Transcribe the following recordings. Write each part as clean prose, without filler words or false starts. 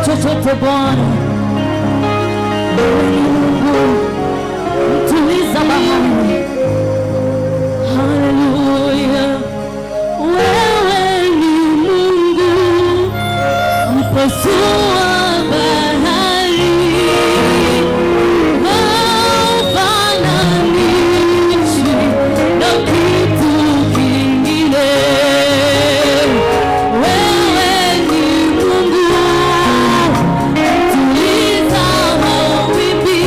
Chochote Bwana, wewe ni Mungu mtuliza bahari. Haleluya, wewe ni Mungu mpasua bahari, haufananishwi na kitu kingine. Wewe ni Mungu mtuliza mawimbi,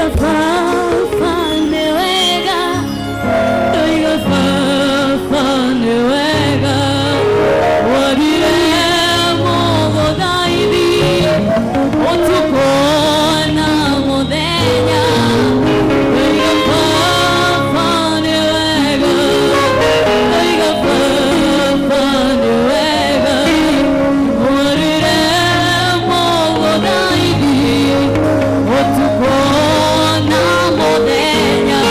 Ndoiga Baba nĩ wega, ndoiga Baba nĩ wega, warire mũgũthaithi ũtukũ na mũthenya. Ndoiga Baba nĩ wega, ndoiga Baba nĩ wega, warire mũgũthaithi ũtukũ na mũthenya.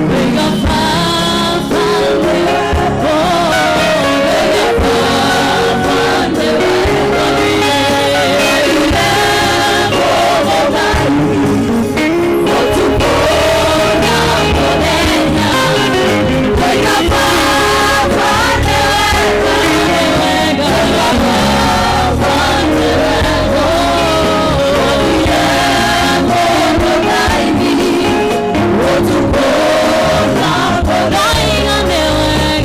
Ndoiga Baba nĩ wega, ndoiga Baba nĩ wega, warire mũgũthaithi ũtukũ na mũthenya. Ndoiga Baba nĩ wega, nĩ wega, Baba nĩ wega, warire mũgũthaithi ũtukũ na mũthenya. Nĩ wega, wega nĩ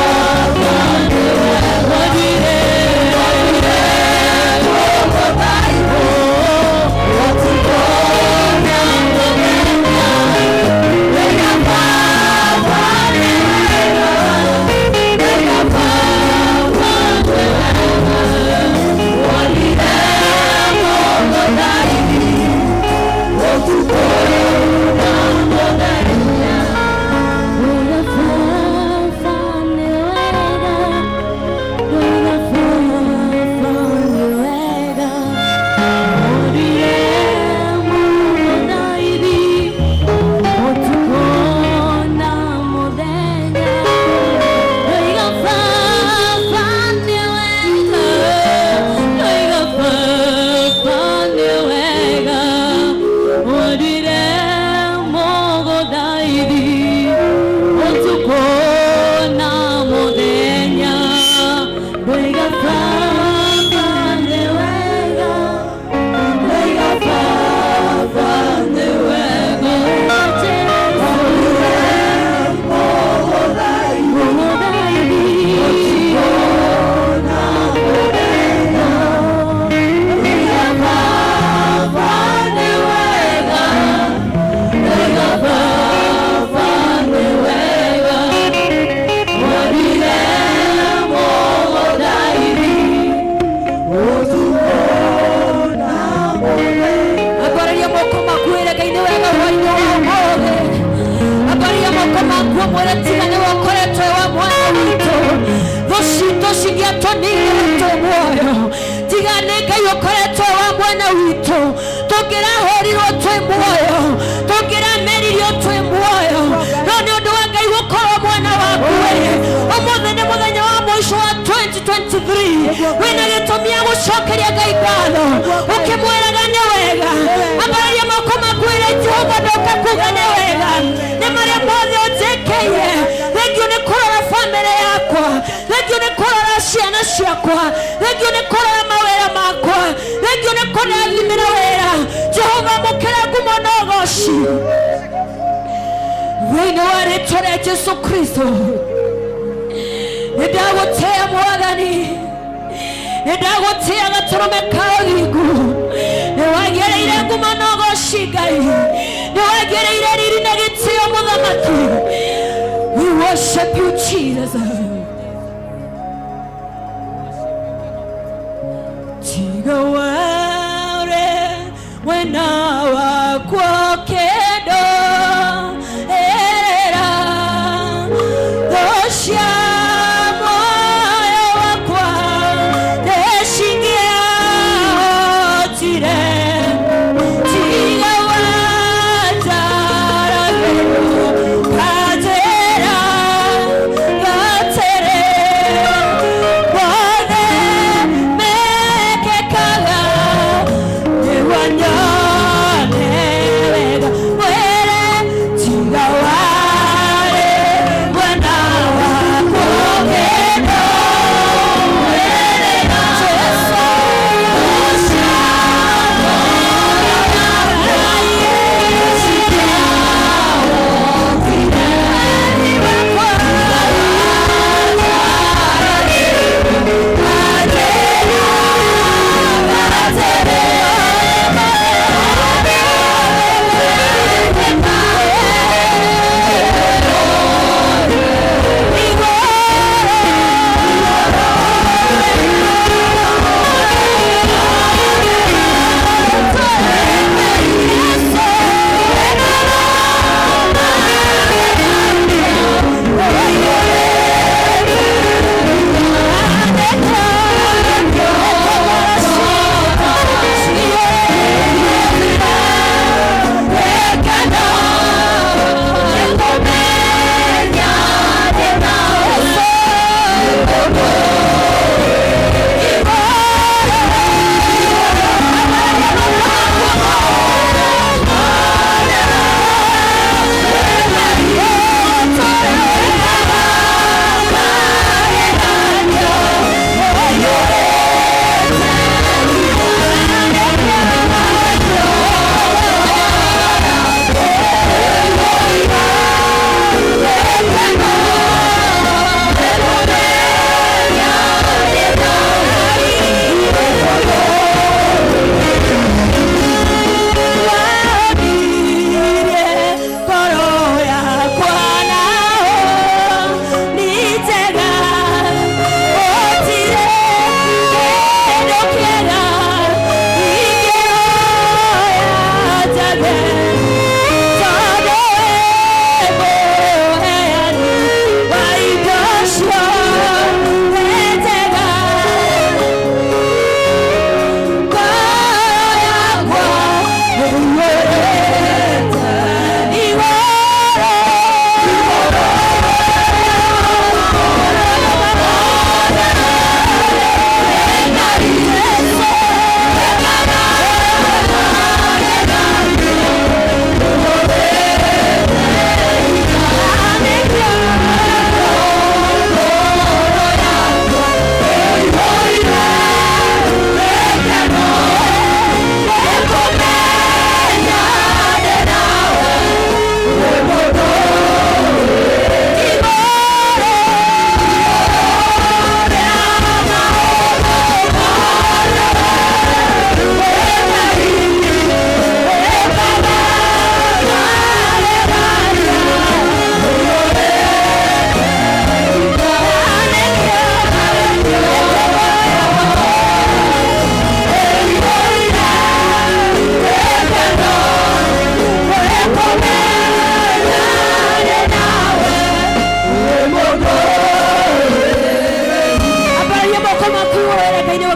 wega, warire mũgũthaithi ũtukũ na mũthenya. Ndoiga Baba nĩ wega, ndoiga Baba nĩ wega, warire mũgũthaithi ũtukũ na mũthenya. Ndoiga Baba nĩ wega, ndoiga Baba nĩ wega, warire mũgũthaithi ũtukũ na mũthenya. Ndoiga Baba nĩ wega, ndoiga Baba nĩ wega, warire mũgũthaithi ũtukũ na mũthenya. Ndoiga Baba nĩ wega, ndoiga Baba nĩ wega, warire mũgũthaithi ũtukũ na mũthenya. Ndoiga Baba nĩ wega, ndoiga Baba nĩ wega, warire mũgũthaithi ũtukũ na mũthenya. Ambararia moko maku wĩre Ngai nĩ wega hwainĩ wa ũmũthĩ. Ambararia moko maku ũmwĩre tiga nĩwe ũkoretwo wĩ wa mwena witũ, thũ citũ cingĩatũninire twĩ muoyo. Tiga nĩ Ngai ũkoretwo wĩ wa mwena witũ, tũngĩrahũrirwo twĩ muoyo, tũngĩrameririo twĩ muoyo, no nĩ ũndũ wa Ngai gũkorwo mwena waku wĩ ũmũthĩ nĩ mũthenya wa mũico wa 2023, wĩna gĩtũmi ya gũcokeria Ngai ngatho ũkĩmwĩraga nĩ wega. Ambararia moko maku wĩre Jehova, ndoka kuga nĩ wega nĩ marĩa mothe ũnjĩkĩire. Thengiũ nĩ kũrora bamĩrĩ yakwa, thengiũ nĩ kũrora ciana ciakwa, thengiũ nĩ kũrora mawĩra makwa, thengiũ nĩ kũrathimĩra wĩra. Jehova, mũkĩra ngumo na ũgoci thĩinĩ wa rĩtwa rĩa Jesu Kristo. Nĩ ndagũtĩĩa Mwathani, nĩ ndagũtĩĩa gatũrũme ka ũthingu. Nĩ wagĩrĩire ngumo na ũgoci Ngai, nĩ wagĩrĩire riri na gĩtĩo Mũthamaki. We worship you, Jesus. Tiga ware wena wakwa kendo erera thosha moyo wakwa ndecingĩahotire. Tiga wataragĩrwo kanjĩra gatere mothe mekĩkaga.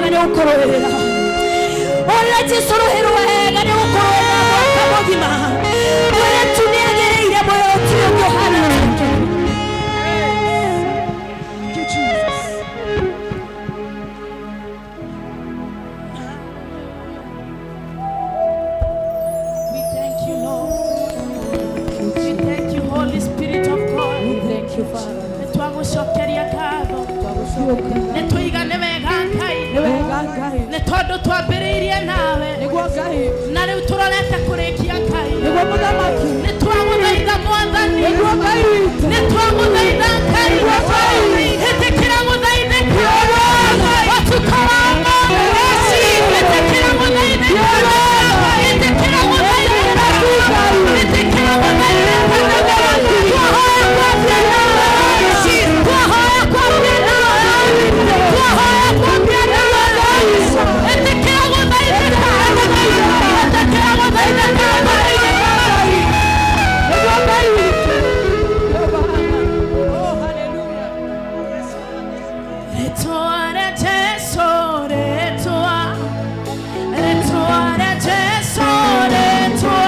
Wega nĩ gũkũrũĩrĩra. Ũrĩra Jesu rũhĩ rwega nĩ gũkũrũĩrĩra mwaka mũgima. Mwĩre tu nĩ agĩrĩire muoyo ũtirĩ ũngĩ ũhana take. Thank you, Jesus. We thank you, Lord. We thank you, Holy Spirit of God. Thank you, Father. Nĩtwagũcokeria ngatho. Nĩtũiga nĩ wega Ngai. Nĩ wega Ngai. Nĩ tondũ twambĩrĩirie nawe. Nĩguo Ngai. Na rĩu tũrorete kũrĩkia Ngai. Nĩguo mũthamaki. Nĩtwagũthaitha Mwathani. Nĩguo Ngai witũ. Nĩtwagũthaitha Ngai. Ĩtĩkĩra gũthaithĩka. Ũtukũ wa ũmũthĩ. Ĩtĩkĩra gũthaithĩka. Ĩtĩkĩra gũthaithĩka. Ĩtĩkĩra gũthaithĩka. Twahoya kwambia nawe. Twahoya kwambia nawe. Twahoya kwambia nawe. Ĩtĩkĩra gũthaithĩka. Ĩtĩkĩra gũthaithĩka. Nĩguo Ngai witũ. Oh, hallelujah. Rĩtwa rĩa Jesũ, rĩtwa, rĩtwa rĩa Jesũ, rĩtwa,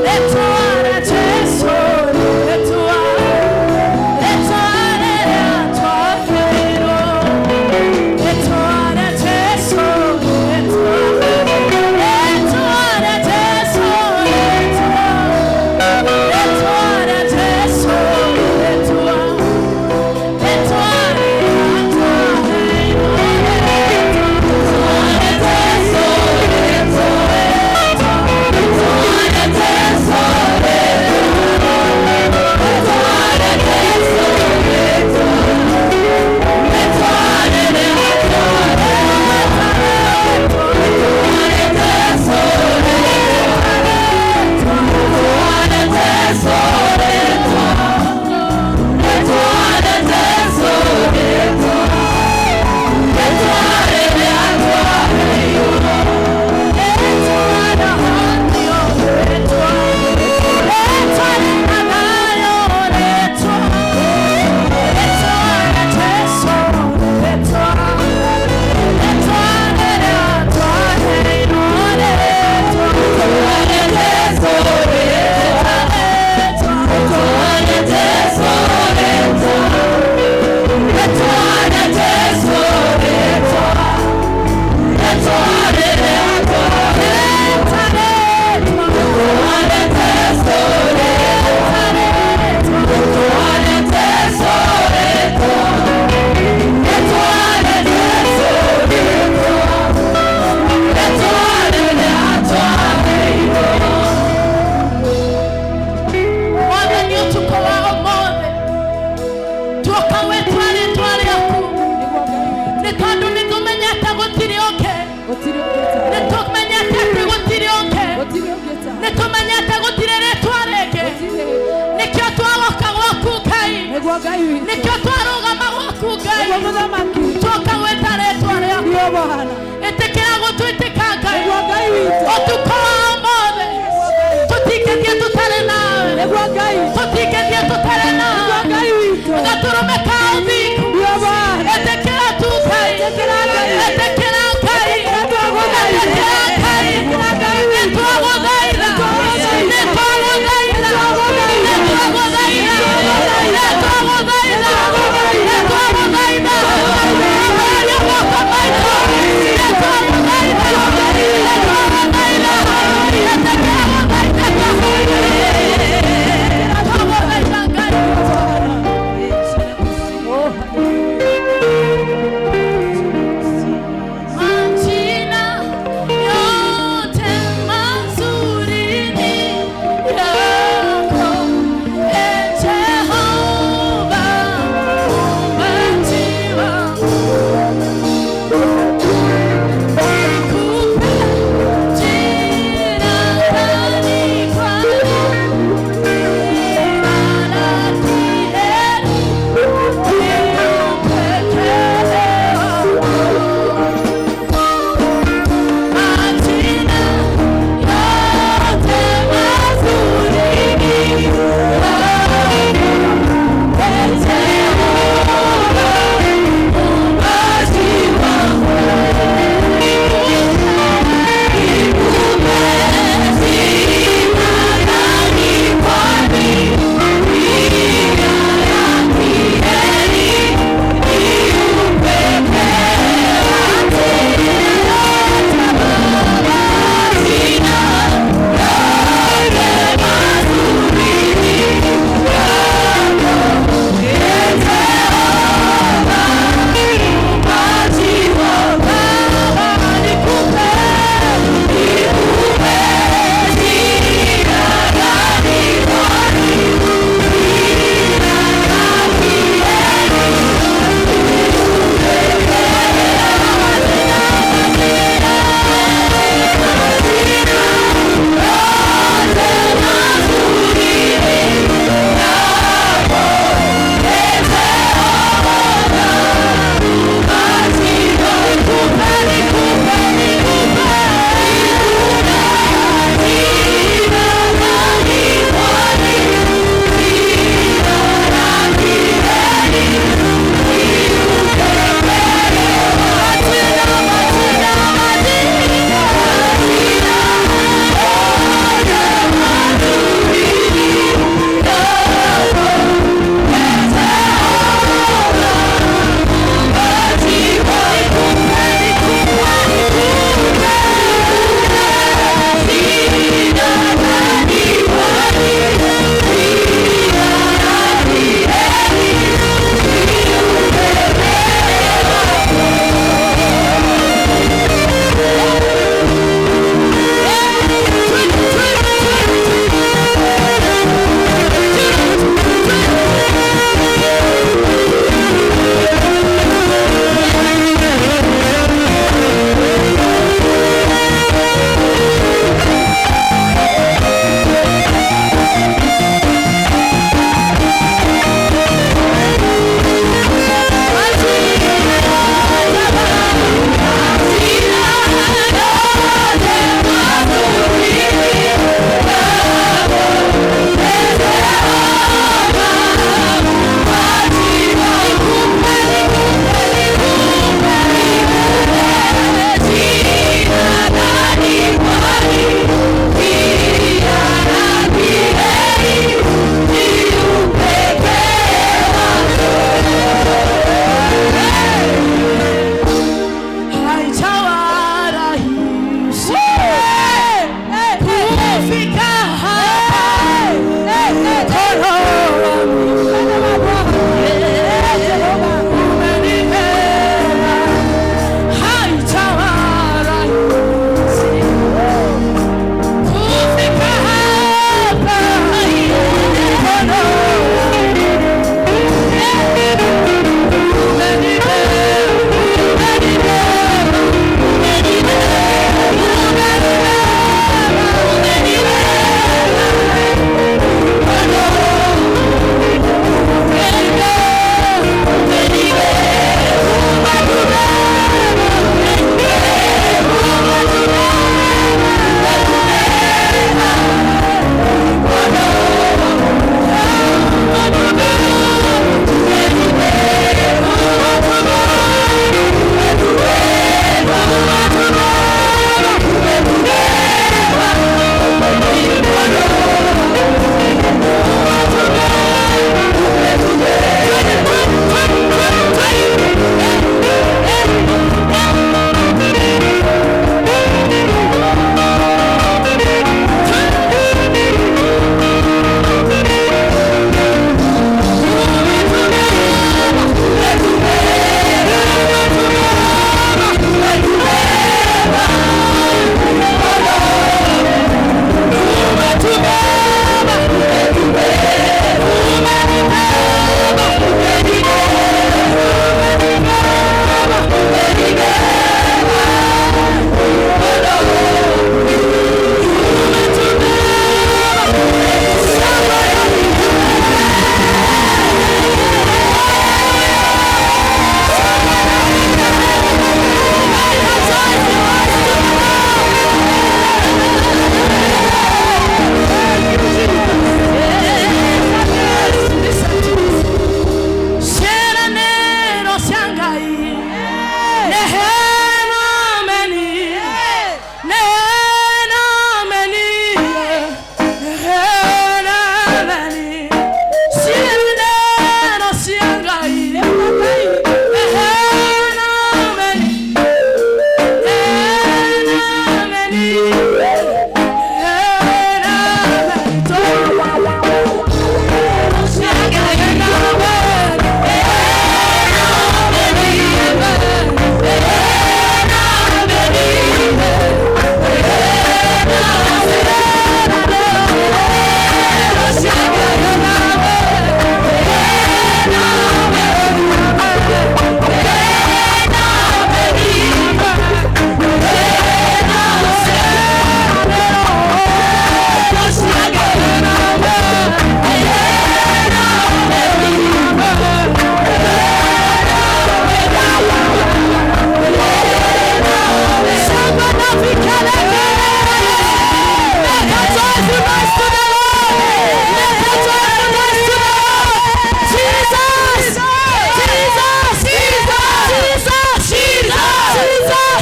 rĩtwa rĩa Jesũ, rĩtwa, rĩtwa rĩrĩa twaheirwo. Rĩtwa rĩa Jesũ, rĩtwa, rĩtwa rĩa Jesũ, rĩtwa, rĩtwa rĩa Jesũ, rĩtwa. Mwathani ũtukũ wa ũmũthĩ tuoka gwĩtwa rĩtwa rĩaku Nĩguo Ngai witũ. nĩ tondũ nĩ tũmenyete gũtirĩ ũngĩ Gũtirĩ ũngĩ ta. nĩ tũmenyete atĩ gũtirĩ ũngĩ Gũtirĩ ũngĩ ta. nĩ tũmenyete gũtirĩ rĩtwa rĩngĩ Gũtirĩ. nĩkĩo twagoka gwaku Ngai Nĩguo Ngai witũ. nĩkĩo twarũgama gwaku Ngai Nĩguo mũthamaki. tuoka gwĩta rĩtwa rĩaku Ndio Bwana. ĩtĩkĩra gũtwĩtĩka Ngai Nĩguo Ngai witũ. ũtukũ wa ũmũthĩ tũtingĩthiĩ tũtarĩ nawe Nĩguo Ngai. tũtingĩthiĩ tũtarĩ Nĩguo nawe Ngai witũ. gatũrũme ka ũthingu Ndio Bwana. ĩtĩkĩra tu Ngai Ĩtĩkĩra Ngai. ĩtĩkĩra Ngai Ĩtĩkĩra ĩtĩkĩra Ngai Nĩtwagũthaitha. Nĩtwagũthaitha nĩtwagũthaitha nĩtwagũthaitha nĩtwagũthaitha nĩtwagũthaitha nĩtwagũthaitha. Aria moko maitũ nĩtwagũthaitha nĩtwagũthaitha.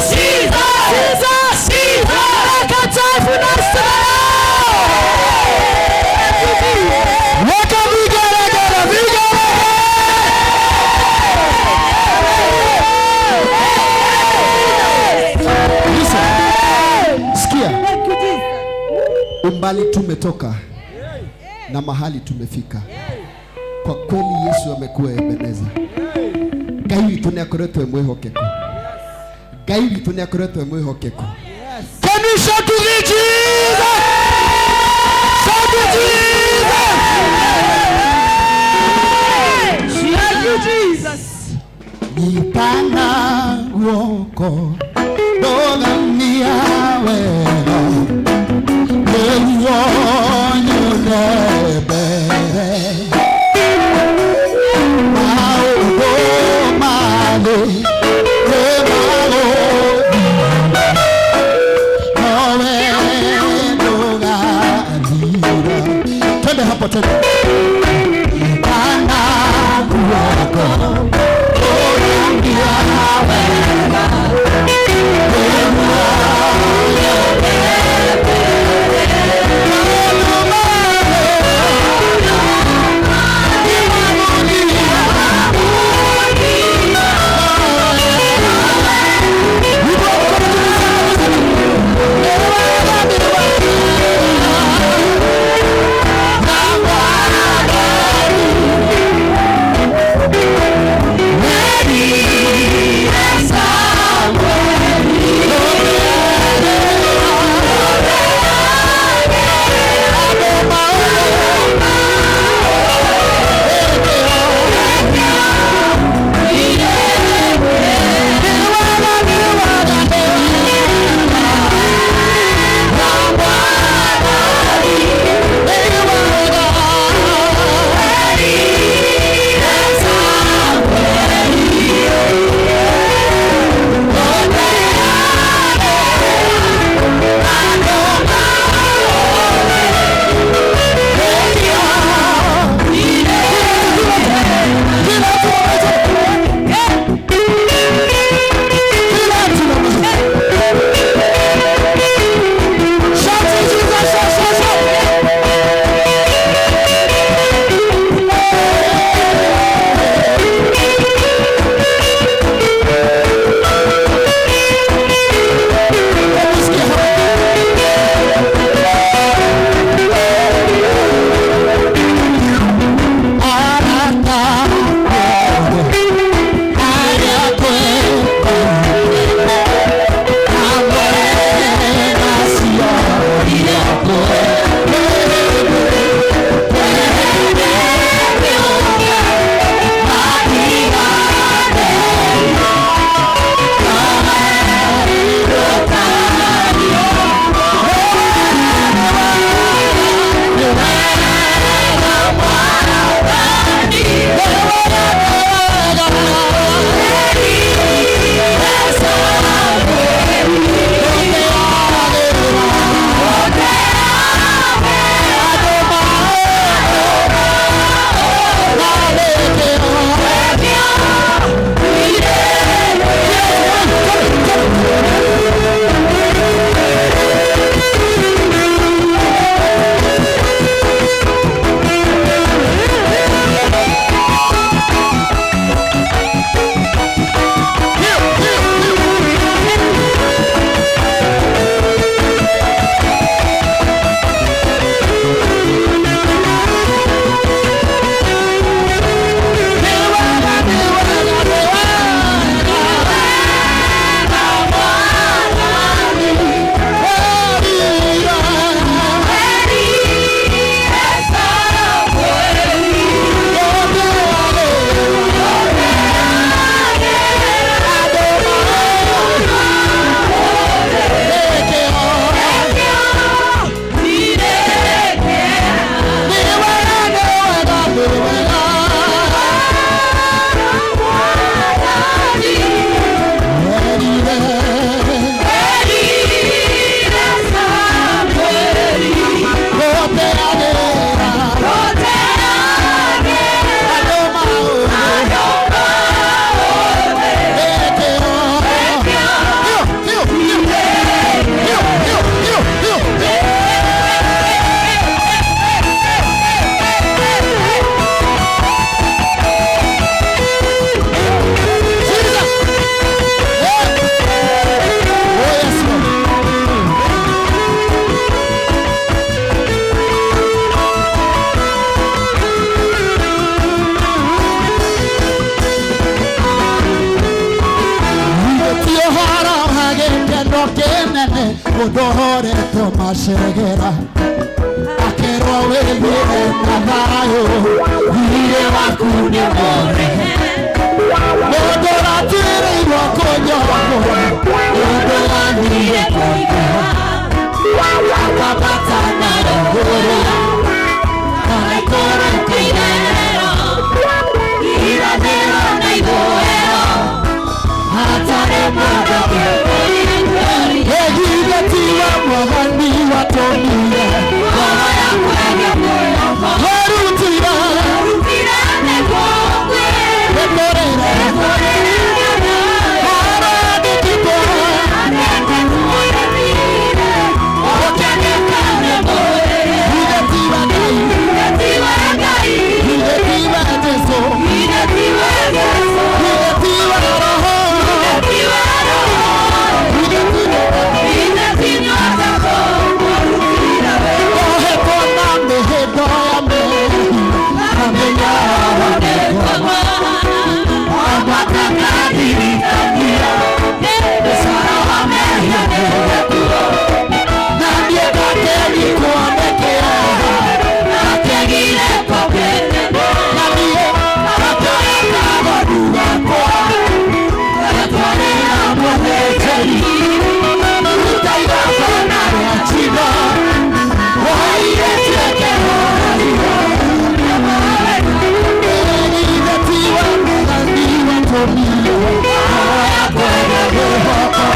Jesus. Jesus. Jesus. Make a joyful noise to the Lord. Weka vigelegele, vigelegele. Listen. Sikia. Umbali tumetoka na mahali tumefika. Kwa kweli Yesu amekuwa Ebeneza. Ngai witũ nĩ akoretwo e mwĩhokeku. Ngai witũ nĩ akoretwo e mwĩhokeku. Can you shout to the Jesus? Shout to Jesus! Thank you, Jesus. Nyitana guoko ndũgamia wega nĩguo nyone mbere maũndũ marĩ nĩmagũthira nowe ndũgathira. Twende hapo tena. Nyitana guoko Kĩnene mũndũ ũhoretwo macegera akerwo wĩthiĩre na thayũ thirĩ waku nĩ mũrĩhe mũndũ ũratuĩrĩirwo kũnyongwo mũndũ wathire kũingĩha akambata na igũrũ na ikũrũka Irathĩro na ithũĩro hatarĩ mũndũ Egire tiwe mwathani watũmire ngoro yakwa ĩgĩmwĩhoka werutire rutire nĩguo wĩkũrĩre harandĩkĩtwo Githĩ tiwe Ngai githĩ tiwe Jesũ githĩ tiwe Roho githĩ tiwe ohetwo na mĩhĩndo ya mehia na mĩnyararo na niĩ ngakĩnyitwo nĩ kĩeha na niĩ ngakĩoya kagondu gakwa ngatwarĩra mũthĩnjĩri ruta igongona rĩa njino woiretie kĩhũrahio githĩ tiwe mwathani watũmire ngoro yakwa ĩgĩkĩhoka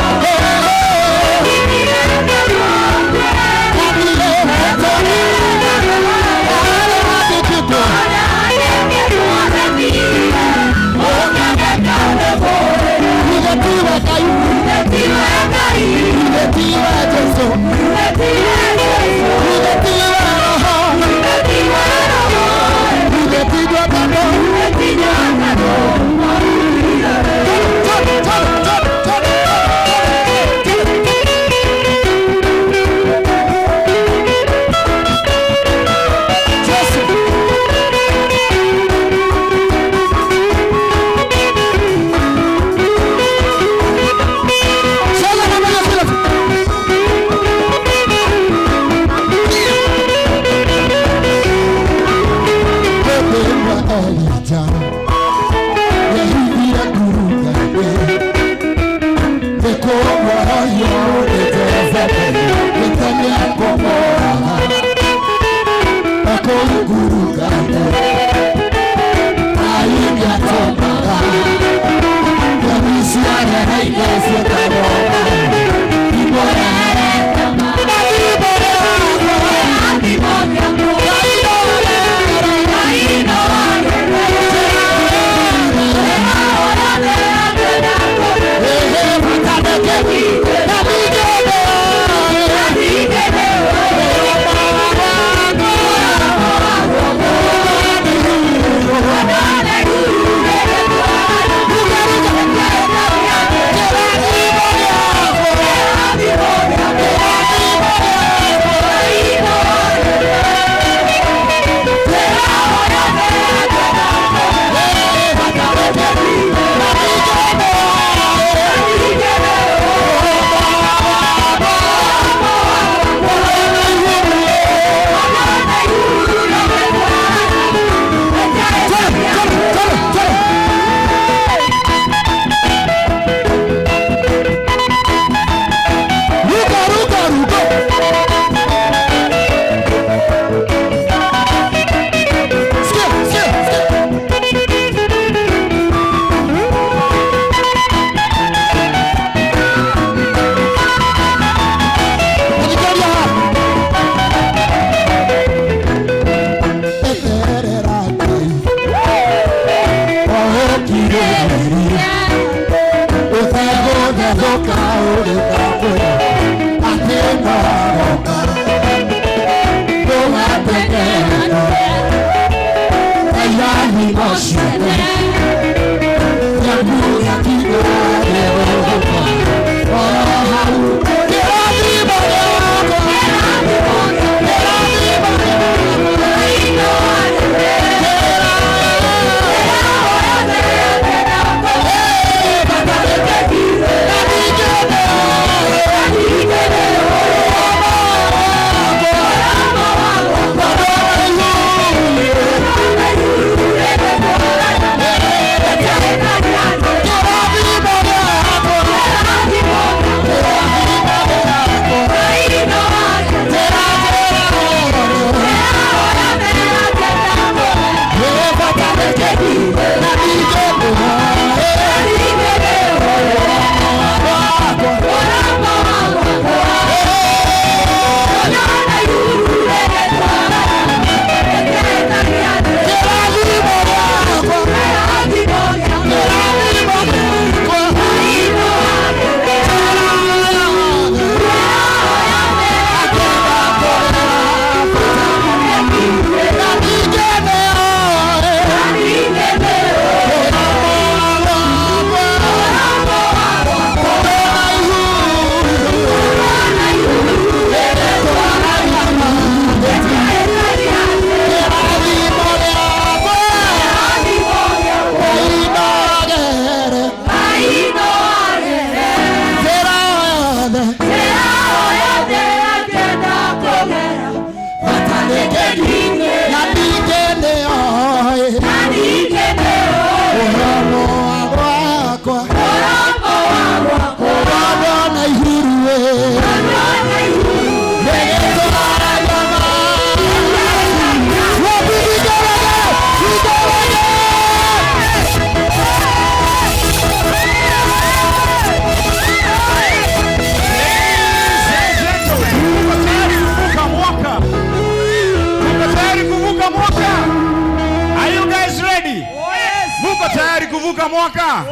kuvuka mwaka?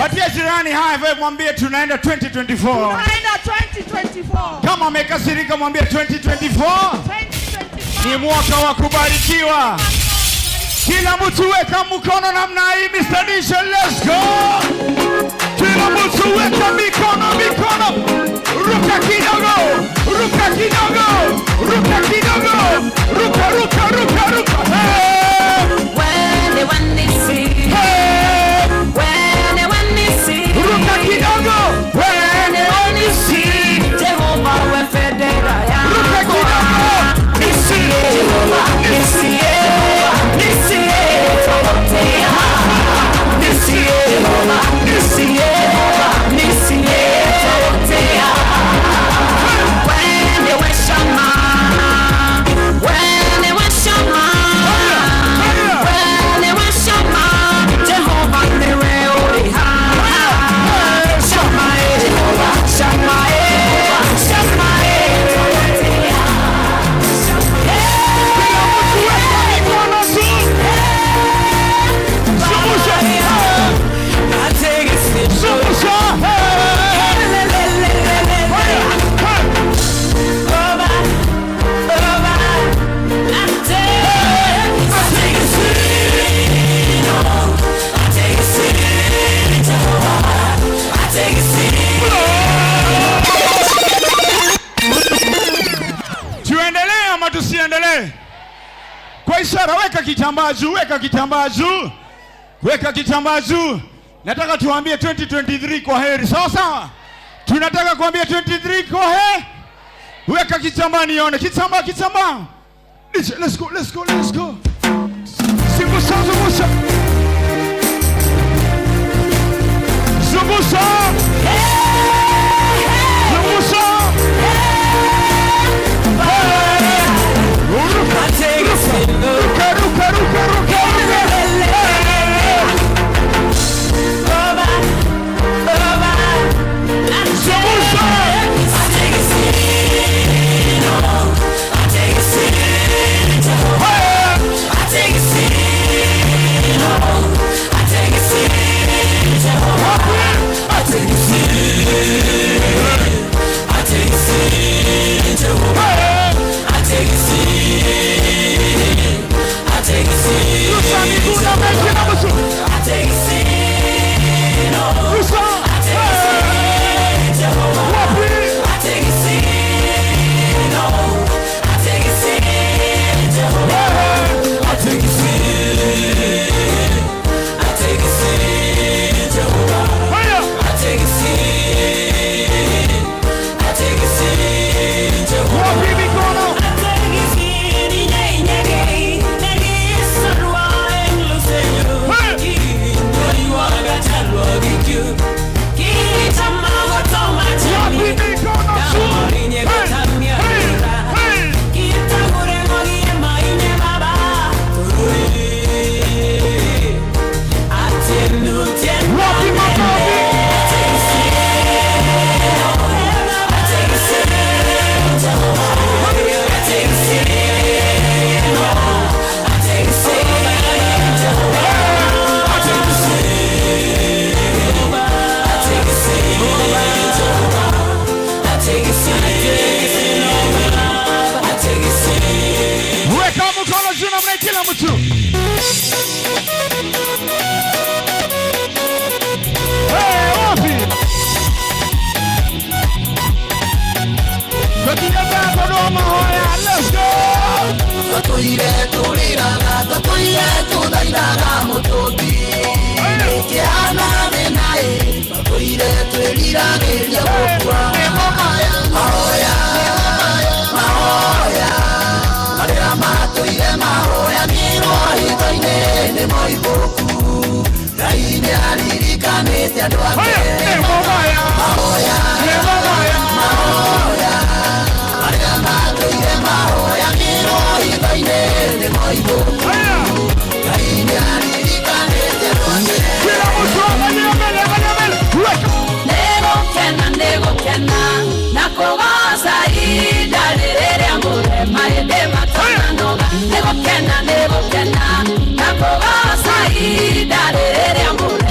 Patia jirani high five, mwambie tunaenda 2024. Tunaenda 2024. Kama amekasirika mwambie 2024 2024. Ni mwaka wa kubarikiwa. Kila mtu weka mkono namna hii, Mr. DJ, let's go. Kila mtu weka mikono, mikono. Ruka kidogo, ruka kidogo, ruka kidogo, ruka, ruka, ruka, ruka. Hey, hey, ruka kidogo. Wene wanisi. Ruka kidogo. Nisi, nisi, Mikono juu. Zungusha. Zungusha. Hey. Hey. Hey. Tuendelee ama tusiendelee? Kwa ishara, weka kitambaa juu, weka kitambaa juu, weka kitambaa juu. Nataka tuambie 2023 kwa heri, sawa sawa? Tunataka kuambia 23 kwa heri. Weka kitambaa nione, kitambaa, kitambaa. DJ, let's go, let's go, let's go. Zungusha, zungusha. Zungusha. Zungusha. Hey. Ruka, ruka, ruka, ruka, ruka, ruka. Hey. Zungusha. Hey. Hey. Rusa miguu na kila mtu. Rusa. Hey. Wapi? Haya. Wapi mikono? Hey. Wapi mikono juu? Hey. Hey. Hey. Wapi makofi? Weka mkono juu namna hii kila mtu. Hey, wapi? Tukinyeza Dodoma hoya, let's go. Tũtũire tũrĩraga, tũtũire tũthaithaga mũtũmbi kĩhana thĩna-ĩ, tũtũire twĩriragĩria gũkua. Mahoya, mahoya marĩa matũire mahoya nĩrwo hitho-inĩ nĩ moimbũku. Ngai nĩaririkanĩte andũ ake. Haya, nĩ mabaya. Mahoya, Nĩ mabaya. mahoya marĩa matũire mahoya nĩrwo hitho-inĩ nĩ moimbũku. Haya. Ngai nĩaririkanĩte andũ ake. Kila mtu angalia mbele, angalia mbele. Weka. Nĩgũkena, nĩgũkena na kũgoca ihinda rĩrĩa mũrema hĩndĩ matananoga. Nĩgũkena, nĩgũkena na kũgoca ihinda rĩrĩa mũrema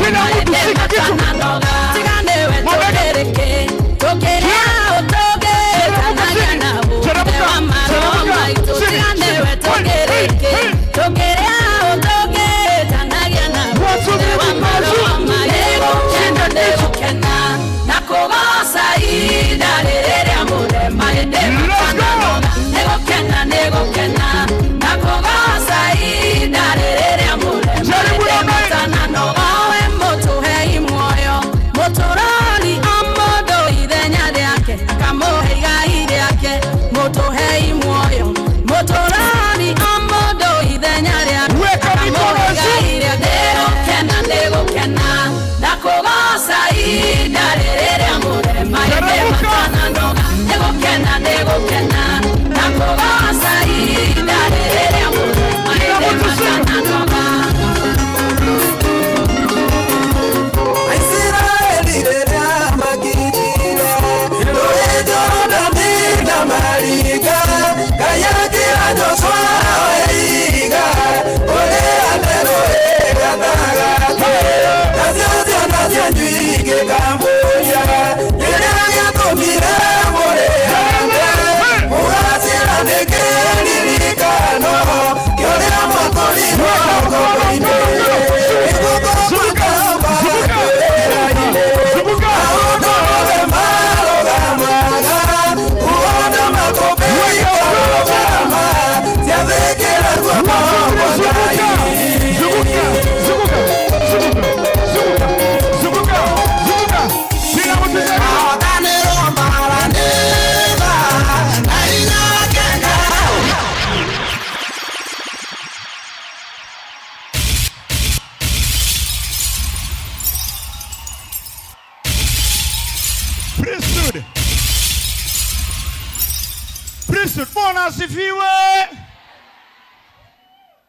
Priesthood, Bwana asifiwe.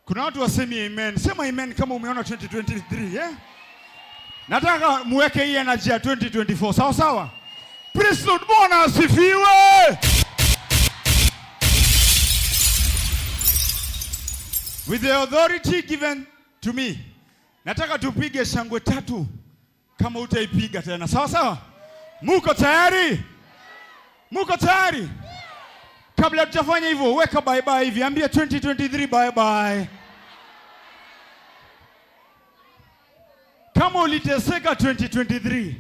Kuna watu wasemi amen. Sema amen kama umeona 2023, eh? Nataka muweke hii energy ya 2024. Sawa sawa? Priesthood, Bwana asifiwe. With the authority given to me, nataka tupige shangwe tatu kama utaipiga tena. Sawa sawa? Muko tayari? Muko tayari? Kabla tutafanya hivyo, weka bye bye hivi. Ambia 2023 bye bye. Kama uliteseka 2023,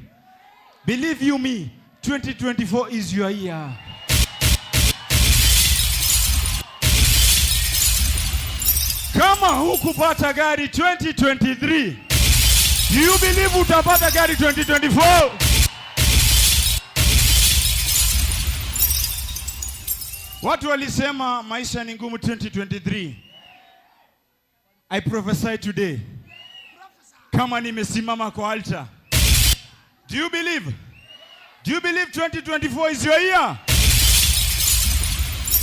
believe you me, 2024 is your year. Kama hukupata gari 2023, do you believe utapata gari 2024? Watu walisema maisha ni ngumu 2023. I prophesy today. Kama nimesimama kwa altar. Do you believe? Do you believe 2024 is your year?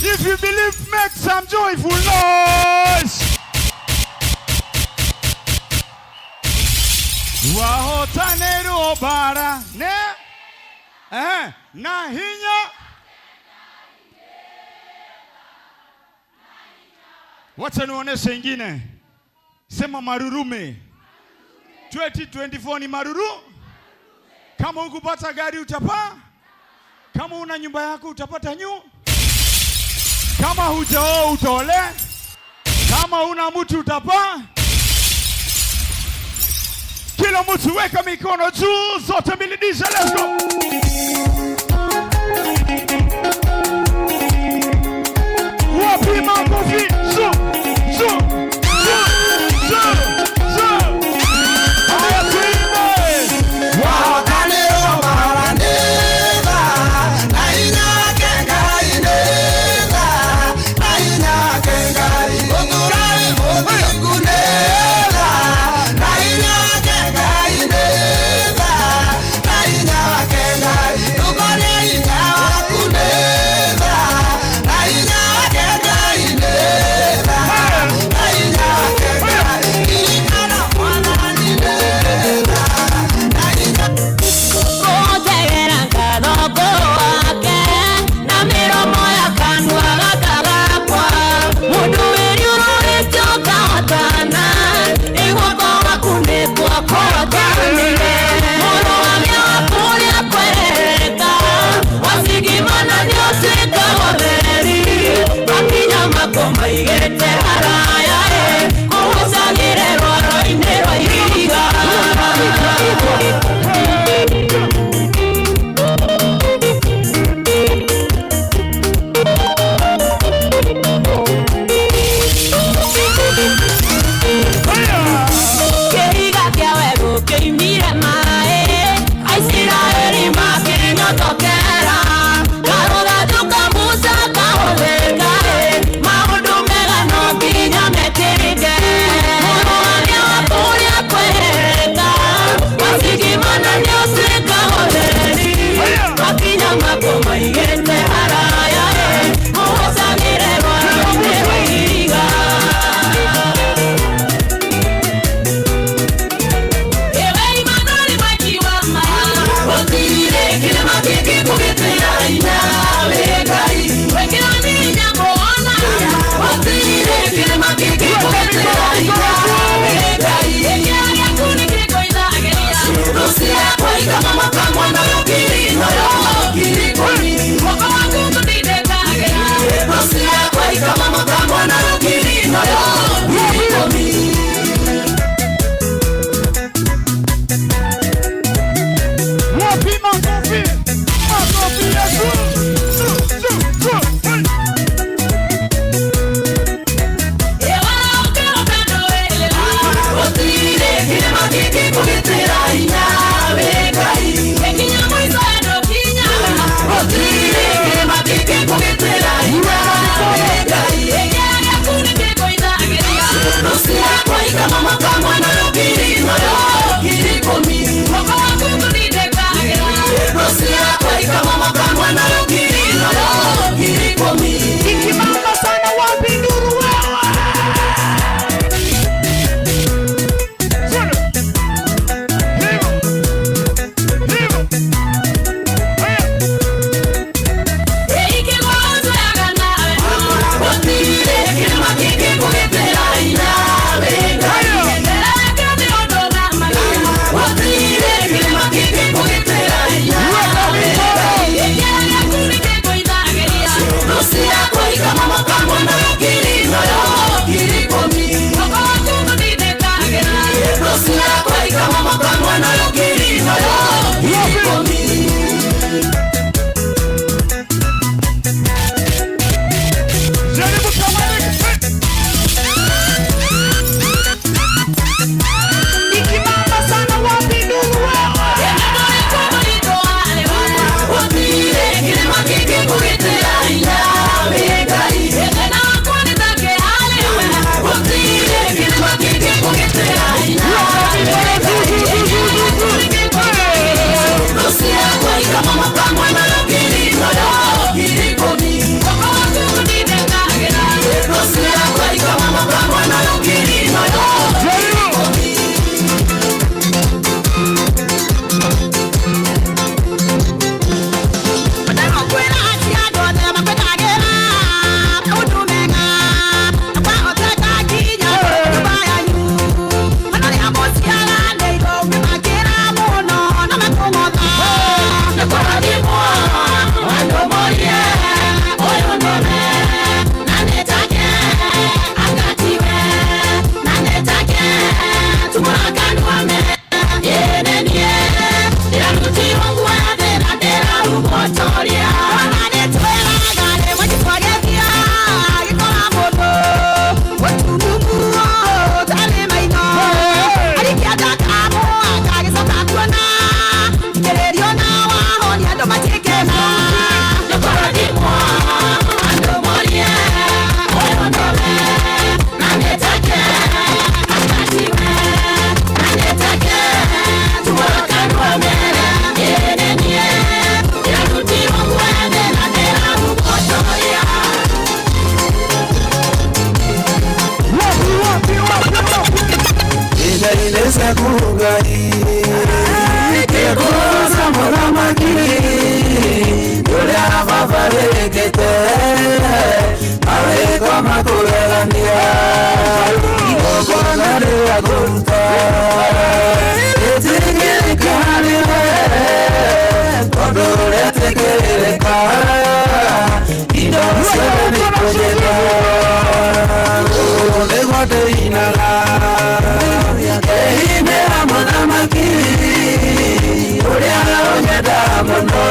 If you believe, make some joyful noise. Wahotanero bara ne na hinya. Wacha nionyeshe ingine. Sema marurume. 2024 ni maruru. Kama hukupata gari utapaa. Kama una nyumba yako utapata nyu. Kama hujaoa utaole. Kama una mtu utapaa. Kila mtu weka mikono juu, zote mbili disha, let's go. Wapi makofi? Juu, juu, juu, juu, juu. Haya tuimbe. Wahotanĩrwo mara nĩ tha, na hinya wake Ngai nĩ tha, na hinya wake Ngai. Gũtũũra wĩ mũthingu nĩ tha, na hinya wake Ngai nĩ tha, na hinya wake Ngai. Ndũkone hinya waku nĩ tha, na hinya wake Ngai nĩ tha, na hinya wake Ngai. Ririkana Mwathani nĩ tha, na hinya. Kũnjegera ngatho wake na mĩromo ya kanua gaka gakwa mũndũ wĩriũrũrĩte ũkahotana ĩguoko gwaku nĩkuo kũhotanire mũrũ wa mĩawa kũrĩa kwereka wacigimana nĩũtuĩka ũtheri makinya mako maigĩte haraya kũgucagĩre rwaro-inĩ rwa ihiga. Kĩhiga kĩa werũ kĩimire maĩ Aisiraeli makĩnyotokera karũthatũ ka Musa kahũthĩka maũndũ mega no nginya mekĩrĩke mũrũ wa mĩawa kũrĩa kwereka wacigimana nĩũtuĩka ũtheri makinya mako maigĩte haraya mũhũcagĩre rwaro-inĩ rwa ihiga. Ngai Kĩkũroca mũthamaki ũrĩa baba wĩkĩte mawĩko makũgegania igongona rĩrĩa ngũruta rĩtigĩrĩke harĩ we tondũ rĩetĩkĩrĩka indo ciothe nĩkũgĩka ũũ nĩguo ndĩinaga ndĩinĩra mũthamaki ũrĩa ũnyenda mũno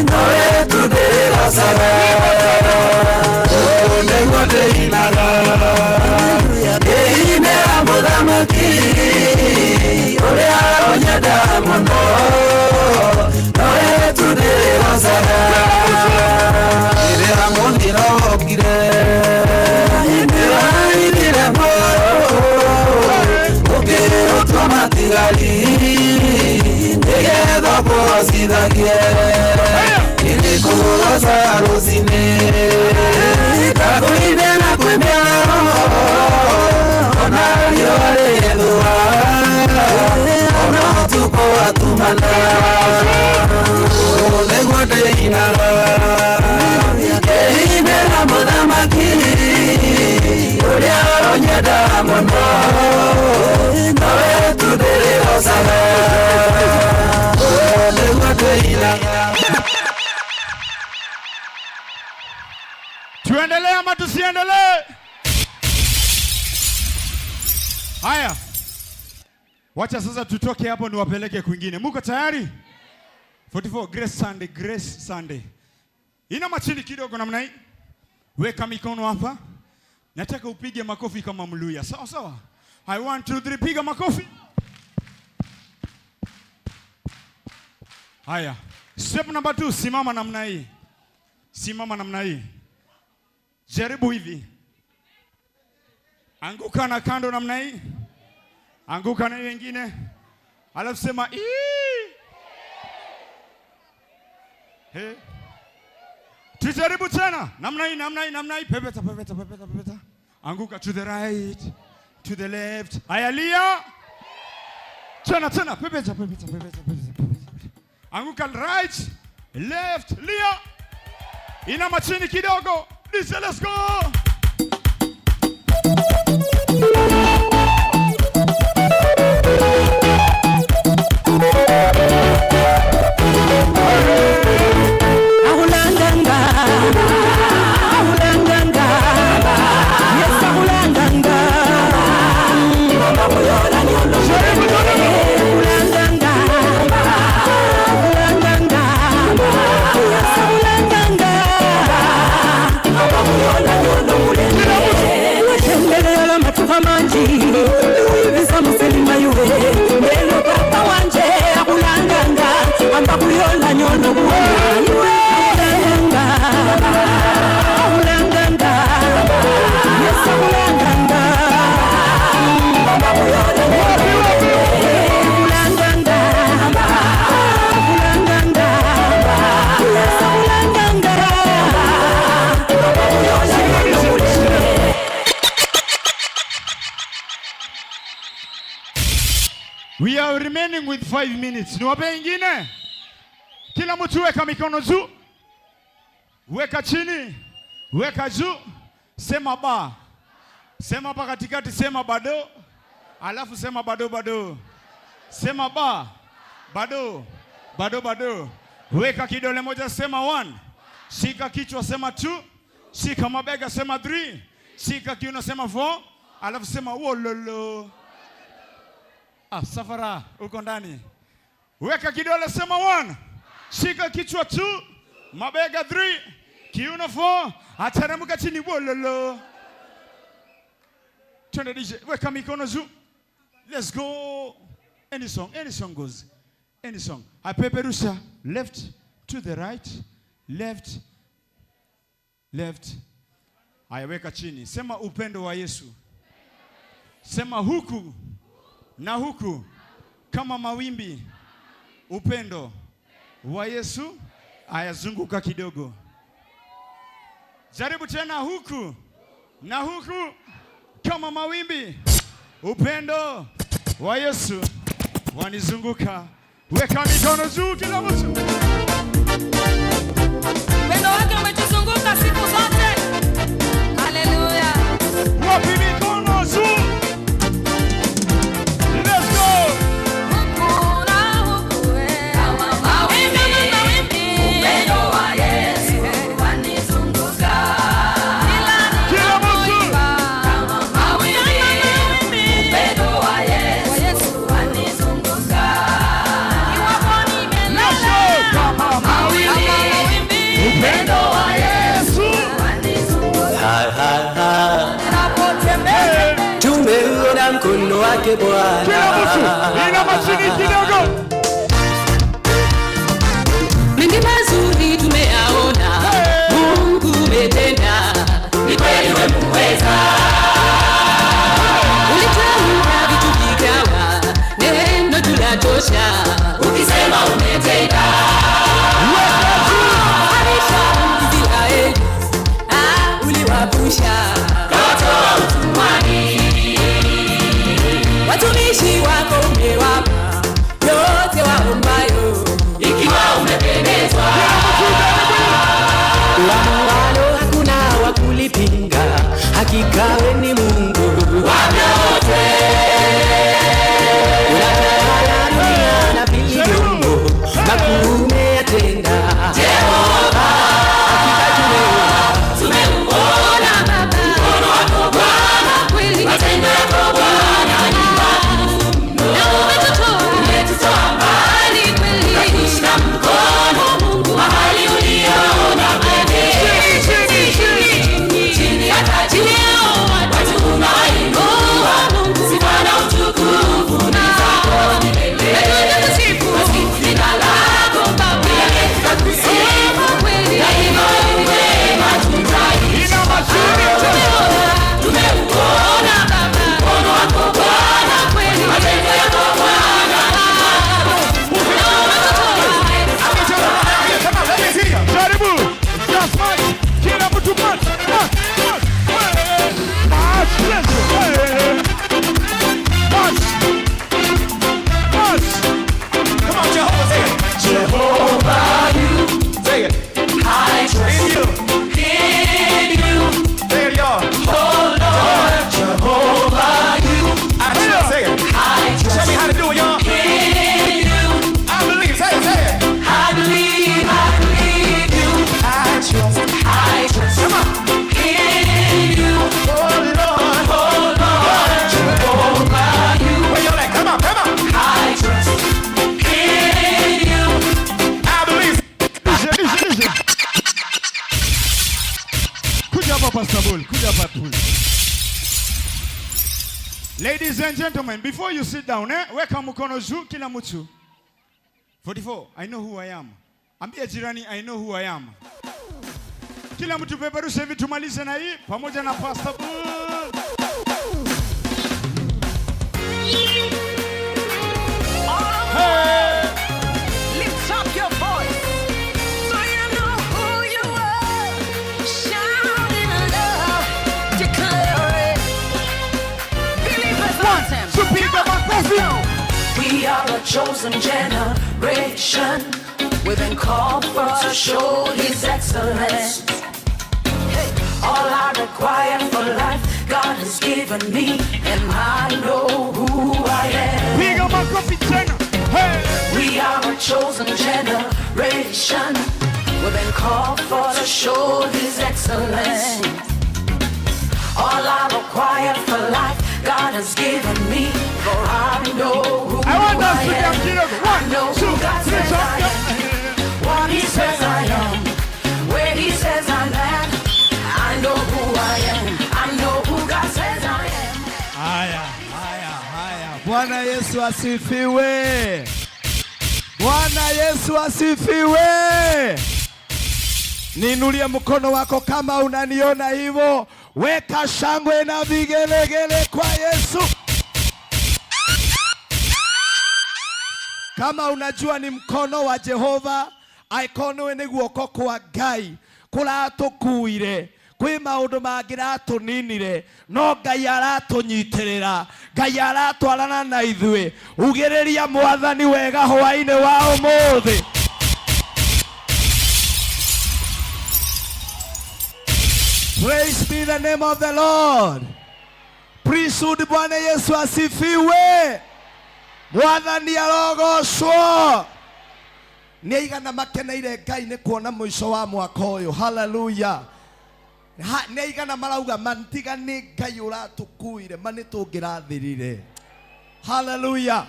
nowe tu ndĩrocaga ũũ nĩguo ndĩinaga ndĩinĩra mũthamaki ũrĩa ũnyenda mũno nowe tu ndĩrocaga rĩrĩa mũthiro wokire nĩwairire muoyo ũkĩrutwo matigari nĩgetha ũkũgocithagie nĩngũkũgoca rũcinĩ ngakũinĩra kwĩ mĩaro ona riũa rĩgĩthũa ona ũtukũ watumana ũũ nĩguo ndĩinaga ndĩinĩra mũthamaki ũrĩa ũnyenda mũno nowe tu ndĩrĩgocaga ũũ nĩguo ndĩinaga. Tuendelee ama tusiendelee? Haya, wacha sasa tutoke hapo niwapeleke kwingine. Muko tayari? 44 Grace Sunday, Grace Sunday. Inama chini kidogo namna hii. Weka mikono hapa. Nataka upige makofi kama Mluya. Sawa sawa. I 1 2 3 piga makofi. Haya. Step number 2, simama namna hii. Simama namna hii. Jaribu hivi. Anguka na kando namna hii. Anguka na wengine. Alafu sema ii. Hey. Tujaribu tena. Namna hii, namna hii, namna hii. Pepeta, pepeta, pepeta, pepeta. Anguka to the right, to the left. Haya lia. Tena tena, pepeta, pepeta, pepeta, pepeta, pepeta. Anguka right, left, lia. Inama chini kidogo. DJ, let's go. Ahulanganga, ahulanganga, yes ahulanganga, ahulanganga, ahulanganga, yes ahulanganga. Watembelea matuka manji, luivisa muselima yuwe, mbelo papa wanje ahulanganga, amba kuyola nyono kuona. Ahulanganga, ahulanganga, yes ahulanganga, ahulanganga, ahulanganga, yes ahulanganga. We are remaining with 5 minutes. Niwape ingine. Kila mtu weka mikono juu. Weka chini. Weka juu. Sema ba. Sema hapa katikati, sema bado. Alafu sema bado bado. Sema ba. Bado. Bado bado. Weka kidole moja, sema 1. Shika kichwa, sema 2. Shika mabega, sema 3. Shika kiuno, sema 4. Alafu sema wololo. Ah, safara uko ndani. Weka kidole, sema 1. Shika kichwa 2, mabega 3, kiuno 4, ateremka chini wololo. Twende DJ, weka mikono juu. Let's go. Any song, any song goes. Any song. Apeperusha left to the right, left, left. Haya, weka chini. Sema upendo wa Yesu. Sema huku na huku kama mawimbi. Upendo wa Yesu. Haya, zunguka kidogo. Jaribu tena huku na huku kama mawimbi. Upendo wa Yesu wanizunguka. Weka mikono juu kila mtu. Upendo wake umetuzunguka siku zote. Haleluya. Wapi mikono juu? Let's go. Huku na huku, kama mawimbi. Upendo wa Yesu wanizunguka. Kila Kila mtu. Kama mawimbi. Upendo wa Yesu wanizunguka. Iwapo nimelala, Kama mawimbi. Upendo wa Yesu wanizunguka. Ha, ha, ha. Ninapotembea Tumeuona mkono wake Bwana. Kila mtu inama chini kidogo. Mengi mazuri tumeyaona, Mungu umetenda, ni kweli wewe muweza. Ulitamka vitu vikawa, neno tunatosha, ukisema umetenda. Alisha Israeli, uliwavusha, kawatoa utumwani. Watumishi wako umewapa yote waombayo, ikiwa umependezwa. Uamualo hakuna wa kulipinga, hakika wewe ni Mungu wa vyote. Unatawala dunia na vilivyomo, makuu umeyatenda. Jehova, hakika Tumeuona Baba mkono wako Bwana, kweli matendo yako Bwana ni makuu mno, na umetutoa mbali kweli, ukatushika mkono Mungu mahali uliona pekee. Chini, chini, Chini hata juu, watu unawainua Mungu, sifa na utukufu ni zako milele. Tusifu jina lako Baba, milele tutakusifu kweli, daima wewe mwema tutaishi. Inama chini. Tumeuona Baba mkono wako Bwana, kweli matendo yako Bwana Jaribu. Just march. Kila mtu march. March. March. March. Let's go. March. March. Come on, Jehovah, say it. Jehovah, you. Say it. I trust in you. In you. Say it, y'all. Oh, Lord. Jehovah, you. I trust. Say it. I trust. Show me how to do it, y'all. In you. I believe. Say it, say it. I believe, I believe you. I trust. I trust. Come on. In you. Oh, Lord. Oh, Lord. Jehovah, you. Where y'all at? Come on, come on. I trust. In you. I believe. Listen, listen, listen. Kuja hapa Pastor Bull, kuja hapa Bull. Ladies and gentlemen, before you sit down, weka mkono juu kila mtu. 44, I know who I am. Ambia jirani, I know who I am. Kila mtu peperushe hivi tumalize na hii pamoja na Pastor Bull. Hey! Lift up your voice so you know who you are. Shout in love, declare it. Believers One, two, piga makofi. We are a chosen generation. We've been called for to show His excellence. Hey, all I require for life, God has given me, and I know who I am. Piga makofi tena. Hey! We are a chosen generation. We've been called for to show His excellence. All I require for life, God has given me. For I know who I want us to I jump am. kidogo. I One, know two, who God three, says I jump. am. What He says I am. Where He says I'm at. I know who I am. I know who God says I am. Haya, haya, haya. Bwana Yesu asifiwe. Bwana Yesu asifiwe. Niinulie mkono wako kama unaniona hivyo, weka shangwe na vigelegele kwa Yesu. Kama unajua ni mkono wa Jehova, aikonwe ni guoko kwa Ngai kuratukuire Kwĩ maũndũ mangĩratũninire, no Ngai aratũnyitĩrĩra, Ngai aratwarana na ithuĩ. Ugĩrĩria Mwathani wega hwaĩ-inĩ wa ũmũthĩ. Praise be the name of the Lord. Priesthood, Bwana Yesu asifiwe. Mwathani arogocwo. Nĩ aigana makeneire Ngai nĩ kuona mũico wa mwaka ũyũ? Haleluya. Nĩ aigana marauga mantiga nĩ Ngai ũratũkuire ma nĩ tũngĩrathirire? Haleluya.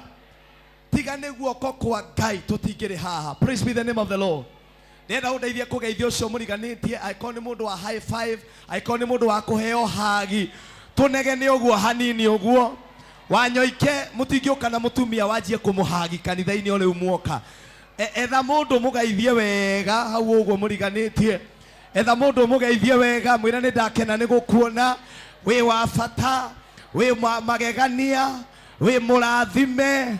Tiga nĩ guoko kwa Ngai tũtingĩrĩ haha. Praise be the name of the Lord. Ndĩrenda ũndeithie kũgeithia ũcio mũriganĩtie, angĩkorwo nĩ mũndũ wa high five, angĩkorwo nĩ mũndũ wa kũheo hagi, tũnegene ũguo hanini ũguo. Wanyoike mũtingĩũka na mũtumia wanjie kũmũhagi kanitha-inĩ o rĩu muoka. Etha mũndũ mũgeithie wega hau ũguo mũriganĩtie. Etha mũndũ ũmũgeithie wega, mwĩre nĩ ndakena nĩ gũkuona, wĩ wa bata, wĩ magegania, wĩ mũrathime,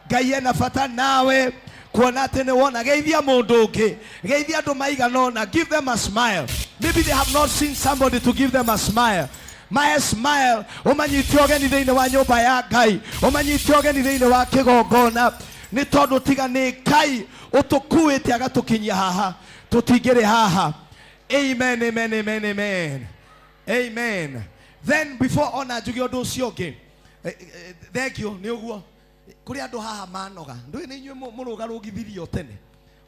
Ngai ena bata nawe, kuona atĩ nĩ wona. Geithia mũndũ ũngĩ, geithia andũ maigana ũna, give them a smile. Maybe they have not seen somebody to give them a smile. Mahe smile, ũmanyite ũgeni thĩinĩ wa nyũmba ya Ngai, ũmanyite ũgeni thĩinĩ wa kĩgongona, nĩ tondũ tiga nĩ Ngai ũtũkuĩte agatũkinyia haha, tũtingĩrĩ haha. Amen, amen, amen, amen, amen. Then before ona njuge ũndũ ũcio ũngĩ, thank you nĩ ũguo kũrĩ andũ haha manoga. Ndũĩ nĩ inyuĩ mũrũgarũgithirio tene.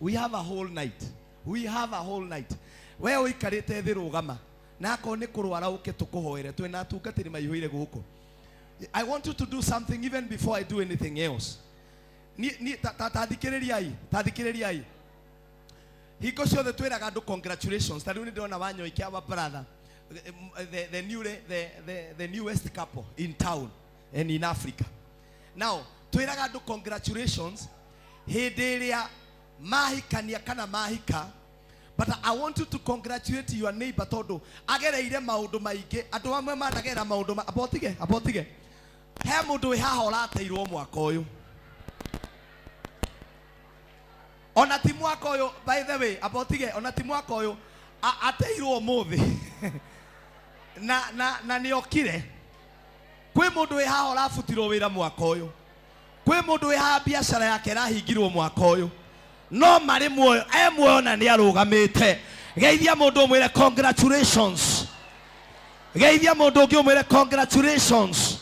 We have a whole night, we have a whole night. We ũikarĩte thĩ, rũgama, na akorwo nĩ kũrwara ũke tũkũhoere. Twĩna atungatĩri maihũire gũkũ. I want you to do something even before I do anything else. Ni ta thikĩrĩriai, ta thikĩrĩriai. Hingo ciothe twĩraga andũ congratulations. Ta rĩu nĩ ndĩrona Wanyoike, our brother, the newest couple in town and in Africa. Now twĩraga andũ congratulations hĩndĩ ĩrĩa mahikania kana mahika, but I want you to congratulate your neighbor tondũ agereire maũndũ maingĩ. Andũ amwe managerera maũndũ abotige abotige. He mũndũ wĩ haha ũrateirwo mwaka ũyũ, ona ti mwaka ũyũ, by the way, abotige, ona ti mwaka ũyũ, ateirwo ũmũthĩ na nĩ okire. Kwĩ mũndũ wĩ haha ũrabutirwo wĩra mwaka ũyũ. Kwĩ mũndũ wĩ haha biacara yake ĩrahingirwo mwaka ũyũ, no marĩ muoyo, e muoyo na nĩ arũgamĩte. Geithia mũndũ ũmwĩre congratulations. Geithia mũndũ ũngĩ ũmwĩre congratulations.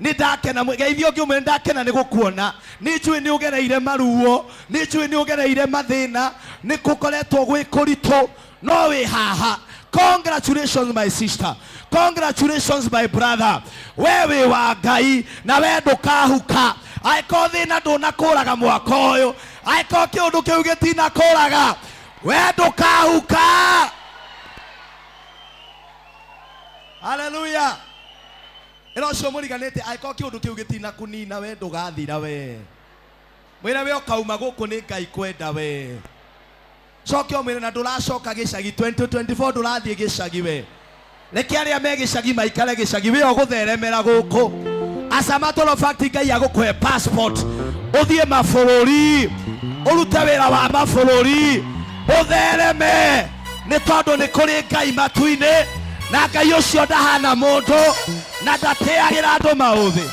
Nĩ ndakena. Geithia ũngĩ ũmwĩre ndakena nĩ gũkuona. Nĩ njũĩ nĩ ũgereire maruo, nĩ njũĩ nĩ ũgereire mathĩna, nĩ gũkoretwo gwĩ kũritũ, no wĩ haha. Congratulations, my sister. Congratulations, my brother. We wĩ wa Ngai na we ndũkahuka. Angĩkorwo thĩna ndũnakũraga mwaka ũyũ, angĩkorwo kĩũndũ kĩu gĩtinakũraga, we ndũkahuka. Haleluya. Ĩra ũcio mũriganĩte, angĩkorwo kĩũndũ kĩu gĩtinakũnina, we ndũgathira. We mwĩre we ũkauma gũkũ nĩ Ngai kwenda. We coke ũmwĩre na ndũracoka gĩcagi 2024, ndũrathiĩ gĩcagi. We reke arĩa me gĩcagi maikare gĩcagi, we ũgũtheremera gũkũ. As a matter of fact, Ngai agũkũhe passport ũthiĩ mabũrũri, ũrute wĩra wa mabũrũri, ũthereme, nĩ tondũ nĩ kũrĩ Ngai matu-inĩ, na Ngai ũcio ndahana mũndũ na ndatĩagĩra andũ maũthĩ.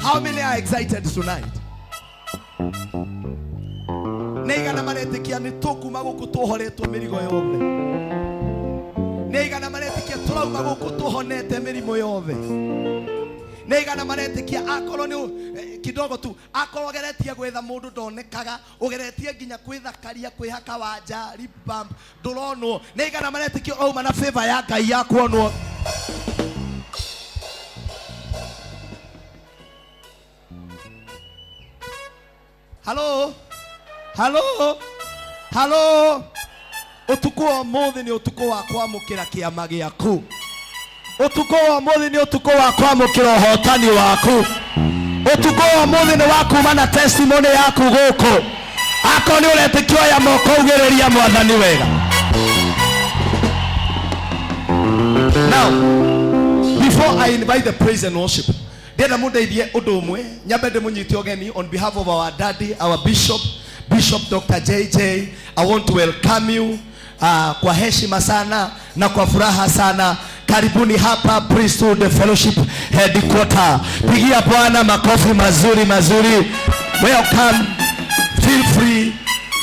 How many are excited tonight? Nĩ igana maretĩkia nĩ tũkuma gũkũ tũhoretwo mĩrigo yothe? Nĩ igana maretĩkia tũrauma gũkũ tũhonete mĩrimũ yothe? Nĩ igana maretĩkia akorwo nĩ kidogo tu, akorwo ũgeretie gwetha mũndũ ndonekaga, ũgeretie nginya kwĩthakaria, kwĩhaka wanja, lip balm, ndũronwo, nĩ igana maretĩkia ũrauma na favor ya Ngai ya kuonwo? Halo, halo, halo. Ũtukũ wa ũmũthĩ nĩ ũtukũ wa kwamũkĩra kĩama gĩaku. Ũtukũ wa ũmũthĩ nĩ ũtukũ wa kwamũkĩra ũhotani waku. Ũtukũ wa ũmũthĩ nĩ wa kuma na testimony yaku gũkũ. Akorwo nĩ ũretĩkia, oya moko ugĩrĩria Mwathani wega. Now, before I invite the praise and worship, ndĩrenda mũndeithie ũndũ ũmwe. Nyambe ndĩmũnyite ũgeni on behalf of our daddy, our bishop, Bishop Dr. JJ. I want to welcome you. Kwa heshima sana na kwa furaha sana, karibuni hapa Priesthood Fellowship Headquarter. Pigia Bwana makofi mazuri mazuri. Welcome, feel free,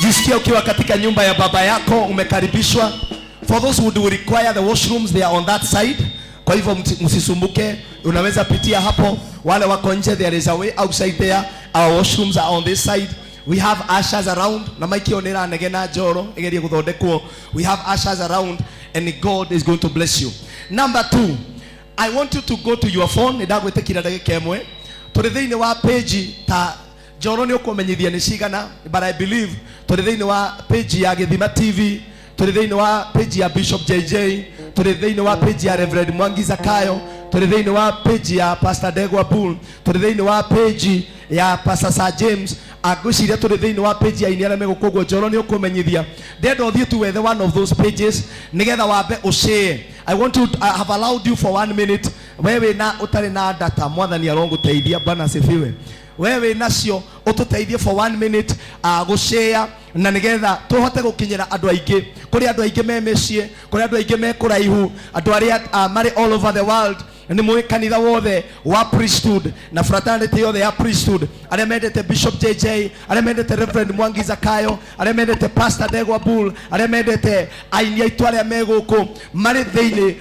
jisikia ukiwa katika nyumba ya baba yako, umekaribishwa. For those who do require the washrooms, they are on that side. Kwa hivyo msisumbuke, unaweza pitia hapo. Wale wako nje, there is a way outside there. Our washrooms are on this side. We have ushers around na maiki ĩyo nĩranegena njoro ĩgerie gũthondekwo. We have ushers around and God is going to bless you. Number two, I want you to go to your phone. Nĩndagwĩtĩkira ndagĩka ĩmwe. Tũrĩ thĩinĩ wa page ta njoro nĩ ũkũmenyithia nĩ cigana, but I believe tũrĩ thĩinĩ wa page ya Gĩthima TV, tũrĩ thĩinĩ wa page ya Bishop JJ, tũrĩ thĩinĩ wa page ya Reverend Mwangi Zakayo, tũrĩ thĩinĩ wa page ya Pastor Ndegwa Bull, tũrĩ thĩinĩ wa page ya Pastor Sir James. Angwĩciria tũrĩ thĩinĩ wa page ya ini arĩa megũkũ ũguo njoro nĩ ũkũmenyithia. Ndĩrenda ũthiĩ tu wethe one of those pages nĩgetha wambe ũshare. I want to I have allowed you for one minute. We wĩna ũtarĩ na data, mwathani arogũteithia. Bwana asifiwe. We wĩ nacio ũtũteithie for one minute gũshare na nĩgetha tũhote gũkinyĩra andũ aingĩ. Kũrĩ andũ aingĩ me mĩciĩ, kũrĩ andũ aingĩ me kũraihu, andũ arĩa marĩ all over the world. Nĩ mũĩ kanitha wothe wa priesthood na fraternity yothe ya priesthood, arĩa mendete Bishop JJ, arĩa mendete Reverend Mwangi Zakayo, arĩa mendete Pastor Ndegwa Bull, arĩa mendete aini aitũ arĩa me gũkũ marĩ thĩinĩ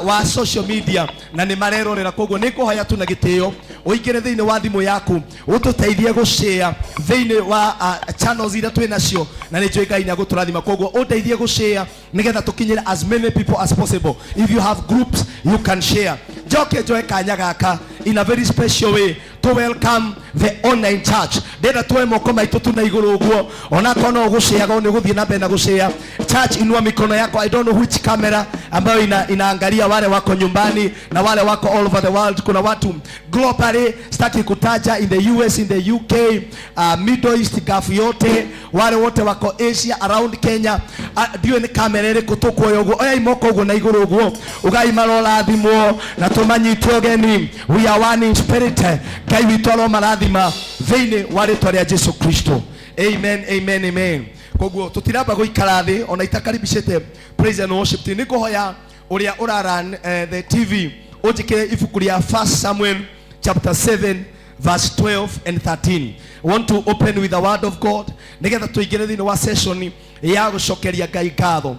wa social media na nĩ marerorera. Koguo nĩ ngũhoya tu na gĩtĩo ũingĩre thĩinĩ wa thimũ yaku ũtũteithie gũshare thĩinĩ wa channels iria twĩ nacio, na nĩ njũĩ Ngai nĩ agũtũrathima. Koguo ũndeithie gũshare nĩgetha tũkinyĩre as many people as possible. If you have groups, you can share. Njoke njoe kanya gaka in a very special way to welcome the online church. Ndĩrenda tuoe moko maitũ tu na igũrũ ũguo, onakorwo no ũgũshare, nĩ ũgũthiĩ na mbere na gũshare. Church, inua mikono yako. I don't know which camera ambayo inaangalia wale wako nyumbani na wale wako all over the world. Kuna watu globally, sitaki kutaja, in the US, in the UK, Middle East, Gulf yote, wale wote wako Asia, around Kenya. Ndiũĩ nĩ kamera ĩrĩkũ tũkuoya ũguo. Oyai moko ũguo na igũrũ ũguo, ugai marorathimwo na tũmanyite ũgeni. We are one in spirit. Ngai witũ aromarathima thĩinĩ wa rĩtwa rĩa Jesu Kristo. Amen, amen, amen. Koguo tũtiramba gũikara thĩ ona itakaribicĩte praise and worship team. Nĩ ngũhoya ũrĩa ũraran the TV ũnjĩkĩre ibuku rĩa First Samuel chapter 7 verse 12 and 13. I want to open with the word of God nĩgetha tũingĩre thĩinĩ wa session ya gũcokeria Ngai ngatho.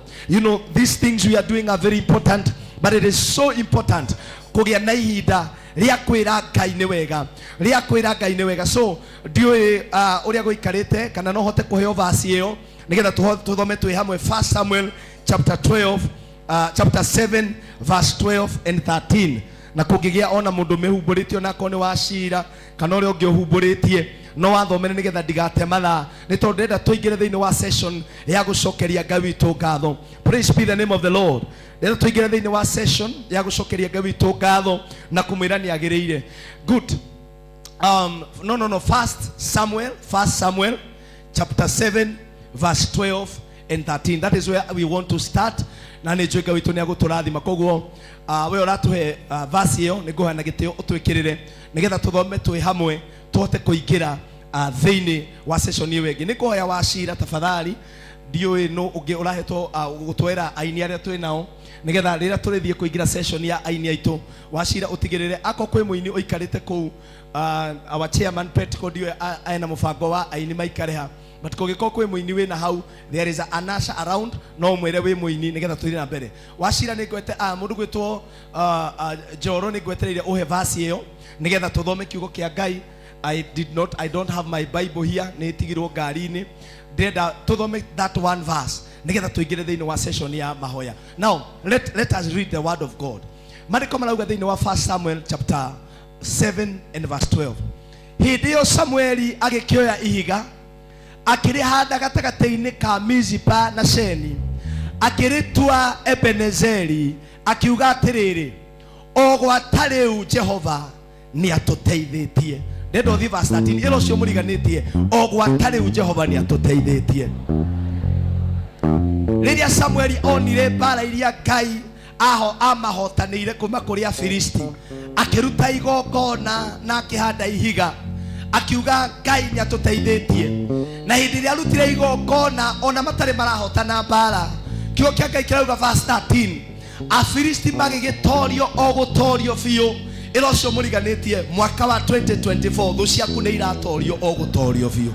These things we are doing are very important, but it is so important kũgĩa na ihinda rĩa kwĩra Ngai nĩ wega, rĩa kwĩra Ngai nĩ wega. So ndiũĩ ũrĩa gũikarĩte kana no hote kũheo verse ĩyo nĩgetha tũthome twĩ hamwe. First Samuel chapter 12, chapter 7 verse 12 and 13. Na kũngĩgĩa ona mũndũ mĩhumbũrĩtie, onakorwo nĩ wa cira kana ũrĩa ũngĩ ũhumbũrĩtie, no wathomere nĩgetha ndigate mathaa, nĩ tondũ ndĩrenda tũingĩre thĩinĩ wa session ya gũcokeria Ngai witũ ngatho. Praise be the name of the Lord. Ndĩrenda tũingĩre thĩinĩ wa session ya gũcokeria Ngai witũ ngatho na kũmwĩra nĩ agĩrĩire. Good. No, First Samuel chapter 7 verse 12 and 13. That is where we want to start, na nĩ njũĩ Ngai witũ nĩ agũtũrathima. Koguo we ũratũhe verse ĩyo, nĩ ngũhoya na gĩtĩo ũtwĩkĩrĩre nĩgetha tũthome twĩ hamwe, tũhote kũingĩra thĩinĩ wa session ĩyo ĩngĩ. Nĩ ngũhoya wa cira tafadhali, ndiũĩ nũ ũngĩ ũrahetwo gũtwĩra aini arĩa twĩ nao, nĩgetha rĩrĩa tũrĩthiĩ kũingĩra session ya aini aitũ, wacira ũtigĩrĩre ako kwĩ mũini ũikarĩte kũu. Our chairman Petco ndiũĩ ena mũbango wa aini maikare ha, but kũngĩkorwo kwĩ mũini wĩna hau, there is an usher around, no ũmwĩre wĩ mũini nĩgetha tũthiĩ na mbere. Wacira nĩ ngwete mũndũ gwĩtwo Njoro, nĩ ngwetereire ũhe verse ĩyo nĩgetha tũthome kiugo kĩa Ngai. I did not I don't have my Bible here, nĩ tigirwo ngari-inĩ. Ndĩrenda tũthome that one verse nĩgetha tũingĩre thĩinĩ wa session ya mahoya. Now let us read the word of God. Maandĩko marauga thĩinĩ wa 1 Samuel chapter 7 and verse 12, hĩndĩ ĩyo Samueli agĩkĩoya ihiga akĩrĩhanda gatagatĩ-inĩ ka Mizipa na Sheni, akĩrĩtua Ebenezeri, akiuga atĩrĩrĩ, o gwata rĩu Jehova nĩ atũteithĩtie. Ndenda ũthiĩ verse 13 ĩro ũcio mũriganĩtie. O gwata rĩu Jehova nĩ atũteithĩtie. Rĩrĩa Samueli onire mbara iria Ngai aho amahotanĩire kuma kũrĩ Afilisti, akĩruta igongona na akĩhanda ihiga, akiuga Ngai nĩ atũteithĩtie. Na hĩndĩ ĩrĩa arutire igongona ona matarĩ marahotana mbara, kiugo kĩa Ngai kĩrauga Kiugo kĩa Ngai kĩrauga verse 13, Afilisti magĩgĩtorio o gũtorio biũ. Ĩra ũcio mũriganĩtie, mwaka wa 2024 thũ ciaku nĩ iratorio o gũtorio biũ.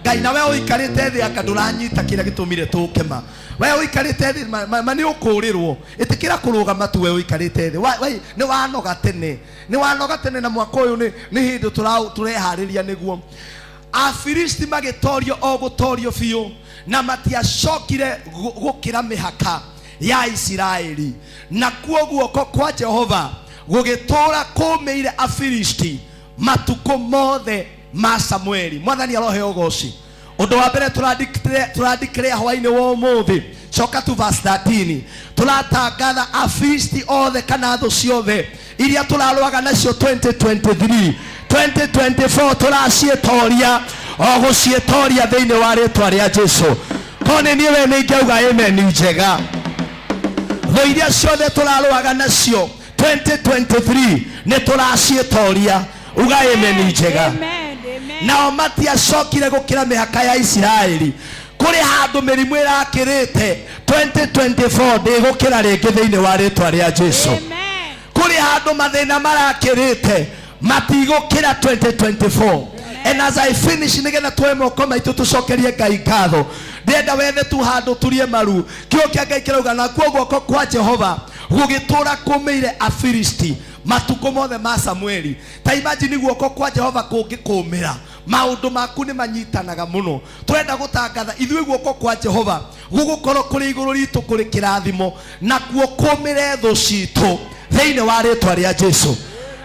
Ngai na we ũikarĩte thĩ anga ndũranyita kĩrĩa gĩtũmire tũke ma. We ũikarĩte thĩ ma nĩ ũkũrĩrwo. Ĩtĩkĩra kũrũgama tu we ũikarĩte thĩ. Nĩ wanoga tene. Nĩ wanoga tene na mwaka ũyũ nĩ hĩndĩ tũreharĩria nĩguo. Afilisti magĩtorio o gũtorio biũ na matiacokire gũkĩra mĩhaka ya Isiraeli. Nakuo guoko kwa Jehova gũgĩtũũra kũũmĩire Afilisti matukũ mothe ma Samueli. Mwathani aroheo ũgoci. Ũndũ wa mbere tũrandikĩrĩa hwaĩ-inĩ wa ũmũthĩ, coka tu verse 13, tũratangatha Afilisti othe kana thũ ciothe iria tũrarũaga nacio 2023 2024 tũraciĩtoria o gũciĩtoria thĩinĩ wa rĩtwa rĩa Jesu. Ko nĩ niĩ we nĩ ingĩauga amen njega. Thũ iria ciothe tũrarũaga nacio 2023 nĩ tũraciĩtoria. Uga amen njega. Nao matiacokire gũkĩra mĩhaka ya Isiraeli. Kũrĩ handũ mĩrimũ ĩrakĩrĩte 2024 ndĩgũkĩra rĩngĩ thĩinĩ wa rĩtwa rĩa Jesu. Kũrĩ handũ mathĩna marakĩrĩte matigũkĩra 2024. And as I finish, nĩgetha tuoe moko maitũ tũcokerie Ngai ngatho, ndĩrenda wethe tu handũ turie maru. Kiugo kĩa Ngai kĩrauga, nakuo guoko kwa Jehova gũgĩtũũra kũmĩire Afilisti matukũ mothe ma Samueli. Ta imagine guoko kwa Jehova kũngĩkũmĩra, maũndũ maku nĩ manyitanaga mũno. Tũrenda gũtangatha ithuĩ guoko kwa Jehova gũgũkorwo kũrĩ igũrũ ritũ kũrĩ kĩrathimo, nakuo kũmĩre thũ citũ thĩinĩ wa rĩtwa rĩa Jesu.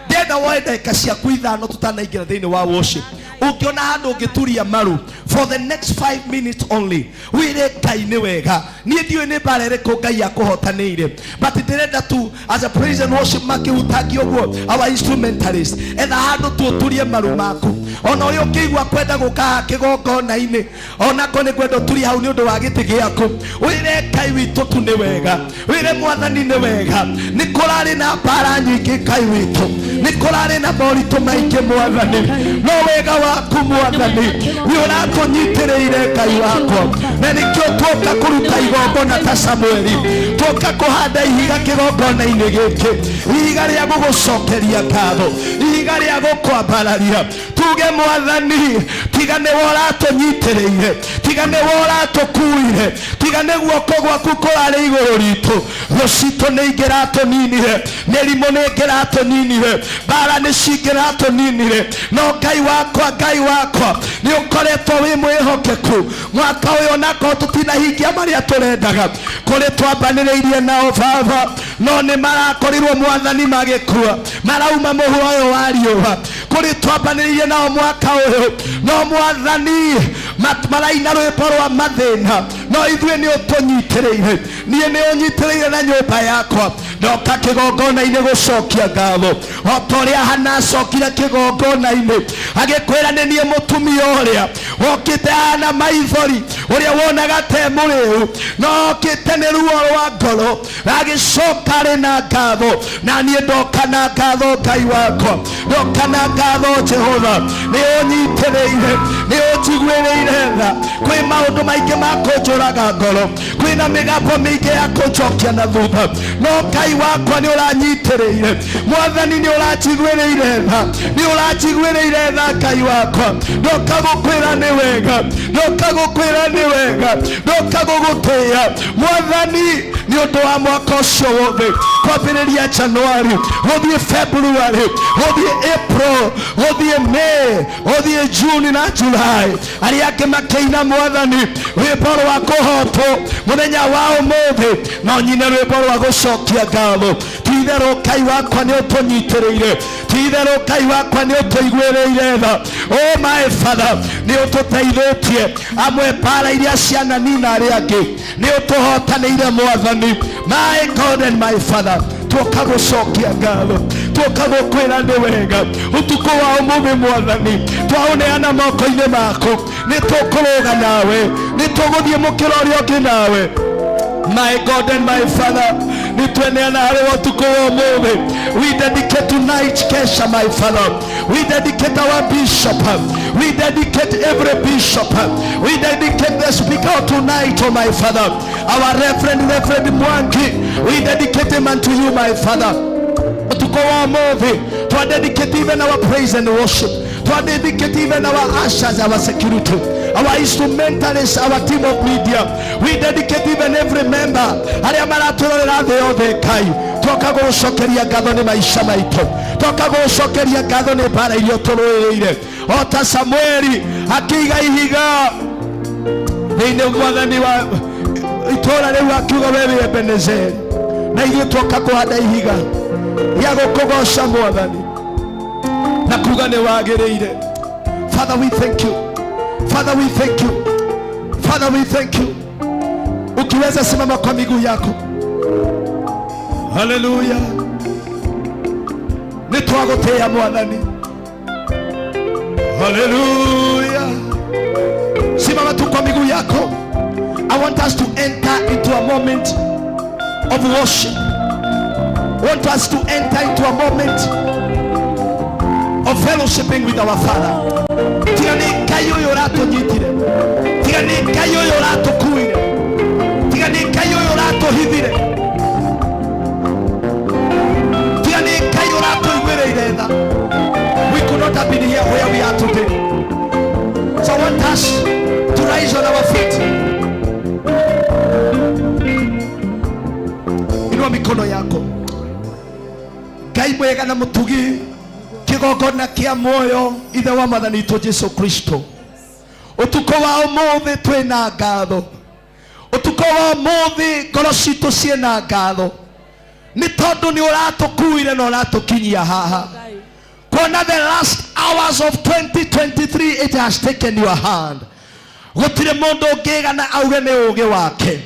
Ndĩrenda woe ndagĩka ciaku ithano tũtanaingĩra thĩinĩ wa worship. Ũngĩona handũ ũngĩturia maru for the next 5 minutes only, wĩre Ngai nĩ wega. Niĩ ndiũĩ nĩ mbara ĩrĩkũ Ngai akũhotanĩire, but ndĩrenda tu as a praise and worship makĩhutagia ũguo our instrumentalist, etha handũ tu ũturie maru maku. Ona ũrĩa ũngĩigua kwenda gũka haha kĩgongona-inĩ, onako nĩ kwenda ũturie hau nĩ ũndũ wa gĩtĩ gĩaku. Wĩre Ngai witũ tu nĩ wega, wĩre Mwathani nĩ wega. Nĩ kũrarĩ na mbara nyingĩ Ngai witũ, nĩ kũrarĩ na moritũ maingĩ Mwathani, no wega waku Mwathani nĩ ũratũnyitĩrĩire Ngai wakwa, na nĩkĩo tuoka kũruta igongona ta Samueli, tuoka kũhanda ihiga kĩgongona-inĩ gĩkĩ, ihiga rĩa gũgũcokeria ngatho, ihiga rĩa gũkwambararia. Tuge Mwathani, tiga nĩwe ũratũnyitĩrĩire, tiga nĩwe ũratũkuire, tiga nĩ guoko gwaku kũrarĩ igũrũ ritũ, thũ citũ nĩ ingĩratũninire, mĩrimũ nĩ ĩngĩratũninire, mbara nĩ cingĩratũninire. No Ngai wakwa, Ngai wakwa, nĩ ũkoretwo wĩ mwĩhokeku mwaka ũyũ, onakorwo tũtinahingia marĩa tũrendaga, kũrĩ twambanĩrĩirie nao Baba, no nĩ marakorirwo Mwathani magĩkua, marauma mũhu ũyũ wa riũa. Kũrĩ twambanĩrĩirie nao mwaka ũyũ, no Mwathani maraina rwĩmbo rwa mathĩna, no ithuĩ nĩ ũtũnyitĩrĩire. Niĩ nĩ ũnyitĩrĩire na nyũmba yakwa. Ndoka kĩgongona-inĩ gũcokia ngatho, o ta ũrĩa Hana acokire kĩgongona-inĩ agĩkwĩra nĩ niĩ mũtumia ũrĩa wokĩte hana maithori, ũrĩa wonaga te mũrĩu, no okĩte nĩ ruo rwa ngoro, agĩcoka arĩ na ngatho. Na niĩ ndoka na ngatho Ngai wakwa, ndoka na ngatho Jehova, nĩ ũnyitĩrĩire, nĩ ũnjiguĩrĩire tha. Kwĩ maũndũ maingĩ ma kũnjũraga ngoro, kwĩna mĩgambo mĩingĩ ya kũnjokia na thutha, no Ngai wakwa nĩ ũranyitĩrĩire. Mwathani nĩ ũranjiguĩrĩire tha, nĩ ũranjiguĩrĩire tha Ngai wakwa. Ndoka gũkwĩra nĩ wega, ndoka gũkwĩra nĩ wega, ndoka gũgũtĩĩa Mwathani nĩ ũndũ wa mwaka ũcio wothe, kwambĩrĩria January gũthiĩ February gũthiĩ April gũthiĩ May gũthiĩ June na July, arĩa angĩ makĩina Mwathani rwĩmbo rwa kũhotwo mũthenya wa ũmũthĩ, no nyine rwĩmbo rwa gũcokia ngatho. Ti-itherũ Ngai wakwa nĩ ũtũnyitĩrĩire, ti-itherũ Ngai wakwa nĩ ũtũiguĩrĩire tha. Oh my Father, nĩ ũtũteithĩtie amwe mbara iria ciananina arĩa angĩ, nĩ ũtũhotanĩire Mwathani. My God and my Father, tuoka gũcokia ngatho, tuoka gũkwĩra nĩ wega. Ũtukũ wa ũmũthĩ Mwathani, twaũneana moko-inĩ maku, nĩ tũkũrũga nawe, nĩ tũgũthiĩ mũkĩra ũrĩa ũngĩ nawe. My God and my Father, nĩ tweneana harĩ ũtukũ wa ũmũthĩ. We dedicate tonight Kesha, my Father. We dedicate our bishop. We dedicate every bishop. We dedicate the speaker tonight, oh my Father. Our Reverend, Reverend Mwangi, we dedicate him unto you, my Father. Utuko wa ũmũthĩ twa dedicate even our praise and worship, twa dedicate even our ushers, our security, our instrumentalists, our team of media. We dedicate even every member arĩa maratũrorera thĩ yothe. Ngai, twoka gũgũcokeria ngatho nĩ maica maitũ, twoka gũgũcokeria ngatho nĩ mbara iria ũtũrũĩrĩire, o ta Samueli akĩiga ihiga thĩinĩ, Mwathani, wa itũra rĩu, akiuga we wĩ Ebenezeri, na ithuĩ twoka kũhanda ihiga rĩa gũkũgoca, Mwathani, na kuga nĩ wagĩrĩire. Father, we thank you. Father, we thank you. Father, we thank you. Ukiweza, simama kwa miguu yako. Haleluya. Nĩ twagũtĩĩa, Mwathani. Haleluya. Simama tu kwa miguu yako. I want us to enter into a moment of worship. I want us to enter into a moment of fellowshipping with our Father. Tiga nĩ Ngai ũyũ ũratũnyitire, tiga nĩ Ngai ũyũ ũratũkuire, tiga nĩ Ngai ũyũ ũratũhithire, tiga nĩ Ngai ũratũiguĩrĩire tha, we could not have been here where we are today. So I want us to rise on our feet. Inua mikono yako. Ngai mwega na mũtugi, kĩgongona kĩa muoyo, ithe wa Mwathani witũ Jesu Kristo, ũtukũ wa ũmũthĩ twĩna ngatho. Ũtukũ wa ũmũthĩ ngoro citũ ciĩna ngatho, nĩ tondũ nĩ ũratũkuire na ũratũkinyia haha. Kuona the last hours of 2023, it has taken your hand. Gũtirĩ mũndũ ũngĩgana auge nĩ ũũgĩ wake,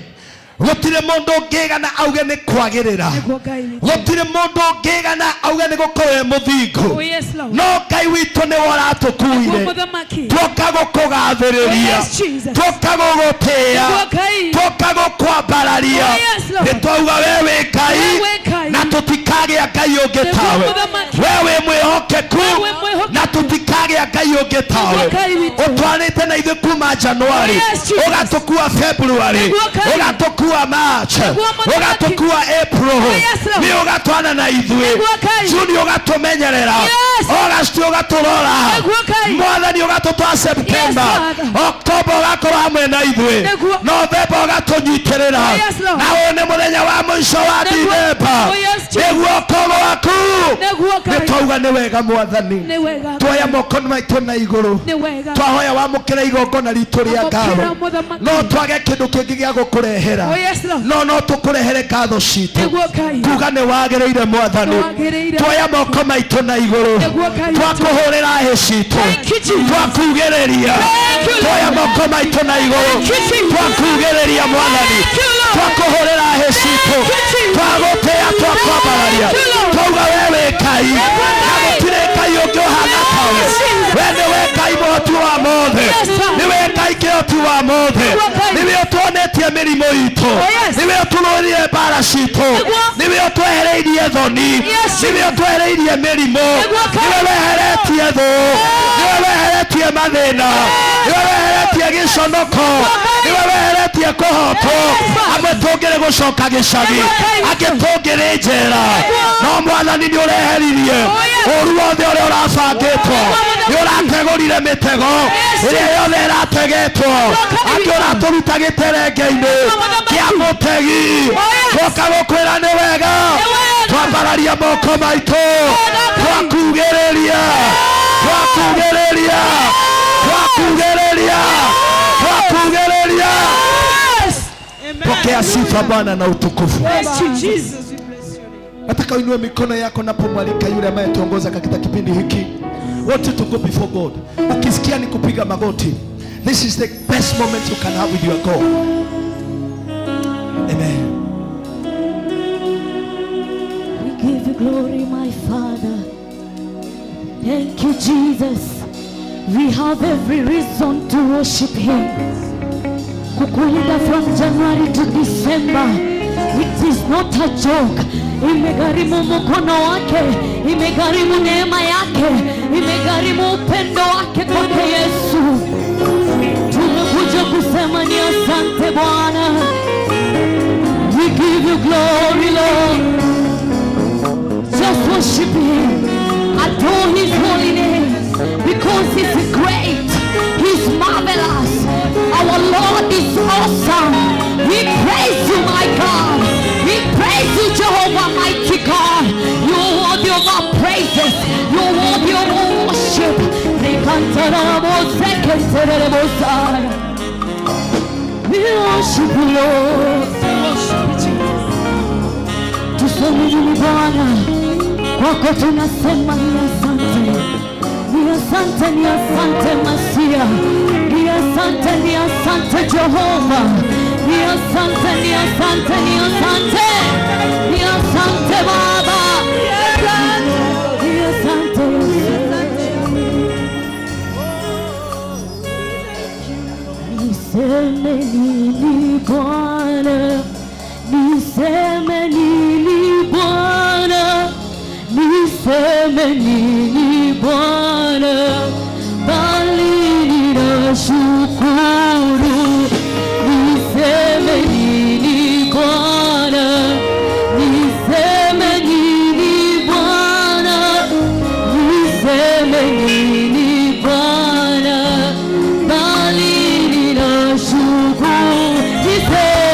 gũtirĩ mũndũ ũngĩgana auge nĩ kwagĩrĩra, Nĩguo Ngai witũ. Gũtirĩ mũndũ ũngĩgana auge nĩ gũkorwo e mũthingu, Oh, yes, Lord. no Ngai witũ nĩwe ũratũkuire. Nĩguo Mũthamaki. Tuoka gũkũgathĩrĩria, Oh, yes, Jesus. tuoka gũgũtĩĩa, Nĩguo Ngai. tuoka gũkwambararia. Oh, yes, Lord. Nĩ twauga we wĩ Ngai, We wĩ Ngai. Na tũtikagĩa Ngai ũngĩ Nĩguo tawe. Mũthamaki. We wĩ mwĩhokeku, We wĩ mwĩhokeku. na tũtikagĩa Ngai ũngĩ tawe. Nĩguo Ngai witũ. Ũtwarĩte na ithuĩ kuma January, Oh, yes, Jesus. ũgatũkua February, Nĩguo Ngai. ũgatũkua March, Nĩguo Mũthamaki. ũgatũkua April, Oh, yes, Lord. nĩ ũgatwana na ithuĩ, Nĩguo Ngai. June ũgatũmenyerera, Yes. August ũgatũrora, Nĩguo Ngai. Mwathani, ũgatũtwara September, Yes, Father. October ũgakorwo hamwe na ithuĩ, Nĩguo. November ũgatũnyitĩrĩra, Oh, yes, Lord. na ũyũ nĩ mũthenya wa mũico wa Nĩguo. Dithemba, Oh, yes, Jesus. nĩguo gwaku. Nĩguo Nĩ Ngai. twauga nĩ wega, Mwathani. Nĩ wega. Tuoya moko maitũ na igũrũ, Nĩ wega. twahoya wamũkĩra igongona ritũ rĩa Amũkĩra, ngatho. Mũthamaki. No twage kĩndũ kĩngĩ gĩa gũkũrehera, Oh, yes, Lord. no tũkũrehere ngatho citũ, Nĩguo Ngai. kuga nĩ wagĩrĩire, Mwathani. Nĩ wagĩrĩire. Tuoya moko maitũ na igũrũ, Nĩguo Ngai. twakũhũrĩra hĩ citũ, Thank you, Jesus. twakugĩrĩria. Thank you, Lord. Tuoya moko maitũ na igũrũ, Thank you, Jesus. twakugĩrĩria, Mwathani, Thank you, Lord. twakũhũrĩra hĩ citũ, Thank you, Jesus. twagũtĩĩa, twakwambararia. Thank you, Lord. Twauga we wĩ Ngai, na gũtirĩ Ngai ũngĩ ũhana tawe. Yes, Jesus. We nĩwe Ngai mũhoti wa mothe, Yes, sir. nĩwe Ngai kĩhoti wa mothe, Nĩguo Ngai. nĩwe ũtuonetie mĩrimũ itũ, Oh, yes. nĩwe ũtũrũrire mbara citũ, Nĩguo. nĩwe ũtwehereirie thoni, Yes, nĩwe ũtwehereirie mĩrimũ, Nĩguo Ngai. nĩwe weheretie thũ, nĩwe weheretie mathĩna, nĩwe weheretie gĩconoko, nĩwe weheretie kũhotwo. Amwe tũngĩrĩ gũcoka gĩcagi, angĩ tũngĩrĩ njera, no Mwathani, nĩ ũreheririe ũru wothe ũrĩa ũrabangĩtwo, nĩ ũrategũrire mĩtego ĩrĩa yothe ĩrategetwo, angĩ ũratũruta gĩterenge-inĩ kĩa mũtegi. Twoka gũkwĩra nĩ wega. Twambararia moko maitũ, twakugĩrĩria, twakugĩrĩria, twakugĩrĩria, twakugĩrĩria. Pokea sifa, Bwana, na utukufu. Bless you, Jesus. We bless your name. Nataka uinue mikono yako napomwalika yule ambaye tuongoza katika kipindi hiki. Want you to go before God. Ukisikia ni kupiga magoti, this is the best moment you can have with your God. Amen. We give you glory, my Father. Thank you, Jesus. We have every reason to worship Him. Kukulinda from January to December, it is not a joke. Imegharimu mkono wake, imegharimu neema yake, imegharimu upendo wake kwake Yesu. Tumekuja kusema ni asante, Bwana. Rarabose. We worship you, Lord. Tusamehe Bwana, kwako tunasema ni asante, ni asante, ni asante Masia, ni asante, ni asante Jehova, ni asante, ni asante, ni asante, ni asante Baba, ni asante. Niseme nini Bwana, niseme nini Bwana, niseme nini Bwana, bali ninashukuru. Niseme nini Bwana, niseme nini Bwana, niseme nini Bwana, bali ninashukuru. Niseme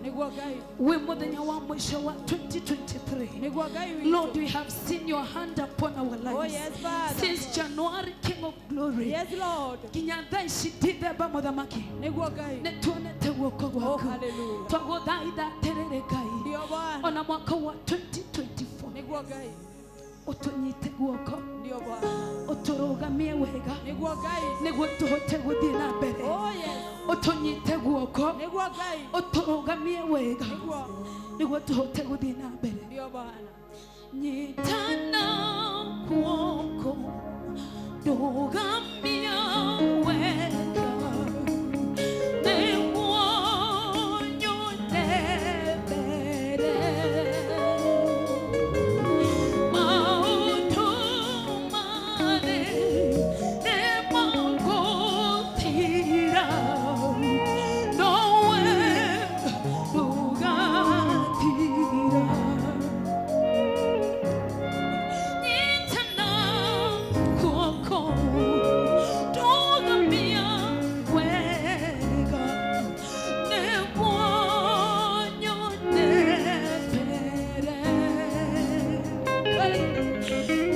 Nĩguo Ngai. Wĩ mũthenya wa mũico wa 2023. Nĩguo Ngai witũ. Lord, we have seen your hand upon our Oh lives yes, Father. since January, King of Glory. Yes, Lord. Nginya thaa ici Dithemba, mũthamaki, Nĩguo Ngai. nĩ tuonete guoko Oh, gwaku. hallelujah. Twagũthaitha atĩrĩrĩ Ngai, Ndio Bwana. ona mwaka wa 2024 Nĩguo Ngai. ũtũnyite guoko, Ndio Bwana. ũtũrũgamie wega Nĩguo Ngai. nĩguo tũhote gũthiĩ na mbere. Oh yes. Ũtũnyite guoko, Nĩguo Ngai. ũtũrũgamie wega Nĩguo. nĩguo tũhote gũthiĩ na mbere. Ndio Bwana. Nyitana guoko, ndũgamia wega nĩguo nyone mbere. Maũndũ marĩ nĩmagũtira, nowe ndũgatira. Nyitana guoko, ndũgamia wega nĩguo nyone mbere.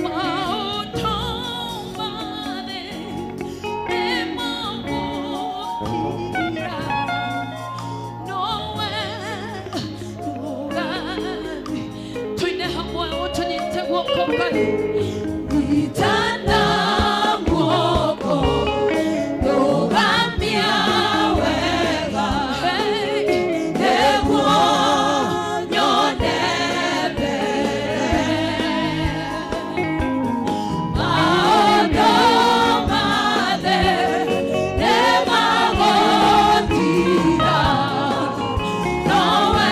Maũndũ marĩ nĩmagũtira, nowe ndũgatira. Twine hamwe ũtũnyite guoko Ngai. Nyitana guoko, ndũgamia wega. Hey, nĩguo nyone mbere. Maũndũ mothe nĩmagũtira, nowe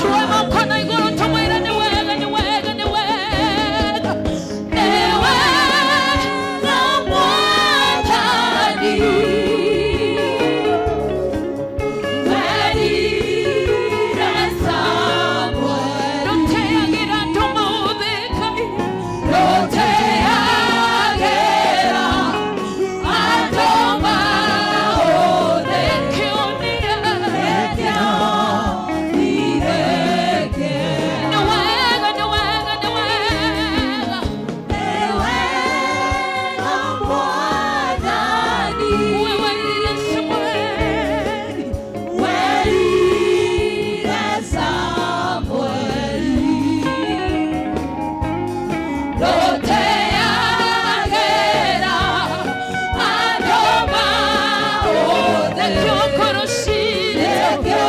tuwe mkono igũrũ tũmwĩre nĩ wega, nĩ wega, nĩ wega, nĩ wega Mwathani. Werire Samueli. Ndũteagĩra ndũmũthĩ Ngai. Ndũteagĩra andũ maũthĩ. Kĩonire. Nĩ wega, nĩ wega, nĩ wega. Wewe werire Samueli. Ndũteagĩra andũ maũthĩ. Kĩokoro citũ.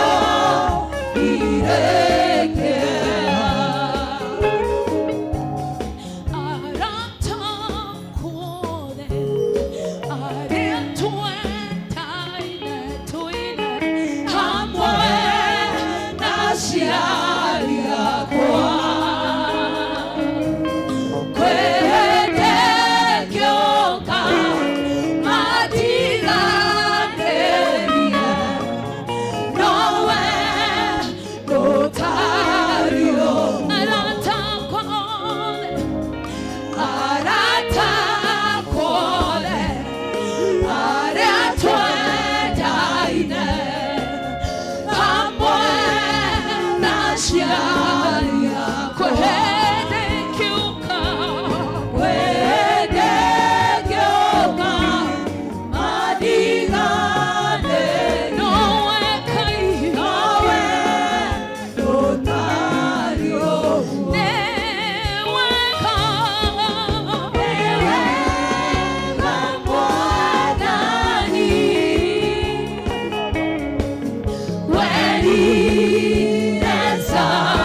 Werire Samueli.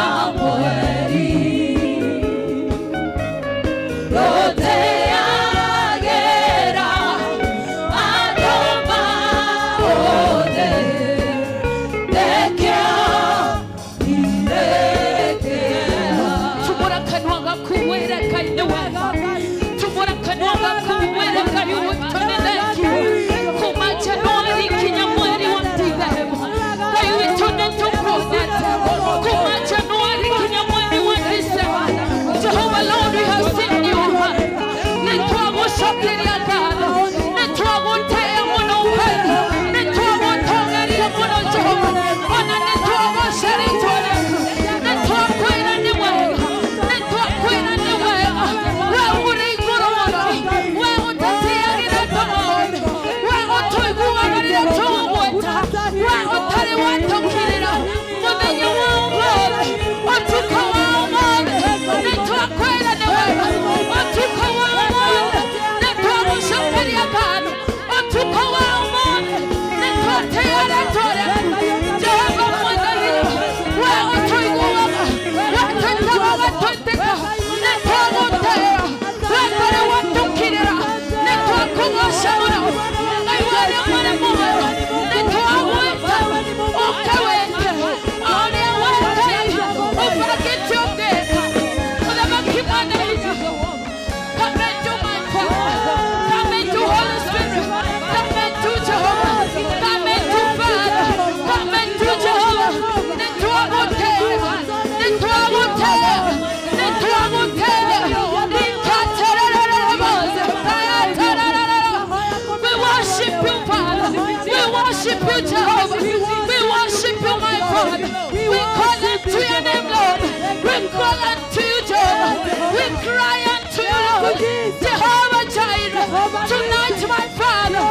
We call unto you, Jehovah. We cry unto you, Lord. Jehovah Jireh. Tonight, my Father,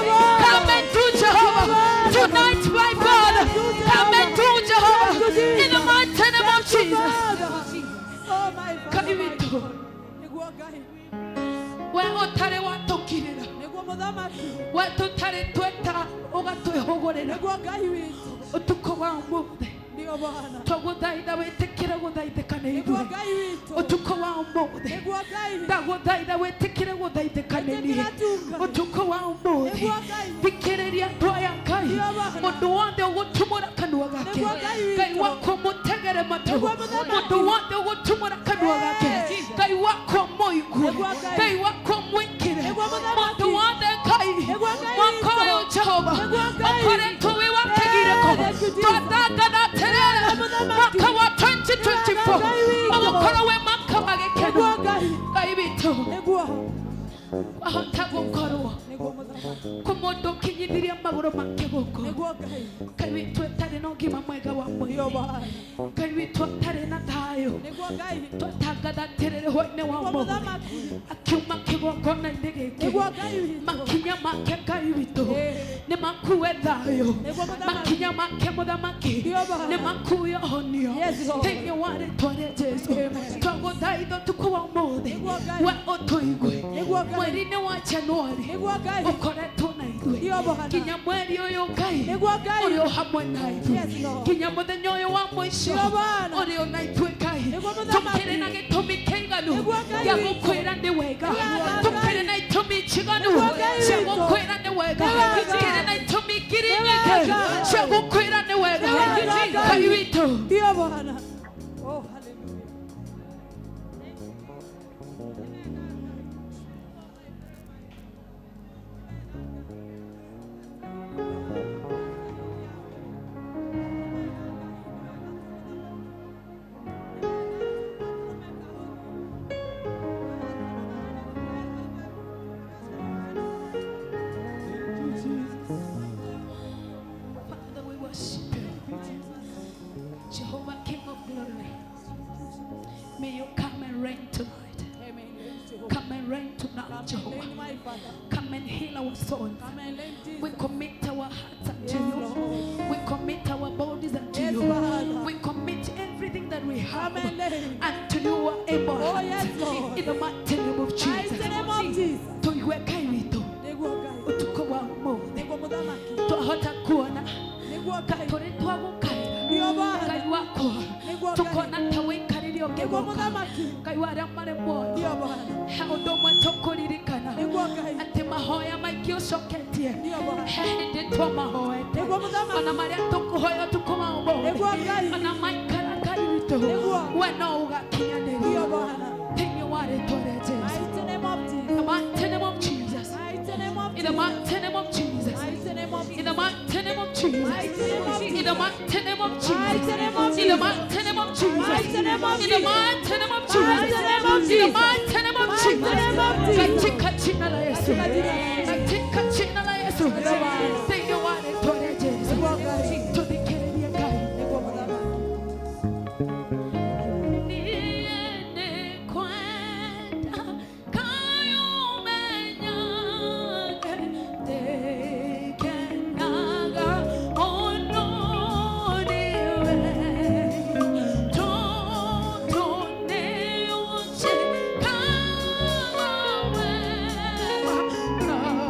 come and do, Jehovah. Tonight, my Father, come and do, Jehovah. In the mighty name of Jesus. Oh my Father. Ngai witũ, Nĩguo Ngai. we ũtarĩ watũkirĩra, Nĩguo mũthamaki. we tũtarĩ tweta ũgatwĩhũgũrĩra Nĩguo Ngai witũ. ũtukũ wa ũmũthĩ. Ndio Bwana. Twagũthaitha wĩtĩkĩre gũthaithĩka nĩ Nĩguo ithuĩ Ngai witũ. ũtukũ wa ũmũthĩ. Nĩguo Ngai. Ndagũthaitha wĩtĩkĩre gũthaithĩka nĩ niĩ Ĩtĩkĩra tu Ngai. ũtukũ wa ũmũthĩ. Nĩguo Ngai. Thikĩrĩria andũ aya Ngai, Ndio Bwana. mũndũ wothe ũgũtumũra kanua gake, Nĩguo Ngai witũ. Ngai wakwa mũtegere matũ. Nĩguo mũthamaki. Mũndũ wothe ũgũtumũra kanua gake, Eh. Ngai wakwa mũigue, Nĩguo Ngai. Ngai wakwa mwĩkĩre. Nĩguo mũthamaki. Mũndũ wothe Ngai, Nĩguo Ngai mwaka witũ. ũyũ Jehova Nĩguo Ngai. ũkoretwo wĩ wa kĩgirĩko, Eh, thank you, Jesus. twathangatha atĩrĩrĩ, Mũthamaki. mwaka wa 2024 Ngai witũ. ũgũkorwo wĩ mwaka wa gĩkeno. Nĩguo Ngai. Ngai witũ, Nĩguo. wahota gũkorwo Nĩguo mũthamaki. kũ mũndũ ũkinyithirie magũrũ make gũkũ, Nĩguo Ngai. Ngai witũ atarĩ na ũgima mwega wa Ndio mwĩrĩ, Bwana. Ngai witũ atarĩ na thayũ. Nĩguo Ngai. Twatangatha atĩrĩrĩ hwainĩ wa Nĩguo ũmũthĩ, mũthamaki. akiuma kĩgongona-inĩ gĩkĩ, Nĩguo Ngai witũ. makinya make Ngai witũ Eh. nĩ makue thayũ, Nĩguo mũthamaki. makinya make mũthamaki Ndio Bwana. nĩ makue ũhonio Yes, Lord. thĩinĩ wa rĩtwa rĩa Jesu. Amen. Twagũthaitha ũtukũ wa ũmũthĩ, Nĩguo Ngai. we ũtũigue. Nĩguo Ngai. Mweri-inĩ wa Januari Nĩguo Ngai. ũkoretwo na ithuĩ Ndio Bwana. nginya mweri ũyũ Ngai Nĩguo Ngai. ũrĩ o hamwe na ithuĩ Yes, Lord. nginya mũthenya ũyũ wa mũico Ndio Bwana. ũrĩ o na ithuĩ Ngai. Nĩguo mũthamaki. Tũkĩrĩ na gĩtũmi kĩiganu Nĩguo Ngai gĩa witũ. gũkwĩra nĩ wega, Nĩguo tũkĩrĩ Ngai. na itũmi njiganu Nĩguo Ngai cia witũ. gũkwĩra nĩ wega, Nĩ wega. tũkĩrĩ na itũmi ngiri Nĩ nyingĩ wega. cia gũkwĩra nĩ wega. Nĩ wega, Ngai Ngai. witũ. Ndio Bwana. Oh, hallelujah. Father, we worship you. Jehovah, King of glory, may you come and reign tonight. Amen. Jehovah. Come and reign tonight, Come and Jehovah. reign, my Father. Come and heal our souls. Come and reign, Jesus. We commit our hearts unto Yes, you. Lord. We commit our bodies unto Yes, you. Father. We commit everything that we have Come and reign. unto you, our able Oh, hands. yes, Lord. In the mighty name of Jesus. Mighty name of Jesus. Tuigue Ngai witũ Nĩguo Ngai. ũtukũ wa ũmũthĩ, Nĩguo mũthamaki. twahota kuona Nĩguo ta Ngai. tũrĩ twagũkaĩra Ndio Bwana. Ngai wakwa, Nĩguo Ngai. tũkona ta wĩikarĩre Nĩguo ũngĩgũka. mũthamaki. Ngai wa arĩa marĩ muoyo, Ndio Bwana. he ũndũ ũmwe tũkũririkana, Nĩguo Ngai. atĩ mahoya maingĩ ũcoketie Ndio Bwana. he hĩndĩ twamahoete, Nĩguo mũthamaki. ona marĩa tũkũhoya ũtukũ wa ũmũthĩ, Nĩguo Ngai. ona maikara Ngai witũ, Nĩguo. we no ũgakinyanĩria Ndio Bwana. thĩinĩ wa rĩtwa rĩa Jesu. Mighty name of Jesus. In the mighty name of Jesus. Mighty name of In the Jesus. mighty name of Jesus. Mighty name of In the mighty name of Jesus. Mighty name of In the mighty name of Jesus. Mighty name of In the mighty name of Jesus. Mighty name of In the mighty name of Jesus. Mighty name of In the Jesus. mighty name of Mighty Jesus. name of Jesus. Katika jina la Yesu. Katika jina la Yesu. Katika jina la Yesu. Thĩinĩ wa rĩĩtwa rĩa Jesu. Nĩguo Ngai. Tũthikĩrĩrie Ngai. Nĩguo mũthamaki. Thank you.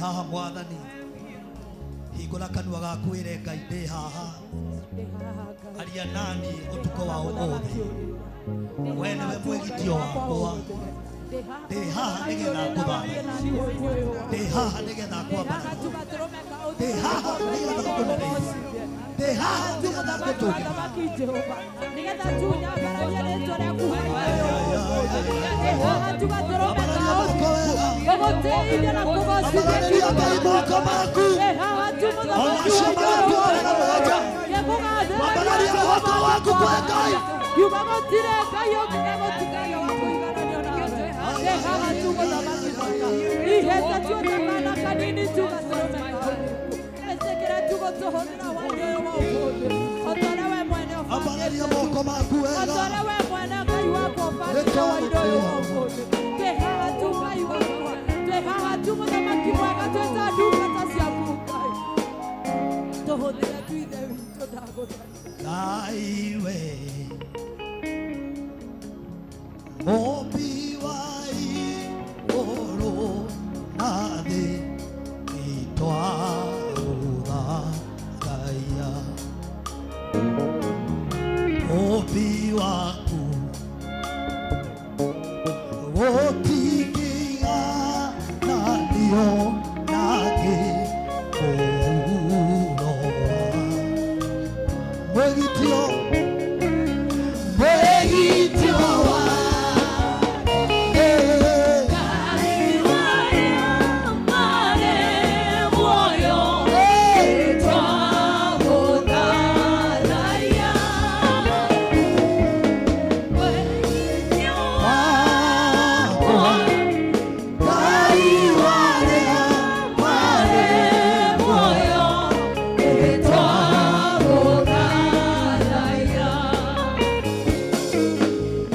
Haha Mwathani, hingũra kanua gaku wĩre Ngai ndĩ haha. Aria nani ũtukũ wa ũmũthĩ. We nĩwe mwĩgitio wakwa. Ndĩ haha nĩgetha ngũthathaiye. Ndĩ haha nĩgetha ngwambarare. Ndĩ haha nĩgetha ngũnenerie. Ndĩ haha nĩgetha ngũtũũgĩrie. Ambararia moko wega. Ambararĩria Ngai moko maku. Ona acio maratwarĩra mũgwanja. Ambararia moko waku kwĩ Ngai. Kiuga gũtirĩ Ngai ũngĩ na gũtirĩ wa kũigananio nawe. Ndĩ haha tu mũthamaki mwega. Ihĩte tu o ta kaana kanini tu gatũrũme ka Ĩtĩkĩra tu gũtũhũthĩra hwaĩ-inĩ ũyũ wa ũmũthĩ. O ta ũrĩa we mwene Ambararia ũbangĩte moko maku O ta wega. ũrĩa we mwene Ngai wakwa ũbangĩte hwaĩ-inĩ ũyũ wa ũmũthĩ. Twĩ haha tu Ngai wakwa. Twĩ haha tu mũthamaki mwega twĩ ta ndungata ciaku Ngai. Tũhũthĩre tu Ithe witũ ndagũthaitha. Ngai we Mũmbi wa igũrũ na thĩ nĩtwagũthathaiya. Ũmbi waku gũtingĩigananio na kĩũroa. Mwĩgitio, mwĩgitio wa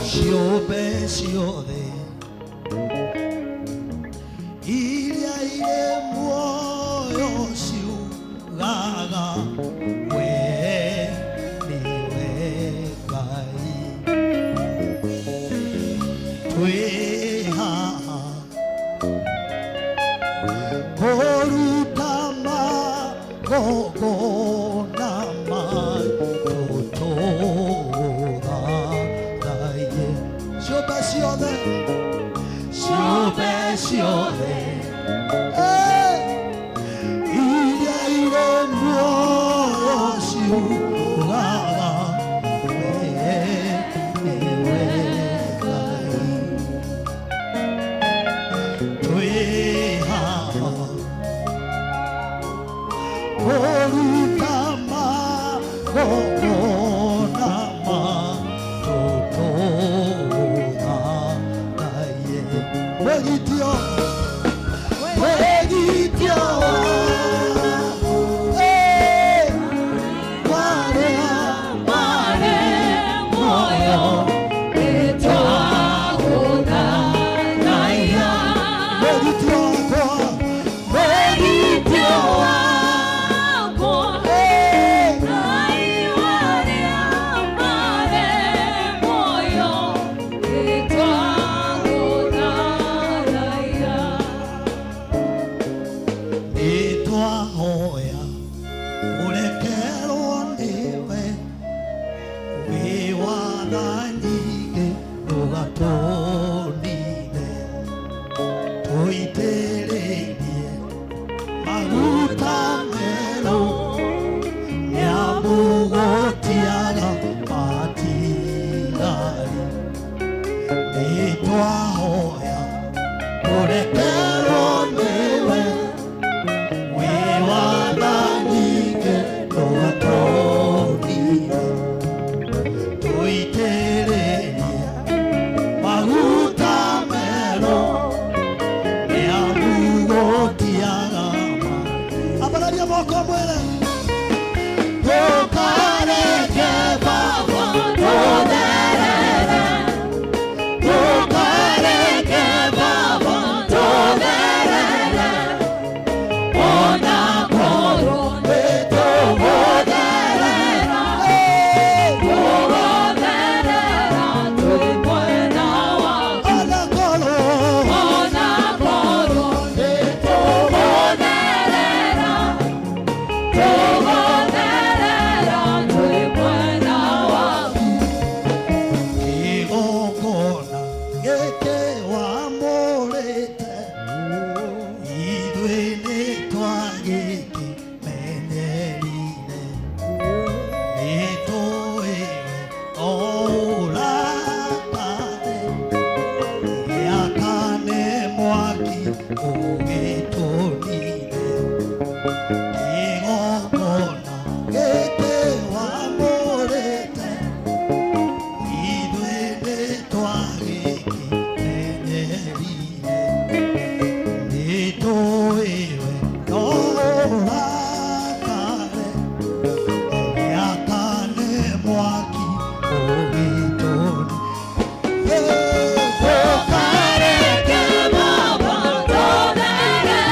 ciũmbe ciothe iria irĩ muoyo ciugaga we nĩwe Ngai. Twĩ haha kũruta magongona maitũ tũthathaiye. Ciũmbe ciothe, ciũmbe ciothe, iria irĩ muoyo ciugaga we nĩwe Ngai. Twĩ haha kũruta magongona maitũ tũthathaiye. Mwĩgitio, mwĩgitio warĩa marĩ muoyo mwĩgitio wakwa, mwĩgitio wakwa, nĩtwahoya ũrekerwo nĩwe wĩ watha nyingĩ ndũgatũnine tũitĩrĩrie maguta merũ nĩamũgũtiaga matigari. Nĩtwahoya ũrekerwo nĩwe wĩ watha nyingĩ ndũgatũnine tũitĩrĩrie maguta merũ nĩamũgũtiaga ma. Ambararia moko mwĩre ndũkareke Baba tũtherere, ndũkareke Baba tũtherere, ona korwo nĩtũgũtherera, Tũgũtherera twĩ mwena waku. ona korwo Ona korwo nĩtũgũtherera. Ithuĩ nĩ twagĩkĩmenyerire, nĩtũĩ we no ũrakare, gĩakane mwaki ũgĩtũnine, kĩgongona gĩkĩ wamũrĩte, ithuĩ nĩ twagĩkĩmenyerire, nĩtũĩ we no ũrakare, gĩakane mwaki ũgĩtũnine. Ndũkareke Baba tũtherere,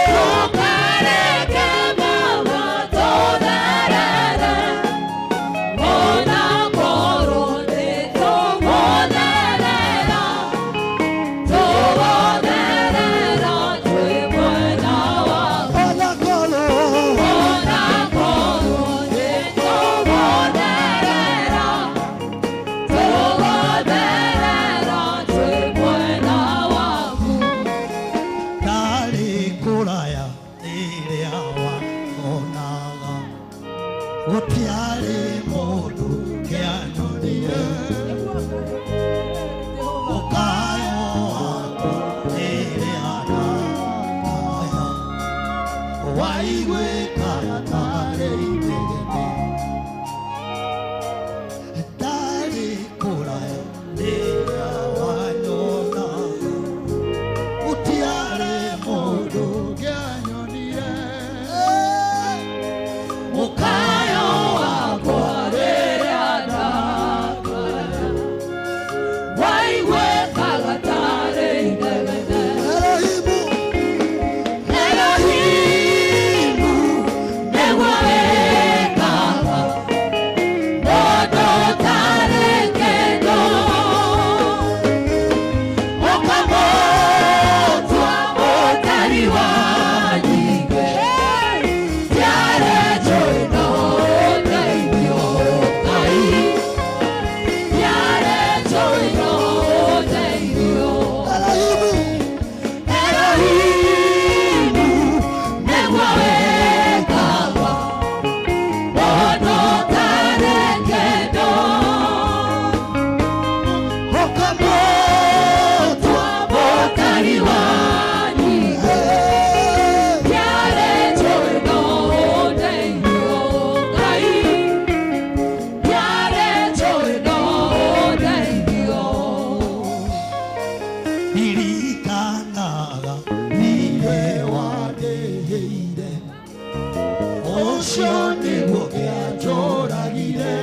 ndũkareke Baba tũtherere, ona korwo nĩtũgũtherera, tũgũtherera twĩ mwena waku. Ona korwo Ona korwo nĩtũgũtherera, tũgũtherera twĩ mwena waku. Ndarĩ kũraya rĩrĩa wakonaga, gũtiarĩ mũndũ kĩanyonire, mũkayo wakwa rĩrĩa ndakaya, waiguĩkaga tarĩ inegene. Ndarĩ kũraya rĩrĩa wanyonaga, gũtiarĩ mũndũ kĩanyonire, mũkayo wakwa Rĩrĩa ndakaya, waiguĩkaga tarĩ inegene. Elohimu, Elohimu, nĩguo wĩkaga mũndũ ũtarĩ kĩndũ, ũkamũtua mũtari wa nyingĩ. Ndiarĩ njũĩ no ũteithio Ngai, ndiarĩ njũĩ no ũteithio. Elohimu, Elohimu, nĩguo wĩkaga mũndũ ũtarĩ kĩndũ, ũkamũtua mũtari wa nyingĩ. Ndiarĩ njũĩ no ũteithio Ngai, ndiarĩ njũĩ no ũteithio. Ndirikanaga niĩ wandĩhĩire, ũcio nĩguo kĩanjũragire,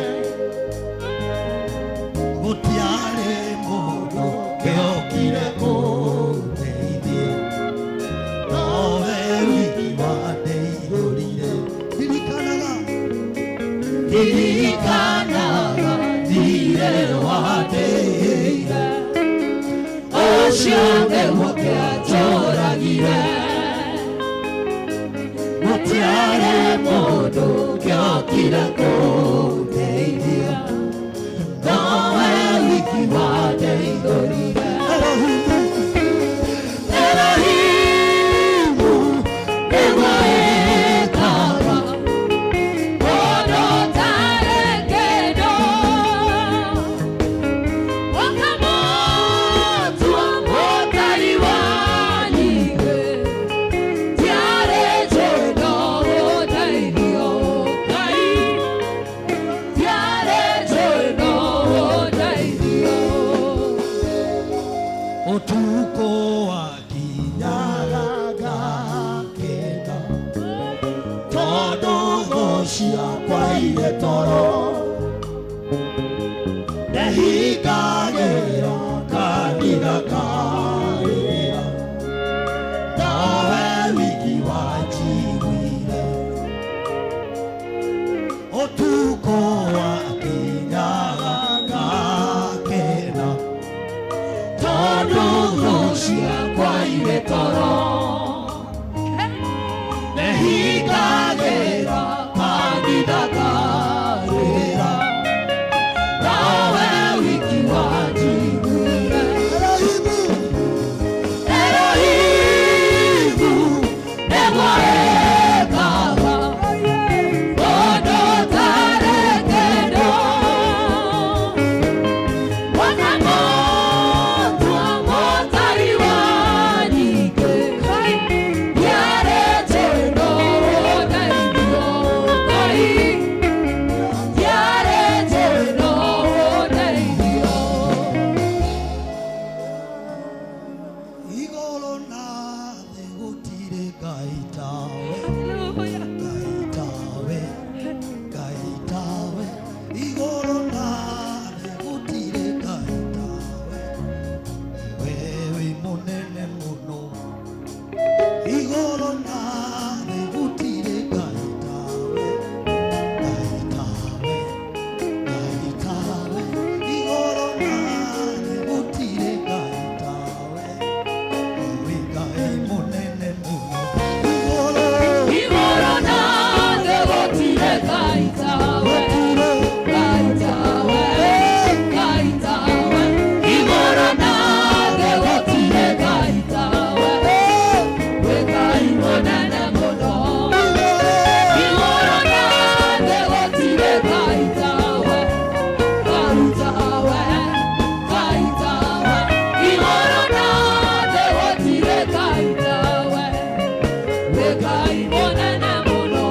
gũtiarĩ mũndũ kĩokire kũndeithia, nowe wiki wandeithũrire. Ndirikanaga, ndirikanaga niĩ wandĩhĩire, Ũcio nĩguo kĩanjũragire, gũtiarĩ mũndũ kĩokire kũndeithia, nowe wiki wandeithũrire. Elohimu, Elohimu, nĩguo wĩkaga mũndũ ũtarĩ kĩndũ, ũkamũtua mũtari wa nyingĩ. Ndiarĩ njũĩ no ũteithio Ngai, ndiarĩ njũĩ no ũteithio. Ũtukũ wakinyaga ngakena, tondũ thũ ciakwa irĩ toro, ndehingagĩra kanitha karĩra, nowe wiki wanjiguire. Ũtukũ wakinyaga ngakena, Tondũ thũ ciakwa irĩ toro, ndehingagĩra kanitha karĩra, nowe wiki wanjiguire. Elohimu, Elohimu, Igũrũ na thĩ gũtirĩ Ngai tawe, Ngai tawe, Ngai tawe. Igũrũ na thĩ gũtirĩ Ngai tawe, wĩ Ngai mũnene mũno. Igũrũ, Igũrũ na thĩ gũtirĩ Ngai tawe, Ngai tawe, Ngai tawe. Igũrũ na thĩ gũtirĩ Ngai tawe, wĩ Ngai mũnene mũno. Igũrũ na thĩ gũtirĩ Ngai tawe, Ngai tawe, Ngai tawe. Igũrũ na thĩ gũtirĩ Ngai tawe, wĩ Ngai mũnene mũno.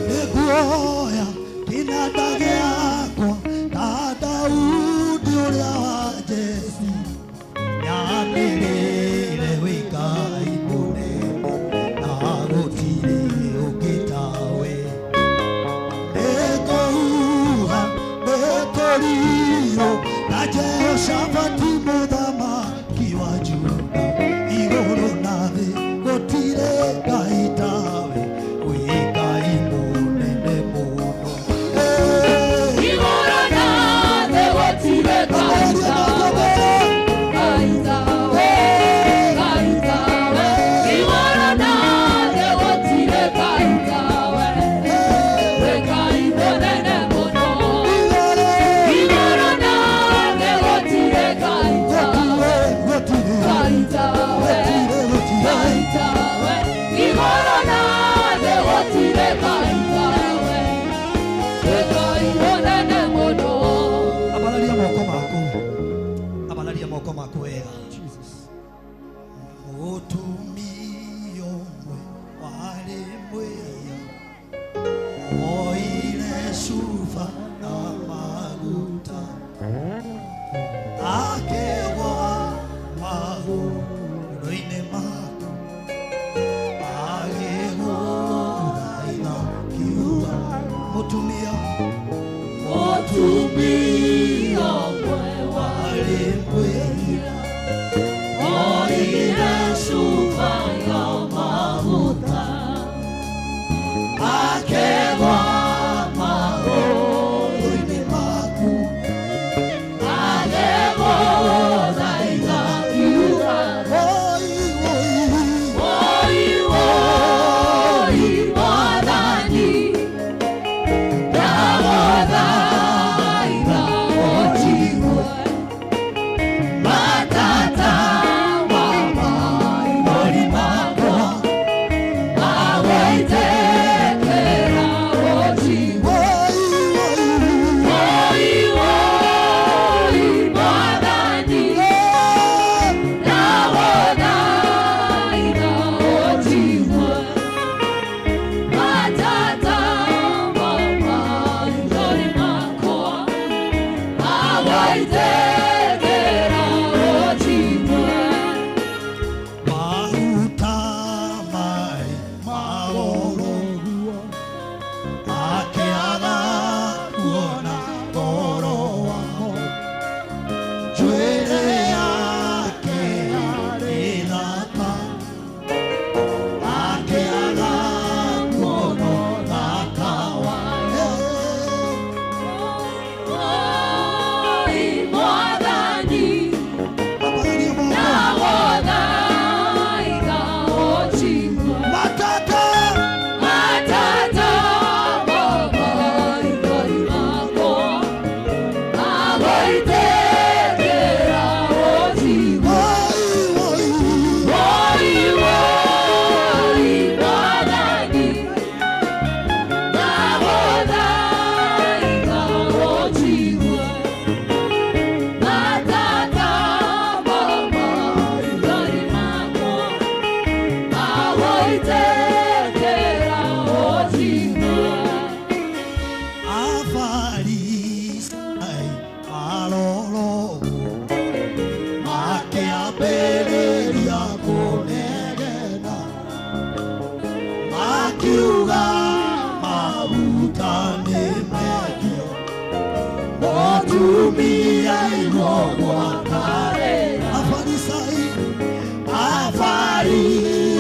Nĩguoya kĩnanda gĩakwa ta Daudi ũrĩa wa Jesi, nyanĩrĩre wĩ Ngai mũnene na gũtirĩ ũngĩ tawe. Nĩngũhuha mĩtũrirũ na Jehoshafati mũthamaki wa Juda, igũrũ na thĩ gũtirĩ Ngai tawe, wĩ Ngai mũnene mũno. Igũrũ na thĩ gũtirĩ Ngai tawe, Ngai tawe, Ngai tawe. Igũrũ na thĩ gũtirĩ Ngai tawe, wĩ Ngai mũnene mũno. Igũrũ na thĩ gũtirĩ Ngai tawe, Ngai tawe, Ngai tawe. Igũrũ na thĩ gũtirĩ Ngai tawe, wĩ Ngai mũnene mũno. Ambararia moko maku, ambararia moko maku wega. Mũtumia ũmwe warĩ mwĩya oire cuba na maguta akĩgwa magũrũ-inĩ maku agĩgũthaitha kiuga mũtumia Mũtumia ũmwe warĩ mwĩya oire cuba ya maguta akĩgwa magũrũ-inĩ maku agĩgũthaitha kiuga oi oi Woi woi Mwathani, ndagũthaitha ũnjigue matata ma maithori makwa magũitĩkĩra ũnjigue. Oi oi Woi woi Mwathani, ndagũthaitha ũnjigue matata ma maithori makwa magũitĩkĩra ũnjigue. Maguta marĩ magoro akĩaga kuona toro wamo njuĩrĩ yake yarĩ thaka akĩaga kuona ũthaka wayo. Woi Mwathani, Ambararia moko. ndagũthaitha ũnjigue Matata matata ma maithori makwa magũitĩkĩra ũnjigue. Oi oi Woi woi Mwathani, ndagũthaitha ũnjigue matata ma maithori makwa magũitĩkĩra ũnjigue. Afarisai marorogwo makĩambĩrĩria kũnegena makiuga maguta nĩ mendio mũtumia igwo gwakarĩra. Afarisai, Afarisai.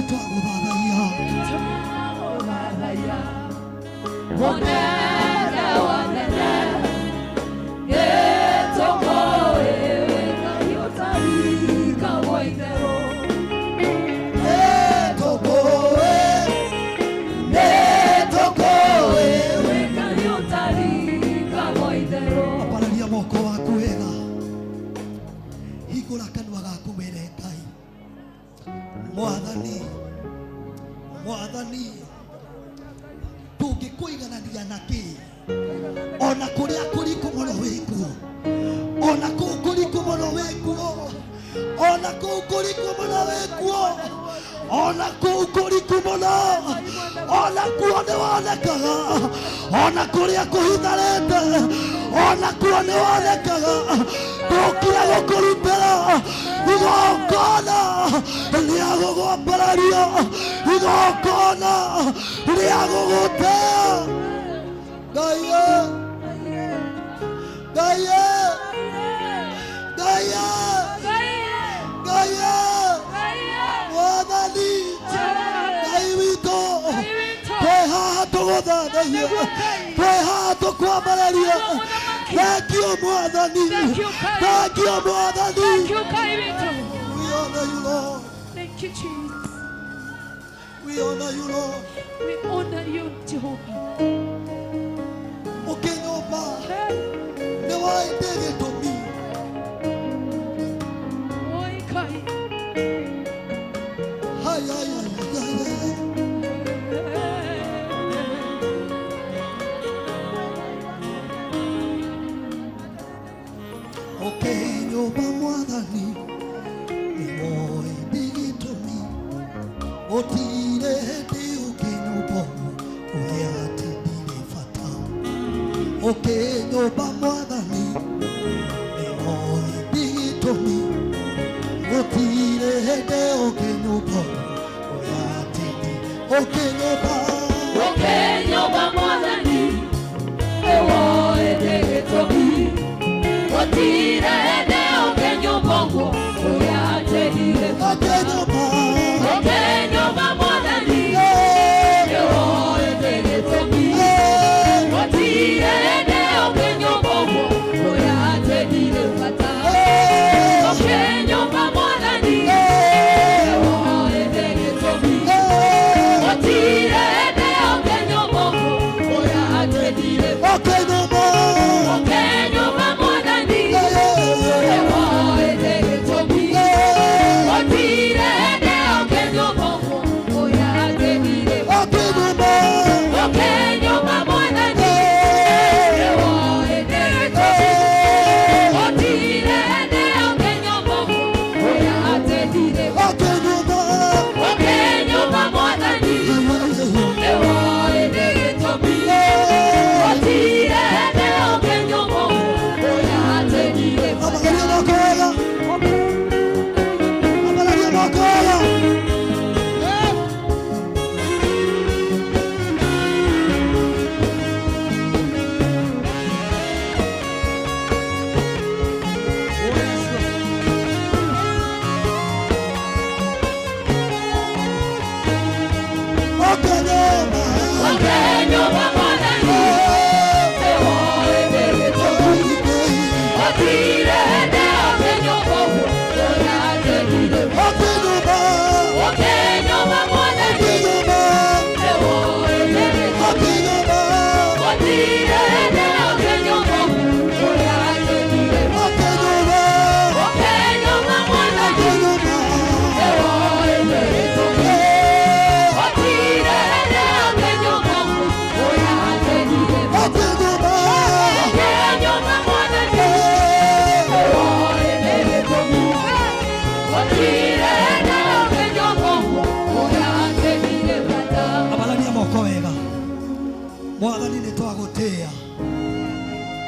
Twagũthathaiya. Mũnene wa nene, nĩtũkũĩ wĩ Ngai ũtarikagwo itherũ. Nĩtũkũĩ, nĩtũkũĩ. Wĩ Ngai ũtarikagwo itherũ. Ambararia moko waku wega, hingũra kanua gaku wĩre Ngai, Mwathani, Mwathani, tũngĩkũiganania na kĩ? Ona kũrĩa kũriku mũno wĩkuo, ona kũu kũriku mũno wĩkuo, ona kũu kũriku mũno wĩkuo, ona kũu kũriku mũno, ona kuo nĩ wonekaga, ona kũrĩa kũhitharĩte, ona kuo nĩ wonekaga. Tũkire gũkũrutĩra igongona rĩa gũgwambararia, igongona rĩa gũgũtĩa. Ngai Ngai Ngai Ngai, Mwathani Ngai witũ, twĩ haha tũgũthathaiya, twĩ haha tũkwambararia. Thank you, Mwathani. Thank you, Kai. Thank you, Mwathani. Thank you, Kai witũ. We honor you, Lord. Thank you, Jesus. We honor you, Lord. We honor you, Jehovah. Ũkĩnyũmba nĩ waĩndĩ gĩtũmi. Oi, Kai. Hai, hai, hai, hai, hai. Ũkĩnyũmba Mwathani nĩ woĩndĩ gĩtũmi, gũtirĩ hĩndĩ ũkĩnyũmba ũrĩa atĩ ndirĩ bata. Ũkĩnyũmba Mwathani nĩ woĩndĩ gĩtũmi, gũtirĩ hĩndĩ ũkĩnyũmba ũrĩa atĩ ndirĩ. Ũkĩnyũmba. Ũkĩnyũmba Mwathani, nĩwoĩte gĩtũmi. Gũtirĩ hĩndĩ ũkĩnyũmba ũguo ũrĩa atĩ ndirĩ bata. Ũkĩnyũmba. Ũkĩnyũmba Mwathani, nĩwoĩte gĩtũmi. Gũtirĩ hĩndĩ ũkĩnyũmba ũguo ũrĩa atĩ ndirĩ bata. Ũkĩnyũmba Mwathani, nĩwoĩte gĩtũmi. Gũtirĩ hĩndĩ ũkĩnyũmba ũguo ũrĩa atĩ ndirĩ bata. Ũkĩnyũmba. Ũkĩnyũmba Mwathani, nĩwoĩte gĩtũmi. Gũtirĩ hĩndĩ ũkĩnyũmba ũguo ũrĩa atĩ ndirĩ bata. Ũkĩnyũmba. Ũkĩnyũmba Mwathani, nĩwoĩte gĩtũmi. Gũtirĩ hĩndĩ ũkĩnyũmba ũguo ũrĩa atĩ ndirĩ bata. Ũkĩnyũmba. Ũkĩnyũmba Mwathani, nĩwoĩte gĩtũmi. Gũtirĩ hĩndĩ ũkĩnyũmba ũguo ũrĩa atĩ ndirĩ bata. Ambararia moko wega. Ambararia moko wega. Ũkĩnyũmba. Ũkĩnyũmba Mwathani, nĩwoĩte gĩtũmi. Gũtirĩ hĩndĩ ũkĩnyũmba ũguo ũrĩa atĩ ndirĩ bata. Ũkĩnyũmba. Ũkĩnyũmba Mwathani, Ũkĩnyũmba. nĩwoĩte gĩtũmi. Ũkĩnyũmba. Gũtirĩ hĩndĩ ũkĩnyũmba ũguo ũrĩa atĩ ndirĩ bata. Ũkĩnyũmba. Ũkĩnyũmba Mwathani, Ũkĩnyũmba. nĩwoĩte gĩtũmi. Gũtirĩ hĩndĩ ũkĩnyũmba ũguo ũrĩa atĩ ndirĩ bata. Ũkĩnyũmba. Ũkĩnyũmba Mwathani, nĩwoĩte gĩtũmi. Gũtirĩ hĩndĩ ũkĩnyũmba ũguo ũrĩa atĩ ndirĩ bata. Ambararia moko wega. Mwathani, nĩ twagũtĩĩa,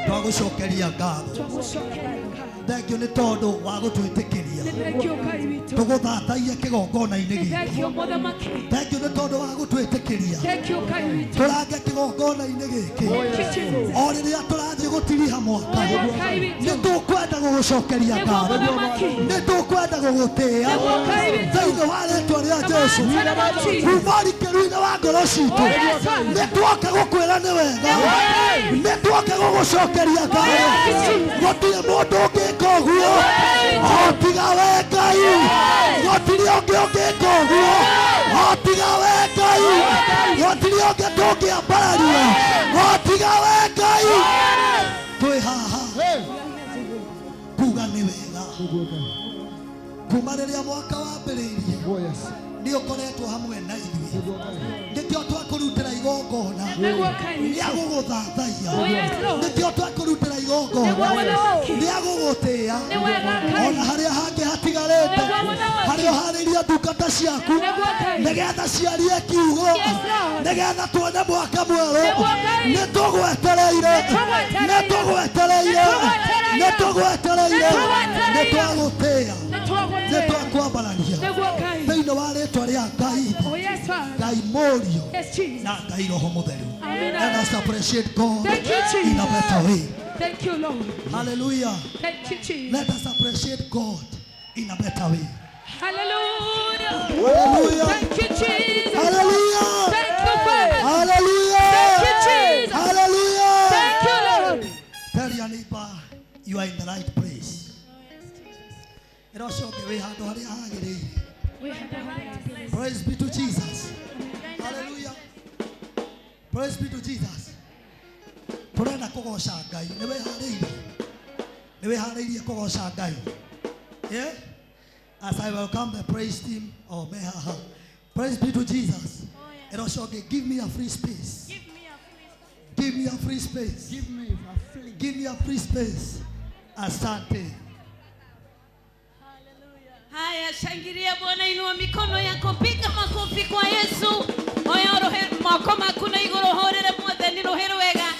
twagũcokeria ngatho. Twagũcokeria ngatho. Thank you nĩ tondũ wa gũtwĩtĩkĩria Nĩ thengio Ngai witũ. Tũgũthathaia kĩgongona-inĩ Nĩ gĩkĩ. thengio mũthamaki. Thank you nĩ tondũ wa gũtwĩtĩkĩria Thengio Ngai witũ. Tũrange kĩgongona-inĩ gĩkĩ. Thank you, Jesus. O rĩrĩa tũrathiĩ gũtiriha mwaka, Nĩguo Ngai witũ. nĩ tũkwenda gũgũcokeria Nĩguo ngatho, mũthamaki. nĩ tũkwenda gũgũtĩĩa Nĩguo Ngai witũ. thĩinĩ wa rĩtwa rĩa Jesu. Name of Jesus. Kuma rikĩru-inĩ wa ngoro citũ, Oh, yes, Father. nĩ tuoka gũkwĩra nĩ wega, Nĩguo. nĩ tuoka gũgũcokeria ngatho. Yes, Jesus. Gũtirĩ mũndũ ũngĩka ũguo o tiga we Ngai. Gũtirĩ ũngĩ ũngĩka ũguo o tiga we Ngai. Gũtirĩ ũngĩ tũngĩambararia o tiga we Ngai. Twĩ haha kuga nĩ wega. Kuma rĩrĩa mwaka wambĩrĩirie, nĩ ũkoretwo hamwe na ithuĩ. Nĩkĩo twakũrutĩra igongona Nĩguo Ngai witũ. rĩa gũgũthathaia. Oh, yes, Lord. Nĩkĩo twakũrutĩra igongona Nĩguo mũthamaki. rĩa gũgũtĩĩa. Nĩ wega Ngai. Ona harĩa hangĩ hatigarĩte, Nĩguo mũthamaki. harĩa ũharĩria ndungata ciaku Nĩguo Ngai. nĩgetha ciarie kiugo, Yes, Lord. nĩgetha tuone mwaka mwerũ. Nĩguo Ngai. Nĩ tũgwetereire, nĩ tũgwetereire, nĩ tũgwetereire, nĩ twagũtĩĩa, Nĩ nĩ twagũtĩĩa. twakwambararia Nĩguo Ngai. thĩinĩ wa rĩtwa rĩa Ngai, Oh, yes, Father. Ngai Mũriũ Yes, Jesus. na Ngai Roho Mũtheru. Amen. Let us appreciate God Thank you, Jesus. in a better way. Thank you, Lord. Hallelujah. Thank you, Jesus. Let us appreciate God in a better way. Hallelujah. Hallelujah. Thank you, Jesus. Hallelujah. Thank you, Father. Hallelujah. Thank you, Jesus. Hallelujah. Thank you, Lord. Tell your neighbor you are in the right place. Ĩra ũcio ũngĩ wĩ handũ harĩa hagĩrĩire. We have the right place. Praise be to Jesus. Hallelujah. Praise be to Jesus. Tũrenda kũgoca Ngai. Nĩ wĩharĩirie? Nĩ wĩharĩirie kũgoca Ngai? Yeah? As I welcome the praise team, oh, mehaha. Praise be to Jesus. Ĩra ũcio ũngĩ, give me a free space. Give me a free space. Give me a free. Give me a free space. Asante. Haya, shangilia Bwana, inua mikono yako, piga makofi kwa Yesu. Oya rohe moko maku na igũrũ hũrĩre Mwathani rũhĩ rwega.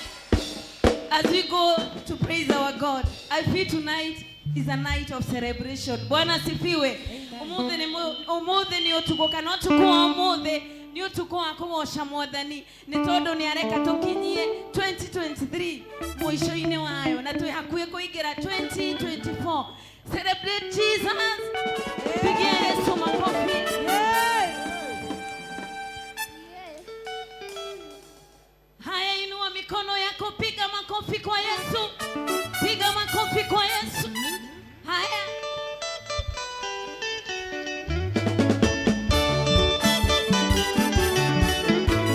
As we go to praise our God, I feel tonight is a night of celebration. Bwana asifiwe. Umuthi nĩ umuthi nĩ ũtukũ kana ũtukũ wa ũmũthĩ nĩ ũtukũ wa kũgoca Mwathani nĩ tondũ nĩ areka tũkinyie 2023 mũico-inĩ wayo na twĩ hakuhĩ kũingĩra 2024. Celebrate Jesus. Pigia Yesu makofi. Haya, inua mikono yako, piga makofi kwa Yesu. Piga makofi kwa Yesu. Haya.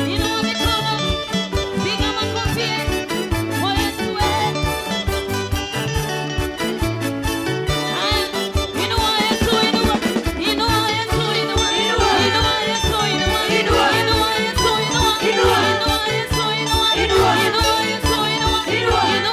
Inua mikono, piga makofi kwa Yesu. Haya, inua Yesu, inua. Inua Yesu, inua. Inua Yesu, inua. Inua Yesu, inua. Inua Yesu, inua. Inua Yesu, inua. Inua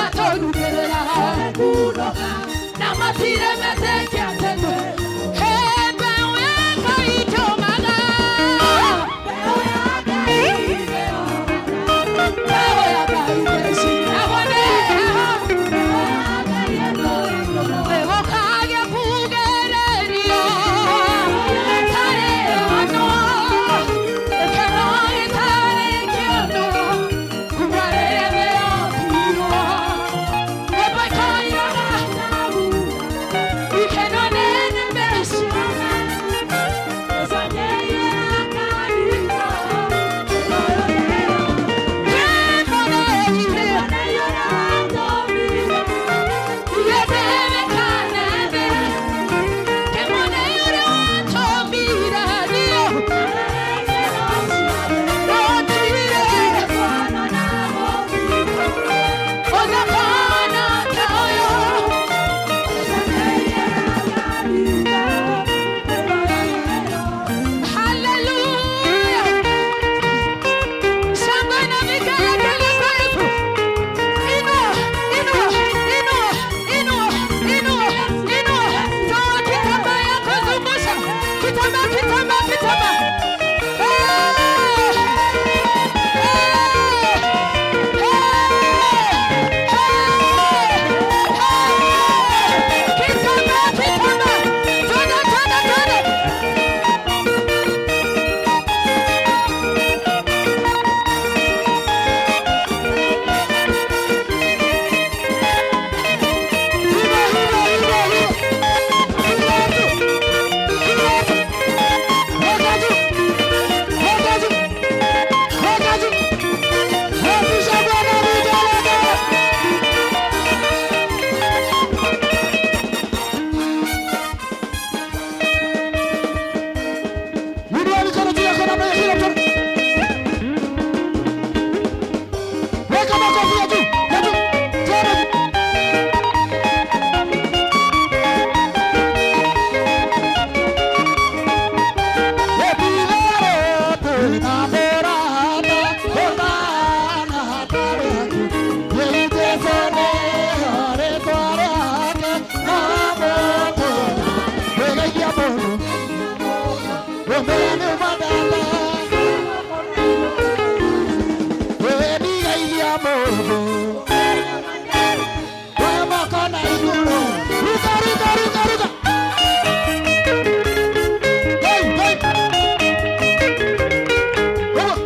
Matũrugĩrĩra na matire metĩkia atĩ twĩ. He mbeũ ya Ngai ndũmaga. Mbeũ ya Ngai ndĩcinagwo nĩ heho. Nĩgũkagĩa kugĩrĩrio. Tarĩ ono, gĩkeno gĩtarĩ kĩndũ, kuma rĩrĩa yombirwo. Hallelujah! Shangwe na vigelegele kwa Yesu. Inua, inua, inua, inua, inua, inua. Toa kitambaa yako zungusha. Kitambaa, kitambaa, kitambaa. Eh! Eh! Eh! Eh! Eh! Kitambaa, kitambaa. Twende, twende, twende. Inua mikono juu yako namna hiyo, kila mtu. Weka makofi ya juu, ya juu. Tena. Ruka, ruka, ruka, ruka. Hey, hey. Ruka.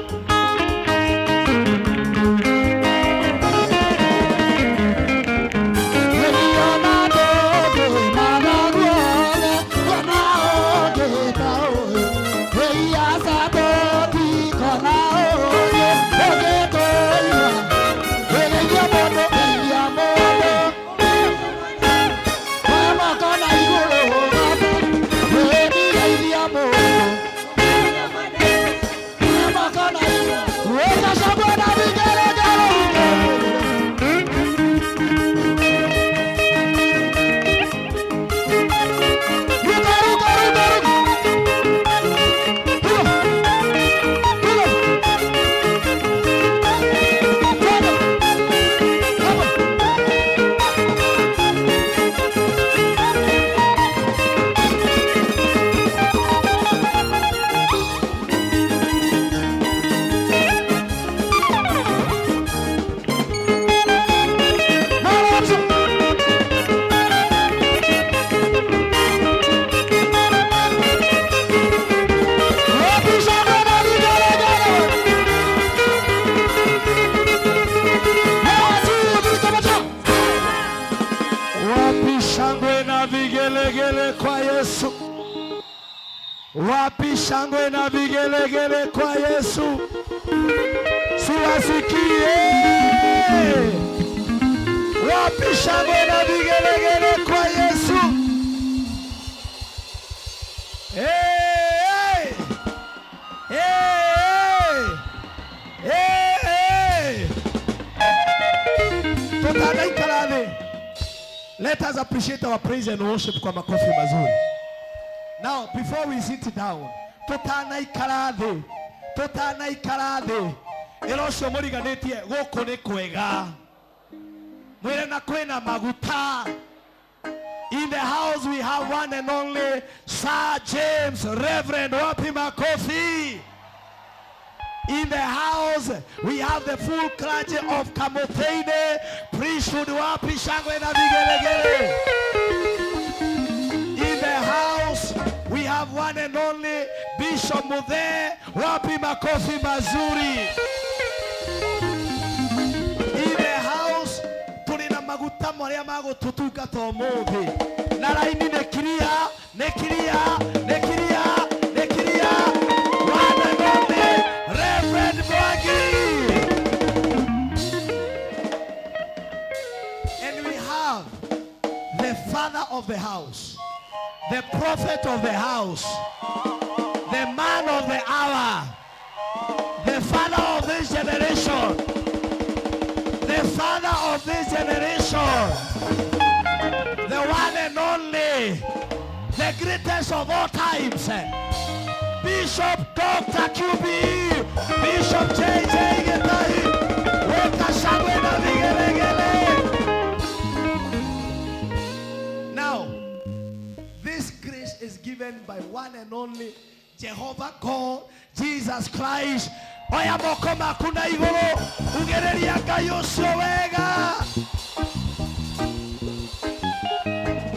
Ruka, ruka, ruka, ruka. Ruka. Ruka. Twende. Come on. Mara mwisho. Wapi shangwe na vigelegele? Wapi shangwe na vigelegele kwa Yesu? Wapi shangwe na vigelegele kwa Yesu? Siwasikie. Wapi shangwe na vigelegele kwa Yesu? Hey, hey. Hey, hey. Hey, hey. Tutanaikara thĩ. Let us appreciate our praise and worship kwa makofi mazuri. Now, before we sit down, tutanaikara thĩ, tutanaikara thĩ. Ĩra ũcio mũriganĩtie gũkũ nĩ kwega. Mwĩre Na kwĩna maguta. In the house we have one and only Sir James Reverend. Wapi makofi? In the house we have the full clergy of Kamothaini priesthood. Wapi shangwe na vigelegele? In the house we have one and only Bishop Muthe. Wapi makofi mazuri? In the house tũrĩ na maguta marĩa magũtũtungata ũmũthĩ, na raini nĩ kiria, nĩ kiria, nĩ kiria, nĩ kiria. One and only Reverend Mwangi. And we have the father of the house, the prophet of the house, the man of the hour, the father of this generation, the father of this generation, the one and only, the greatest of all times, Bishop Dr. QBE, Bishop JJ Gitahi. Weka shangwe na vigelegele. Now, this grace is given by one and only Jehovah God, Jesus Christ. Oya moko maku na igũrũ, ugĩrĩria Ngai ũcio wega.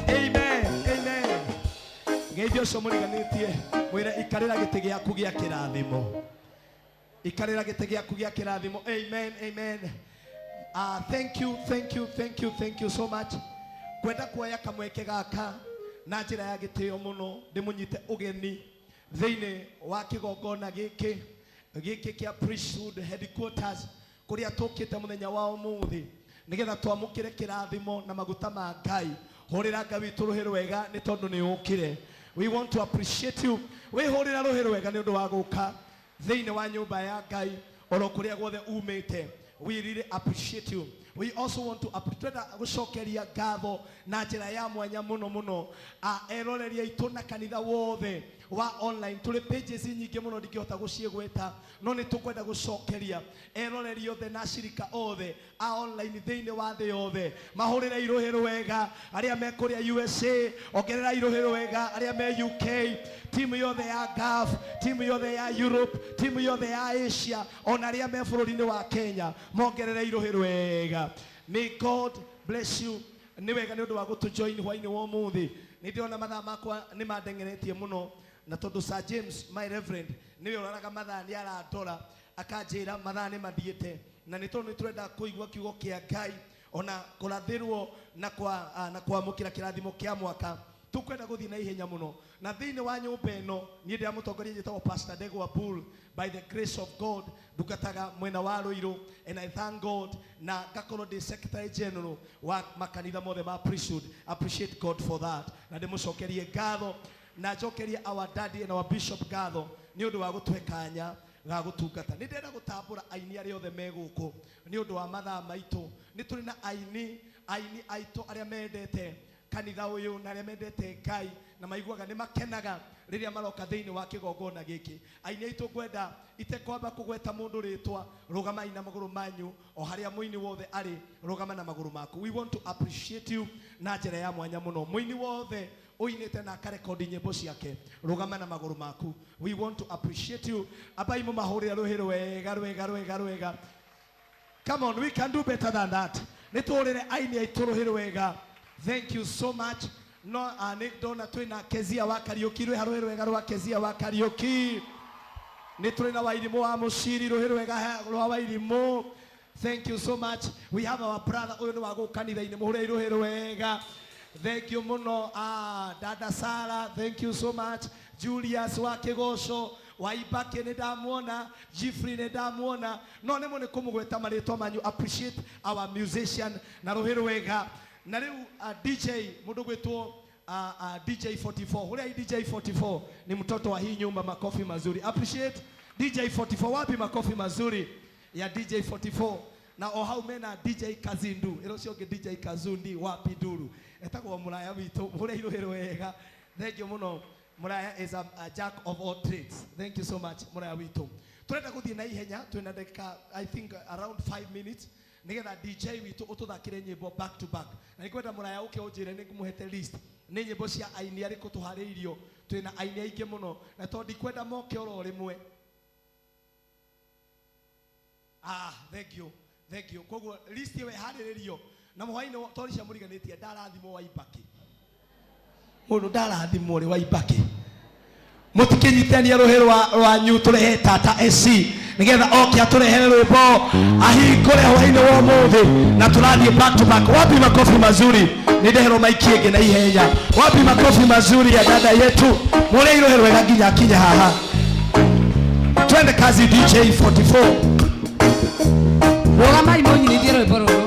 Amen, amen. Ngeithia ũcio mũriganĩtie, mwĩre ikarĩra gĩtĩ gĩaku gĩa kĩrathimo, ikarĩra gĩtĩ gĩaku gĩa kĩrathimo. Amen, amen. Thank you, thank you, thank you, thank you so much. Kwenda kuoya kamweke gaka na njĩra ya gĩtĩo mũno ndĩmũnyite ũgeni thĩinĩ wa kĩgongona gĩkĩ kĩa priesthood headquarters, kũrĩa tũkĩte mũthenya wa ũmũthĩ nĩgetha twamũkĩre kĩrathimo na maguta ma Ngai. Hũrĩra Ngai witũ rũhĩ rwega nĩ tondũ nĩ ũkire. We want to appreciate you. Wĩhũrĩra rũhĩ rwega nĩ ũndũ wa gũka thĩinĩ wa nyũmba ya Ngai, oro kũrĩa guothe umĩte. We really appreciate you. We also want to twenda gũcokeria ngatho na njĩra ya mwanya mũno mũno a eroreri aitũ na kanitha wothe wa online. Tũrĩ pages nyingĩ mũno, ndingĩhota gũciĩgweta, no nĩ tũkwenda gũcokeria eroreri othe na acirika othe a online thĩinĩ wa thĩ yothe. Mahũrĩre irũhĩ rwega arĩa me kũrĩa USA, ongerera irũhĩ rwega arĩa me UK, timu yothe ya Gulf, timu yothe ya Europe, timu yothe ya Asia, ona arĩa me bũrũri-inĩ wa Kenya, mongerere irũhĩ rwega. May God bless you. Nĩ wega nĩ ũndũ wa gũtũjoin hwainĩ wa ũmũthĩ. Nĩ ndĩrona mathaa makwa nĩ mandengeretie mũno, na tondũ Sir James, my reverend, nĩwe ũroraga mathaa, nĩ arandora akanjĩra mathaa nĩ mathiĩte, na nĩ tondũ nĩ tũrenda kũigua kiugo kĩa Ngai ona kũrathĩrwo na kwamũkĩra kĩrathimo kĩa mwaka, tukwenda gũthiĩ na ihenya mũno. Na thĩinĩ wa nyũmba ĩno niĩ ndĩra mũtongoria njĩtagwo Pastor Ndegwa Bull. By the grace of God ndungataga mwena wa Ruiru, and I thank God, na ngakorwo ndĩ secretary general wa makanitha mothe ma priesthood. Appreciate God for that, na ndĩmũcokerie ngatho na njokerie our daddy and our bishop ngatho nĩ ũndũ wa gũtũhe kanya ga gũtungata. Nĩ ndĩrenda gũtambũra aini arĩa othe me gũkũ nĩ ũndũ wa mathaa maitũ. Nĩ tũrĩ na aini aitũ arĩa mendete kanitha ũyũ na arĩa mendete Ngai na maiguaga nĩ makenaga rĩrĩa maroka thĩinĩ wa kĩgongona gĩkĩ. Aini aitũ, ngwenda itekwamba kũgweta mũndũ rĩtwa, rũgamai na magũrũ manyu. O harĩa mũini wothe arĩ, rũgama na magũrũ maku. We want to appreciate you na njĩra ya mwanya mũno. Mũini wothe ũinĩte na akarekodi nyĩmbo ciake, rũgama na magũrũ maku. We want to appreciate you. Ambai mũmahũrĩre rũhĩ rwega rwega rwega rwega. Come on, we can do better than that. Nĩ tũhũrĩre aini aitũ rũhĩ rwega. Thank you so much. No nĩ ndona twĩna Kezia wa Kariũki. Rwĩha rũhĩ rwega rwa Kezia wa Kariũki. Nĩ tũrĩ na Wairimũ wa Mũciri. Rũhĩ rwega rwa Wairimũ. Thank you so much. We have our brother, ũyũ nĩ wa gũkũ kanitha-inĩ, mũhũre rũhĩ rwega. Thank you mũno. Dada Sara, thank you so much. Julius wa Kĩgoco, Waibake nĩ ndamuona, Jeffrey nĩ ndamuona, no nĩ mũnĩ kũmũgweta marĩtwa manyu. Appreciate our musician na rũhĩ rwega. Na rĩu DJ, mũndũ gwĩtwo DJ 44, hũrĩai DJ 44. Ni mtoto wa hii nyumba. Makofi mazuri. Appreciate DJ 44. Wapi makofi mazuri ya DJ 44? Na o hau mena DJ Kazindu, ĩro ũcio ũngĩ DJ Kazundi. Wapi nduru? Etagwo mũraya witũ, mũhũre irũhĩ rwega. Thank you mũno. Mũraya is a jack of all trades. Thank you so much, mũraya witũ. Tũrenda gũthiĩ na ihenya, twĩna ndagĩka, I think, around 5 minutes. Nigetha DJ witũ ũtũthakĩre nyĩmbo back to back. Na nĩngwenda mũraya ũke ũnjĩre nĩ ngũmũhete list. Nĩ nyĩmbo cia aini arĩkũ tũharĩirio. Twĩna aini aingĩ mũno na tondũ ndikwenda moke oro rĩmwe. Ah, thank you. Thank you. Koguo list ĩyo ĩharĩrĩrio na mũhwainĩ tori cia mũriganĩtie ndarathimwo wa Ibaki. Mũndũ ndarathimwo rĩ wa Ibaki. Mũtikĩnyitania rũhĩ rwanyu tũrehe Tata SC nigetha oke atũrehere rwĩmbo ahingũre hwainĩ wa ũmũthĩ na tũrathiĩ back to back. Wapi makofi mazuri? Nĩndeherwo maiki ĩngĩ na ihenya. Wapi makofi mazuri ya dada yetu? Mũrĩi rũhĩ rwega nginya akinye haha. Twende kazi DJ 44. Rũgamai mũnyinithie rwĩmbo rũrũ.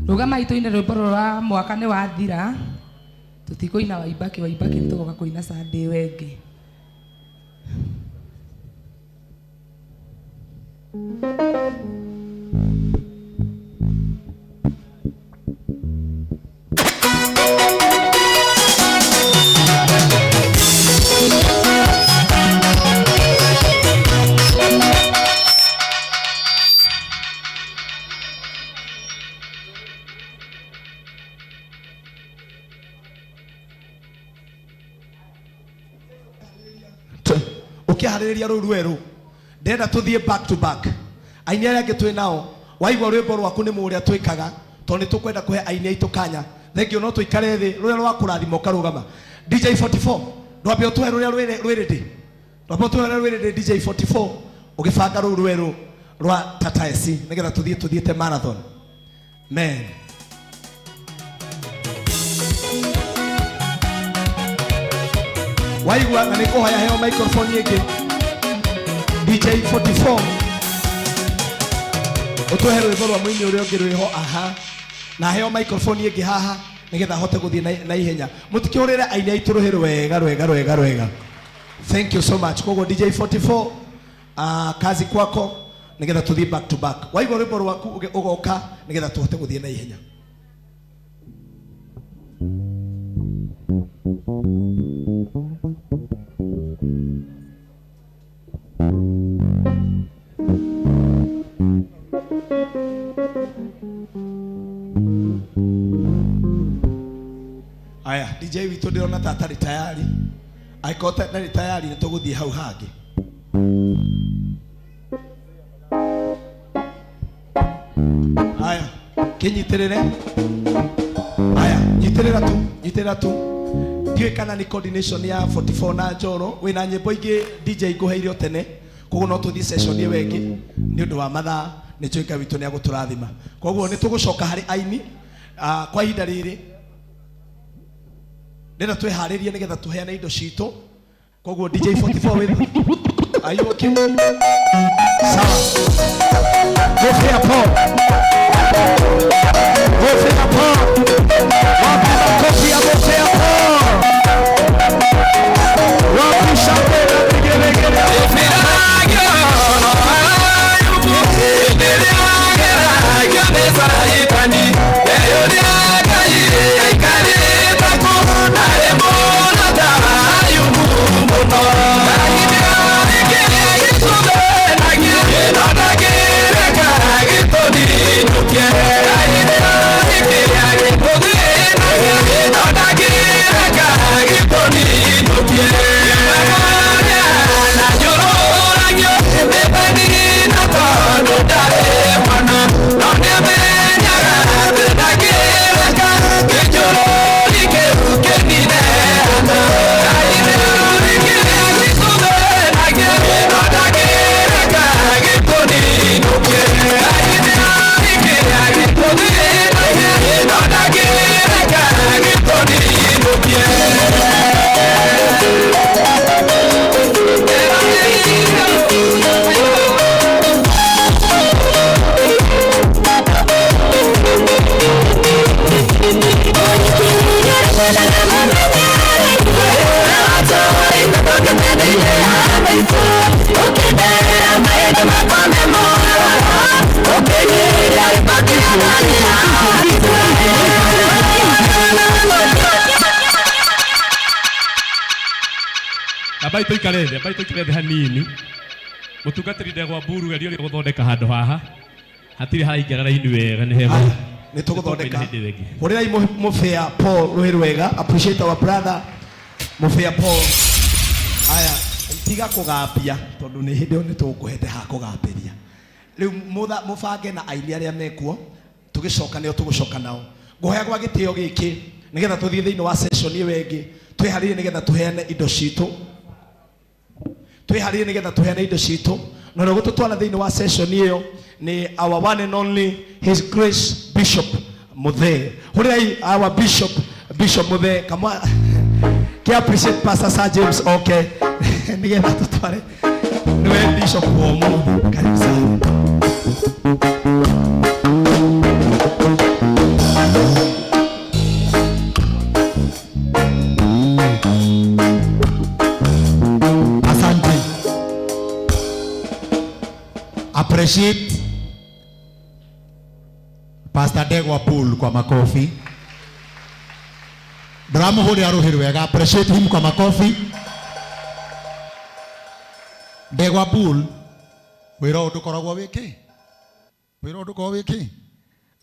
Rũgamai tũine rwĩmbo rũrũ rwa mwaka nĩ wathira. Tũtikũina Waibaki, Waibaki nĩ tũgoka kũina Sunday ĩyo ĩngĩ. Ũkĩharĩrĩria rũu rwerũ ndĩrenda tũthiĩ back to back. Aini arĩa angĩ twĩ nao waigua rwĩmbo rwaku nĩ mũrĩa twĩkaga tondũ nĩ tũkwenda kũhe aini aitũ kanya. Thank you, no tũikare thĩ rũrĩa rwa kũrathima ũkarũgama. DJ 44 ndwambe ũtũhe rũrĩa rwĩrĩ ndĩ. Ndwambe ũtũhe rũrĩa rwĩrĩ ndĩ DJ 44 ũgĩbanga rũu rwerũ rwa Tata SC nĩgetha tũthiĩ tũthiĩte marathon. Man. Waigua na nĩngũhoya heo microphone ĩngĩ. DJ 44 ũtũhe rwĩmbo rwa mũini ũrĩa ũngĩ rwĩho aha na heo microphone ĩngĩ haha nĩgetha ahote gũthiĩ na ihenya. Mũtikĩhũrĩre aini aitũ rũhĩ rwega rwega rwega rwega. Thank you so much. Koguo DJ 44 kazi kwako nĩgetha tũthiĩ back to back. Waigua rwĩmbo rwaku ũgoka nĩgetha tũhote gũthiĩ na ihenya. Aya, DJ witũ ndĩrona ta atarĩ tayari. Angĩkorwo ndarĩ tayari nĩ tũgũthiĩ hau hangĩ. Aya, kĩnyitĩrĩre. Aya, nyitĩrĩra tu, nyitĩrĩra tu. Ndiũĩ kana nĩ coordination ya 44 na Njoro. Wĩna nyĩmbo ingĩ DJ ngũheire tene. Koguo no tũthiĩ session ĩyo ĩngĩ nĩ ũndũ wa mathaa nĩ njũĩ Ngai witũ nĩ agũtũrathima. Koguo nĩ tũgũcoka harĩ aini kwa ihinda rĩrĩ. Ndĩrenda twĩharĩrie nĩgetha tũheane indo citũ. Koguo DJ 44 with Are you okay? Sawa. Go fair Paul. Go fair Paul. Wapi makofi ya go fair Paul? Wapi shangwe na vigelegele? Yeah. Ambai tũikare thĩ, ambai tũikare thĩ hanini. Mũtungatĩri Ndegwa Mburu geria ũrĩa gũthondeka handũ haha. Hatirĩ haraingĩra raini wega nĩ hema. Nĩ tũgũthondeka. Hĩndĩ ĩyo ĩngĩ. Hũrĩrai mũbĩa Paul rũhĩ rwega. Appreciate our brother mũbĩa Paul. Aya, tiga kũgambia tondũ nĩ hĩndĩ ĩyo nĩ tũkũhete ha kũgambĩria. Rĩu mũbange na aini arĩa mekuo tũgĩcoka nĩo tũgũcoka nao. Ngũhoya gwa gĩtĩo gĩkĩ nĩgetha tũthiĩ thĩinĩ wa session ĩyo ĩngĩ twĩharĩrie nĩgetha tũheane indo citũ. Twĩharĩrie nĩgetha tũheane indo citũ. Na ũrĩa ũgũtũtwara thĩinĩ wa session ĩyo nĩ our one and only His Grace Bishop Muthee. Hũrĩrai our Bishop, Bishop Muthee kamwa ke appreciate Pastor Sir James okay nĩgetha tũtware nĩwe Bishop wa ũmũthĩ. Karibu sana. Asante. Appreciate Pastor Ndegwa Paul kwa makofi. Ndĩramũhũrĩra rũhĩ rwega. Appreciate him kwa makofi. Ndegwa Paul, wĩra ũyũ ndũkoragwo wĩ kĩ? Wĩra ũyũ ndũkoragwo wĩ kĩ?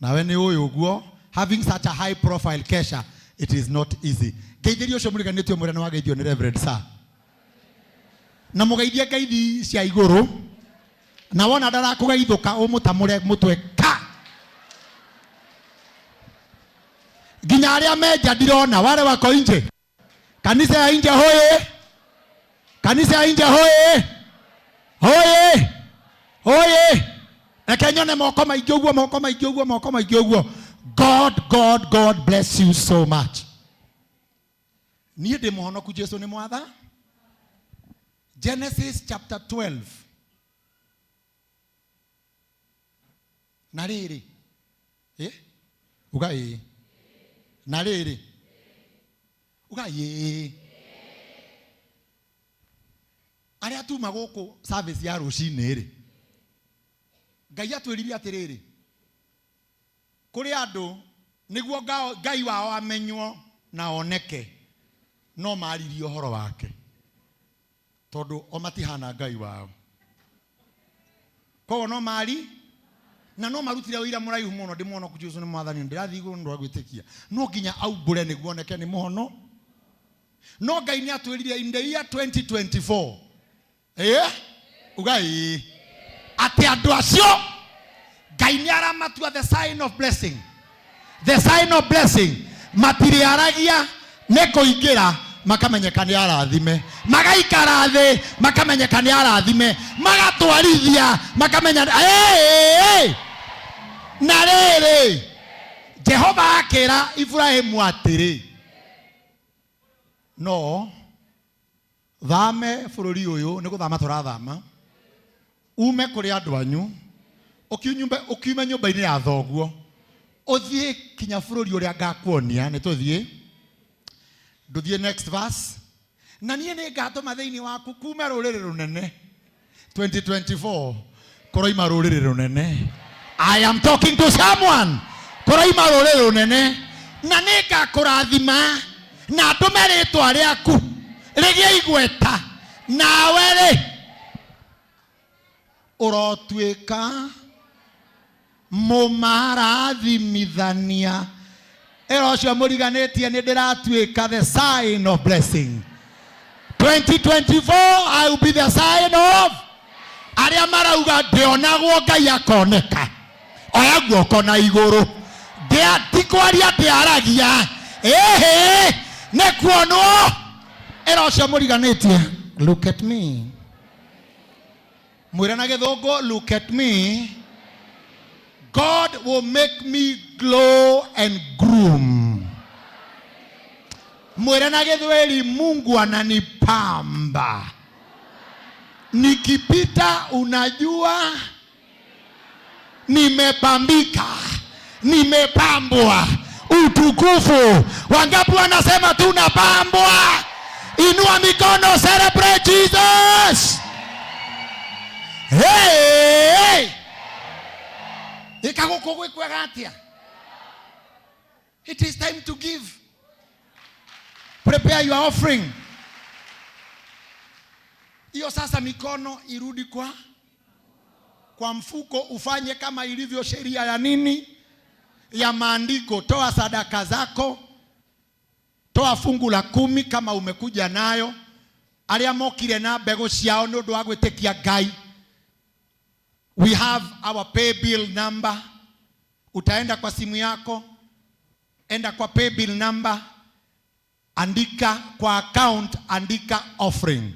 Nawe nĩ ũyũ ũguo. Having such a high profile kesha, it is not easy. Ngeithĩria ũcio mũriganĩtio mwĩre nĩ wageithio nĩ Reverend Sir. Na mũgeithie ngeithi cia igũrũ. Na wona ndarakũgeithũka ũmũtamũre mũtwe ka. Nginya arĩa menja ndirona wale wako nje. Kanisa ya nje hoye. Kanisa ya nje hoye. Hoye. Hoye. Reke nyone moko maingĩ ũguo, moko maingĩ ũguo, moko maingĩ ũguo. God, God, God bless you so much. Niĩ ndĩ mũhonoku, Jesu nĩ mwatha. Genesis chapter 12. Na rĩrĩ. Uga ĩĩ. Na rĩrĩ. Uga ĩĩ. Arĩa tuma gũkũ service ya rũcinĩ rĩ. Ngai atwĩrire atĩrĩrĩ. Kũrĩ andũ nĩguo Ngai wao amenywo na oneke no maririe ũhoro wake. Tondũ o matihana Ngai wao. Koguo no mari na no marutire ũira mũraihu mũno ndĩ mũhonoku Jesu nĩ mwathani ndĩrathiĩ igũrũ nĩ ũndũ wa gwĩtĩkia. No nginya aumbũre nĩguo oneke nĩ mũhono. No Ngai nĩ atwĩrire in the year 2024. Uga ĩĩ. Atĩ andũ acio Ngai nĩ aramatua the sign of blessing. The sign of blessing. Matirĩaragia nĩ kũingĩra makamenyeka nĩ arathime. Magaikara thĩ makamenyeka nĩ arathime. Magatwarithia makamenya Na rĩrĩ Jehova akĩra Ibrahimu atĩrĩ, no thame bũrũri ũyũ nĩ gũthama tũrathama, ume kũrĩ andũ anyu, ũkiume nyũmba-inĩ ya thoguo, ũthiĩ kinya bũrũri ũrĩa ngakuonia. Nĩ tũthiĩ, ndũthiĩ next verse. Na niĩ nĩ ngatũma thĩinĩ waku kume rũrĩrĩ rũnene. 2024 kũroima rũrĩrĩ rũnene. I am talking to someone. Kũroima rũrĩrĩ rũnene na nĩ ngakũrathima na ndũme rĩtwa rĩaku rĩgĩe igweta, nawe rĩ ũrotuĩka mũmarathimithania. Ĩra ũcio mũriganĩtie nĩ ndĩratuĩka the sign of blessing. 2024 I will be the sign of arĩa marauga ndĩonagwo Ngai akoneka. Oya guoko na igũrũ. Ti kwaria ndĩaragia. Ĩhĩ, nĩ kuonwo. Ĩra ũcio mũriganĩtie, look at me. Mwĩre na gĩthũngũ, look at me. God will make me glow and groom. Mwĩre na gĩthweri, Mungu ananipamba. Nikipita unajua nimepambika, nimepambwa. Utukufu. Wangapi wanasema tunapambwa? Inua mikono, celebrate Jesus. Hey, hey. Ĩka gũkũ gwĩ kwega atĩa? It is time to give. Prepare your offering. Hiyo sasa mikono irudi kwa mfuko, ufanye kama ilivyo sheria ya nini? Ya maandiko. Toa sadaka zako, toa fungu la 10 kama umekuja nayo. Aria mokire na mbegu ciao ni undu wa gwitikia Ngai. We have our pay bill number. Utaenda kwa simu yako, enda kwa pay bill number, andika kwa account, andika offering.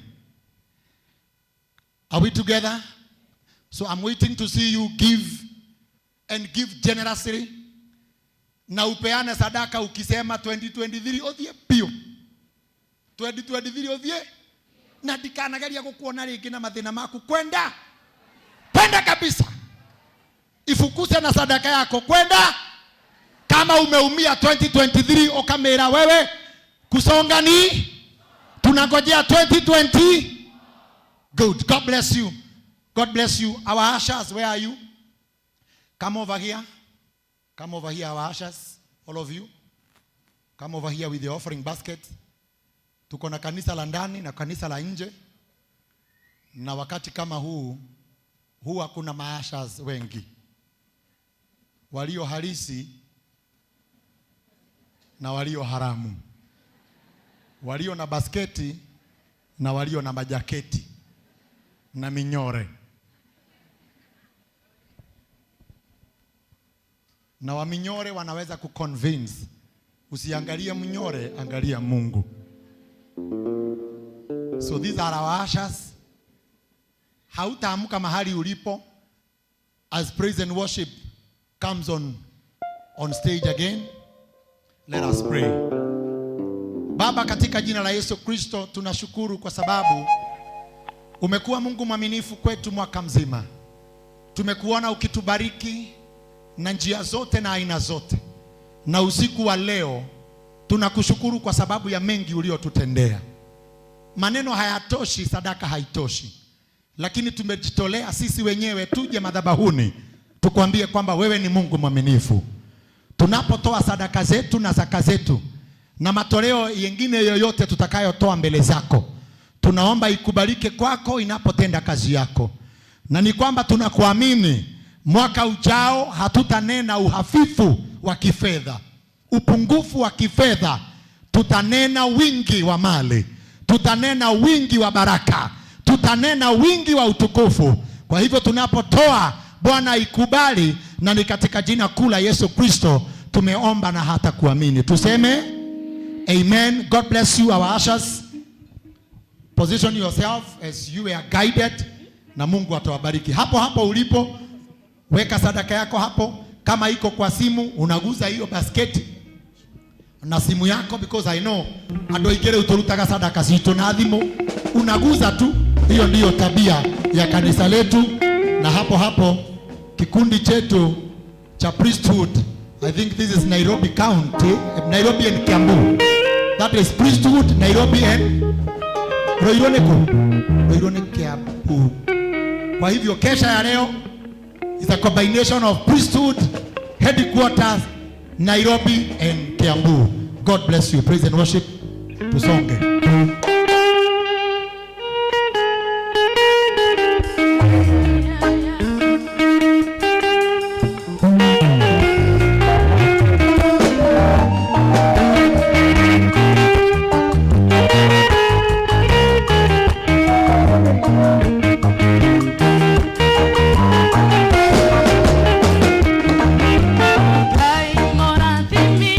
Are we together? So I'm waiting to see you give and give generously. Na upeane sadaka ukisema 2023 uthie biũ. 2023 uthie. Na ndikanageria gukuona ringi na mathina maku. Kwenda. Kwenda kabisa. Ifukuse na sadaka yako. Kwenda. Kama umeumia 2023 ukamera wewe kusonga ni tunangojea 2020. Good. God bless you. God bless you. Our ushers, where are you? Come over here. Come over here, our ushers, all of you. Come over here with the offering basket. Tuko na kanisa la ndani na kanisa la nje. Na wakati kama huu, huwa kuna maashas wengi. Walio halisi na walio haramu. Walio na basketi na walio na majaketi na minyore. Na waminyore wanaweza kuconvince. Usiangalie mnyore, angalia Mungu. So these are our ushers. Hautaamka mahali ulipo as praise and worship comes on stage again. Let us pray. Baba, katika jina la Yesu Kristo tunashukuru kwa sababu umekuwa Mungu mwaminifu kwetu mwaka mzima. Tumekuona ukitubariki na njia zote na aina zote. Na usiku wa leo tunakushukuru kwa sababu ya mengi uliotutendea. Maneno hayatoshi, sadaka haitoshi. Lakini tumejitolea sisi wenyewe tuje madhabahuni tukwambie kwamba wewe ni Mungu mwaminifu. Tunapotoa sadaka zetu na zaka zetu na matoleo yengine yoyote tutakayotoa mbele zako, tunaomba ikubalike kwako inapotenda kazi yako. Na ni kwamba tunakuamini mwaka ujao hatutanena uhafifu wa kifedha, upungufu wa kifedha. Tutanena wingi wa mali, tutanena wingi wa baraka, tutanena wingi wa utukufu. Kwa hivyo tunapotoa, Bwana ikubali, na ni katika jina kuu la Yesu Kristo tumeomba na hata kuamini. Tuseme amen. God bless you, our ushers. Position yourself as you are guided, na Mungu atawabariki. Hapo hapo ulipo, weka sadaka yako hapo. Kama iko kwa simu, unaguza hiyo basketi na simu yako, because I know andu aingĩ rĩu tũrutaga sadaka citũ na thimũ. Unaguza tu. Hiyo ndiyo tabia ya kanisa letu. Na hapo hapo kikundi chetu cha priesthood, I think this is Nairobi County, Nairobi and Kiambu. That is priesthood, Nairobi and Ruiru nĩ kũ? Ruiru nĩ Kiambu. Kwa hivyo kesha ya leo is a combination of priesthood, headquarters, Nairobi and Kiambu. God bless you. Praise and worship. Tusonge. Ngai morathimi,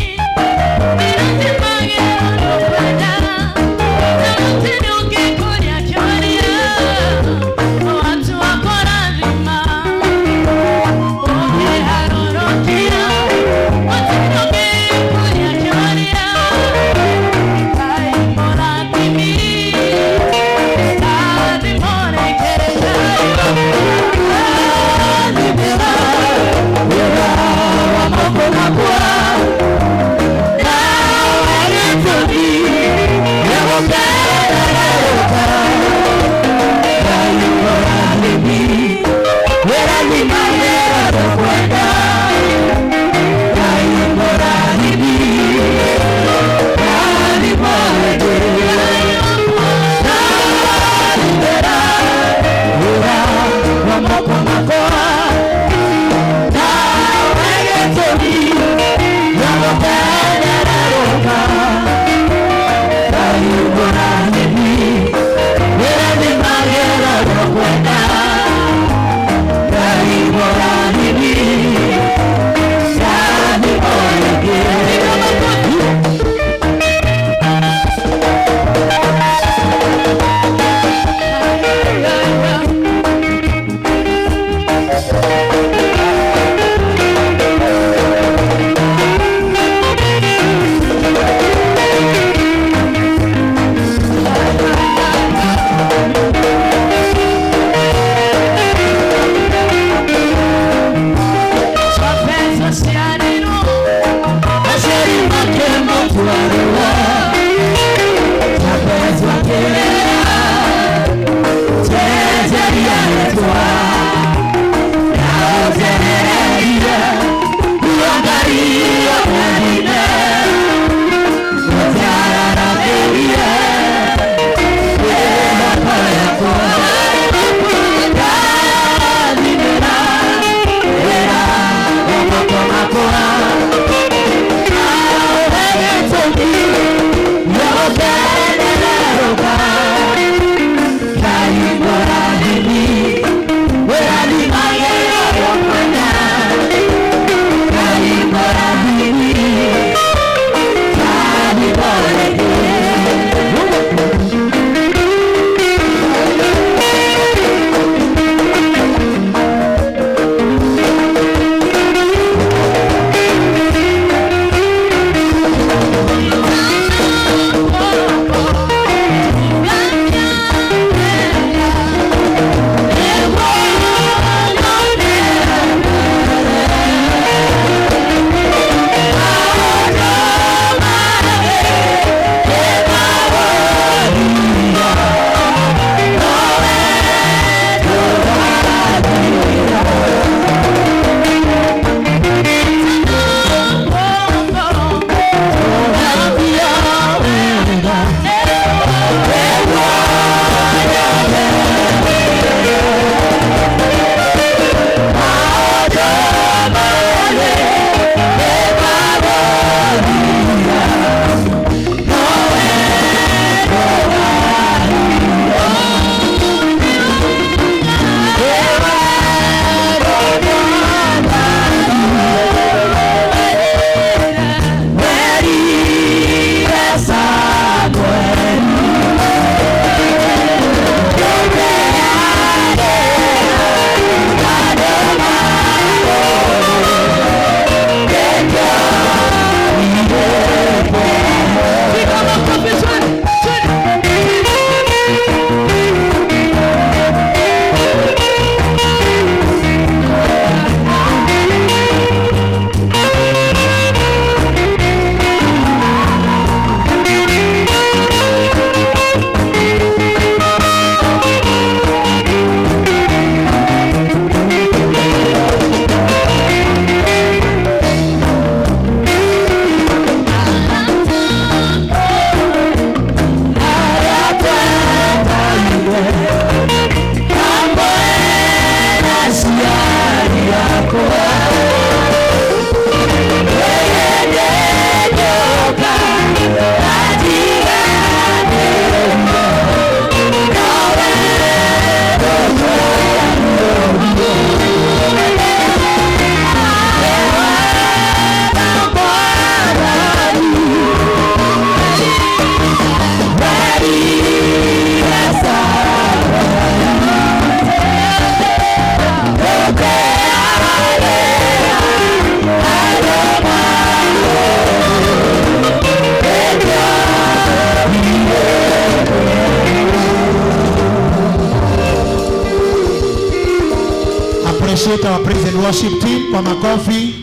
Appreciate our praise and worship team kwa makofi.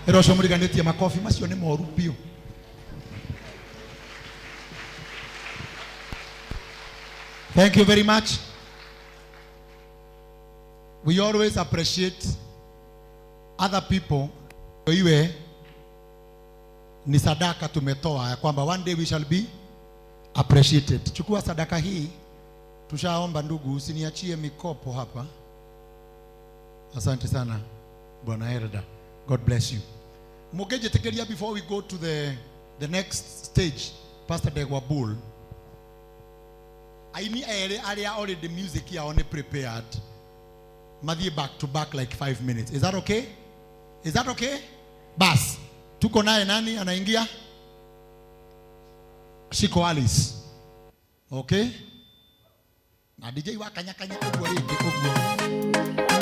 Ero ũcio mũriganĩtie makofi macio nĩ moru biũ. Thank you very much. We always appreciate other people. Iwe ni sadaka tumetoa ya kwamba one day we shall be appreciated. Chukua sadaka hii. Tushaomba ndugu, usiniachie mikopo hapa. Asante sana Bwana Elda. God bless you. Mugejitekeria before we go to the next stage, Pastor Degwa Bull. Aini ere aria already music yao ni prepared. Mathie back to back like 5 minutes. Is that okay? Is that okay? Bas. Tuko naye nani anaingia? Shiko Alice. Okay? Na DJ wa kanya kanya uguo ringi uguo.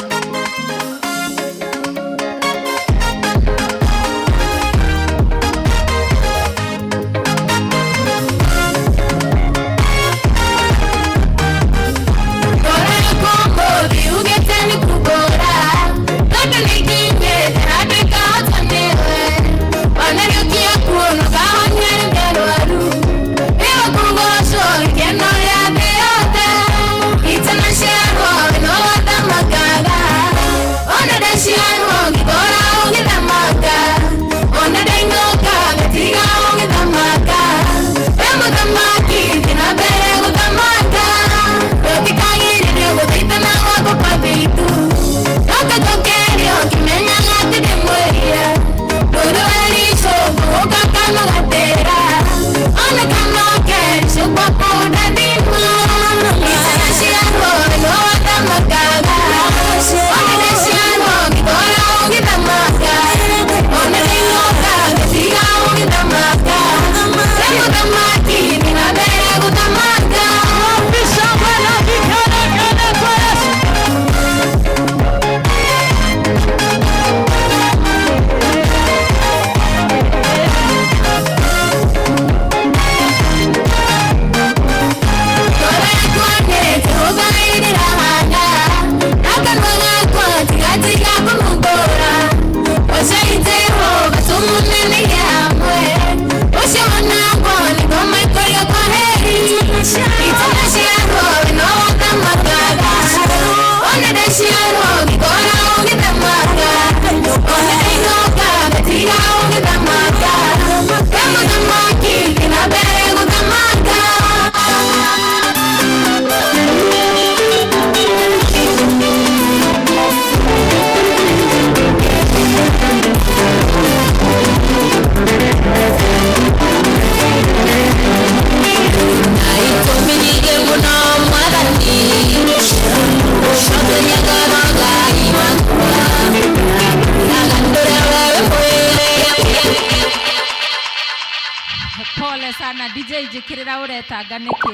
Pole sana DJ jikirira uretanga niki.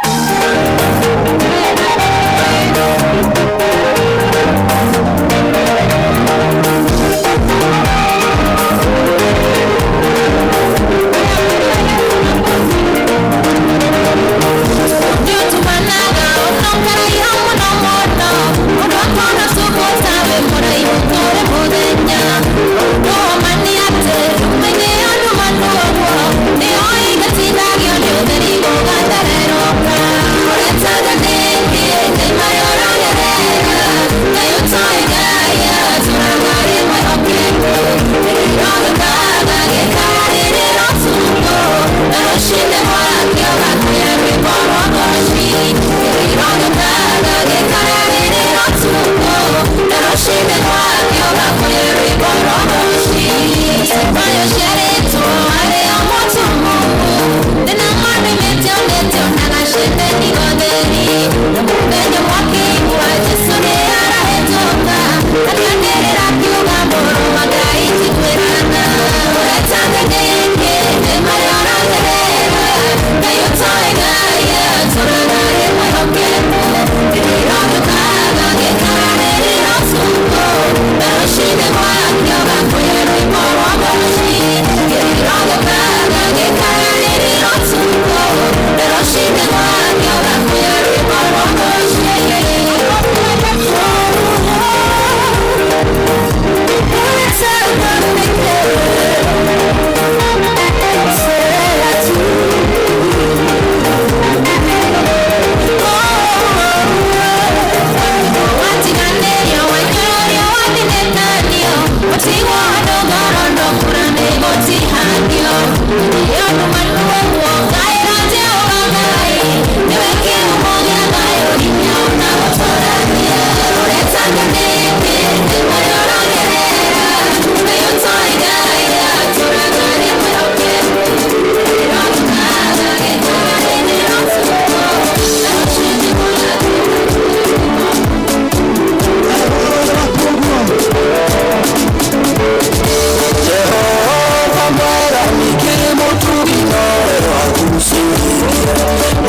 Thank you.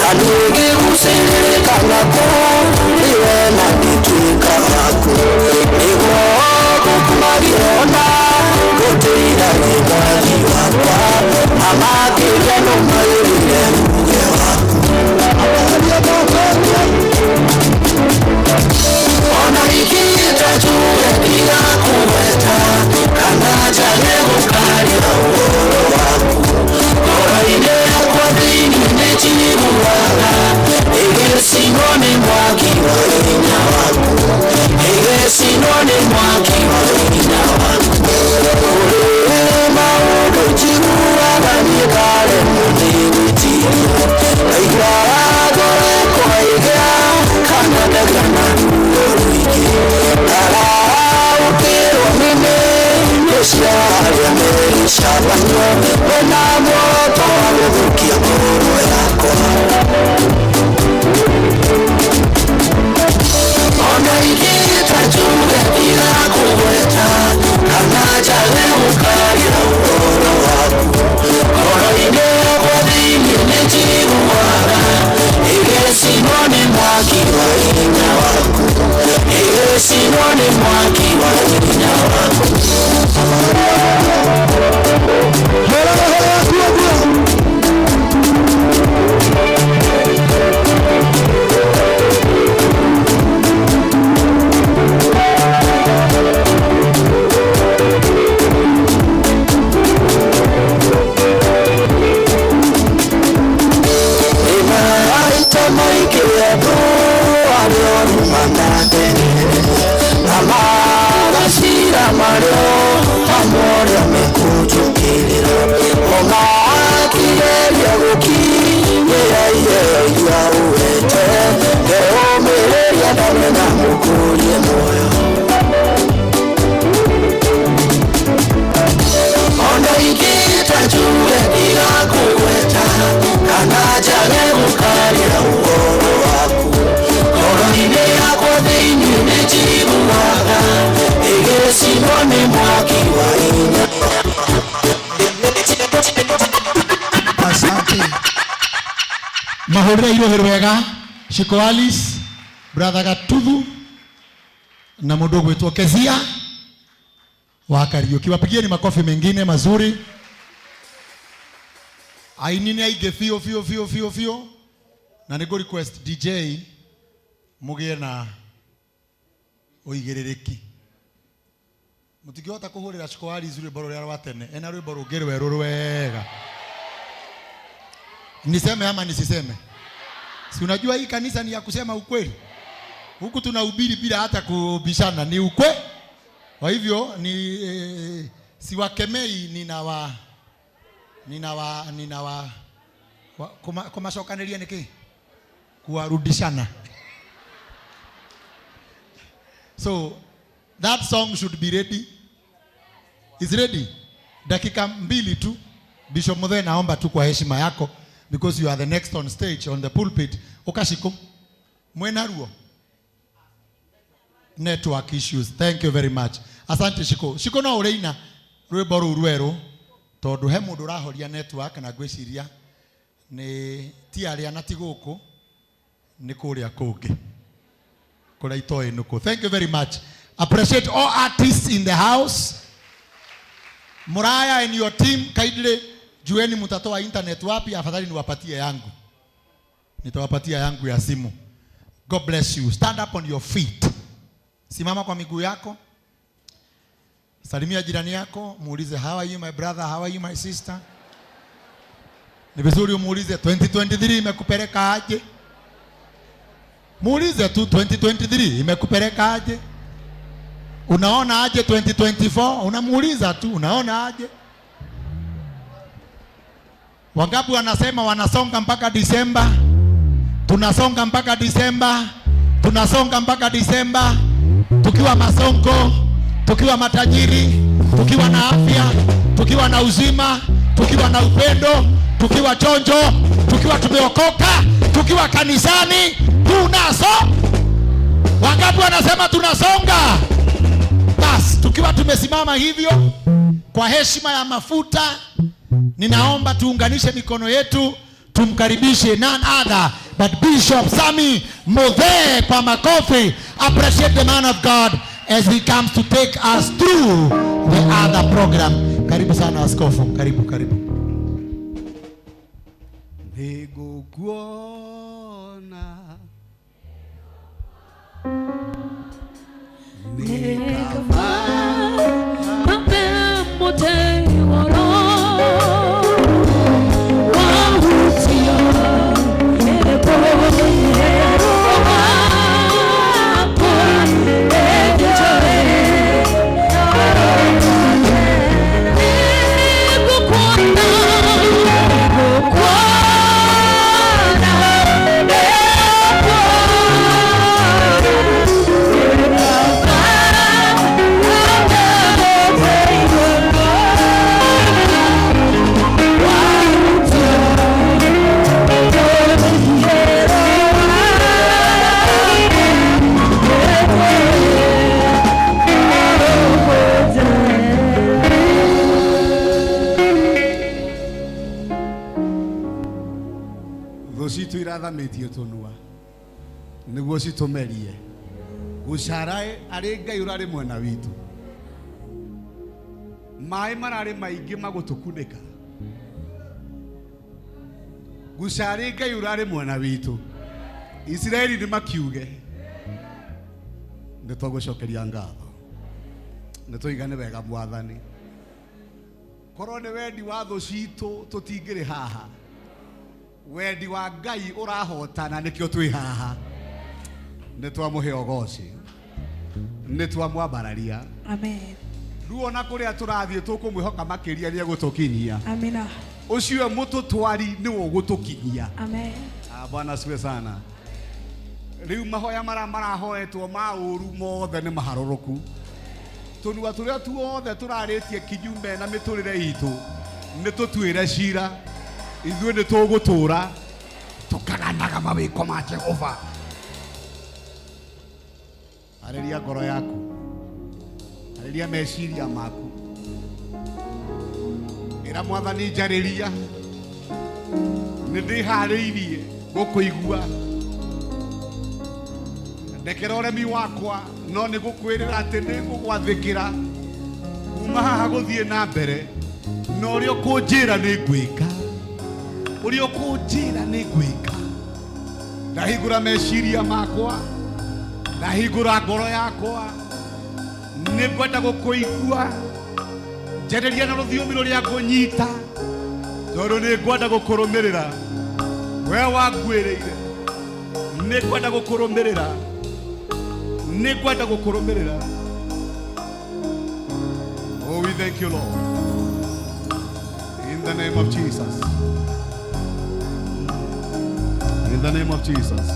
Na niĩ ngĩgucĩrĩrĩka nakuo nĩwe na ngĩtuĩka waku nĩguo ngũkumagia ona ngũtĩithagie mwathi wakwa na makĩria nũmagĩrĩre uuge waku. Ona ingĩta njuge ndigakũgweta kana njage gũkaria ũhoro waku ngoro-inĩ yakwa thĩinĩ nĩnjiguaga ĩgĩcinwo nĩ mwaki wa hinya waku ĩgĩcinwo nĩ mwaki wa hinya waku. Kũrĩ maũndũ njiguaga niĩ ngaremwo nĩ gwĩtiria ndaiguaga ngoro yakwa ĩgĩa kana ngagĩa na ruo rũingĩ ndaraũkĩrwo nĩ nĩmĩ cia arĩa mericabanywo mena muoroto wa gũthũkia ngoro yakwa. Ona ingĩta njuge ndigakũgweta kana njage gũkaria ũhoro waku ngoro-inĩ yakwa thĩinĩ nĩnjiguaga ĩgĩcinwo nĩ mwaki wa hinya waku ĩgĩcinwo nĩ mwaki wa hinya waku. Maita maingĩ andũ arĩa oru manandegerera na magacira marĩa hamwe ũrĩa mekũnjũkĩrĩra o makĩgeria gũkinyĩra iheo iria ũhete ngeũmĩrĩria ndamwe na mũkũrie muoyo. Ona ingĩta njuge ndigakũgweta kana njage gũkaria ũhoro waku ngoro-inĩ yakwa thĩinĩ nĩnjiguaga ĩgĩcinwo nĩ mwaki wa hinya. Asante. Mahũrĩre irohe rwega Shiko Alice, brother Gatuthu na mũndũ ũgwĩtwo Kezia wa Kariuki. Wapigieni makofi mengine mazuri. Aini nĩ aingĩ biũ biũ biũ biũ biũ na nĩ ngũ request DJ mũgĩe na ũigĩrĩrĩki. Mũtingĩhota kũhũrĩra Shiko Alice rwĩmbo rũrĩa rwa tene, ena rwĩmbo rũngĩ rwerũ rwega. Niseme ama nisiseme? Si unajua hii kanisa ni ya kusema ukweli. Huku tunahubiri bila hata kubishana, ni ukweli. Kwa hivyo ni siwakemei, ninawa kumacokanĩria nĩkĩ? Kuwarudishana. So that song should be ready. Is ready? Dakika 2 tu. Bishop Muthe, naomba tu kwa heshima yako because you are the next on stage on the pulpit. Ukashiko mwena ruo. Network issues. Thank you very much. Asante Shiko. Shiko no ureina rwimbo rũu rwerũ tondu he mundu urahoria network na ngwiciria ni ti aria na ti guku ni kuria kungi kuria itoĩ nuku. Thank you very much. Appreciate all artists in the house. Muraya and your team, kindly jueni mutatoa internet wapi, afadhali niwapatie yangu. Nitawapatia yangu ya simu. God bless you. Stand up on your feet. Simama kwa miguu yako. Salimia jirani yako, muulize how are you my brother, how are you my sister. Ni vizuri umuulize 2023 imekupeleka aje? Muulize tu 2023 imekupeleka aje? Unaona aje 2024? Unamuuliza tu unaona aje? Wangapi wanasema wanasonga mpaka Disemba? Tunasonga mpaka Disemba. Tunasonga mpaka Disemba. Tukiwa masongo, tukiwa matajiri, tukiwa na afya, tukiwa na uzima, tukiwa na upendo, tukiwa chonjo, tukiwa tumeokoka, tukiwa kanisani, tunaso. Wangapi wanasema tunasonga? Bas, tukiwa tumesimama hivyo kwa heshima ya mafuta, ninaomba tuunganishe mikono yetu, Tumkaribishe none other but Bishop Sammy Muthee kwa makofi. Appreciate the man of God as he comes to take us through the other program. Karibu sana askofu, karibu karibu. Nĩngũkuona Thũ citũ irathamĩtie tũnua nĩguo citũmerie gũcara arĩ Ngai ũrarĩ mwena witũ. Maĩ mararĩ maingĩ magũtũkunĩka. Gũcarĩ Ngai ũrarĩ mwena witũ. Isiraeli nĩ makiuge nĩ twagũcokeria ngatho, nĩ tũiga nĩ wega Mwathani. Korwo nĩ wendi wa thũ citũ tũtingĩrĩ haha, wendi wa Ngai ũrahotana nĩkĩo twĩ haha. Nĩ twamũhe ũgoci, nĩ twamwambararia. Amen. Rĩu ona kũrĩa tũrathiĩ tũkũmwĩhoka makĩria nĩ egũtũkinyia. Amina. Ũcio mũtũtwari nĩwe ũgũtũkinyia. Amen. Ah, Bwana asifiwe sana. Rĩu mahoya marĩa marahoetwo ma ũru mothe nĩ maharũrũku. Tũnua tũrĩa tuothe tũrarĩtie kinyume na mĩtũrĩre itũ nĩ tũtuĩre cira. Ithuĩ nĩ tũgũtũra tũkaganaga mawĩko ma Jehova. Arĩria ngoro yaku, arĩria meciria maku, ĩra Mwathani njarĩria, nĩ ndĩharĩirie gũkũigua. Ndekera ũremi wakwa, no nĩ gũkwĩrĩra atĩ nĩ ngũgwathĩkĩra kuma haha gũthiĩ na mbere, na ũrĩa ũkũnjĩra nĩ ngwĩka, ũrĩa ũkũnjĩra nĩ ngwĩka. Ndahingũra meciria makwa, ndahingũra ngoro yakwa, nĩ ngwenda gũkũigua. Njarĩria na rũthiomi rũrĩa ngũnyita, tondũ nĩ ngwenda gũkũrũmĩrĩra. We wanguĩrĩire, nĩ ngwenda gũkũrũmĩrĩra, nĩ ngwenda gũkũrũmĩrĩra. Oh, we thank you, Lord. In the name of Jesus. In the name of Jesus.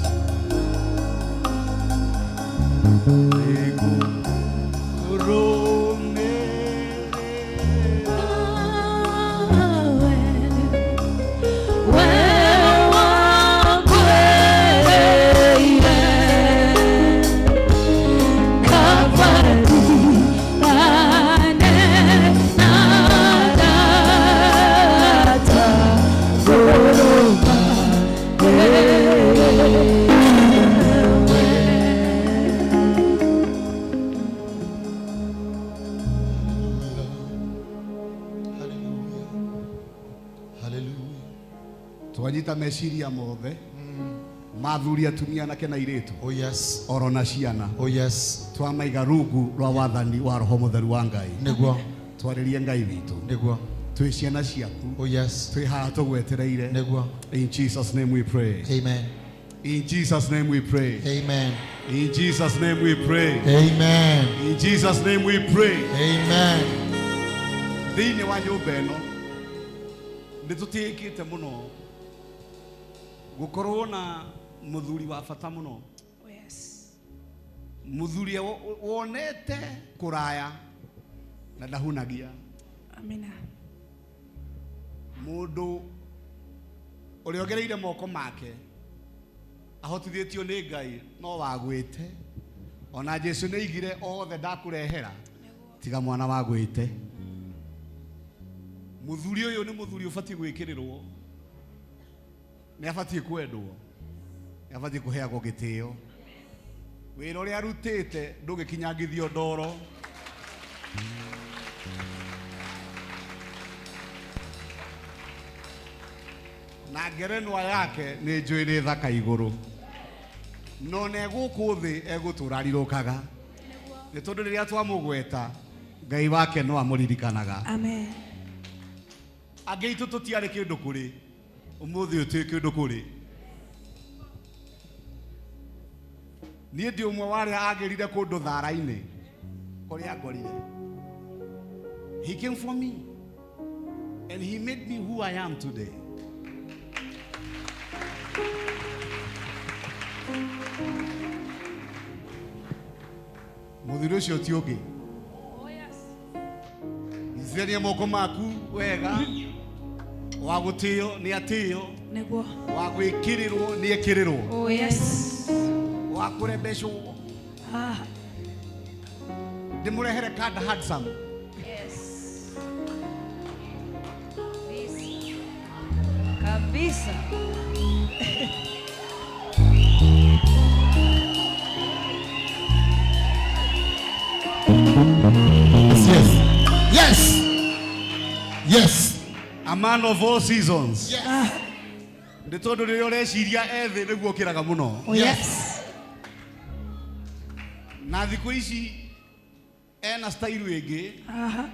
Twanyita meciria mothe mathuri atumia anake na airĩtu. Oh yes. Oro na ciana. Oh yes. Twamaiga rungu rwa wathani wa Roho Mũtheru wa Ngai. Nĩguo. Twarĩrie Ngai witũ. Nĩguo. Twĩ ciana ciaku. Oh yes. Twĩ haha tũgwetereire. Nĩguo. In Jesus name we pray. Amen. In Jesus name we pray. Amen. In Jesus name we pray. Amen. In Jesus name we pray. Amen. Thĩinĩ wa nyũmba ĩno nĩ tũtĩĩkĩte mũno gũkorwo na mũthuri wa bata mũno. Mũthuri wonete kũraya na ndahunagia. Amina. Mũndũ ũrĩa ongereire moko make ahotithĩtio nĩ Ngai no wagwĩte. Ona Jesu nĩ aigire othe ndakũrehera tiga mwana wagwĩte. Mũthuri ũyũ nĩ mũthuri ũbatiĩ gwĩkĩrĩrwo. Nĩ abatiĩ kwendwo, nĩ abatiĩ kũheagwo gĩtĩo. Wĩra ũrĩa arutĩte ndũngĩkinyangithio ndoro. Na ngerenwa yake nĩ njũĩ nĩ thaka igũrũ. No na gũkũ thĩ egũtũra arirũkaga. Nĩ tondũ rĩrĩa twamũgweta Ngai wake no amũririkanaga. Amen. Angĩ aitũ tũtiarĩ kĩndũ kũrĩ, ũmũthĩ ũyũ twĩ kĩndũ kũrĩ. Niĩ ndĩ ũmwe wa arĩa agĩrire kũndũ thara-inĩ kũrĩa ngorire. He came for me and he made me who I am today. Mũthuri ũcio ti ũngĩ. Nyitithania moko maku wega. Wa gũtĩo nĩ atĩo. Nĩguo. Wa gwĩkĩrĩrwo nĩ ekĩrĩrwo. Oh yes. Wa kũrembecwo. Ah. Ndĩmũrehere kanda handsome. Yes. Kabisa. Yes. Yes. Yes. A man of all seasons. Yes. Nĩ tondũ rĩrĩa ũreciria ethĩ nĩguo ũkĩraga mũno. Oh yes. Na thikũ ici ena style ĩngĩ. Aha.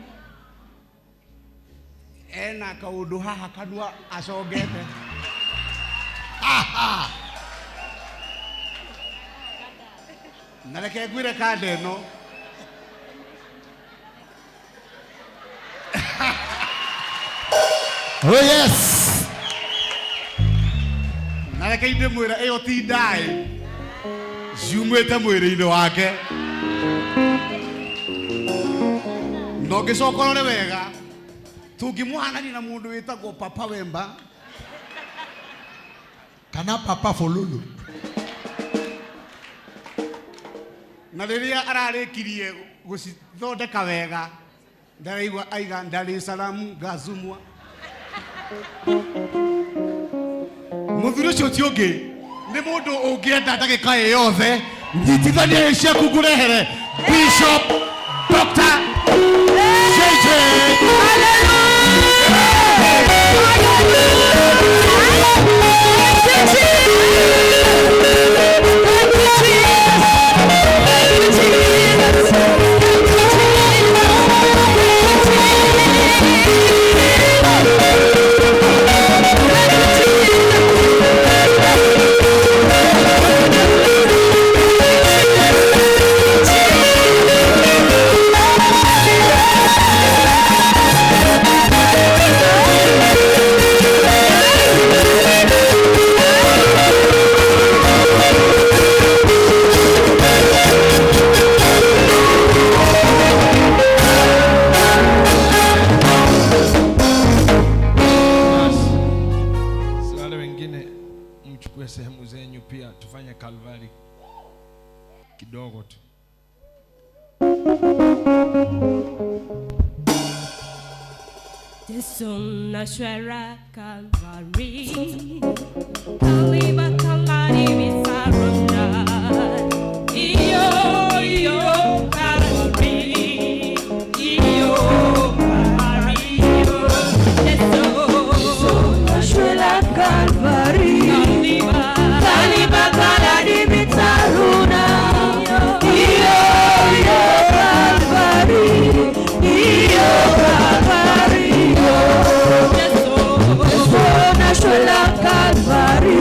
Ena kaũndũ haha kanua acongete. Na reke ngwĩre kanda ĩno. Oh yes. Na reke ndĩmwĩre ĩyo ti ndaĩ ciumĩte mwĩrĩ-inĩ wake. Na ũngĩcoka ũrore wega tũngĩmũhanania na mũndũ wĩtagwo Papa Wemba kana Papa Fololo. Na rĩrĩa ararĩkirie gũcithondeka wega ndaraigua aiga Dar es Salaam ngazumwa. Mũthuri ũcio ti ũngĩ nĩ mũndũ ũngĩenda ndagĩka ĩ yothe nyitithania ciaku ngũrehere Bishop Dr. JJ. Si wale wengine mchukue sehemu zenyu pia tufanye Kalvari kidogo tu. Jesu nashwera Kalvari, Kaliba kalari visarona. Iyo iyo Kalvari, iyo Kalvari, Jesu nashwera Kalvari, Kaliba kalari visarona. Iyo iyo Kalvari, iyo Kalvari. Jesu nashwera Kalvari.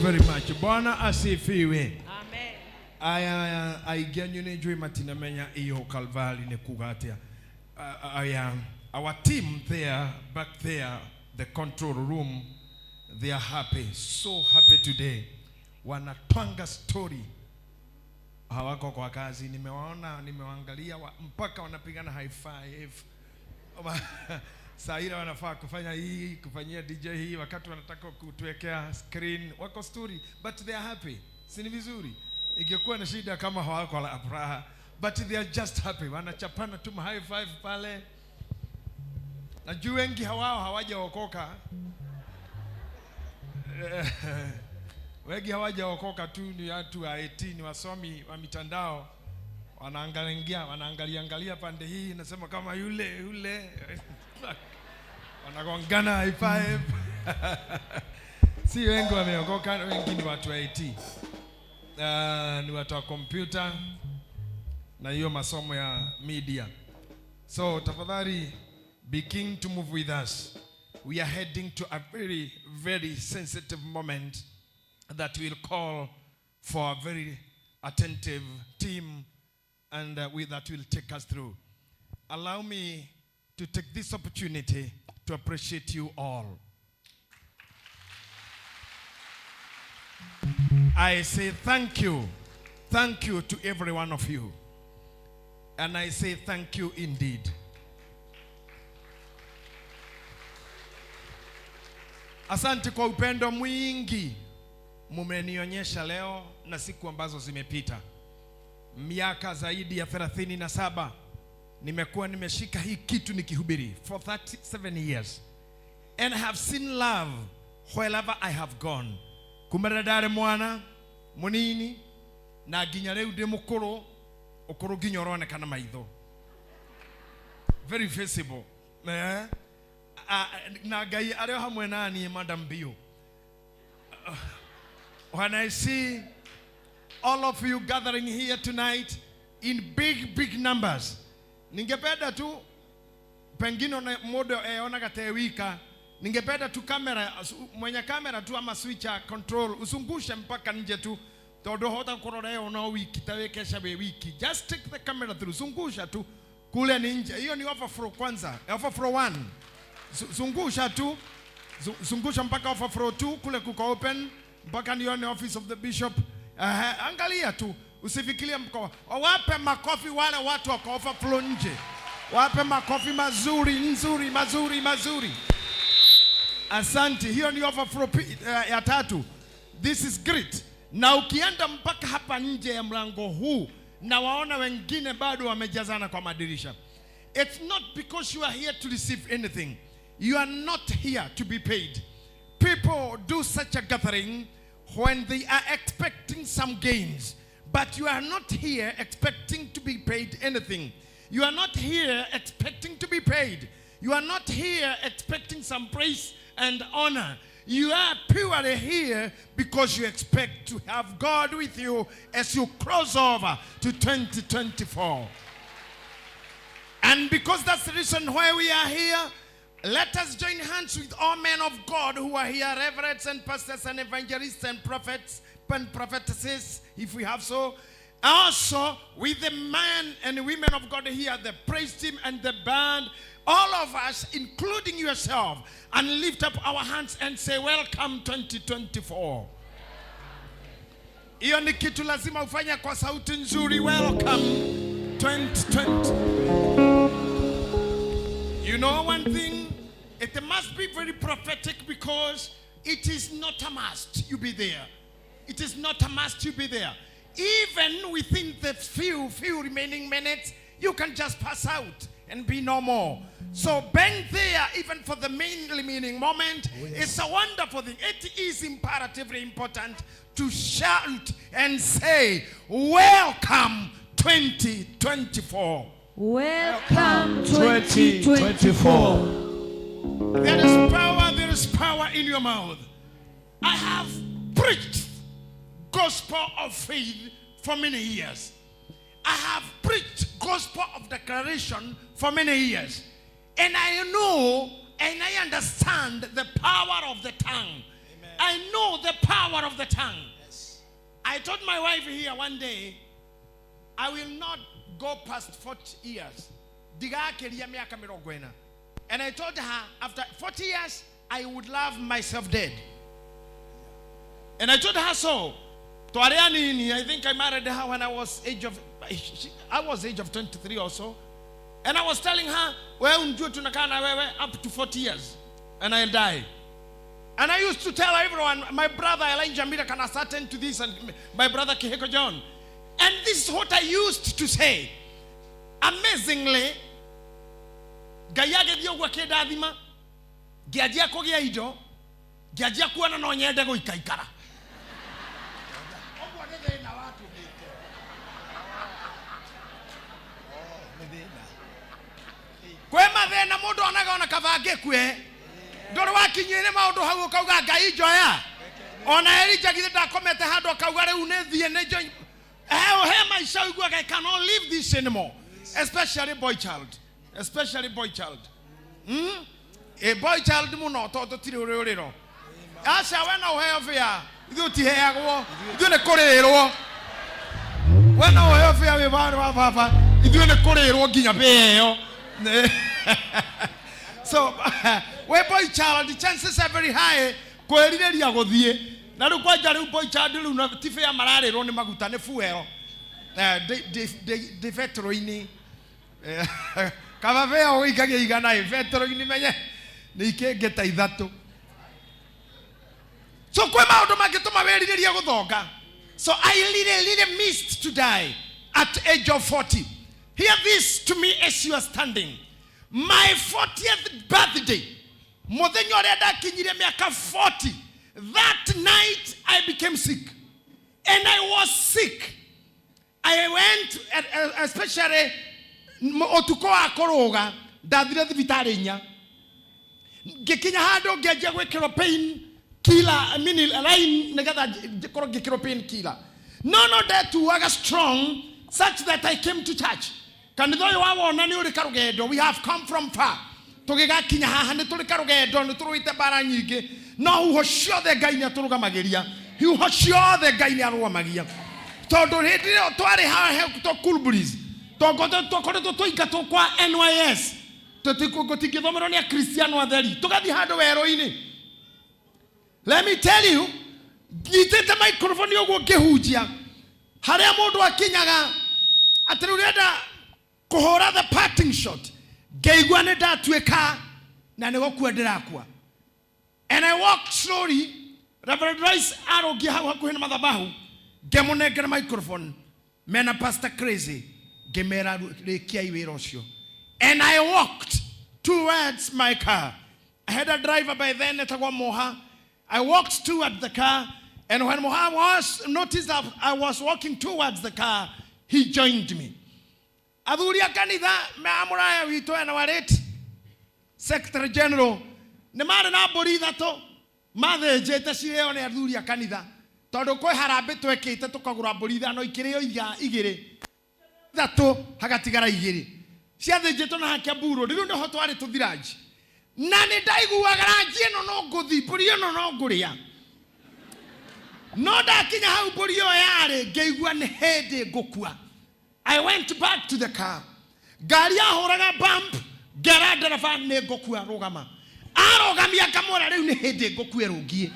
very much. Bwana asifiwe. Aya aingĩ anyu nĩ njũĩ matinamenya iyo Calvary nĩ kuga atĩa. Aya, our team there back there, the control room, they are happy, so happy today. Wanatwanga story, hawako kwa kazi. Nimewaona, nimewaangalia mpaka wanapigana high five. Saa ile wanafaa kufanya hii, kufanyia DJ hii, wakati wanataka kutuwekea screen, wako story, but they are happy. Si ni vizuri? Ingekuwa na shida kama hawako la furaha, but they are just happy. Wanachapana tu high five pale. Najua wengi hawao hawajaokoka. Wengi hawajaokoka tu, ni watu wa IT, ni wasomi wa mitandao. Wanaangalia, wanaangalia angalia pande hii, nasema kama yule yule. Wanagongana high five. Si wengi wameokoka, wengi ni watu wa IT. Ni watu wa kompyuta na hiyo masomo ya media. So tafadhali be keen to move with us. We are heading to a very, very sensitive moment that will call for a very attentive team and that will take us through. Allow me to take this opportunity to appreciate you all. I say thank you. Thank you to every one of you. And I say thank you indeed. Asante kwa upendo mwingi mumenionyesha leo na siku ambazo zimepita. Miaka zaidi ya 37 nimekuwa nimeshika hii kitu nikihubiri for 37 years. And I have seen love wherever I have gone. Kumera ndare mwana munini na nginya riu ndi mukuru, ukuru nginya uronekana maitho, very visible. Na Ngai arĩ o hamwe na niĩ, Madam Bio. When I see all of you gathering here tonight in big, big numbers, ningependa tu pengine mũndũ eonaga te wika, ningependa tu kamera, mwenye kamera tu ama switcher control usungushe mpaka nje tu, tondu hota kurora ĩyo no wiki ta wikesha we wiki. Just take the camera through, zungusha tu kule ni nje. Hiyo ni overflow kwanza, overflow 1. Zungusha tu, zungusha mpaka overflow 2 kule kuko open mpaka nione office of the bishop. Angalia tu, usifikirie mko. Wape makofi wale watu wako overflow nje. Wape makofi mazuri, nzuri, mazuri, mazuri. Asante. Hiyo ni overflow ya tatu. This is great. Na ukienda mpaka hapa nje ya mlango huu na waona wengine bado wamejazana kwa madirisha. It's not because you are here to receive anything. You are not here to be paid. People do such a gathering when they are expecting some gains. But you are not here expecting to be paid anything. You are not here expecting to be paid. You are not here expecting some praise and honor. You are purely here because you expect to have God with you as you cross over to 2024. And because that's the reason why we are here, let us join hands with all men of God who are here, reverends and pastors and evangelists and prophets and prophetesses, if we have so. Also, with the men and women of God here, the praise team and the band, all of us, including yourself, and lift up our hands and say, welcome 2024. Hiyo ni kitu lazima ufanye kwa sauti nzuri. Welcome 2020. You know one thing? It must be very prophetic because it is not a must you be there. It is not a must you be there. Even within the few remaining minutes, you can just pass out and be no more. So bang there, even for the main remaining moment. Oh, yes. It's a wonderful thing. It is imperatively important to shout and say, welcome 2024. Welcome 2024. There is power, there is power in your mouth. I have preached gospel of faith for many years. I have preached gospel of declaration for many years. And I know and I understand the power of the tongue. Amen. I know the power of the tongue. I told my wife here one day, I will not go past 40 years. Ndigakiria miaka mĩrongo ĩna. And I told her, after 40 years, I would love myself dead. And I told her so. Twarĩ anini, I think I married her when I was age of I was age of 23 or so. And I was telling her, wewe unjue tunakaa na wewe up to 40 years and I'll die. And I used to tell everyone, my brother Elijah Mira can ascertain to this, and my brother Kiheko John. And this is what I used to say. Amazingly, Ngai agĩthiĩ ũguo akĩndathima, ngĩanjia kũgĩa indo, ngĩanjia kuona no nyende gũikaikara. Ũguo nĩ thĩna watũmĩte. Nĩ thĩna. Kwĩ mathĩna mũndũ onaga ona kaba angĩkue. Ndũrĩ wakinyĩire maũndũ hau ũkauga Ngai njoya. Ona Elija githĩ ndakomete handũ akauga rĩu nĩ thiĩ nĩ njo he maica ũiguaga I cannot live this anymore. Especially boy child. Especially boy child. A boy child mũno tondũ tũtirĩ ũrĩũrĩro. Aca we no ũheo bĩa. Ithuĩ ũtiheagwo. Ithuĩ nĩ kũrĩrwo. We no ũheo bĩa wĩ warĩ wa baba. Ithuĩ nĩ kũrĩrwo nginya bĩa ĩyo. So we boy child, chances are very high kwĩrirĩria gũthiĩ. Na rĩu kwanja rĩu boy child rĩu na ti bĩa mararĩrwo nĩ maguta nĩ fuel. Ndĩ betũrũ-inĩ. Kaba bĩa ũgĩikagia igana ĩ betũrũ-inĩ menye nĩ ikĩngĩ ta ithatũ. So kwĩ maũndũ mangĩtũma wĩrirĩrie gũthonga. So I really, really missed to die at age of 40. Hear this to me as you are standing. My 40th birthday, mũthenya ũrĩa ndakinyire mĩaka 40, that night I became sick. And I was sick. I went, especially ũtukũ wa kũrũga, ndathire thibitarĩ inya. Ngĩkinya handũ ngĩanjia gwĩkĩrwo pain killer, I mean, line nĩgetha ngĩkorwo ngĩkĩrwo pain killer. No, no, ndetuaga strong such that I came to church. Kanitha ũyũ wa wona nĩ ũrĩ karũgendo. We have come from far. Tũgĩgakinya haha nĩ tũrĩ karũgendo, nĩ tũrũĩte mbara nyingĩ. No huho ciothe Ngai nĩ atũrũgamagĩria. Huho ciothe Ngai nĩ arũgamagia. Tondũ hĩndĩ ĩyo twarĩ haha tũ Cool Breeze. Twakoretwo tũingatwo kwa NYS. Tũtingĩthomerwo nĩ Akristiano atheri. Tũgathiĩ handũ werũ-inĩ. Let me tell you, nyitĩte microphone ũguo ngĩhunjia. Harĩa mũndũ akinyaga atĩ rĩu ũrenda kũhũra the parting shot, ngĩigua nĩ ndatuĩka na nĩ gũkua ndĩrakua. And I walked slowly. Reverend Rice arũngiĩ hau hakuhĩ na mathabahu, ngĩmũnengera microphone mena Pastor Crazy, ngĩmera rĩkiai wĩra ũcio. And I walked towards my car. I had a driver by then etagwo Moha. I walked toward the car, and when Moha was noticed that I was walking towards the car, he joined me. Athuri a kanitha me mũraya witũ ena wa late Secretary General nĩ marĩ na mbũri ithatũ mathĩnjĩte cirĩo nĩ athuri a kanitha tondũ kwĩ harambĩ twekĩte tũkagũra mbũri ithano ikĩrĩo igĩrĩ ithatũ hagatigara igĩrĩ ciathĩnjĩtwo na hakia mburo rĩu nĩho twarĩ tũthiranji na nĩ ndaiguaga ranji ĩno no ngũthi mbũri ĩno no ngũrĩa no ndakinya hau mbũri ĩyo yarĩ ngĩigua nĩ hĩndĩ ngũkua. I went back to the car. Ngari yahũraga bump, ngera ndereba nĩ ngũkua rũgama. Arũgamia ngamwĩra rĩu nĩ hĩndĩ ngũkua rũngiĩ.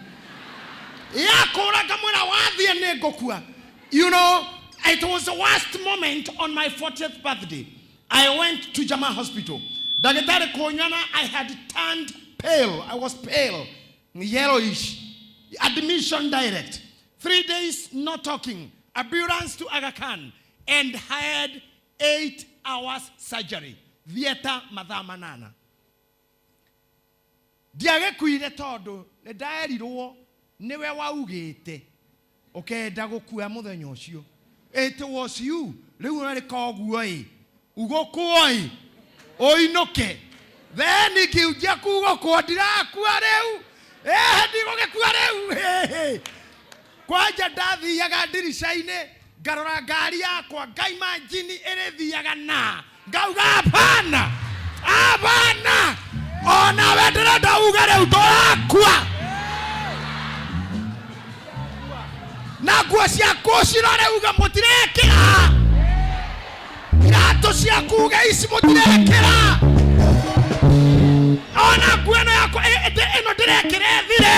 Yakũra ngamwĩra wathiĩ nĩ ngũkua. You know, it was the worst moment on my 40th birthday. I went to Jama Hospital. Ndagĩtarĩ kũnyona, I had turned pale. I was pale, yellowish. Admission direct. 3 days not talking. Ambulance to Aga Khan. And had 8 hours surgery. Theater mathaa manana. Ndiagĩkuire tondũ nĩ ndaerirwo nĩwe waugĩte ũkenda gũkua mũthenya ũcio. It was you. Rĩu ũrarĩka ũguo ĩ. Ũgũkũo ĩ. Ũinũke. Then ngiunjia kugũkũo ndirakua rĩu. Ndigũgĩkua rĩu. Kwanja ndathiaga ndirica-inĩ ngarora ngari yakwa ngaimagine ĩrĩthiaga na ngauga hapana hapana, onawe ndĩrenda uge rĩu ndũrakua. Na nguo ciaku ũcirore uge mũtirekĩra. Iratũ ciaku uge ici mũtirekĩra. Ona nguo ĩno yakwa ĩno ndĩrekĩra ĩthire.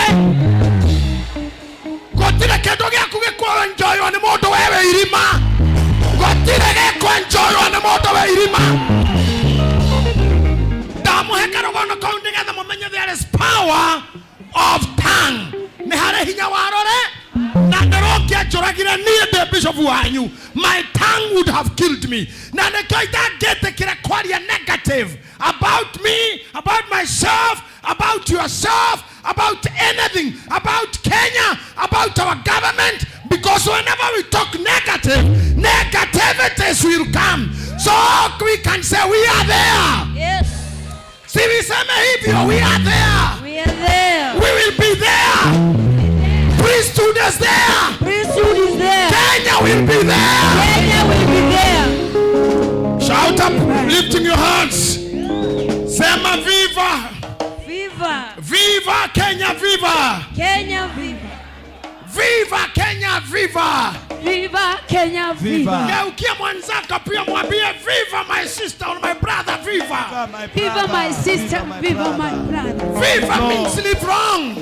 Gũtirĩ kĩndũ gĩaku gĩkwenjoywo nĩ mũndũ wewe irima. Gũtirĩ gĩkwenjoywo nĩ mũndũ we irima. Ndamũhe karũgano kau nĩgetha mũmenye there is power of tongue. Nĩ harĩ hinya wa rore na ndĩrũngĩanjũragire niĩ ndĩ bishop wanyu, my tongue would have killed me. Na nĩkĩo itangĩtĩkĩra kwaria negative about me, about myself, about yourself, about anything, about Kenya, about our government, because whenever we talk negative, negativities will come. So we can say we are there. Yes. Si niseme hivyo, we are there. We are there. We will be there. Priesthood is there. Priesthood is there. Kenya will be there. Kenya will be there. Shout up, lifting your hands. Sema viva. Viva. Viva Kenya, viva. Kenya, viva. Viva Kenya, viva. Viva Kenya, viva. Geukia mwenzako pia mwambie viva my sister or my brother, viva. Viva my sister, viva my brother. Viva means live long.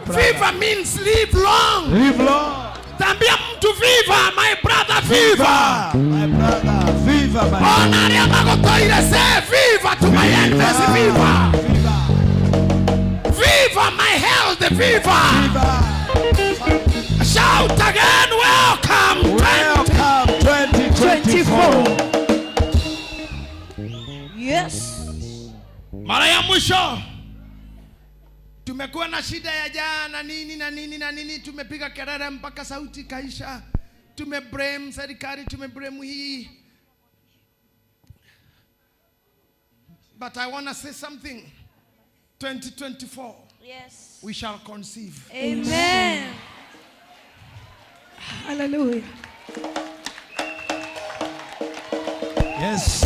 Viva means live long. Live long. Tambia mtu viva my brother, viva. My brother, viva my Ona arĩa magũtũire, say viva to my enemies, viva. Viva my health, viva. Shout again, welcome. Welcome 2024. Yes. Mara ya mwisho tumekuwa na shida ya jana nini na nini na nini, tumepiga kelele mpaka sauti kaisha, tumeblame serikali, tumeblame hii. But I want to say something. 2024, Yes. we shall conceive. Amen. Hallelujah. Yes.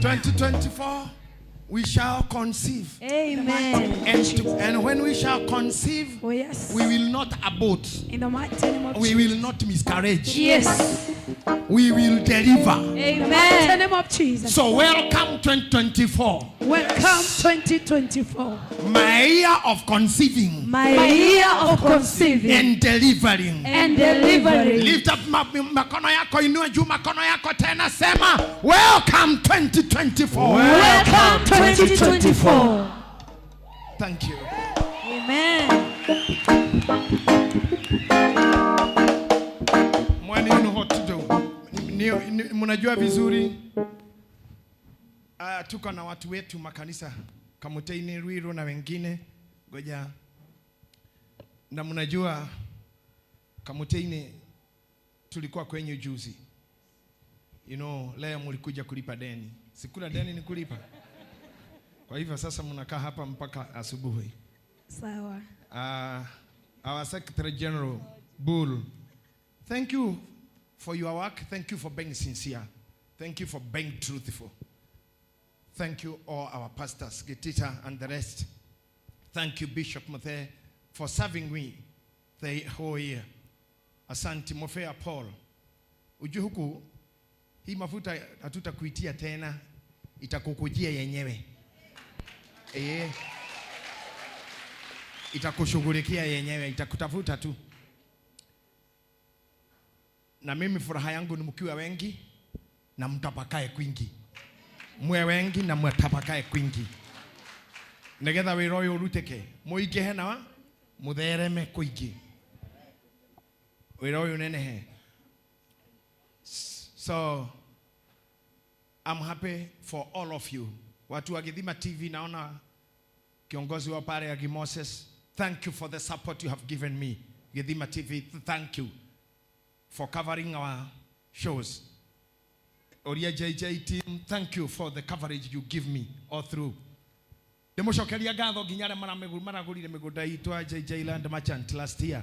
2024, we shall conceive. Amen. And when we shall conceive, Oh, yes. we will not abort. In the mighty name of We Jesus. will not miscarriage. Yes. We will deliver. In the mighty Amen. name of Jesus. So welcome 2024. Welcome 2024. My year of conceiving My My year of conceiving and delivering. and delivering. Lift up makono yako, inua juu makono yako tena, sema welcome 2024. Welcome 2024. Thank you. Amen. Mwani, you know what to do. Mnajua vizuri tuko na watu wetu makanisa Kamuteini, Ruiru na wengine, ngoja na mnajua Kamuteini tulikuwa kwenye juzi. You know, leo mlikuja kulipa deni. Sikula deni ni kulipa. Kwa hivyo sasa mnakaa hapa mpaka asubuhi. Sawa. Our Secretary General, Bull, thank you for your work. Thank you for being sincere. Thank you for being truthful. Thank you all our pastors, Getita and the rest. Thank you, Bishop Mathe, for serving me the whole year. Asante Mofea Paul. Ujue huku hii mafuta hatutakuitia tena, itakukujia yenyewe. Itakushughulikia yenyewe, itakutafuta tu. Na mimi furaha yangu ni mkiwa wengi na mtapakae kwingi. Mwe wengi na mtapakae kwingi. Nigetha wĩra ũyũ ũrutĩke, mũingĩhe na mũthereme kũingĩ. Wĩra ũyũ ũnenehe. So I'm happy for all of you. Watu wa Githima TV, naona kiongozi wa pale Agi Moses, thank you for the support you have given me. Githima TV, thank you for covering our shows. Oria JJ team, thank you for the coverage you give me all through. Ndĩmũcokeria ngatho nginya arĩa maragũrire mĩgũnda itũ ya JJ Land Merchant last year.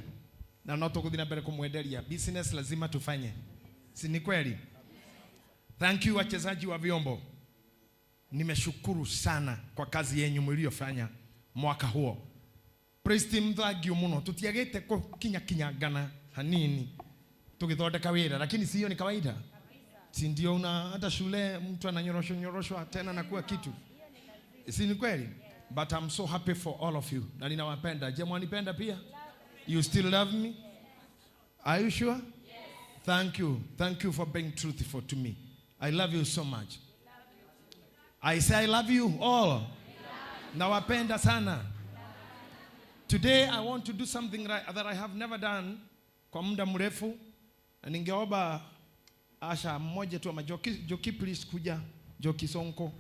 Na no tũgũthiĩ na mbere kũmwenderia. Business lazima tufanye. Si ni kweli? Thank you wachezaji wa vyombo. Nimeshukuru sana kwa kazi yenyu mliyofanya mwaka huo. Praise team, thank you muno. Tutiagite kukinya kinyangana hanini tugithondeka wira, lakini si hiyo ni kawaida, si ndio? Una hata shule mtu ananyoroshwa nyoroshwa tena na kuwa kitu, si ni kweli? But I'm so happy for all of you, na ninawapenda. Je, mwanipenda pia? You still love me? Are you sure? Thank you. Thank you for being truthful to me. I love you so much. I say I love you all. Nawapenda sana. Today I want to do something that I have never done kwa muda mrefu. Na ningeomba Asha mmoja tu ama Joki, Joki please kuja. Joki Sonko.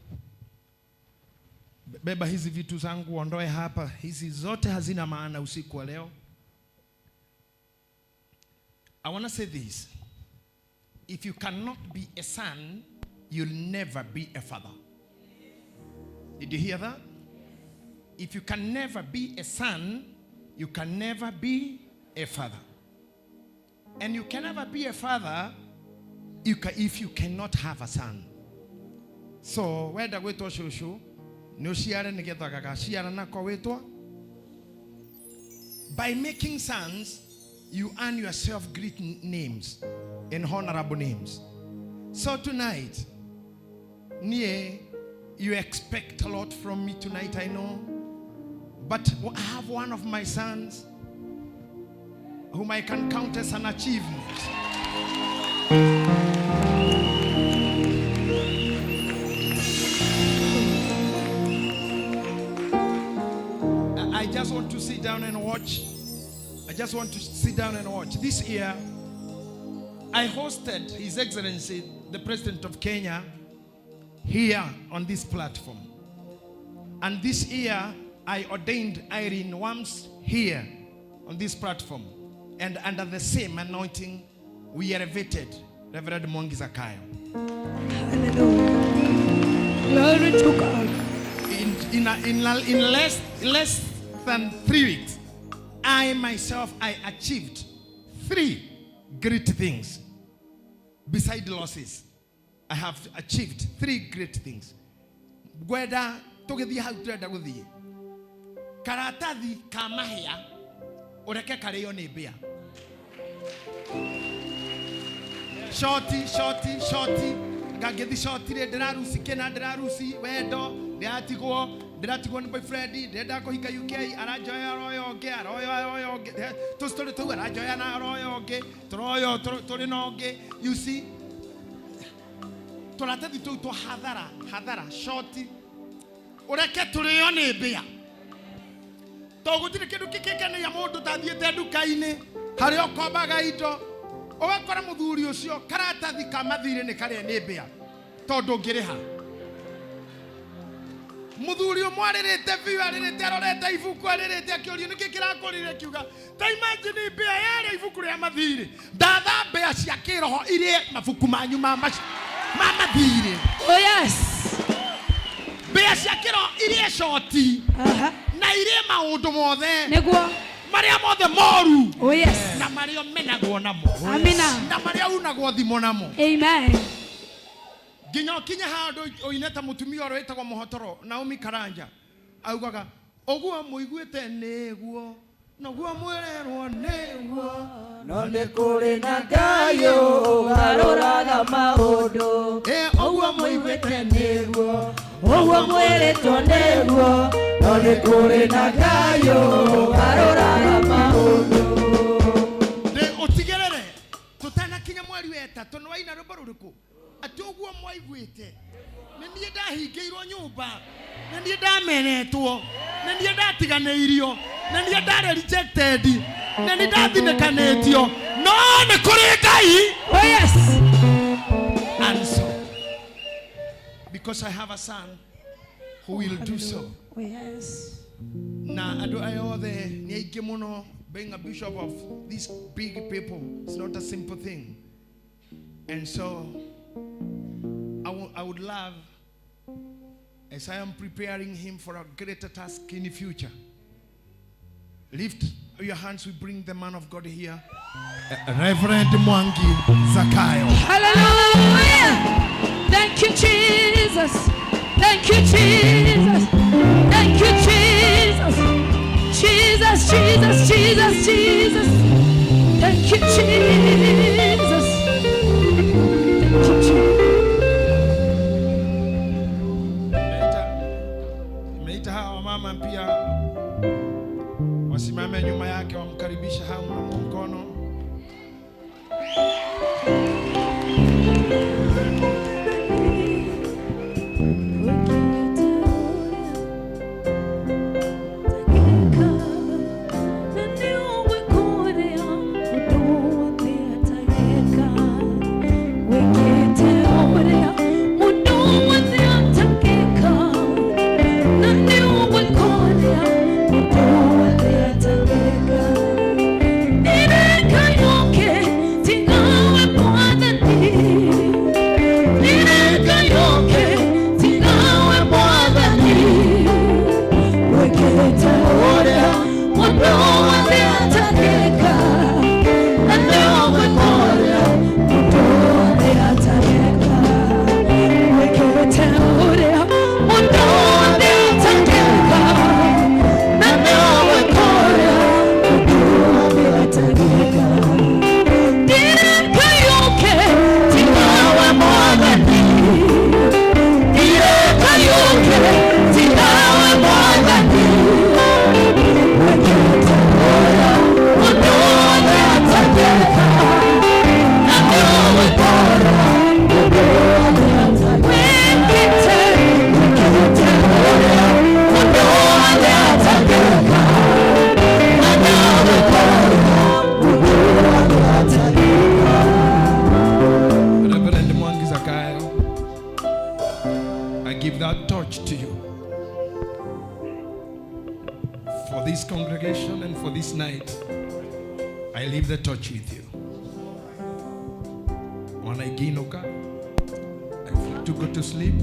Beba hizi vitu zangu ondoe hapa. Hizi zote hazina maana usiku wa leo. I want to say this. If you cannot be a son, you'll never be a father. Did you hear that? If you can never be a son, you can never be a father. And you can never be a father if you cannot have a son. So, wenda gwĩtwo cũcũ, nĩ ũciare nĩgetha gagaciara nako wĩtwo. By making sons, you earn yourself great names and honorable names. So tonight, nie, you expect a lot from me tonight, I know. But I have one of my sons whom I can count as an achievement. I just want to sit down and watch. I just want to sit down and watch. This year, I hosted His Excellency, the President of Kenya, here on this platform. And this year, I ordained Irene Wams here on this platform. And under the same anointing, we elevated Reverend Mwangi Zakayo. Hallelujah. Glory to God. In less than 3 weeks, I myself, I achieved three great things. Beside losses, I have achieved three great things. Ngwenda tũgĩthiĩ hau tũrenda gũthiĩ, karatathi ka mahĩa ũreke karĩo nĩ mbĩa, shoti shoti shoti ngangĩthi shoti rĩ, ndĩraruci kĩna, ndĩraruci wendo, ndĩratigwo nĩ boyfriend, ndĩrenda kũhika UK, aranjoya aroya ũngĩ, aroya aroya ũngĩ, tũstory tũu, aranjoya na aroya ũngĩ, tũroya tũrĩ na ũngĩ, you see, tũratathi tũu twa hathara hathara, shoti ũreke tũrĩo nĩ mbĩa, tondũ gũtirĩ kĩndũ kĩkĩkenagia mũndũ tathiĩte nduka-inĩ harĩa ũkombaga indo, ũgakora mũthuri ũcio karatathi ka mathirĩ nĩ karĩa nĩ mbĩa, tondũ ũngĩrĩha mũthuri ũmwe arĩrĩte biũ, arĩrĩte arorete ibuku, arĩrĩte akĩũrio nĩkĩ kĩrakũrire, kiuga ta imagine mbĩa yarĩa ibuku rĩa mathirĩ, ndatha mbĩa cia kĩroho irĩe mabuku manyu ma mathirĩ. Oh yes. Mbĩa cia kĩroho irĩe coti na irĩe maũndũ mothe. Nĩguo. Marĩa mothe moru. Oh yes. Na marĩa menagwo namo. Amina. Na marĩa unagwo thimo namo. Amen. Nginya ũkinye handũ ũine ta mũtumia ũrĩa wĩtagwo mũhotoro Naomi Karanja augaga ũguo mũiguĩte nĩguo noguo mwĩrerwo nĩguo. No nĩ kũrĩ na Ngai ũgarũraga maũndũ. Ũguo mũiguĩte nĩguo, ũguo mwĩrĩtwo nĩguo, no nĩ kũrĩ na Ngai ũgarũraga maũndũ. Ndĩ ũtigĩrĩre tũtanakinya mweri wa ĩtatũ nĩ waina rwĩmbo rũrĩkũ atĩ ũguo mwaiguĩte nĩ niĩ ndahingĩirwo nyũmba, nĩ niĩ ndamenetwo, nĩ niĩ ndatiganĩirio, nĩ niĩ ndarĩ rejected, nĩ niĩ ndathinĩkanĩtio, no nĩ kũrĩ Ngai. Oh yes. And so because I have a son who will do so. Oh yes. Na andũ aya othe nĩ aingĩ mũno. Being a bishop of these big people is not a simple thing, and so I would love, as I am preparing him for a greater task in the future, lift your hands, we bring the man of God here, Reverend Mwangi Zakayo. Hallelujah. Thank you, Jesus. Thank you, Jesus. Thank you, Jesus. Jesus. Jesus, Jesus, Jesus, Jesus. Thank you, Jesus. Thank you, Jesus. Nimeita hawa wamama pia wasimame nyuma yake wamkaribisha hamu na mkono. Reverend Mwangi Zakayo, I give that torch to you for this congregation and for this night. I leave the torch with you. When I ginoka, I feel to go to sleep.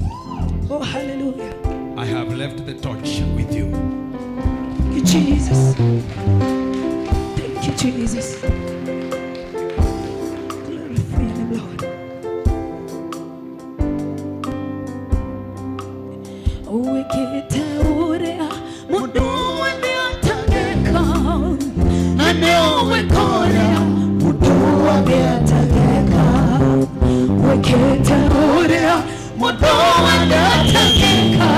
Oh, hallelujah. I have left the torch with you. Thank you, Jesus. Thank you, Jesus. Glorify your name, Lord. Wekete urea mundu wothe atangeka, na nĩũĩ kũrĩa mundu wothe atangeka. Wekete urea mundu wothe atangeka,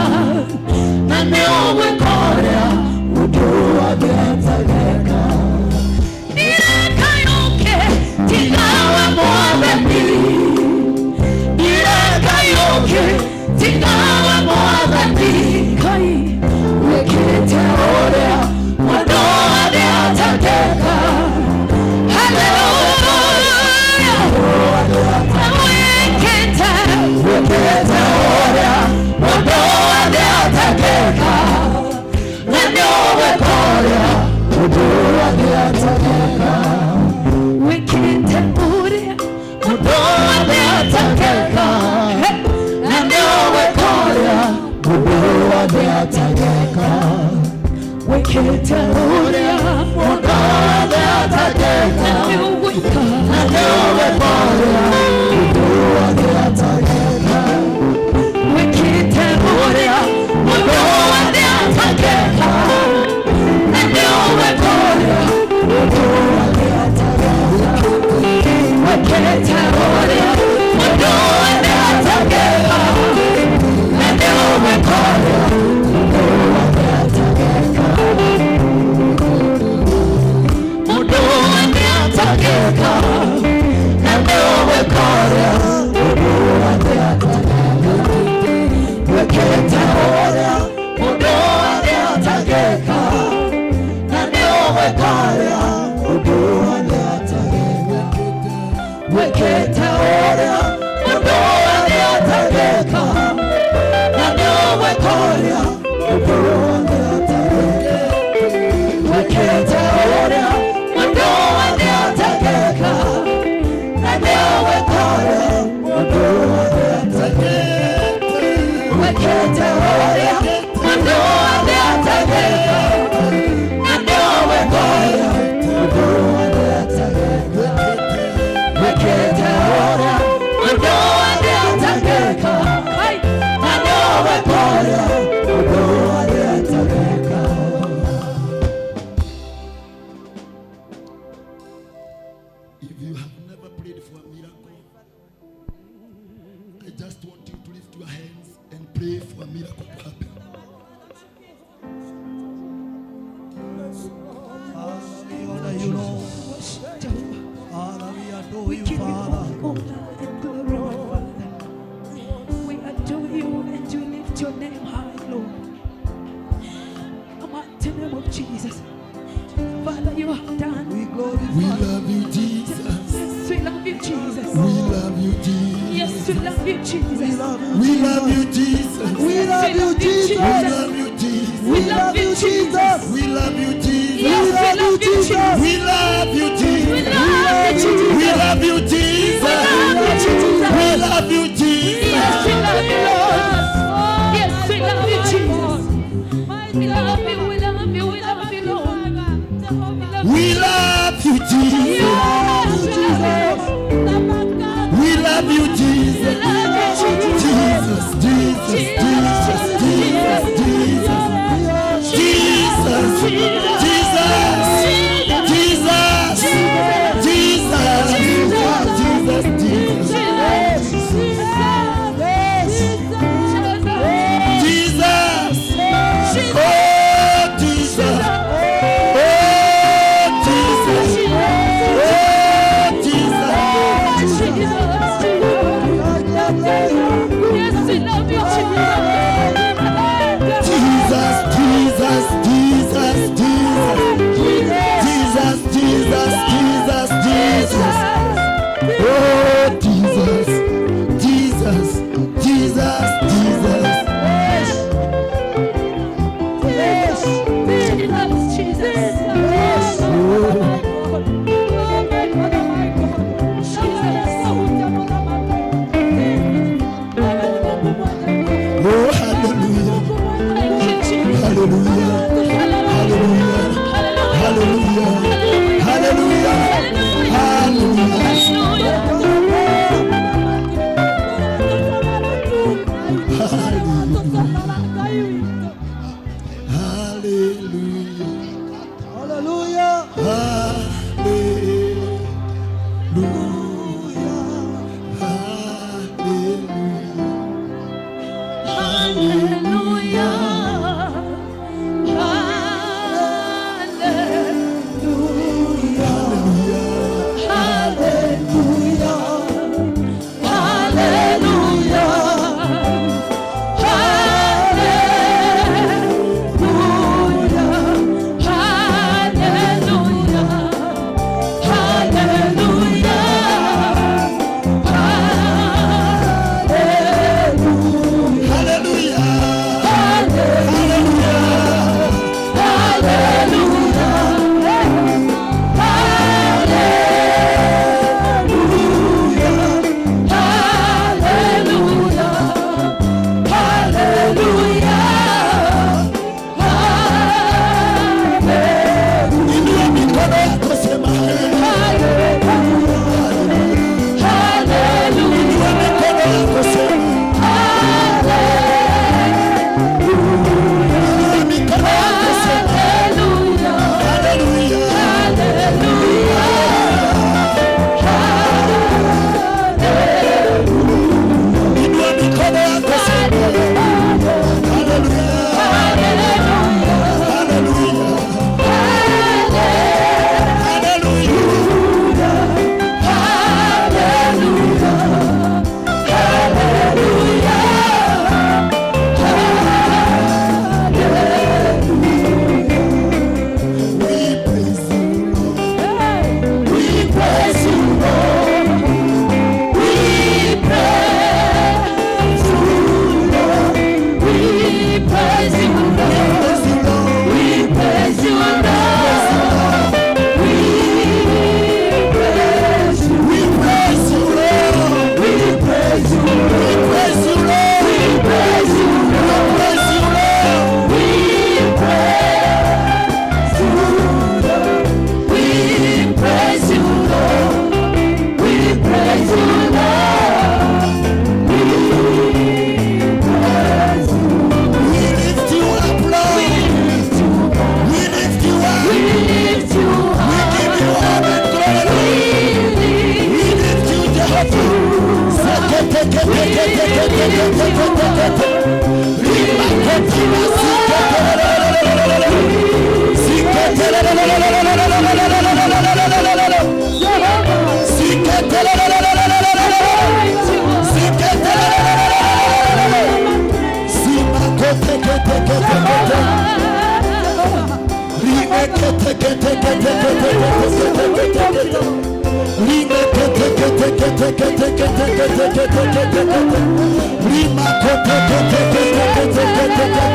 na nĩũĩ kũrĩa mundu wothe atangeka. Ndirekayoke tigawe Mwathani, ndirekayoke tigawe Mwathani. Kai wekete urea mundu wothe atangeka. Hallelujah. Wekete, wekete urea mundu wothe atangeka, na nĩũĩ kũrĩa mundu wothe atangeka. Wekete urea mundu wothe atangeka, na nĩũĩ kũrĩa mundu wothe atangeka. Wekete urea mundu wothe atangeka, na nĩũĩ kũrĩa mundu wothe atangeka. Wekete urea mundu wothe atangeka, na nĩũĩ kũrĩa mundu wothe atangeka. Wekete urea mundu wothe atangeka, na nĩũĩ kũrĩa mundu wothe atangeka. Mundu wothe atangeka, na nĩũĩ kũrĩa mundu wothe atangeka. Wekete urea mundu wothe atangeka, na nĩũĩ kũrĩa mundu wothe atangeka. Wekete If you have never prayed for a miracle, I just want you to lift your hands and pray for a miracle to happen. Father, we honor you, Lord. Father, we adore We you, give you Father. all honor and glory, my Father. We adore you and we lift your name high, Lord. The mighty name of Jesus. Father, you have done. We glorify. We love you, Jesus. Yes, we love you, Jesus. We love you, Jesus. Yes, we love you, Jesus. We love you, Jesus. We love you, Jesus. We love you, Jesus. We love you, Jesus. We love you, Jesus. Yes, we love you, Jesus. We love you, Jesus. We love you, Jesus. We love you, Jesus. We love you, Jesus. We love you, Jesus. Yes, we love you, Lord. Yes, we love you, Jesus. We love you, we love you, we love you, Lord. We love you, Jesus. Yes, we love you. We love you, Jesus. Love you, Jesus. Jesus, Jesus, Jesus, Jesus, Jesus, Jesus, Jesus,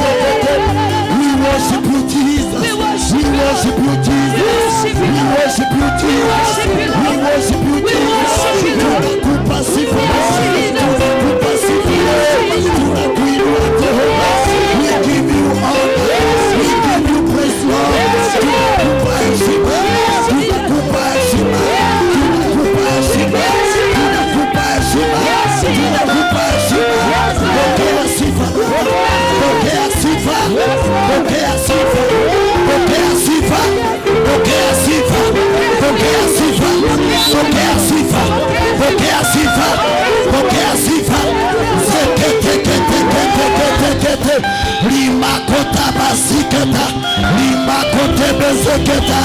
We worship you, Jesus. We worship you, Jesus. We worship you, Jesus. We worship you, Jesus. Tunakupa sifa, tunakupa sifa, tunakuinua Jehova. We give you honor. We give you praise, Lord. Tunakupa heshima, tunakupa heshima, tunakupa heshima, tunakupa heshima, tunakupa heshima. Pokea sifa, pokea sifa, pokea sifa, pokea sifa, pokea sifa, pokea sifa, pokea sifa, pokea sifa, pokea sifa. Zeketeketeketekete, limakota basiketa, limakotebezeketa,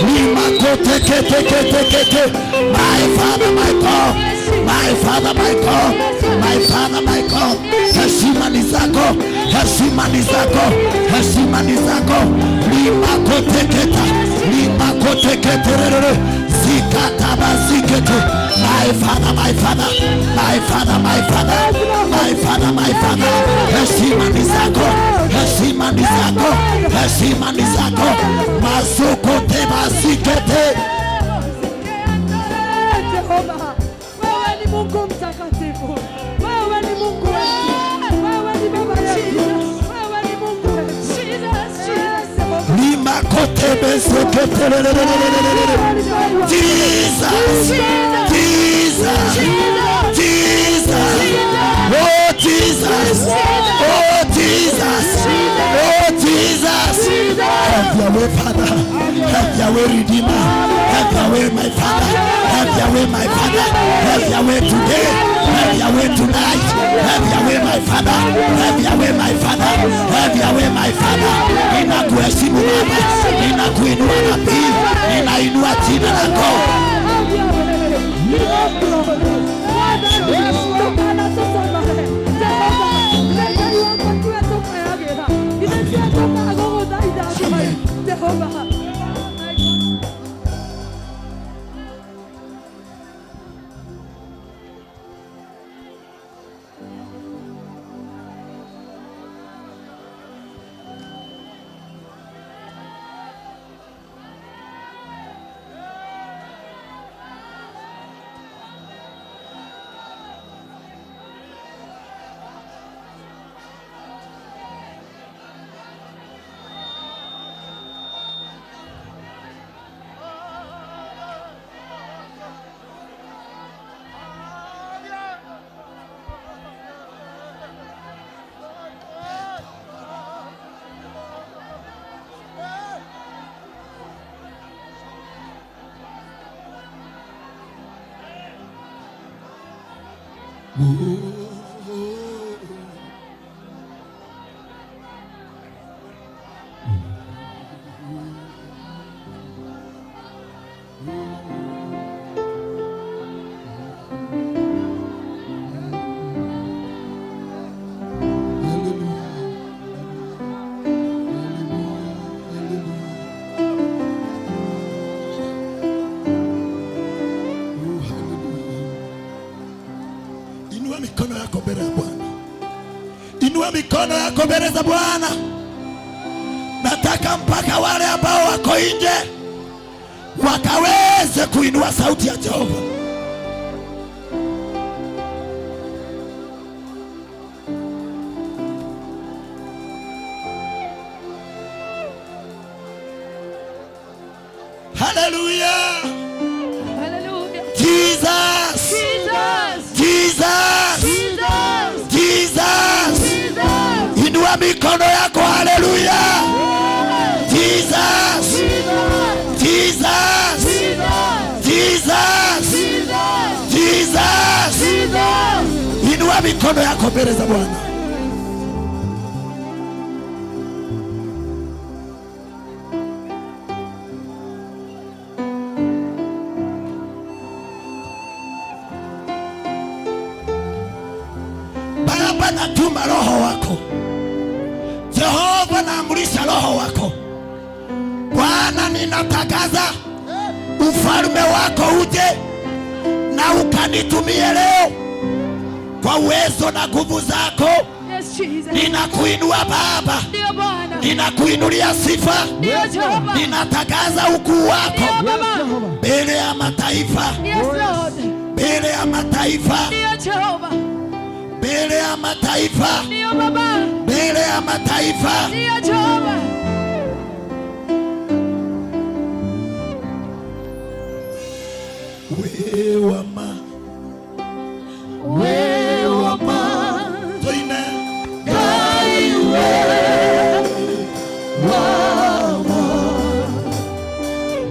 limakoteketeketekete. My Father, my God, my Father, my God, my Father, my God. Heshima ni zako, heshima ni zako, heshima ni zako. Limakoteketa, limakoteketerere, zikatabazikete. My Father, my Father, my Father, my Father, my Father, my Father. Heshima ni zako, heshima ni zako, heshima ni zako. Mazukotebazikete. Jehova, wewe ni Mungu mtakatifu, wewe ni Mungu wetu, wewe ni Baba yetu, wewe ni Mungu wetu. Jesus, Jesus, Jesus, oh Jesus, oh Jesus, oh Jesus. Have your way, Father. Have your way, Redeemer. Have your way, my Father. Have your way, my Father. Have your way today. Have your way tonight. Have your way, my Father. Have your way, my Father. Have your way, my Father. Ninakuheshimu Baba. Ninakuinua nabii. Ninainua jina lako. Inua mikono yako mbele ya Bwana. Inua mikono yako mbele za Bwana. Nataka mpaka wale ambao wako nje wakaweze kuinua sauti ya Jehova. Hallelujah. Hallelujah. Jesus. Jesus. Jesus. Jesus. Jesus. Jesus. Inua mikono yako, haleluya. Jesus. Jesus. Jesus. Jesus. Jesus. Inua mikono mikono yako mbele za Bwana. Baba, natuma roho wako. Jehova, naamrisha roho wako. Bwana, ninatangaza ufalme wako uje na ukanitumie leo kwa uwezo na nguvu zako. Yes, Jesus. Ninakuinua Baba, Ndio Bwana. ninakuinulia sifa, Ndio Jehova. ninatangaza ukuu wako Ndio Baba. mbele ya mataifa, Yes, Lord. mbele ya mataifa, Ndio Jehova. mbele ya mataifa, Ndio Baba. mbele ya mataifa. Ndio Jehova. Wewama, wewama, toine Ngai wewama,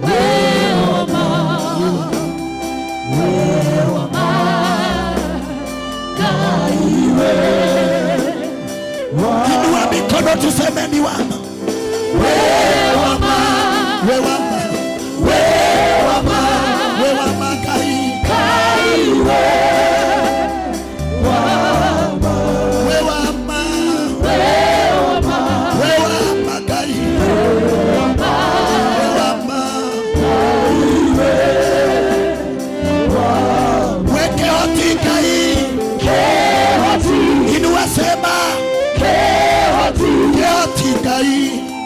wewama, wewama, Ngai wewama. Inua mikono tuseme ni wama, wewama, wewama, wewama, wewama Ngai, Ngai wewama, wewama, wewama, wewama Ngai, wewama, wewama. Weke hoti Ngai, kehoti, inua sema kehoti, kehoti Ngai,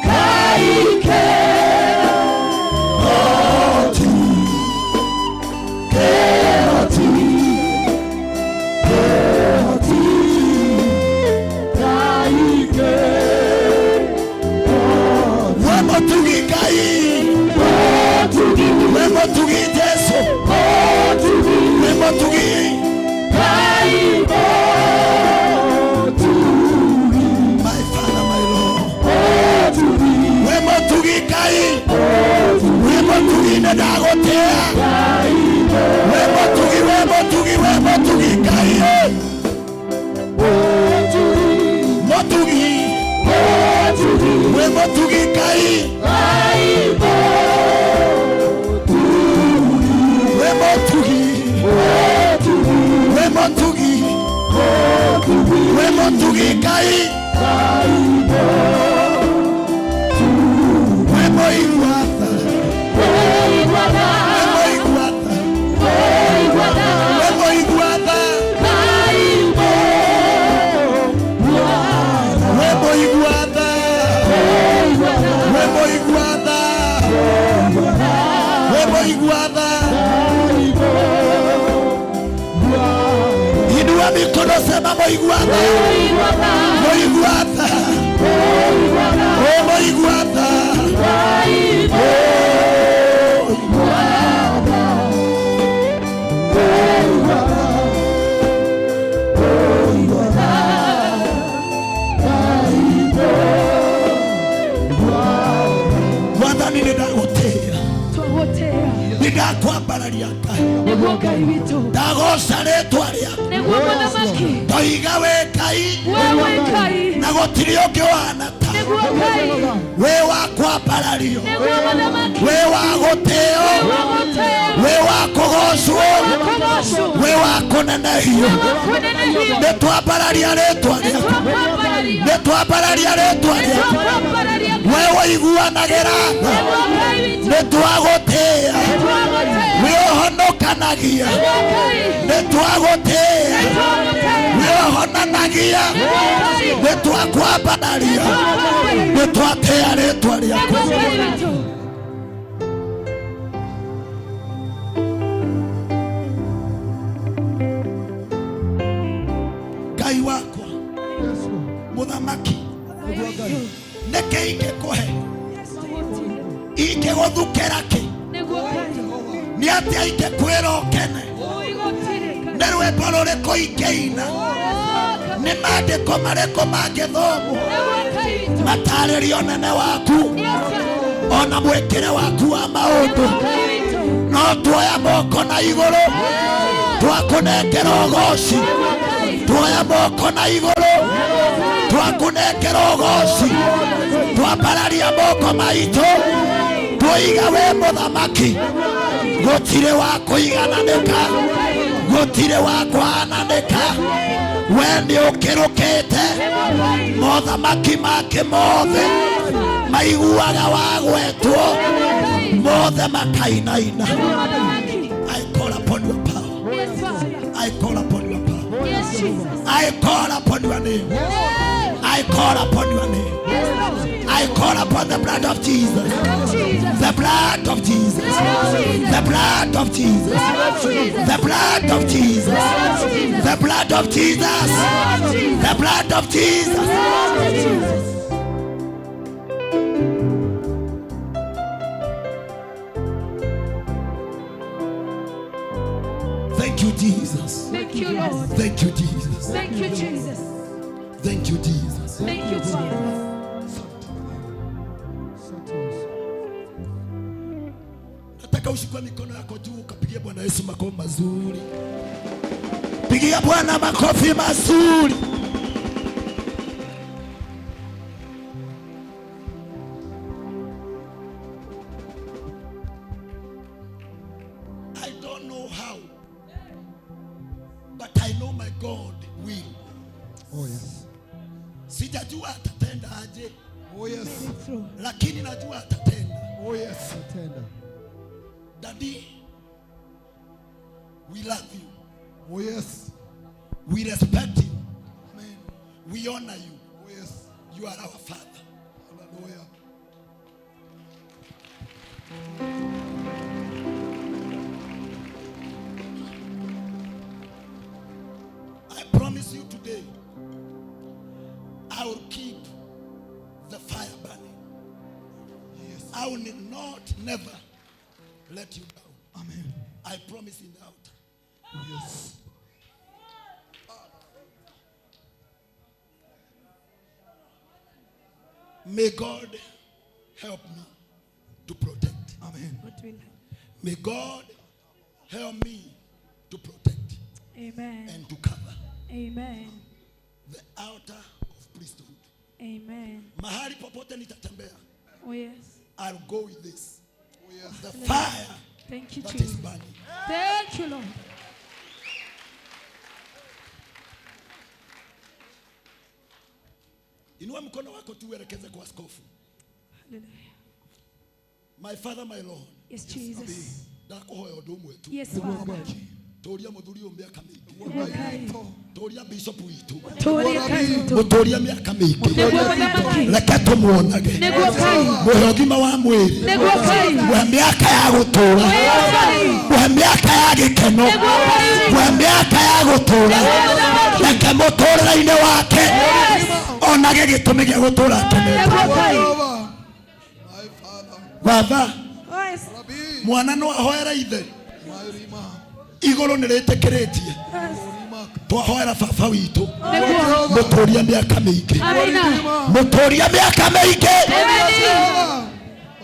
Ngai kehoti, kehoti, kehoti, Ngai kehoti. We mũtugi Ngai, we mũtugi Jesu, we mũtugi Ngai mũtugi. My Father, my Lord. We mũtugi Ngai, we mũtugi nĩ ndagũtĩa. We mũtugi, we mũtugi, we mũtugi Ngai. Mũtugi, we mũtugi Ngai. We mũtugi, we mũtugi, we mũtugi Ngai. We mũigua tha, we mũigua tha, we mũigua tha, we mũigua tha, we mũigua tha, we mũigua tha. Inua mikono sema mũigua tha, mũigua tha, oh mũigua tha, Mwathani nĩ ndagũtĩĩa, Twagũtĩĩa. nĩ ndakwambararia Ngai, Nĩguo Ngai witũ. ndagoca rĩtwa rĩaku, Nĩguo Mũthamaki. ndoiga wĩ Ngai, We wĩ Ngai. na gũtirĩ ũngĩ ũhana ta Nĩguo Ngai. wĩ wa kwambarario, Nĩguo Mũthamaki. wĩ wa gũtĩĩo, Wĩ wa gũtĩĩo. wĩ wa kũgocwo, Kũgocwo. wĩ wa kũnenehio. Kũnenehio. Nĩ twambararia rĩtwa rĩaku, Twambararia. nĩ twambararia rĩtwa rĩaku, Twambararia. we ũiguanagĩra tha, Nĩguo Ngai witũ. nĩ twagũtĩĩa, Twagũtĩĩa. wĩ ũhonokanagia, Nĩguo Ngai. nĩ twagũtĩĩa, Twagũtĩĩa. wĩ ũhonanagia, nĩ twakwambararia, nĩ twatĩĩa rĩtwa rĩaku. Nĩguo Ngai witũ. Ngai wakwa mũthamaki, nĩkĩ ingĩkũhe, ingĩgũthukĩra kĩ, Nĩguo Ngai. nĩ atĩa ingĩkwĩra ũkene, nĩ rwĩmbo rũrĩkũ ingĩina, nĩ maandĩko marĩkũ mangĩthomwo matarĩrie ũnene waku ona mwĩkĩre waku wa maũndũ. No tuoya moko na igũrũ twakũnengera ũgoci, Tuoya moko na igũrũ, twakũnengera ũgoci, twambararia moko maitũ, twoiga we mũthamaki, gũtirĩ wa kũigananĩka, gũtirĩ wa kũhananĩka, we nĩ ũkĩrũkĩte mothamaki make mothe maiguaga wagwetwo mothe makainaina. I call upon your power. I call upon your power. I call upon your name. I call upon your name. I call upon the blood of Jesus. The blood of Jesus. The blood of Jesus. The blood of Jesus. The blood of Jesus. The blood of Jesus. Thank you, Jesus. Thank you, Lord. Thank you, Jesus. Thank you, Jesus. Thank you, Jesus. Thank you, Father. Nataka ushikwe mikono yako juu ukapigia Bwana Yesu makofi mazuri. Pigia Bwana makofi mazuri. I don't know how, but I know my God will. Oh yes. Sijajua atatenda aje. Oh yes. Lakini najua atatenda. Oh yes. Atatenda. Daddy, we love you. Oh yes. We respect you. Amen. We honor you. Oh yes. You are our father. Hallelujah. I promise you today, I will keep the fire burning. Yes. I will not, never let you down. Amen. I promise in the altar. Yes. May God help me to protect. Amen. May God help me to protect Amen. and to cover Amen. the altar of priesthood. Amen. Mahali popote nitatembea, Oh, yes. I'll go with this. Oh yes. The fire Thank you, that is Jesus. burning. Thank you, Lord. Inua mkono wako tu uelekeze kwa askofu. Hallelujah. My father, my Lord. Yes, Jesus. Ndakuhoya ũndũ ũmwe tu. Yes, Father. Tũria mũthuri ũyũ mĩaka mĩingĩ. Ngai. Tũria bishop witũ. Tũria Ngai witũ. Mũtũrie mĩaka mĩingĩ. Nĩguo mũthamaki. Reke tũmuonage. Nĩguo Ngai. Mũhe ũgima wa mwĩrĩ. Nĩguo Ngai. Mũhe mĩaka ya gũtũũra. Ngai. Mũhe mĩaka ya gĩkeno. Nĩguo Ngai. Mũhe mĩaka ya gũtũũra. Reke mũtũũrĩre-inĩ wake onage gĩtũmi gĩa gũtũũra akenete. Nĩguo Ngai. Jehovah. My Father. Baba, Oh, yes. Rabbi. mwana no ahoere ithe. My Rima. Igũrũ nĩ rĩtĩkĩrĩtie. Yes. Rima. Twahoera baba witũ. Nĩguo. Mũtũrie mĩaka mĩingĩ. Amina. Mũtũrie mĩaka mĩingĩ. Amen.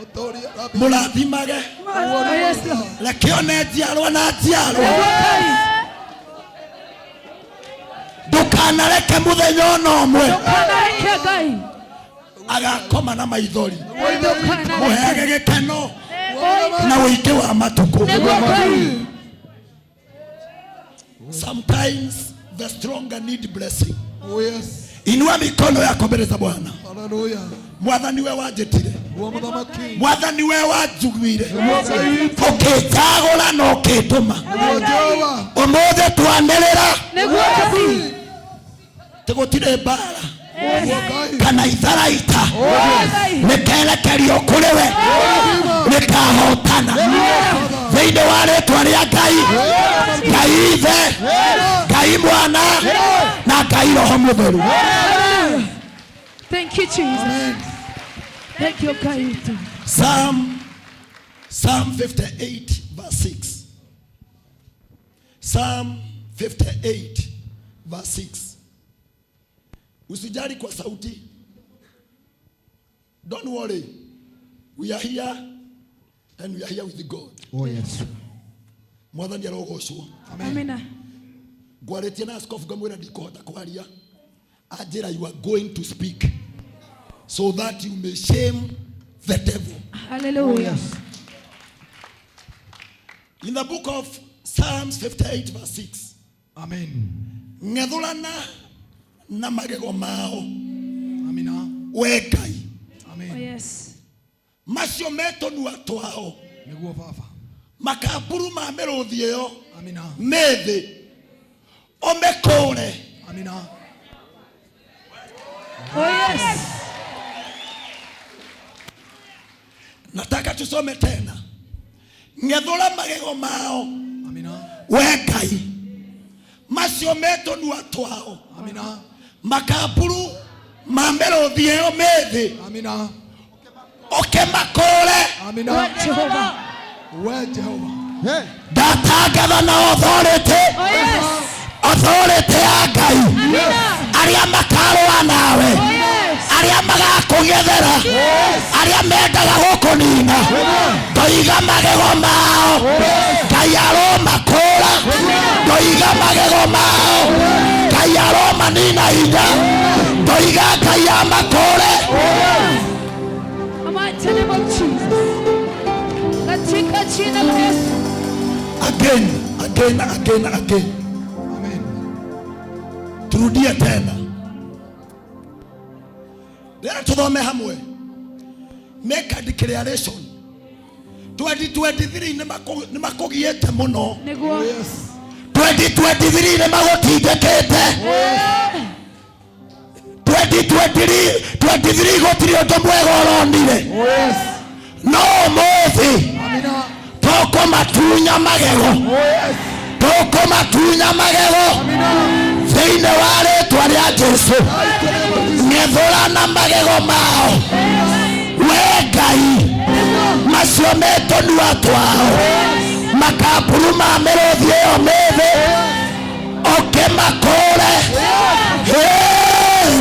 Otoria Rabbi. Mũrathimage. Oh, yes, Lord. Reke one njiarwa na njiarwa. Nĩguo Ngai. Ndũkanareke mũthenya ona ũmwe Ndũkanareke Ngai. agakoma na maithori. Ndũkanareke. Mũheage gĩkeno na ũingĩ wa matukũ. Nĩguo Ngai. Sometimes the stronger need blessing. Oh yes. Inua mikono yako mbele za Bwana. Hallelujah. Mwathani we wanjĩtire. Guo mũthamaki. Mwathani we wanjuguire. Nĩguo Ngai witũ. Ũkĩnjagũra na ũkĩndũma. Nĩguo Jehova. Ũmũthĩ twanĩrĩra Nĩguo Ngai. atĩ gũtirĩ mbara Nĩguo Ngai. kana itharaita Ngai. rĩkerekerio kũrĩ we rĩkahotana thĩinĩ wa rĩtwa rĩa Ngai, Ngai Ithe, Ngai Mwana na Ngai Roho Mũtheru. Thank you, Jesus. Thank you, Ngai witũ. Psalm 58 verse 6. Psalm 58 verse 6. Usijali kwa sauti. Don't worry. We are here and we are here with God. Oh yes. Mwathani arogocwo. Amina. Ngwarĩtie na askofu ngamwĩra ndikũhota kwaria. Anjĩra you are going to speak so that you may shame the devil. Hallelujah. In the book of Psalms 58 verse 6. Amen. Ng'ethũrana na magego mao. Amina. We Ngai. Amen. Oh, yes. Macio metũnua twao. Nĩguo baba. Makaburu ma mĩrũthi ĩyo. Amina. Mĩthĩ. Ũmĩkũre. Amina. Oh, yes. Nataka tusome tena. Ng'ethũra magego mao. Amina. We Ngai. Macio metũnua twao. Amina. Makaburu ma mĩrũthi ĩyo mĩthĩ. Amina. Ũkĩmakũre. Amina. We Jehova. We Jehova. Ndatangatha na authority. Oh, yes. Authority ya Ngai. Arĩa makarũa nawe. Oh, yes. Arĩa magakũng'ethera. Arĩa mendaga gũkũnina. Ndoiga magego mao. Ngai aromakũra. Ndoiga magego mao. Ngai aromanina hinya. Ndoiga Ngai amakũre. The mighty name of Jesus. Katika jina la Yesu. Again, again, again, again. Amen. Turudie tena. Rĩrĩa tuthome hamwe. Make a declaration. 2023 nĩ makũgiĩte mũno. Nĩguo. 2023 nĩ magũtindĩkĩte. 2023 gũtirĩ ũndũ mwega ũronire. Yes. No ũmũthĩ Amina. tũkũmatunya magego. Yes. Tũkũmatunya magego thĩinĩ wa rĩtwa rĩa Jesu. Ng'ethũrana magego mao. We Ngai, macio metũnua twao. Makaburu ma mĩrũthi ĩyo mĩthĩ. Ũkĩmakũre. Hey!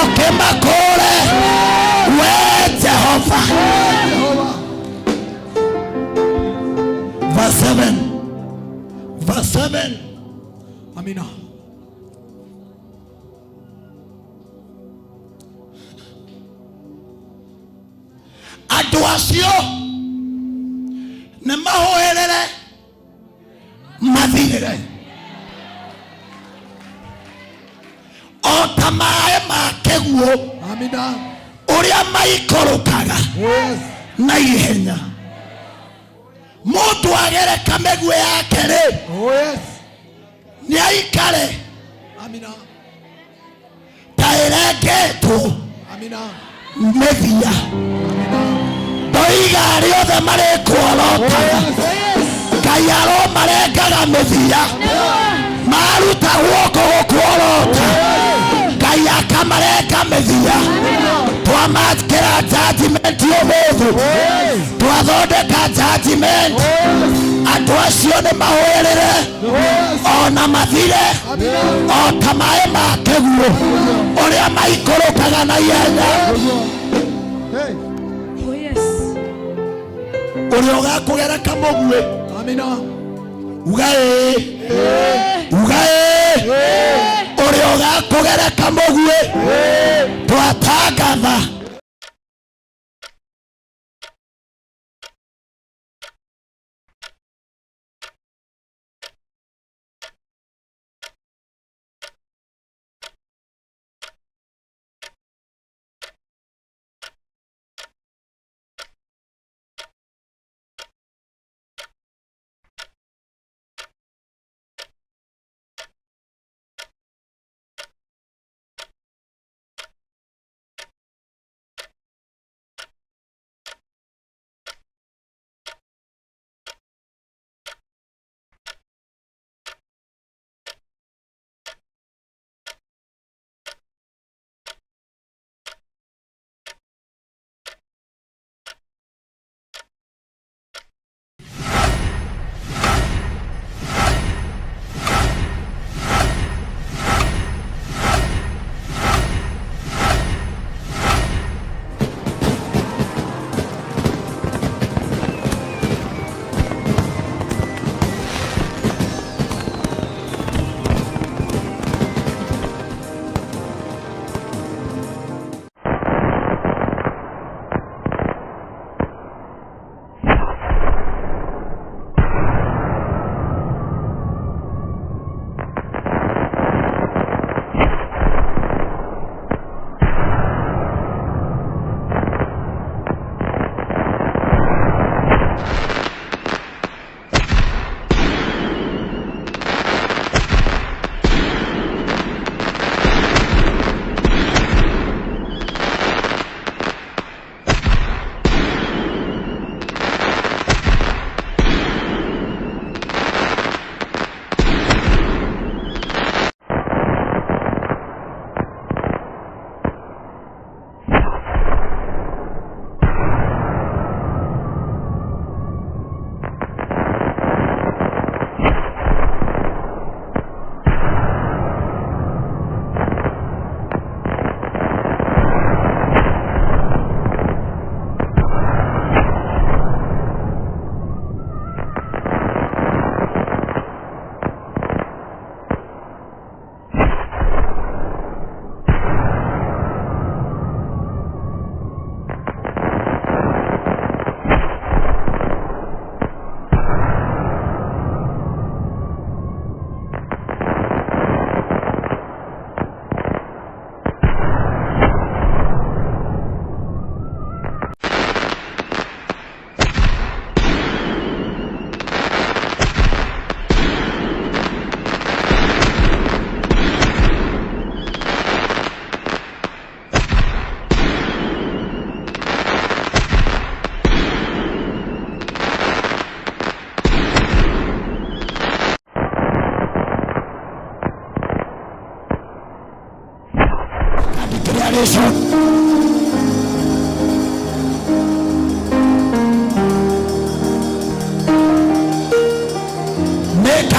Ũkĩmakũre. We Jehova. Verse 7. Verse 7. Amina. Andũ acio nĩ mahoerere mathirĩre o ta maĩ ma kĩguũ. Amina. Ũrĩa maikũrũkaga Yes. na ihenya. Mũndũ agereka mĩguĩ yake rĩ, Oh, yes. nĩ aikare Amina. ta ĩrengetwo Amina. mĩthia. Ndoiga arĩa othe marĩkuorotaga Ngai aromarengaga mĩthia. Maruta guoko gũkuorota Ngai akamarenga mĩthia. Twamakĩra judgment ũmũthĩ. Twathondeka judgment. Andũ acio nĩ mahũrĩre ona mathire o ta maĩ ma kĩguũ ũrĩa maikũrũkaga na ihenya. Oh, yes. Ũrĩa ũgakũgereka mũguĩ. Amina. Uga ĩĩ. Uga ĩĩ. Ũrĩa ũgakũgereka mũguĩ. Twatangatha.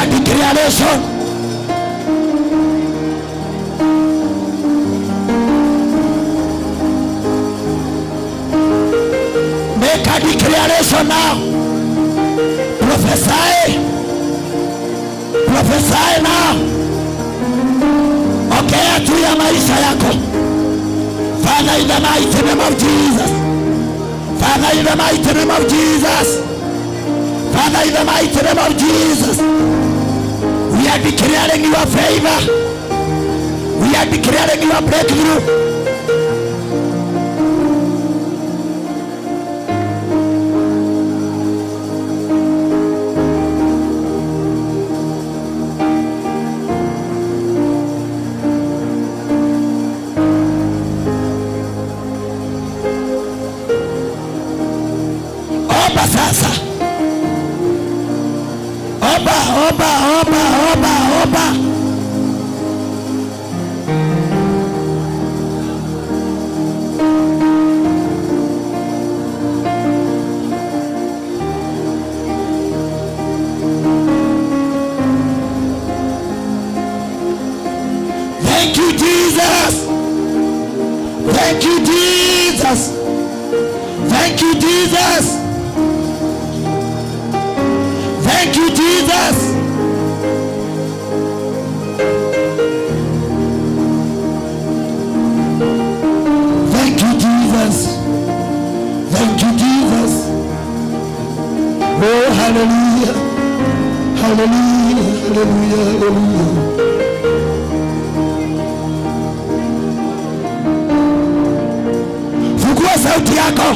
Make a declaration. Make a declaration now. Prophesy. Prophesy now. Ongea juu ya maisha yako. Father, in the mighty name of Jesus. Father, in the mighty name of Jesus. Father, in the mighty name of Jesus. We are declaring your favor. We are declaring your breakthrough. Omba sasa. Omba, omba, omba, omba, omba. Thank you, Jesus. Thank you, Jesus. Thank you, Jesus. Thank you, Jesus. Thank you, Jesus. Thank you, Jesus. Oh, hallelujah. Hallelujah. Hallelujah. Hallelujah. Fungua sauti yako.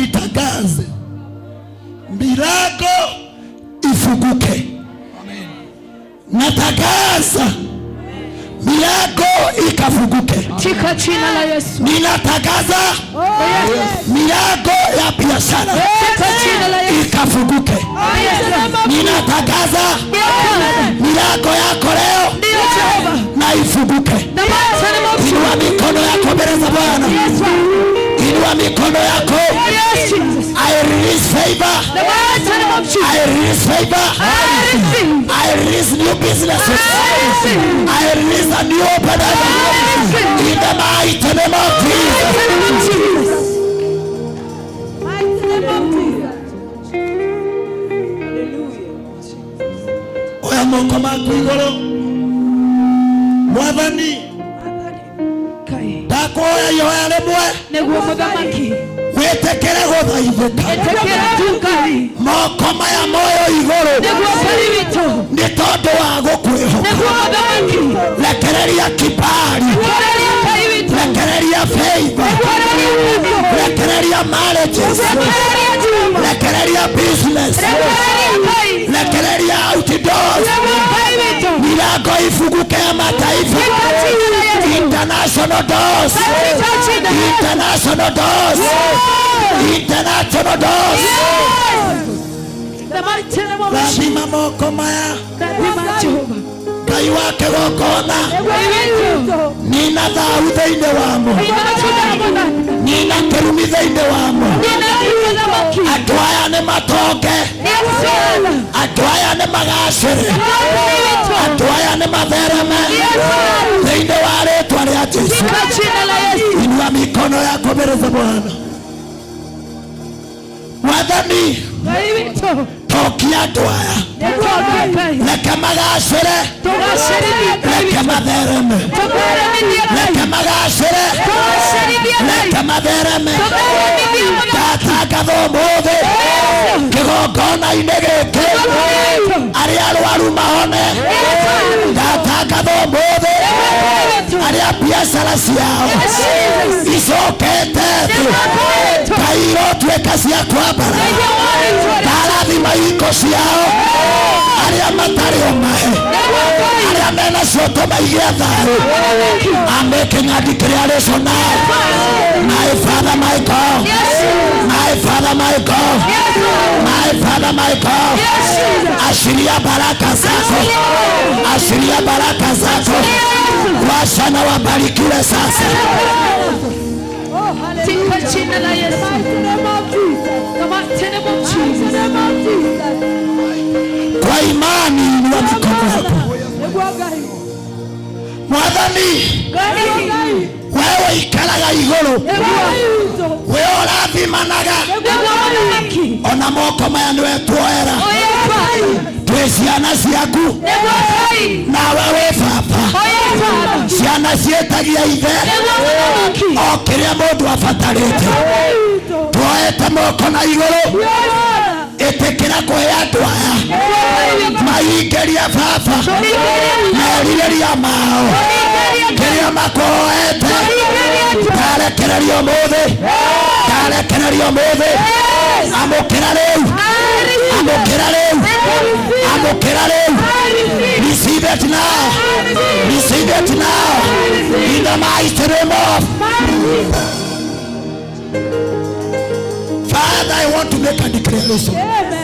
Nitangaze milango ifunguke. Natangaza milango ikafunguke. Katika jina la Yesu. Ninatangaza milango ya biashara Katika jina la Yesu. ikafunguke. Ninatangaza milango yako leo na ifunguke. Inua mikono yako mbele za Bwana. Inua mikono yako. I release favor. I release favor. I release new businesses. I release a new open heaven. In the mighty name of Jesus. Mighty name of Jesus. Oya moko maku igũrũ. Mwathani, ndakuhoya ihoya rĩmwe. Nĩguo mũthamaki. Wĩtĩkĩre gũthaithĩka. Ĩtĩkĩra tu Ngai. Moko maya moyo igũrũ. Nĩguo Ngai witũ. Nĩ tondũ wa gũkwĩhoka. Nĩguo mũthamaki. Rekereria kibali. Rekereria Ngai witũ. Rekereria favor. Rekereria marriages. Rekereria Jehova. Rekereria business. Rekereria Ngai. Rekereria outdoors. Nĩguo Ngai witũ. Milango ifunguke ya mataifa. Katika jina la Yesu. International doors. Katika jina la Yesu. International doors. International doors. The mighty name of Jesus. Rathima moko maya. Rathima Jehova. Ngai wa kĩgongona. Ngai witũ. Nina thau thĩinĩ wamo. Nina kĩrumi thĩinĩ wamo. Nina mũthamaki. Andũ aya nĩ matonge. Andũ aya nĩ magacĩre. Andũ aya nĩ mathereme. Thĩinĩ wa rĩtwa rĩa Jesũ. Katika jina la Yesu. Inua mikono yako mbele za Bwana. Mwathani, Ngai witũ. tokia andũ aya. Nĩguo Ngai. Reke magacĩre. Tũgacĩrithie Ngai Reke witũ. mathereme. Tũtheremithie Ngai. Reke magacĩre. Tũgacĩrithie Ngai. Reke mathereme. Tũtheremithie mũthamaki. Ndatangatha ũmũthĩ kĩgongona-inĩ gĩkĩ arĩa arwaru mahone. Ndatangatha ũmũthĩ arĩa biacara ciao icokete thĩ Ngai irotuĩka cia kwambara. Ndarathima hingo ciao arĩa matarĩ omahe arĩa menacio tũmaigĩre thayũ. I'm making a declaration now. My Father, my God. My Father, my God. My Father, my God. Ashiria baraka zako. Ashiria baraka zako. Washana wabarikiwe sasa. Katika jina la Yesu. Mighty name of Jesus. The mighty name of Mighty Jesus. name of Jesus. Kwa imani inua mikono yako. Nĩguo Ngai. Mwathani, Nĩguo Ngai. wewe ikaraga igũrũ. Nĩguo Ngai witũ. Wewe ũrathimanaga. Nĩguo Ngai. Ona moko maya nĩwe tuoera. Oye Baba. Twĩ ciana ciaku. Nĩguo Ngai. Nawe wĩ baba. Oye Baba. Ciana ciĩtagia ithe. Nĩguo mũthamaki. O kĩrĩa mũndũ abatarĩte. Tuoete moko na igũrũ. Ĩtĩkĩra kũhe andũ aya. Mahingĩria baba. Merirĩria mao. Kĩrĩa makũhoete. Ndarekereria ũmũthĩ. Ndarekereria ũmũthĩ. Amũkĩra rĩu. Amũkĩra rĩu. Amũkĩra rĩu. Receive it now. Receive it now. In the mighty name of Father, I want to make a declaration. Amen.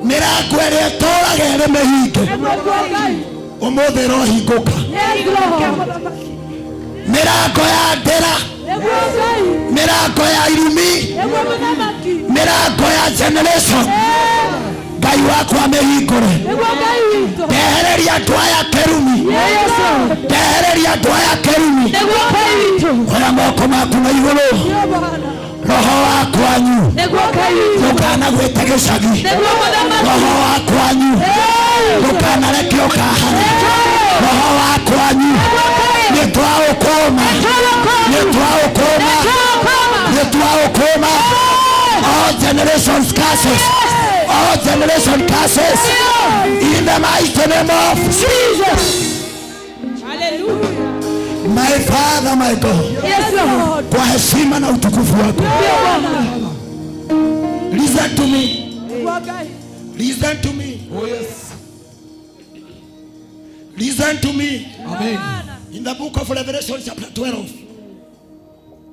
Mĩrango ĩrĩa ĩtũũraga ĩrĩ mĩhinge Nĩguo Ngai. ũmũthĩ ĩrohingũka. Yes, Lord. Mĩrango ya ndĩra, Nĩguo Ngai. mĩrango ya irumi, Nĩguo mũthamaki. mĩrango ya generation. Ngai wakwa mĩhingũre. Nĩguo Ngai witũ. Ndehereria andũ aya kĩrumi. Yes, Lord. Ndehereria andũ aya kĩrumi. Nĩguo Ngai witũ. Oya moko maku na igũrũ. Nĩguo Bwana. Roho wa kwanyu Nĩguo Ngai witũ. ndũkanagwĩte gĩcagi. Nĩguo mũthamaki. Roho wa kwanyu ndũkanareke ũkahara. Roho wa kwanyu nĩ twaũkũma. Nĩ twaũkũma. Nĩ twaũkũma. All generations curses. All generation curses. In the mighty name of Jesus. Hallelujah. My Father, my God. Yes, Lord. Kwa heshima na utukufu wako. Ndio Bwana. Listen to me. Nĩguo Ngai. Listen to me. Oh yes. Listen to me. Amen. In the book of Revelation chapter 12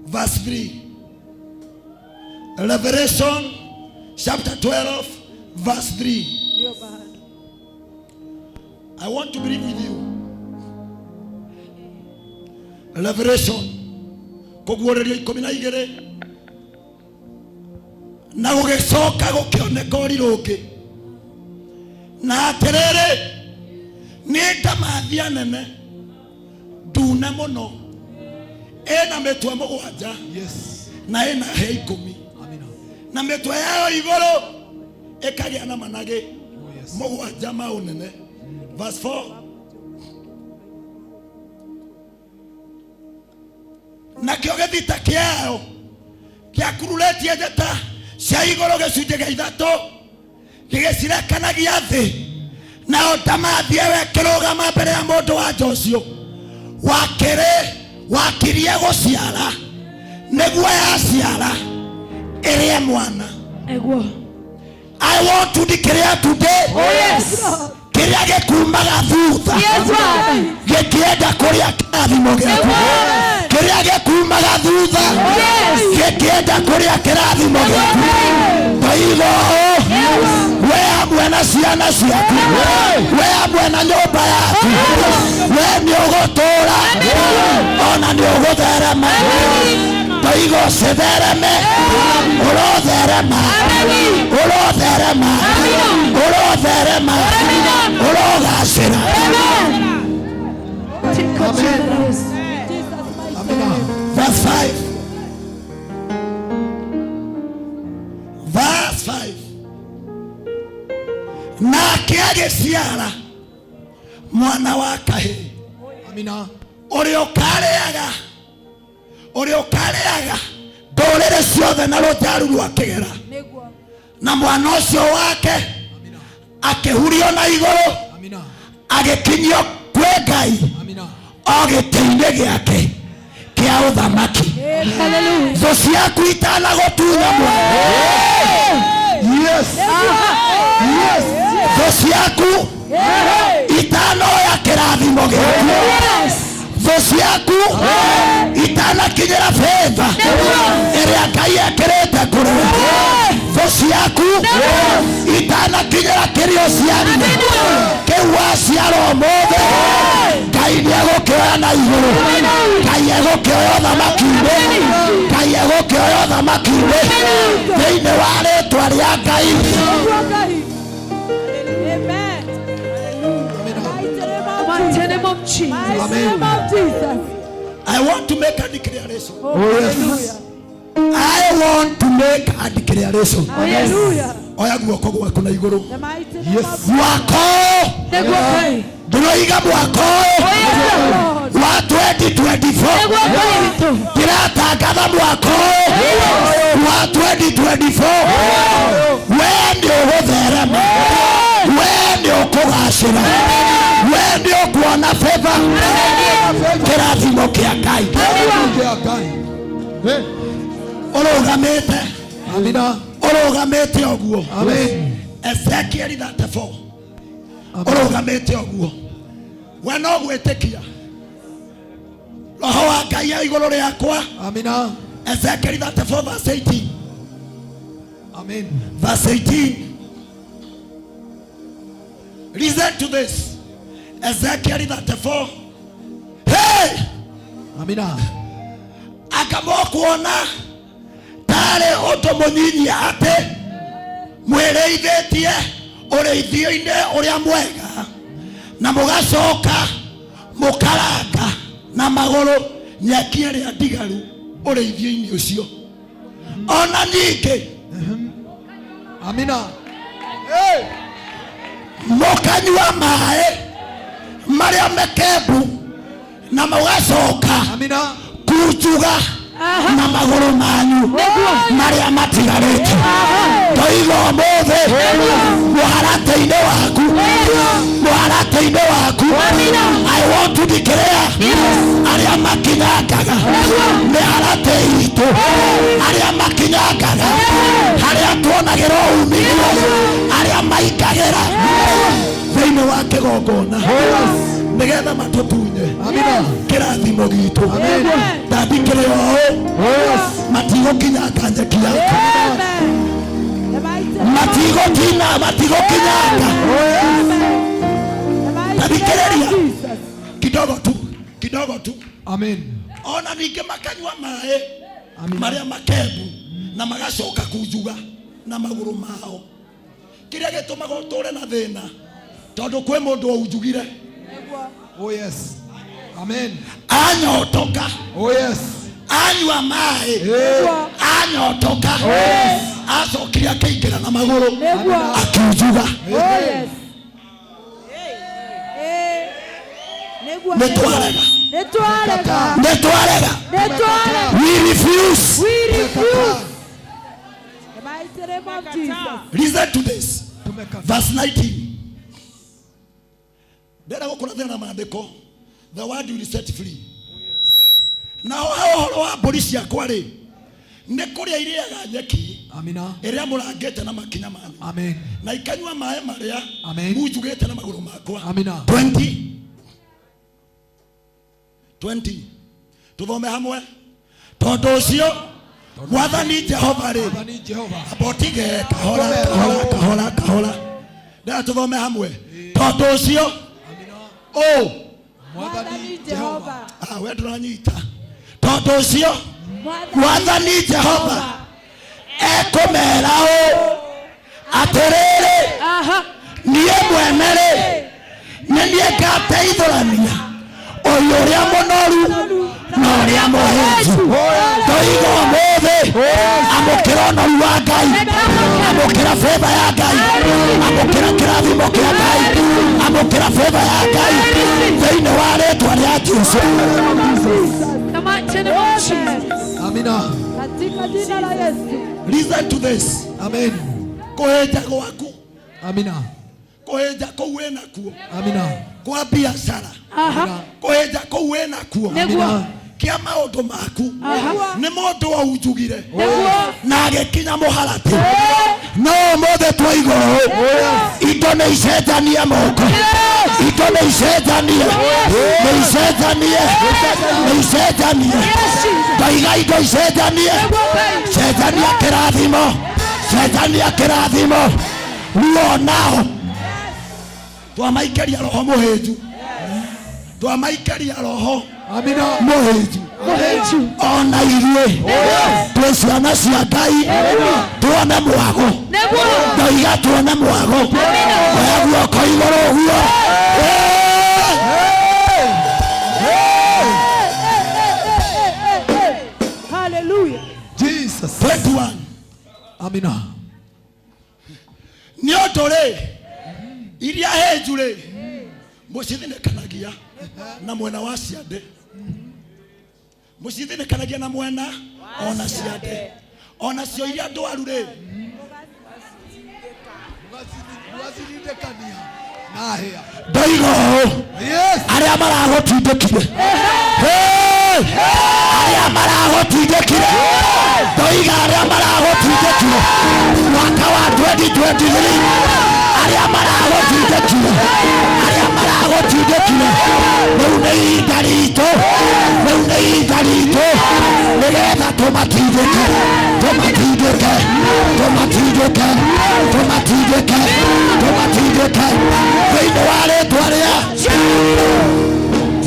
verse 3. Revelation chapter 12 verse 3. Ndio Bwana. I want to believe with you. Revelation kũguũrĩrio ikũmi na igĩrĩ na gũgĩcoka gũkĩoneka ũrirũ ũngĩ na atĩrĩrĩ nĩ ndamathia nene ndune mũno ĩna mĩtwe mũgwanja Yes. na ĩna hĩa ikũmi na mĩtwe yayo igũrũ ĩkagĩa na managĩ mũgwanja ma ũnene. Verse 4. Nakĩo gĩthita kĩayo gĩakururĩtie njata cia igũrũ gĩcunjĩ gĩa ithatũ gĩgĩcirekanagia thĩ nao ndamathia ĩyo ĩkĩrũgama mbere ya mũndũ wa nja ũcio wakĩrĩ wakirie gũciara nĩguo yaciara ĩrĩe mwana. Nĩguo. I want to declare today. Oh, yes. Kĩrĩa gĩkumaga thutha Yes, Lord. gĩkĩenda kũrĩa kĩrathimo gĩaku kĩrĩa gĩkumaga thutha Yes. gĩkĩenda kũrĩa kĩrathimo gĩaku ndoiga ũũ we hamwe na ciana ciaku we hamwe na nyũmba yaku we nĩ ũgũtũũra ona nĩ ũgũtherema ndoiga ũcithereme ũrotherema ũrotherema ũrotherema ũrogacĩra. Verse 5. Verse 5. Nake agĩciara mwana wa kahĩĩ Amina. Ũrĩa ũkarĩaga ũrĩa ũkarĩaga ndũrĩrĩ ciothe na rũnjaru rwa kĩgera Nĩguo. Na mwana ũcio wake akĩhurio na igũrũ Amina. Agĩkinyio kwĩ Ngai Amina. O gĩtĩ-inĩ gĩake kĩa ũthamaki. Hallelujah. Thũ ciaku itanagũtunya mwana. Yes. Yes. Thũ ciaku itanoya kĩrathimo gĩaku thũ ciaku itanakinyĩra betha ĩrĩa Ngai ekĩrĩte kũrĩ we thũ ciaku itanakinyĩra kĩrĩa ũciarire kĩu waciara ũmũthĩ Ngai nĩegũkĩoya na igũrũ Ngai egũkĩoya ũthamaki-inĩ Ngai egũkĩoya ũthamaki-inĩ thĩinĩ wa rĩtwa rĩa Ngai. Nĩguo Ngai. Amen. Hallelujah. Mighty name of Jesus. Mighty name of Jesus. I want to make a declaration. Oh, yes. I want to make a declaration. Hallelujah. Oya guoko gwaku na igũrũ. The mighty name of Mwaka ũyũ Nĩguo Ngai. ndĩroiga mwaka ũyũ Lord. wa 2024 Nĩguo Ngai witũ. ndĩratangatha mwaka ũyũ wa 2024 we nĩ ũgũtherema we nĩ ũkũgacĩra we nĩ ũkuona favor kĩrathimo kĩa Ngai. Kĩa Ngai. Hey. Ũrũgamĩte Amina. Ũrũgamĩte ũguo. Amen. Ezekiel 34 ũrũgamĩte ũguo we no gwĩtĩkia roho wa Ngai e igũrũ rĩakwa. Amina. Ezekiel 34 verse 18. Amen. Verse 18. Listen to this. Ezekiel 34. Hey! Amina. Anga kuona tarĩ ũndũ mũnyinyi atĩ mwĩrĩithĩtie ũrĩithio-inĩ ũrĩa mwega na mũgacoka mũkaranga na magũrũ nyeki ĩrĩa ndigaru ũrĩithio-inĩ ũcio ona ningĩ Amina. Hey. Mũkanyua maĩ marĩa mekembu na mũgacoka Amina. Kunjuga na magũrũ manyu marĩa matigarĩte ndoiga ũmũthĩ mũharatĩ-inĩ waku. Mũharatĩ-inĩ waku. I want to declare arĩa makinyangaga mĩharatĩ itũ, arĩa makinyangaga harĩa tuonagĩra umithio, arĩa maingagĩra thĩinĩ wa kĩgongona nĩgetha matũtunye kĩrathimo gitũ. Ndathikĩrĩ ũũ, matigũkinyanga nyeki yaku, matigũtina, matigũkinyanga. Tathikĩrĩria kidogo tu, kidogo tu. Amen. Ona ningĩ makanyua maĩ marĩa makembu na magacoka kunjuga na magũrũ mao. Kĩrĩa gĩtũmaga ũtũre na thĩna tondũ kwĩ mũndũ waunjugire. Oh yes. Amen. Anyotoka. Oh yes. Anyua maĩ anyotoka, acokire akĩingĩra na magũrũ akiunjuga. Oh yes. Nĩ twarega. Nĩ twarega. Nĩ twarega. Nĩ twarega. We refuse. We refuse. The mighty name of Jesus. Listen to this. Verse 19. Ndĩrenda gũkũrathĩra na maandĩko. The word will set free. Naho ha ũhoro wa mbũri ciakwa rĩ, nĩ kũrĩa irĩaga nyeki Amina. ĩrĩa mũrangĩte na makinya manyu. Amen. Na ikanyua maĩ marĩa Amen. munjugĩte na magũrũ makwa. Amina. 20. 20. Tuthome hamwe. Tondũ ũcio Mwathani Jehova rĩ, Mwathani Jehova. amba ũtige kahora kahora kahora kahora, ndĩra tũthome hamwe. Tondũ ũcio ũ Mwathani Jehova. Ah, we ndũranyita. Tondũ ũcio Mwathani Jehova ekũmera ũũ atĩrĩrĩ, niĩ mwene rĩ, nĩ niĩ ngateithũrania ũyũ ũrĩa mũnoru na ũrĩa mũhĩnju. Ndoiga ũmũthĩ amũkĩra ũnoru wa Ngai, amũkĩra favor ya Ngai, amũkĩra kĩrathimo kĩa Ngai, amũkĩra favor ya Ngai thĩinĩ wa rĩtwa rĩa Jesũ. The mighty name of Jesus. Amina. Katika jina la Yesu. Listen to this. Amen. Kũhĩnja gwaku, Amina. kũhĩnja kũu wĩnakuo Amina. kwa biacara, kũhĩnja kũu wĩnakuo Nĩguo. kĩa maũndũ maku nĩ mũndũ waunjugire Nĩguo. na agĩkinya mũharatĩ. No ũmũthĩ twa igũrũ indo nĩ icenjanie moko, indo nĩ icenjanie, nĩ icenjanie, nĩ icenjanie. Ndoiga indo icenjanie, cenjania kĩrathimo, cenjania kĩrathimo. Ruo nao twamaikaria roho mũhĩnju, twamaikaria roho Amina. mũhĩnju. Ona ithuĩ twĩ ciana cia Ngai, tuone mwago. Ndoiga tuone mwago. Oya guoko igũrũ ũguo. Hallelujah. Jesus. 21. Amina. Nĩ ũndũ rĩ, iria hĩnju rĩ, mũcithinĩkanagia na mwena wa ciande, mũcithinĩkanagia na mwena ona ciande, ona cio iria ndwaru rĩ, Mũgacithindĩkania na hĩa. Ndoiga ũũ, Yes. arĩa maragũtindĩkire, Hey! Arĩa maragũtindĩkire, ndoiga arĩa maragũtindĩkire mwaka wa 2023, arĩa maragũtindĩkire, arĩa maragũtindĩkire, rĩu nĩ ihinda ritũ, rĩu nĩ ihinda ritũ nĩgetha tũmatindĩke, tũmatindĩke, tũmatindĩke, tũmatindĩke, tũmatindĩke thĩinĩ wa rĩtwa rĩa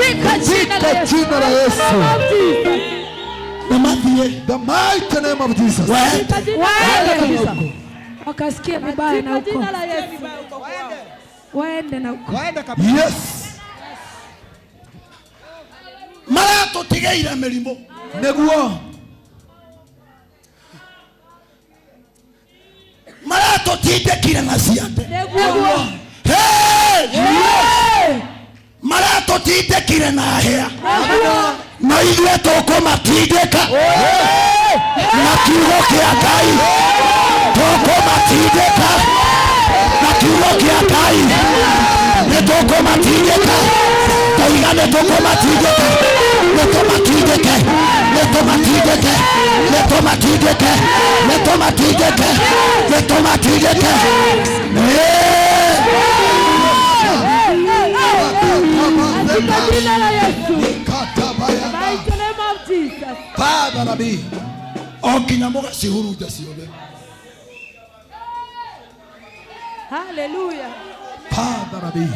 Katika jina la Katika Yesu. jina la Yesu. Na mathiĩ. The mighty name of Jesus. Waende. Wakasikia vibaya na Katika huko. jina la Yesu. Waende na huko. Yes. Maratũtigĩire mĩrimũ. Nĩguo. Maratũtindĩkire na ciande. Nĩguo. Hey! Maratũtindĩkire na hĩa, no ithuĩ tũkũmatindĩka na kiugo kĩa Ngai, tũkũmatindĩka na kiugo kĩa Ngai. Nĩtũkũmatindĩka. Ndoiga nĩtũkũmatindĩka. Nĩtũmatindĩke. Nĩtũmatindĩke. Nĩtũmatindĩke. Nĩtũmatindĩke. Nĩtũmatindĩke. Katika jina la Yesu. Mighty name of Jesus. Father Nabii. O nginya mũgacihurunja ciothe. Hallelujah. Father Nabii.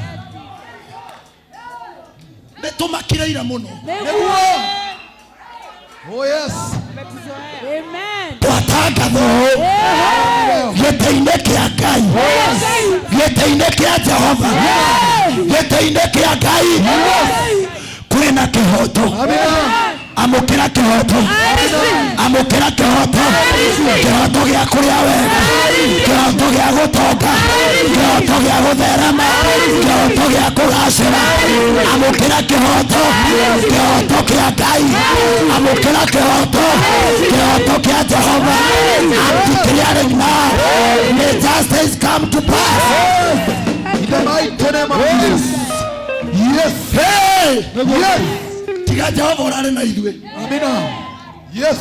Nĩtũmakire ira mũno. Nĩguo. Oh yes. Amen. Twatangathwo gĩtĩ-inĩ kĩa Ngai, gĩtĩ-inĩ kĩa Jehova, gĩtĩ-inĩ kĩa Ngai kwĩna kĩhoto. Amũkĩra kĩhoto, amũkĩra kĩhoto, kĩhoto gĩa kũrĩa wega, kĩhoto gĩa gũtonga, kĩhoto gĩa gũtherema, kĩhoto gĩa kũgacĩra. Amũkĩra kĩhoto, kĩhoto kĩa Ngai, amũkĩra kĩhoto, kĩhoto kĩa Jehova. I'm declaring now, may justice come to pass. In the mighty name of Jesus. Yes. Hey! Yes. Tiga Jehova ũrarĩ na ithuĩ. Amina. Yes.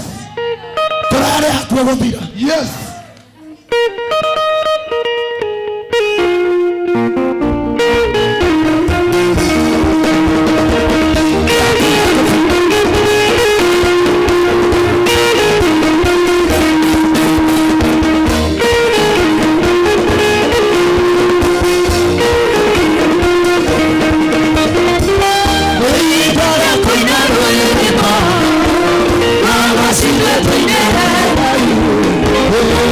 Tũrarĩ hakuhĩ gũthira. Yes. Thank you.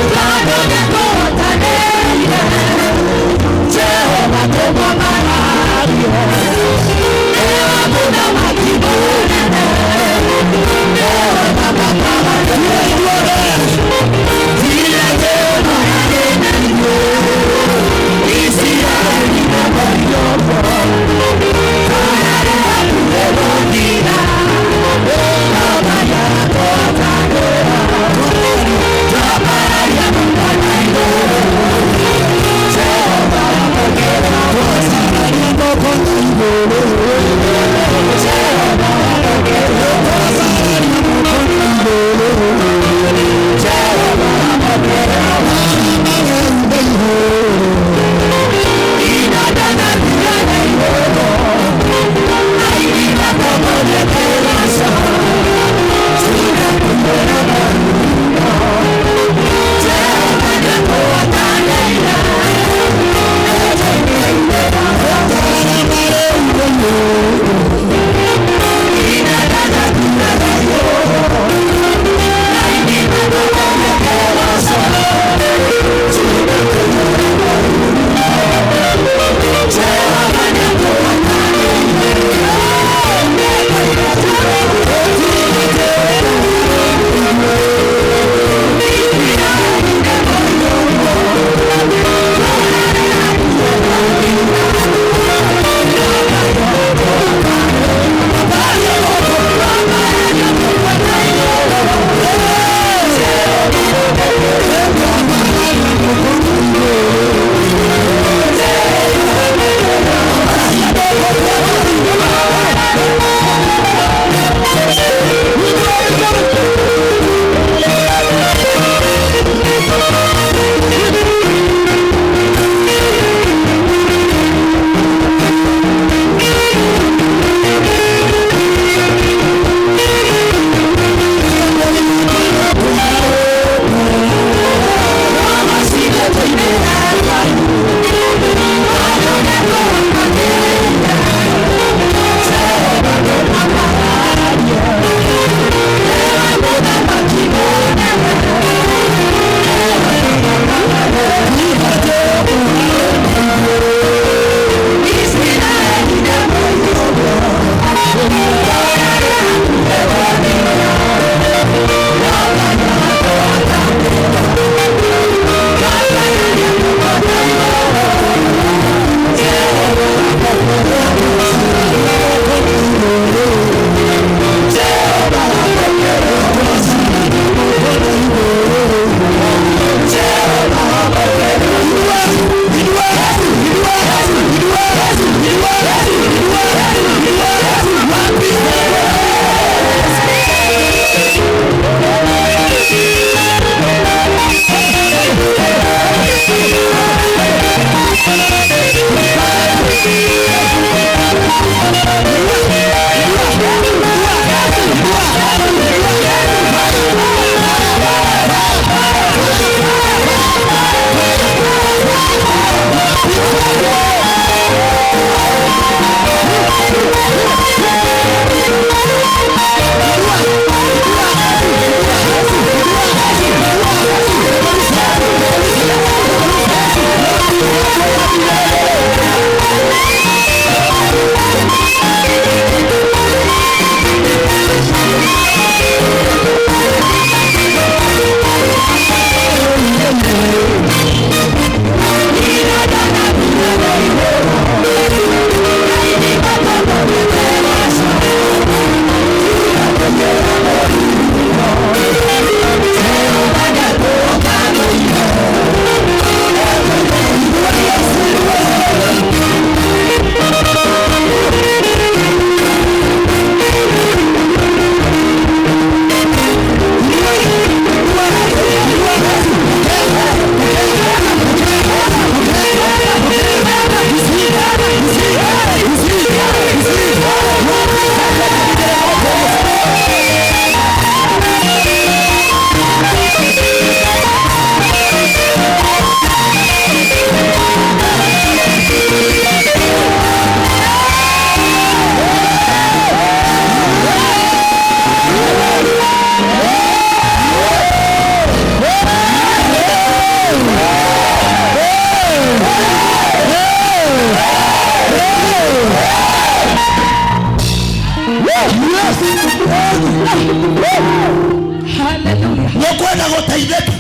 Hallelujah. Nĩ ũkwenda gũteithĩka?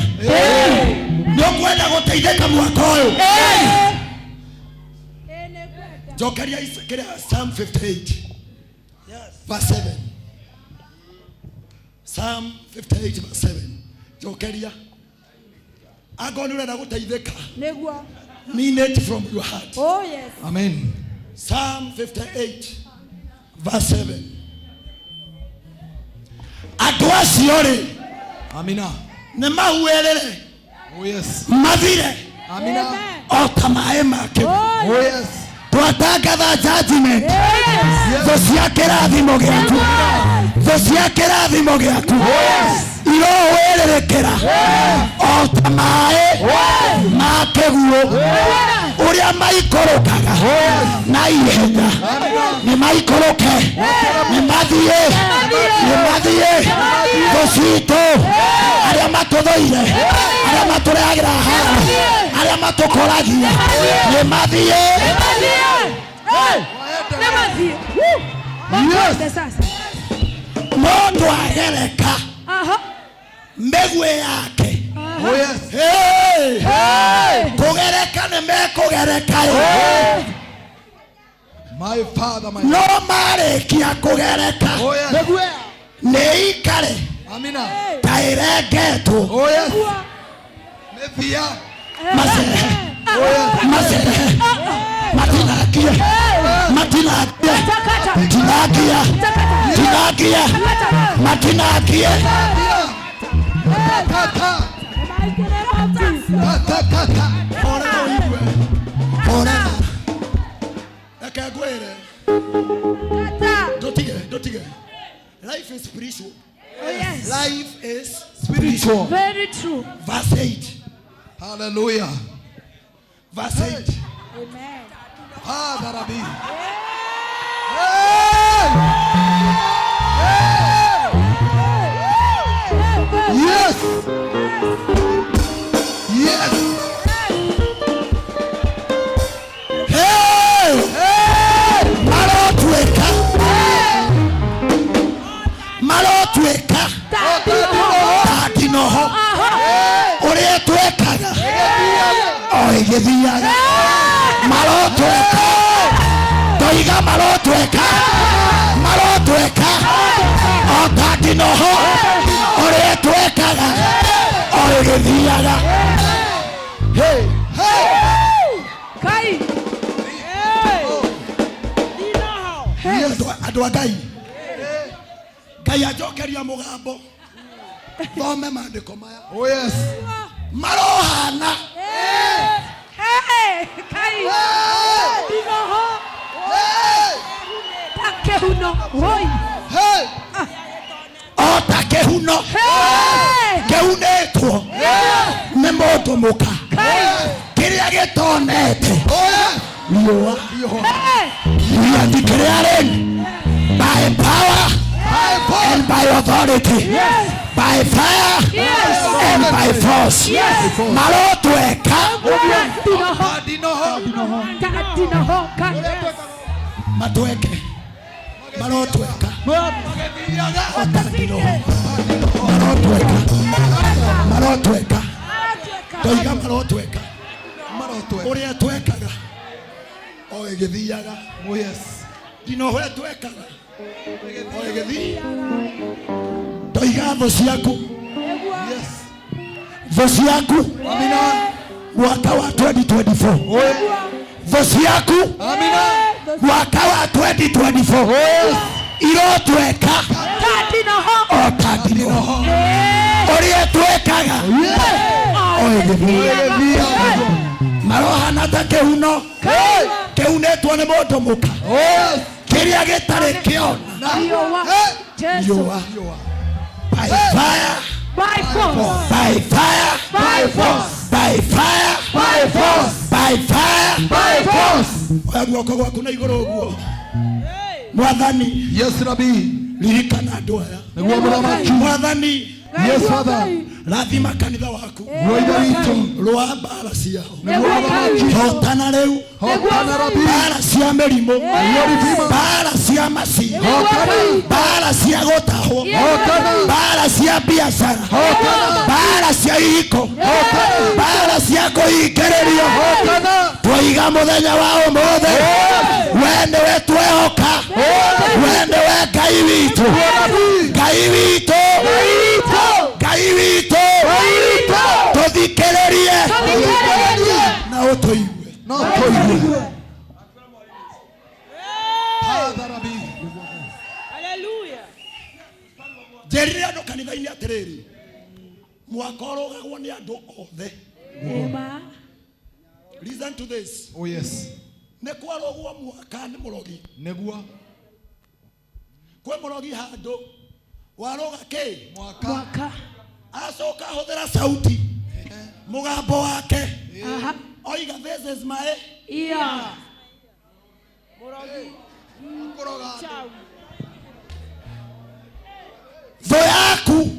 Nĩ ũkwenda gũteithĩka mwaka ũyũ? Njokeria kĩrĩa Psalm 58 verse 7. Psalm 58 verse 7. Njokeria. Angorwo nĩ ũrenda gũteithĩka. Nĩguo. Mean it from your heart. Oh yes. Amen. Psalm 58 verse 7. Andũ acio rĩ, Amina. nĩ mahuerere Oh yes. mathire Amina. o ta maĩ ma kĩguũ. Oh yes. Twatangatha judgment thũ cia kĩrathimo gĩaku, thũ cia kĩrathimo gĩaku irohwĩrĩrĩkĩra o ta maĩ ma kĩguũ ũrĩa maikũrũkaga na ihenya. Nĩ maikũrũke, nĩ mathiĩ, nĩ mathiĩ. Thũ citũ, arĩa matũthũire, arĩa matũrehagĩra haha, arĩa matũkoragia, nĩ mathiĩ. Nĩmathiĩ. Makwende sasa. Mũndũ agereka Aha. mĩguĩ yake. Oh yes. Hey! Kũgereka nĩ mekũgereka ĩ. My father, my No marĩkia kũgereka Oh yes. nĩ ikare Amina. ta ĩrengetwo. Oh yes. Methia. Macerehe, macerehe, matinangie, matinangie, tinangia, tinangia, matinangie. Tata. Tata tata. Horera, reke ngwĩre, ndũtige, ndũtige. Life is spiritual. Yes. Life is Spiritual. Very true. Verse 8. Hallelujah. Verse 8. Amen. Father Rabbi. Hey! Hey! Yes. Yes. Hey! Marotuĩka, marotuĩka ta ndinoho ũrĩa twekaga o ĩgĩthiaga. Marotweka, toiga marotweka, marotweka o ta ndinoho ũrĩa twekaga o ĩgĩthiaga. Hey! Kai. Andũ a Ngai, Ngai anjokeria mũgambo thome maandĩko maya. Oh yes. Marohana Hey, Kai. Ndinoho. Ta kĩhuno. Woi. Hey! O ta kĩhuno Hey! kĩunĩtwo nĩ mũndũ mũka kĩrĩa gĩtonete Oh yes. riũa. Hey! We are declaring by power and by authority, by fire and by force. Marotweka Ndinoho. Ndinoho. Ta ndinoho. Kai. matweke, marotweka o ta ndinoho, marotweka, marotweka, toiga marotweka ũrĩa twekaga o ĩgĩthiaga. Oh yes. Ndinoho ĩtwekaga o ĩgĩthiaga. Toiga thũ ciaku, Yes. thũ ciaku Amina. Mwaka wa 2024, thũ ciaku Amina. Mwaka wa 2024 irotweka Ta ndinoho. o ta ndinoho ũrĩa twekaga o ĩgĩthiaga. Marohana ta kĩhuno kĩunĩtwo nĩ mũndũ mũka Oh yes. kĩrĩa gĩtarĩ kĩona Riũa. Jesu. riũa. By fire, By force. by fire, By force. by fire, By force. by fire. By force. Oya guoko gwaku na igũrũ ũguo. Mwathani, Yes, Rabbi. Ririkana andũ aya. Nĩguo mũthamaki. Mwathani, Yes, Father. Rathima kanitha waku. Nĩguo Ithe witũ. Rũa mbara ciao. Nĩguo mũthamaki. Hotana rĩu. Hotana Rabbi. Mbara cia mĩrimũ, Nĩguo Redeemer. mbara cia cia maciaro, mbara cia gũtahwo, mbara cia biacara, mbara cia ihiko, mbara cia kũhingĩrĩrio. Twaiga mũthenya wa ũmũthĩ, we nĩwe twehoka, we nĩwe Ngai witũ, Ngai witũ, Ngai witũ, tũthikĩrĩrie na ũtũigue. No tũigue. Njĩrire andũ kanitha-inĩ atĩrĩrĩ, mwaka ũrũgagwo nĩ andũ othe. Listen to this. Oh yes. Nĩ kwarũgwo mwaka nĩ mũrogi. Nĩguo. Kwĩ mũrogi handũ warũga kĩ? Mwaka. Acoka ahũthĩra sauti mũgambo wake, oiga this is my ear. Thũ yaku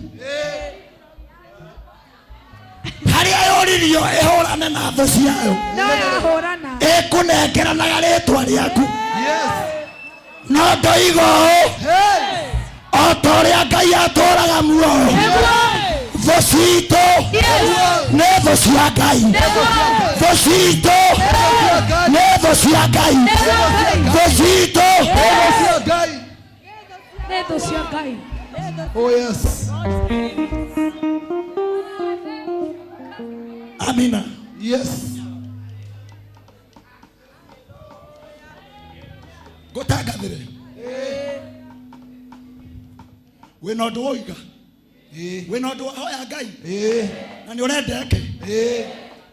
harĩa yũririo ĩhũrane na thũ ciayo, No yahũrana. Ĩkũnengeranaga rĩtwa rĩaku, no ndoiga ũũ, o ta ũrĩa Ngai atũũraga muoyo, thũ citũ nĩ thũ cia Ngai, thũ citũ nĩ thũ cia Ngai, thũ citũ Nĩ thũ cia Ngai. Oh yes. Amina. Yes. Ngũtangathĩre wĩna ũndũ woiga, wĩna ũndũ wahoya Ngai na nĩ ũrenda eke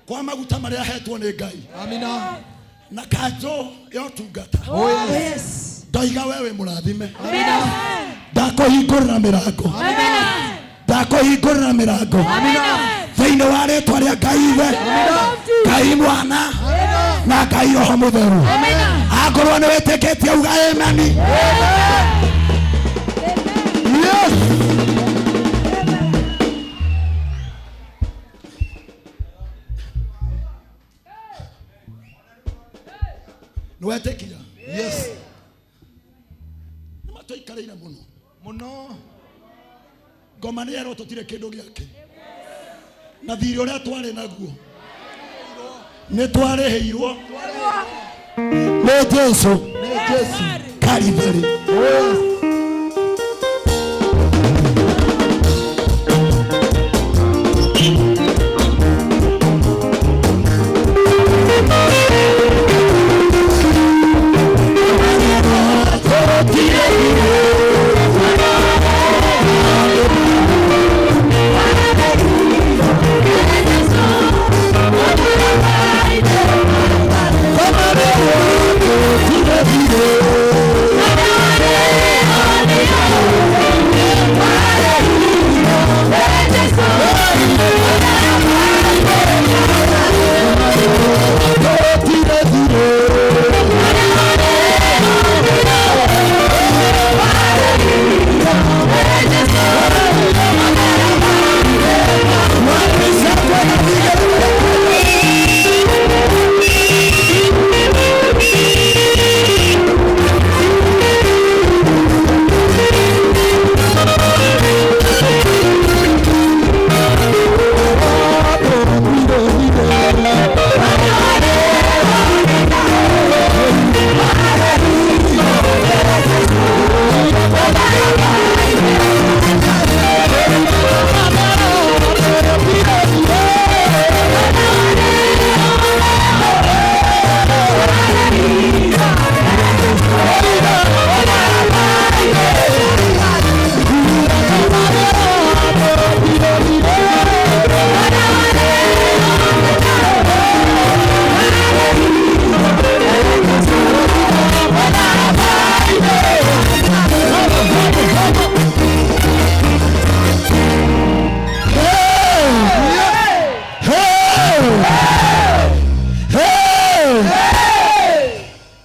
kwa maguta marĩa ahetwo nĩ Ngai. Amina. Na kanjũ ya ũtungata. Oh yes. Ndoiga we wĩ mũrathime, ndakũhingũrĩra mĩrango, ndakũhingũrĩra mĩrango thĩinĩ wa rĩtwa rĩa Ngai Ithe, Ngai Mwana na Ngai Roho Mũtheru. Akorwo nĩ wĩtĩkĩtie uga amen. Yes. Nĩ wetĩkia? Yes. Nĩ matũikarĩire mũno mũno. Ngoma nĩ yerwo tũtirĩ kĩndũ gĩake, na thirĩ ũrĩa twarĩ naguo nĩ twarĩhĩirwo nĩ Jesu. Nĩ Jesu. Kalivary. Oh yes.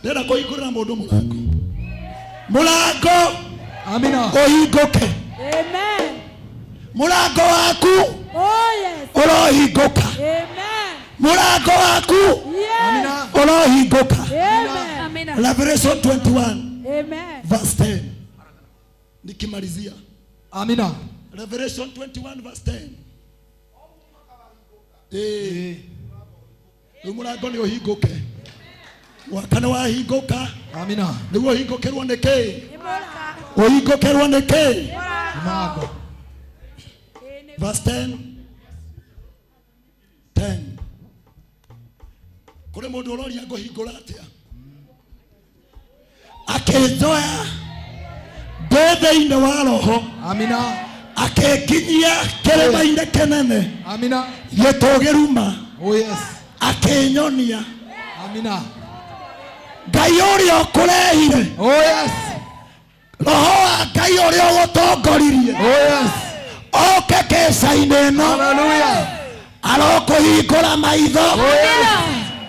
Ndĩrenda kũhingũrĩra mũndũ mũrango, mũrango. Amina. Ũhingũke. Amen. Mũrango waku Oh yes. ũrohingũka. Amen. Mũrango waku Yes. ũrohingũka. Amen. Revelation 21 Amen. Verse 10. Nikimalizia. Amina. Revelation 21 verse 10. Eh. Rĩu mũrango nĩ ũhingũke. Mwaka nĩ wahingũka. Amina. Nĩguo ũhingũkĩrwo nĩ kĩ? Ũhingũkĩrwo nĩ kĩ? Mũrango. Verse 10. 10. Kũrĩ mũndũ ũroria ngũhingũra atĩa? Akĩnjoya ndĩ thĩinĩ wa roho. Amina. Akĩnginyia kĩrĩma-inĩ kĩnene. Amina. Gĩtũũgĩru ma. Oh yes. Akĩnyonia. Amina. Ngai ũrĩa ũkũrehire. Oh yes. Roho wa Ngai ũrĩa ũgũtongoririe. Oh yes. Oke kĩca-inĩ ĩno. Hallelujah. Arokũhingũra maitho. Oh yes.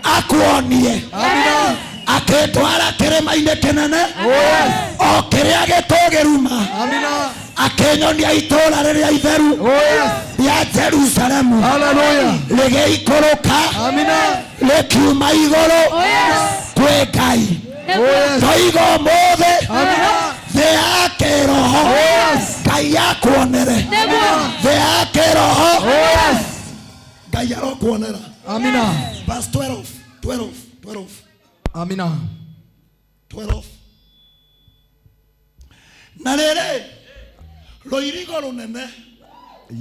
Akuonie. Amina. Akĩtwara kĩrĩma-inĩ kĩnene. Oh yes. O kĩrĩa gĩtũũgĩru ma. Amina. Akĩnyonia itũũra rĩrĩa itheru. Oh yes. Rĩa Jerusalemu. Hallelujah. Rĩgĩikũrũka. Amina. Rĩkiuma igũrũ. Kwĩ Ngai. Oh yes. Ndoiga ũmũthĩ. Amina. Thĩ ya kĩroho. Oh yes. Ngai akuonere. Thĩ ya kĩroho. Oh yes. Ngai arokuonera. Amina. Verse 12, 12, 12, Amina. 12. Na rĩrĩ rũirigo rũnene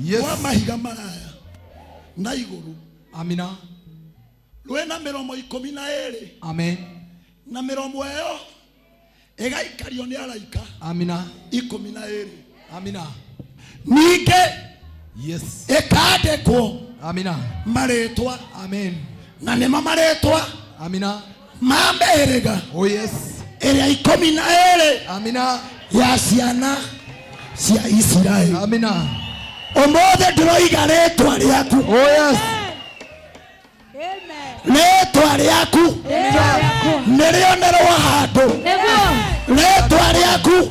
Yes. rwa mahiga maraya na igũrũ Amina. rwĩna mĩromo 12 Amen. na mĩromo ĩyo ĩgaikario nĩ araika Amina. 12. Amina. Ningĩ Yes. ĩkandĩkwo Amina. marĩtwa Amen. na nĩmo marĩtwa Amina. ma mĩhĩrĩga Oh yes. ĩrĩa 12 Amina. ya ciana cia Isiraeli. Amina. Ũmũthĩ ndĩroiga rĩtwa rĩaku. Oh yes. Rĩtwa rĩaku nĩrĩonerwo handũ. Rĩtwa rĩaku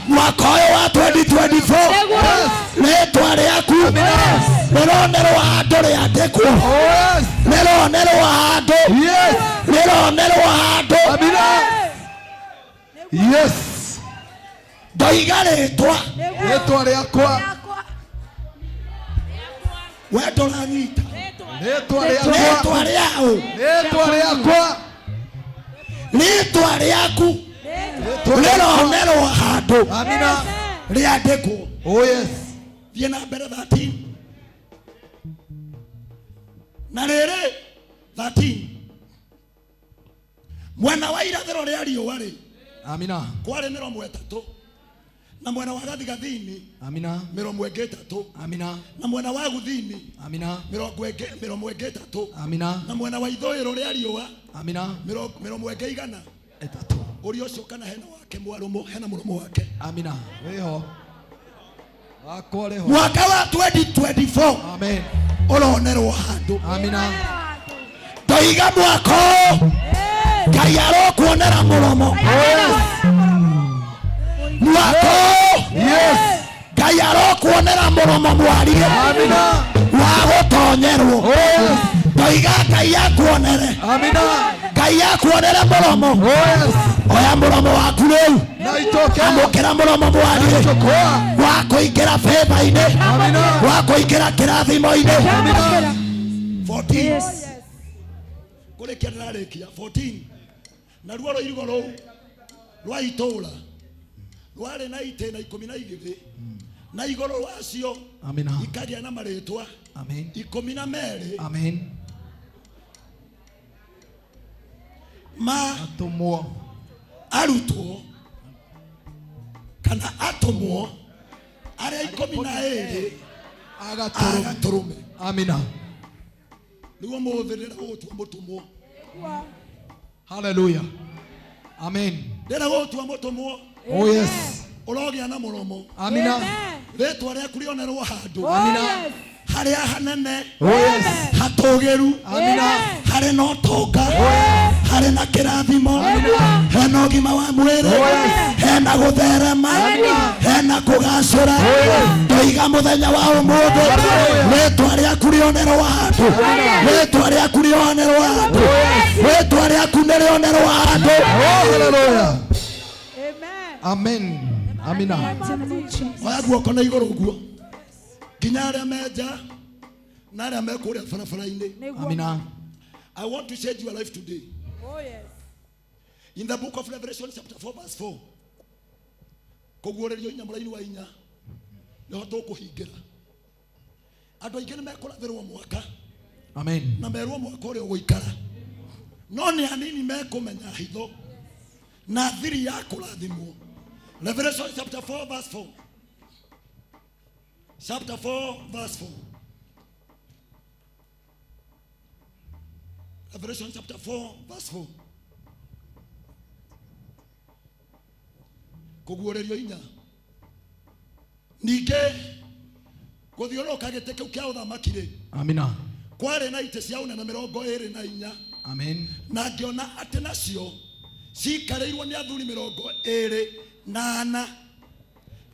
mwaka ũyũ wa 2024 rĩtwa rĩaku rĩronerwo handũ rĩandĩkwo. Oh yes. Rĩronerwo handũ. Yes. Rĩronerwo handũ. Amina. Yes. Ndoiga rĩtwa. Rĩtwa rĩakwa. We ndũranyita. Rĩtwa rĩakwa. Rĩtwa rĩaũ. Rĩtwa rĩakwa. Rĩtwa rĩaku rĩronerwo handũ. Amina. Rĩandĩkwo. Oh yes. Thiĩ na mbere 13. Na rĩrĩ 13. Mwena wa irathĩro rĩa riũa rĩ Amina. kwarĩ mĩromo 3 na mwena wa gathigathini Amina. mĩromo ĩngĩ 3 Amina. na mwena wa gũthini Amina. mĩromo ĩngĩ 3 Amina. na mwena wa ithũĩro rĩa riũa Amina. mĩromo ĩngĩ 100 3. Ũrĩa ũcio kana hena wake mwarũmo hena mũromo wake. Amina. Wĩho. Wakwa rĩho. Mwaka wa 2024 Amen. ũronerwo handũ. Amina. Ndoiga mwaka ũyũ Ngai arokuonera mũromo. Mwaka ũyũ Yes. Ngai arokuonera mũromo mwarie Amina. wa gũtonyerwo. Oh yes. Ndoiga Ngai akuonere. Amina. Ngai akuonere mũromo. Oh yes. Oya mũromo waku rĩu. Na itoke. Amũkĩra mũromo mwarie Chukua. wa kũingĩra favor-inĩ Amina. wa kũingĩra kĩrathimo-inĩ. Amina. 14. Kũrĩkia ndĩrarĩkia 14. Naruo rũirigo rũu rwa itũũra rwarĩ na itĩna 12 na igũrũ wacio Amina. ikagĩa na marĩtwa Amen. 12 Amen. ma Atũmwo. arutwo kana atũmwo arĩa 12 Agatũrũme. agatũrũme. Amina. Nĩguo mũthĩ ndĩrenda gũgũtua mũtũmwo. Hallelujah. Amen. Ndĩrenda gũgũtua mũtũmwo. Oh yes. Ũrogĩa na mũromo. Amina. Rĩtwa rĩaku rĩonerwo handũ. Amina. Harĩa hanene. Oh yes. Hatũgĩru. Amina. Harĩ na ũtonga. Harĩ na kĩrathimo. Hena ũgima wa mwĩrĩ. Hena gũtherema. Hena kũgacĩra. Ndoiga mũthenya wa ũmũthĩ rĩtwa rĩaku rĩonerwo handũ. Rĩtwa rĩaku rĩonerwo handũ. Rĩtwa rĩaku nĩrĩonerwo handũ. Oh hallelujah. Amen. Amen. Amina. Oya guoko na igũrũ ũguo nginya arĩa me nja na arĩa me kũrĩa barabara-inĩ. Amina. I want to change your life today. Oh yes. In the book of Revelation chapter 4 verse 4. Kũguũrĩrio inya mũraini wa inya nĩho tũkũhingĩra. Andũ aingĩ nĩ mekũrathĩrwo mwaka Amen. na merwo mwaka ũrĩa ũgũikara, no nĩ anini mekũmenya hitho na thiri ya kũrathimwo. Revelation chapter 4 verse 4. Chapter 4 verse 4. Revelation chapter 4 verse 4. Kũguũrĩrio inya ningĩ gũthiũrũrũka gĩtĩ kĩu kĩa ũthamaki rĩ, Amina. kwarĩ na itĩ cia ũnene 24, Amen. na ngĩona atĩ nacio cikarĩirwo nĩ athuri 24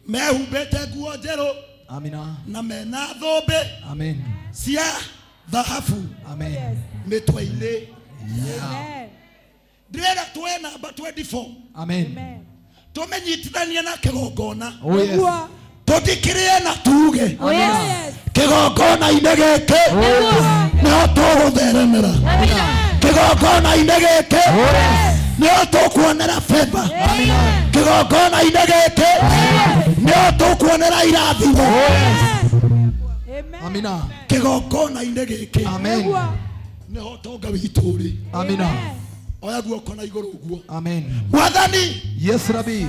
mehumbĩte nguo njerũ Amina. na mena thũmbĩ Amen. cia thahabu Amen. mĩtwe-inĩ. Yeah. Ndĩrenda tuoe namba 24. Amen. Tũmĩnyitithanie na kĩgongona. Oh yes. Tũthikĩrĩrie na tuge Oh yes. kĩgongona-inĩ gĩkĩ nĩho tũgũtheremera, kĩgongona-inĩ gĩkĩ nĩho tũkuonera favor, kĩgongona-inĩ gĩkĩ nĩho tũkuonera irathimo. Amina. Kĩgongona-inĩ gĩkĩ Amen. nĩho ũtonga witũ ũrĩ. Amina. Oya guoko na igũrũ ũguo. Amen. Mwathani. Yes, Rabbi.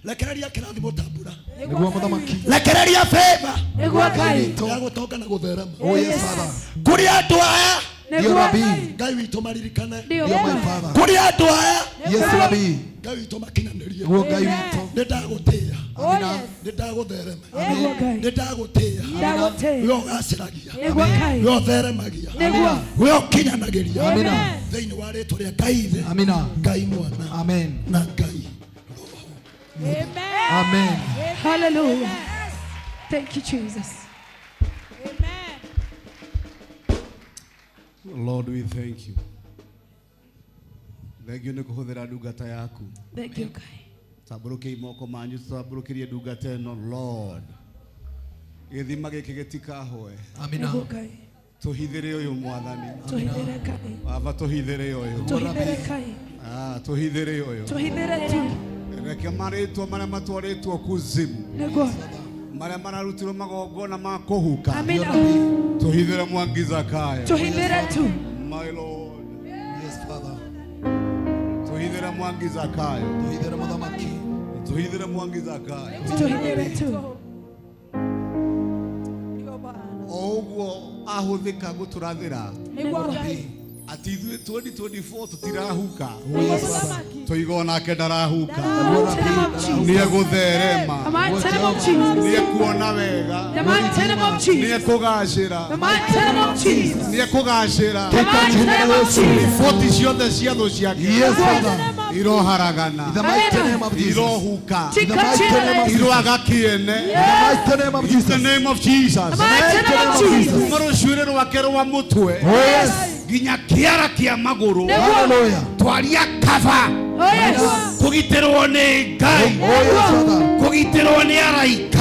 Rekereria kĩrathimo ta mbura. Nĩguo mũthamaki. Rekereria favor Nĩguo Ngai. ya gũtonga na gũtherema. Oh yes, Father. Kũrĩ andũ aya. Ndio Rabbi. Ngai witũ maririkane. Ndio my Father. Kũrĩ andũ aya. Yes, Rabbi. Ngai witũ makinyanĩrie. Nĩguo Ngai witũ. Nĩ ndagũtĩĩa. Amina. Nĩ ndagũtherema. Nĩguo Ngai. Nĩ ndagũtĩĩa. Ndagũtĩĩa. We ũgacĩragia. Nĩguo Ngai. We ũtheremagia. Nĩguo. We ũkinyanagĩria. Amina. Thĩinĩ wa rĩtwa rĩa Ngai Ithe. Amina. Ngai Mwana. Amen. Na Ngai. Amen. Amen. Hallelujah. Thank you, Jesus. Amen. Lord, we thank you. Thank you nĩ kũhũthĩra ndungata yaku. Thank you, Ngai. Tambũrũkiai moko manyu tũtambũrũkĩrie ndungata ĩno Lord. Gĩthima gĩkĩ gĩtikahũe. Amina. Nĩguo Ngai. Tũhithĩre ũyũ Mwathani. Tũhithĩre Ngai. Baba tũhithĩre ũyũ. Tũhithĩre Ngai. Ah, tũhithĩre ũyũ. Tũhithĩre tu. Reke marĩtwa marĩa matwarĩtwo kuzimu. Nĩguo. Marĩa mararutirwo magongona ma kũhuka. Amina. Tũhithĩre Mwangi Zakayo. Tũhithĩre tu. My Lord. Yes, Father. Tũhithĩre Mwangi Zakayo. Tũhithĩre mũthamaki. Tũhithĩre Mwangi Zakayo. Tũhithĩre tu. O ũguo ahũthĩka gũtũrathĩra. Nĩguo Ngai. Atĩ ithuĩ 2024 tũtirahuka. Oh yes, Father. Tũiga onake ndarahuka. The Nĩegũtherema. mighty name of Jesus. Nĩekuona wega. The mighty name of Jesus. Nĩekũgacĩra. The mighty name of Jesus. Nĩekũgacĩra. The mighty name of Jesus. Riboti ciothe cia thũ ciake. Yes, Father. Iroharagana. In the mighty name of Jesus. Irohuka. In the mighty name of Jesus. Iroaga kĩene. In the mighty name of In the Jesus. name of Jesus. The mighty name of Jesus. Kuma rũcuĩrĩ rwake rwa mũtwe Oh yes. nginya kĩara kĩa magũrũ. Hallelujah. Twaria kaba. Oh yes. Kũgitĩrwo nĩ Ngai. Oh yes, Father. Kũgitĩrwo nĩ araika.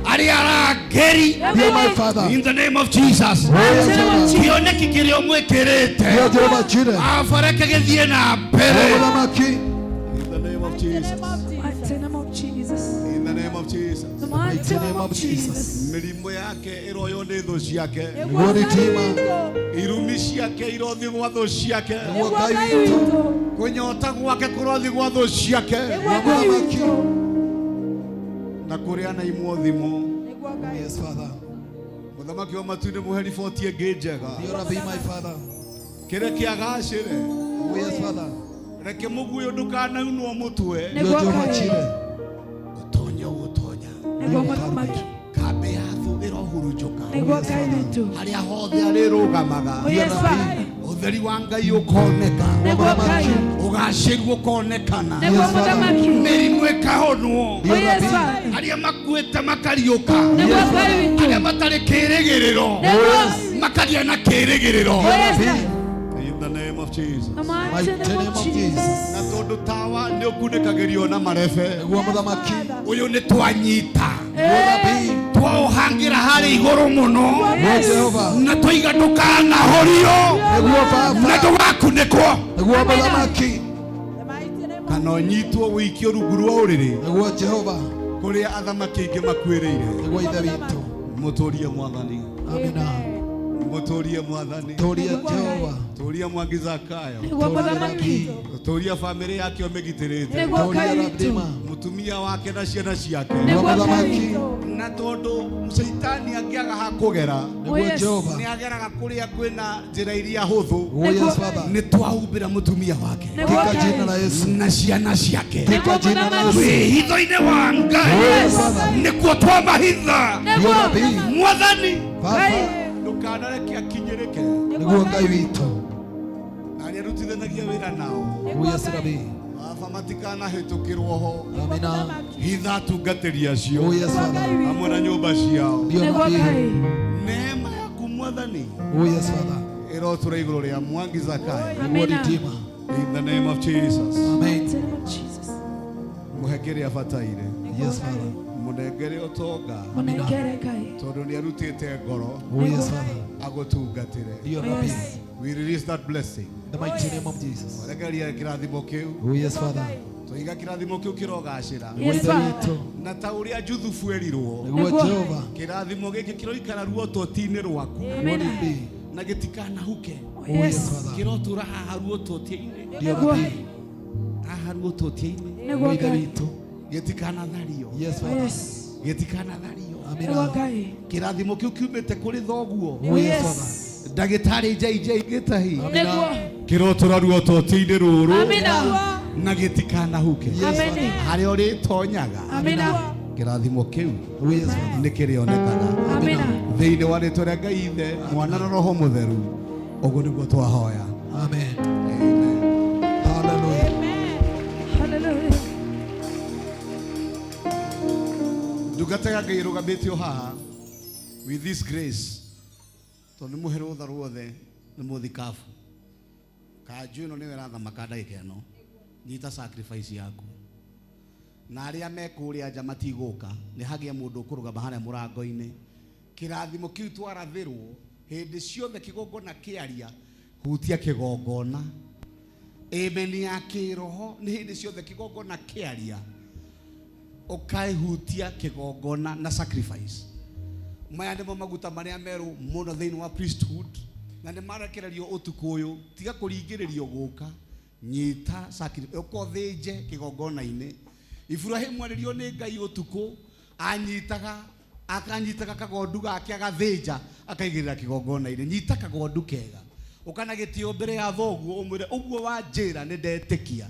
Arĩa arangĩri. Dear my Father. In the name of Jesus. Oh yes, Father. Kĩoneki kĩrĩa ũmwĩkĩrĩte. Dear Jehovah Jireh. Baba reke gĩthiĩ na Oh mbere. mũthamaki. In the name of Jesus. Mighty name of Jesus. In the name of Jesus. The mighty name of Jesus. Mĩrimũ yake ĩroywo nĩ thũ ciake. Nĩguo rĩtima. Irumi ciake irothiĩ gwa thũ ciake. Nĩguo Ngai witũ. Kũnyota gwake kũrothiĩ gwa thũ ciake. Nĩguo mũthamaki. Na kũrĩa anaimwo thimo. Yes, Father. Mũthamaki wa matu-inĩ mũhe riboti ĩngĩ njega. Dear Rabbi, my Father. Kĩrĩa kĩagacĩre. Oh yes, Father. Reke mũguĩ ũyũ ndũkanaunwo mũtwe. Dear Jehovah Jireh. Ũtonye ũgũtonya. Nĩguo mũthamaki. Kambĩ ya thũ ĩrohurunjũka. Nĩguo Ngai witũ. Harĩa hothe arĩrũgamaga. Oh yes, Father. Ũtheri wa Ngai ũkoneka. Nĩguo Ngai. Ũgacĩru ũkonekana. Nĩguo mũthamaki. Mĩrimũ ĩkahonwo. Oh yes, Father. Arĩa makuĩte makariũka. Nĩguo Ngai witũ. Arĩa matarĩ kĩĩrĩgĩrĩro Nĩguo. makagĩa na kĩĩrĩgĩrĩro. Oh yes, Father. In the the name of Jesus. The mighty name of Jesus. Na tondu tawa nĩ ũkunĩkagĩrio na marebe. Nĩguo mũthamaki. Ũyũ nĩ twanyita. Twaũhangĩra harĩ igũrũ mũno. Nĩguo Jehova. Na twaiga ndũkanahorio. Nĩguo Baba. Na ndũgakunĩkwo. Nĩguo mũthamaki. Kana ũnyitwo wĩikio rungu rwa ũrĩrĩ. Nĩguo Jehova. Kũrĩa athamaki aingĩ makuĩrĩire. Nĩguo Ithe witũ. Mũtũrie Mwathani. Amina. Mũtũrie Mwathani. Tũrie Jehova. Tũria Mwangi Zakayo. Nĩguo mũthamaki. Tũria famĩlĩ yake ũmĩgitĩrĩte. Nĩguo Ngai witũ. Mũtumia wake na ciana ciake. Nĩguo Ngai witũ. Na tondũ caitani angĩaga ha kũgera Nĩguo Yes. Jehova. nĩ ageraga kũrĩa kwĩna njĩra iria hũthũ. Oh, yes, Father. Nĩ twahumbĩra mũtumia wake Katika jina la Yesu. na ciana ciake. Katika jina la Yesu. Wĩhitho-inĩ wa Ngai Yes. nĩkuo twamahitha. Nĩguo nabii. Mwathani Baba. ndũkanareke akinyĩrĩke. Nĩguo Ngai witũ. Na arĩa rutithanagia wĩra nao. Oh, yes, Rabi. Baba matikanahĩtũkĩrwo ho. Amina. Hitha atungatĩri acio. Oh, yes, Father. Hamwe na nyũmba ciao. Ndio nabii. Neema yaku Mwathani Oh, yes, Father. ĩrotũra igũrũ rĩa Mwangi Zakayo. Nĩguo Redeemer. In the name of Jesus. Amen. Mũhe kĩrĩa abataire. Yes, Father. Mũnengere ũtonga. Mũnengere Ngai. Tondũ nĩ arutĩte ngoro. Oh, yes, Father. Agũtungatĩre. Ndio nabii. We release that blessing. The mighty name of Jesus. Rekeria kĩrathimo kĩu. Oh, yes, Father. Tũiga kĩrathimo kĩu kĩrogacĩra. Nĩguo Ithe witũ. Na ta ũrĩa Juthubu erirwo. Nĩguo Jehova. Kĩrathimo gĩkĩ kĩroikara ruototi-inĩ rwaku. Nĩguo nabii. Na gĩtikanahuke. Oh, yes, Father. Kĩrotũra haha ruototi-inĩ. Ndio nabii. Haha ruototi-inĩ. Nĩguo Ithe witũ. Gĩtikanathario. Yes, Father. Gĩtikanathario. Amina. Kĩrathimo kĩu kiumĩte kũrĩ thoguo. Oh, yes, Father. Ndagĩtarĩ JJ Gĩtahi. Nĩguo. Kĩrotũra ruototi-inĩ rũrũ. Amina. Na gĩtikanahuke. Amen. Harĩa ũrĩtonyaga. Amina. Kĩrathimo kĩu Oh, yes, Father. nĩ kĩrĩonekaga. Amina. Thĩinĩ wa rĩtwa rĩa Ngai Ithe, Mwana na Roho Mũtheru. Ũguo nĩguo twahoya. Amen. Hallelujah. Hallelujah. Ndungata ya Ngai ĩrũgamĩtio haha with this grace tondũ nĩ mũhe rũtha ruothe nĩ mũthikabu. Kanjũ ĩno nĩyo ĩrathamaka ndagĩka ĩno. Nyita sacrifice yaku. Na arĩa me kũrĩa nja matigũka nĩ hagĩe mũndũ ũkũrũgama harĩa mũrango-inĩ. Kĩrathimo kĩu twarathĩrwo hĩndĩ ciothe kĩgongona kĩaria hutia kĩgongona. Amen ya kĩroho nĩ hĩndĩ ciothe kĩgongona kĩaria ũkahutia kĩgongona na sacrifice. Maya nĩmo maguta marĩa merũ mũno thĩinĩ wa priesthood na nĩ marekererio ũtukũ ũyũ tiga kũringĩrĩrio gũka nyita sacrifice ũkothĩnje kĩgongona-inĩ. Iburahĩmu arĩrio nĩ Ngai ũtukũ anyitaga akanyitaga kagondu gake agathĩnja akaigĩrĩra kĩgongona-inĩ. Nyita kagondu kega ũkana gĩtĩo mbere ya thoguo ũmwĩre ũguo wanjĩra nĩ ndetĩkia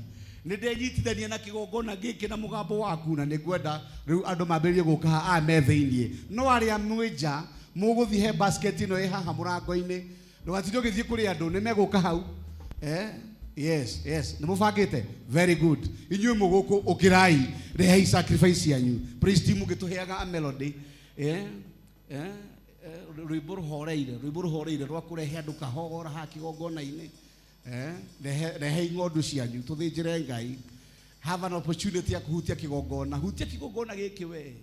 nĩ ndenyitithania na kĩgongona gĩkĩ na mũgambo waku na nĩ ngwenda rĩu andũ mambĩrĩrie gũka haha aya me thĩiniĩ no arĩa mwĩ nja mũgũthiĩ he basket ĩno ĩ haha mũrango-inĩ ndũgatinde ũgĩthiĩ kũrĩ andũ nĩ megũka hau yes yes nĩ mũbangĩte very good inyuĩ mũgũkũ ũkĩrai rehei sacrifice yanyu praise team ũngĩtũheaga a melody rwĩmbo rũhoreire rwĩmbo rũhoreire rwa kũrehe andũ kahora haha kĩgongona-inĩ rehei ng'ondu cianyu tũthĩnjĩre Ngai. Have an opportunity ya kũhutia kĩgongona hutia kĩgongona gĩkĩ we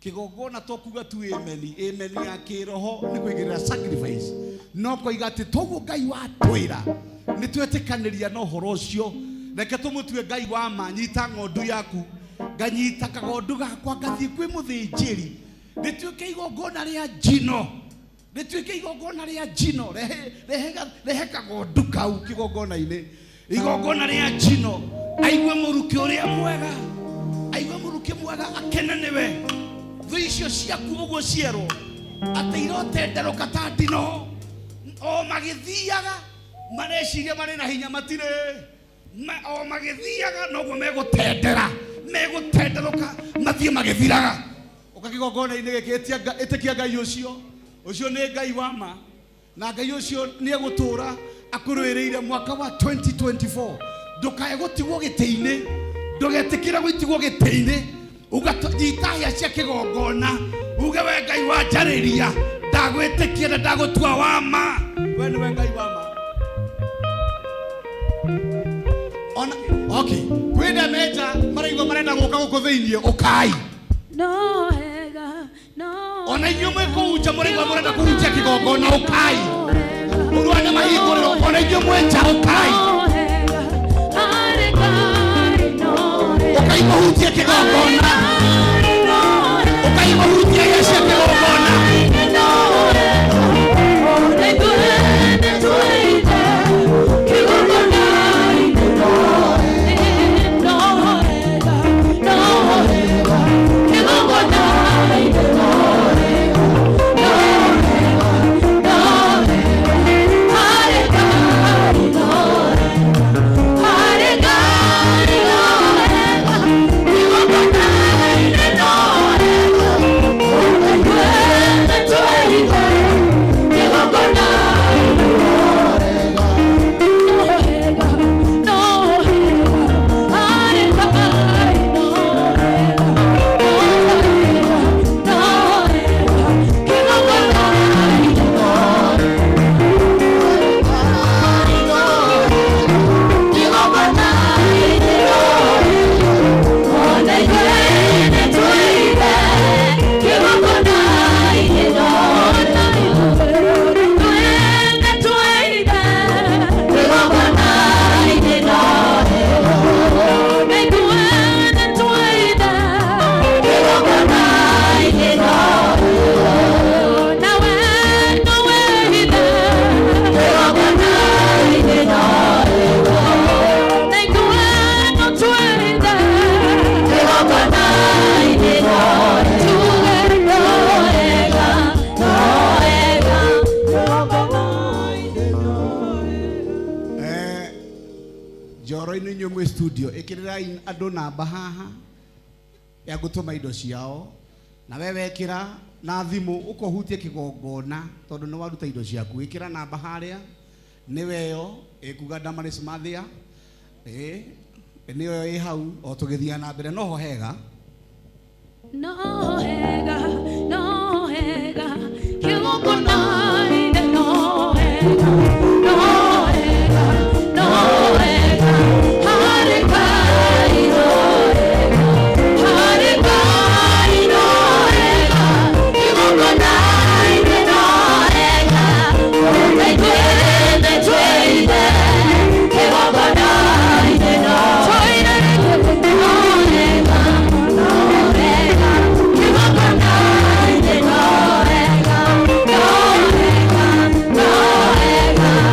kĩgongona to kuga tu amen amen ya kĩroho nĩ kũigĩrĩra sacrifice no koiga atĩ toguo Ngai watwĩra nĩ twetĩkanĩria na ũhoro ũcio reke tũmũtue Ngai wa ma nyita ng'ondu yaku nganyita kagondu gakwa ngathiĩ kwĩ mũthĩnjĩri rĩtuĩke igongona rĩa njino rĩtuĩke igongona rĩa njino rehe kagondu kau kĩgongona-inĩ igongona rĩa njino aigue mũrukĩ ũrĩa mwega aigue mũrukĩ mwega akene nĩwe thũ icio ciaku ũguo cierwo atĩ irotenderũka ta ndino o magĩthiaga mareciria marĩ na hinya matirĩ o magĩthiaga noguo megũtendera megũtenderũka mathiĩ magĩthiraga ũka kĩgongona-inĩ gĩkĩ ĩtĩkia Ngai ũcio ũcio nĩ Ngai wa ma na Ngai ũcio nĩ egũtũũra akũrũĩrĩire mwaka wa 2024 ndũkae gũtigwo gĩtĩ-inĩ ndũgetĩkĩre gũtigwo gĩtĩ-inĩ ũganyita hĩa cia kĩgongona uge we Ngai wanjarĩria ndagwĩtĩkia na ndagũtua wa ma we nĩwe Ngai wa ma. Ona okay, kwina meja maraigua marenda guka guku thiini ukai. No hega, no. Ona inyuĩ mwĩ kũu nja mũraigua mũrenda kũhutia kĩgongona ũkai. Mũrwane mahingũrĩro ona inyuĩ mwĩ nja ũkai. Ũkai mũhutie kĩgongona. Ũkai mũhutie irio cia kĩgongona. Njoro-inĩ inyuĩ mwĩ studio ĩkĩrĩrai andũ namba haha ya gũtũma indo ciao na we wekĩra na thimũ ũkohutie kĩgongona tondũ nĩ waruta indo ciaku ĩkĩra namba harĩa nĩwe ĩyo ĩkuga Damaris Mathia ĩ nĩyo ĩ hau o tũgĩthiaga na mbere noho hega. No hega, no hega, kĩgongona-inĩ no hega, no hega, no hega, harĩ Ngai no hega, harĩ Ngai no hega, kĩgongona-inĩ no hega, ona ithuĩ twĩithe, kĩgongona-inĩ no hega, no hega, no hega, kĩgongona-inĩ no hega, no hega, no hega.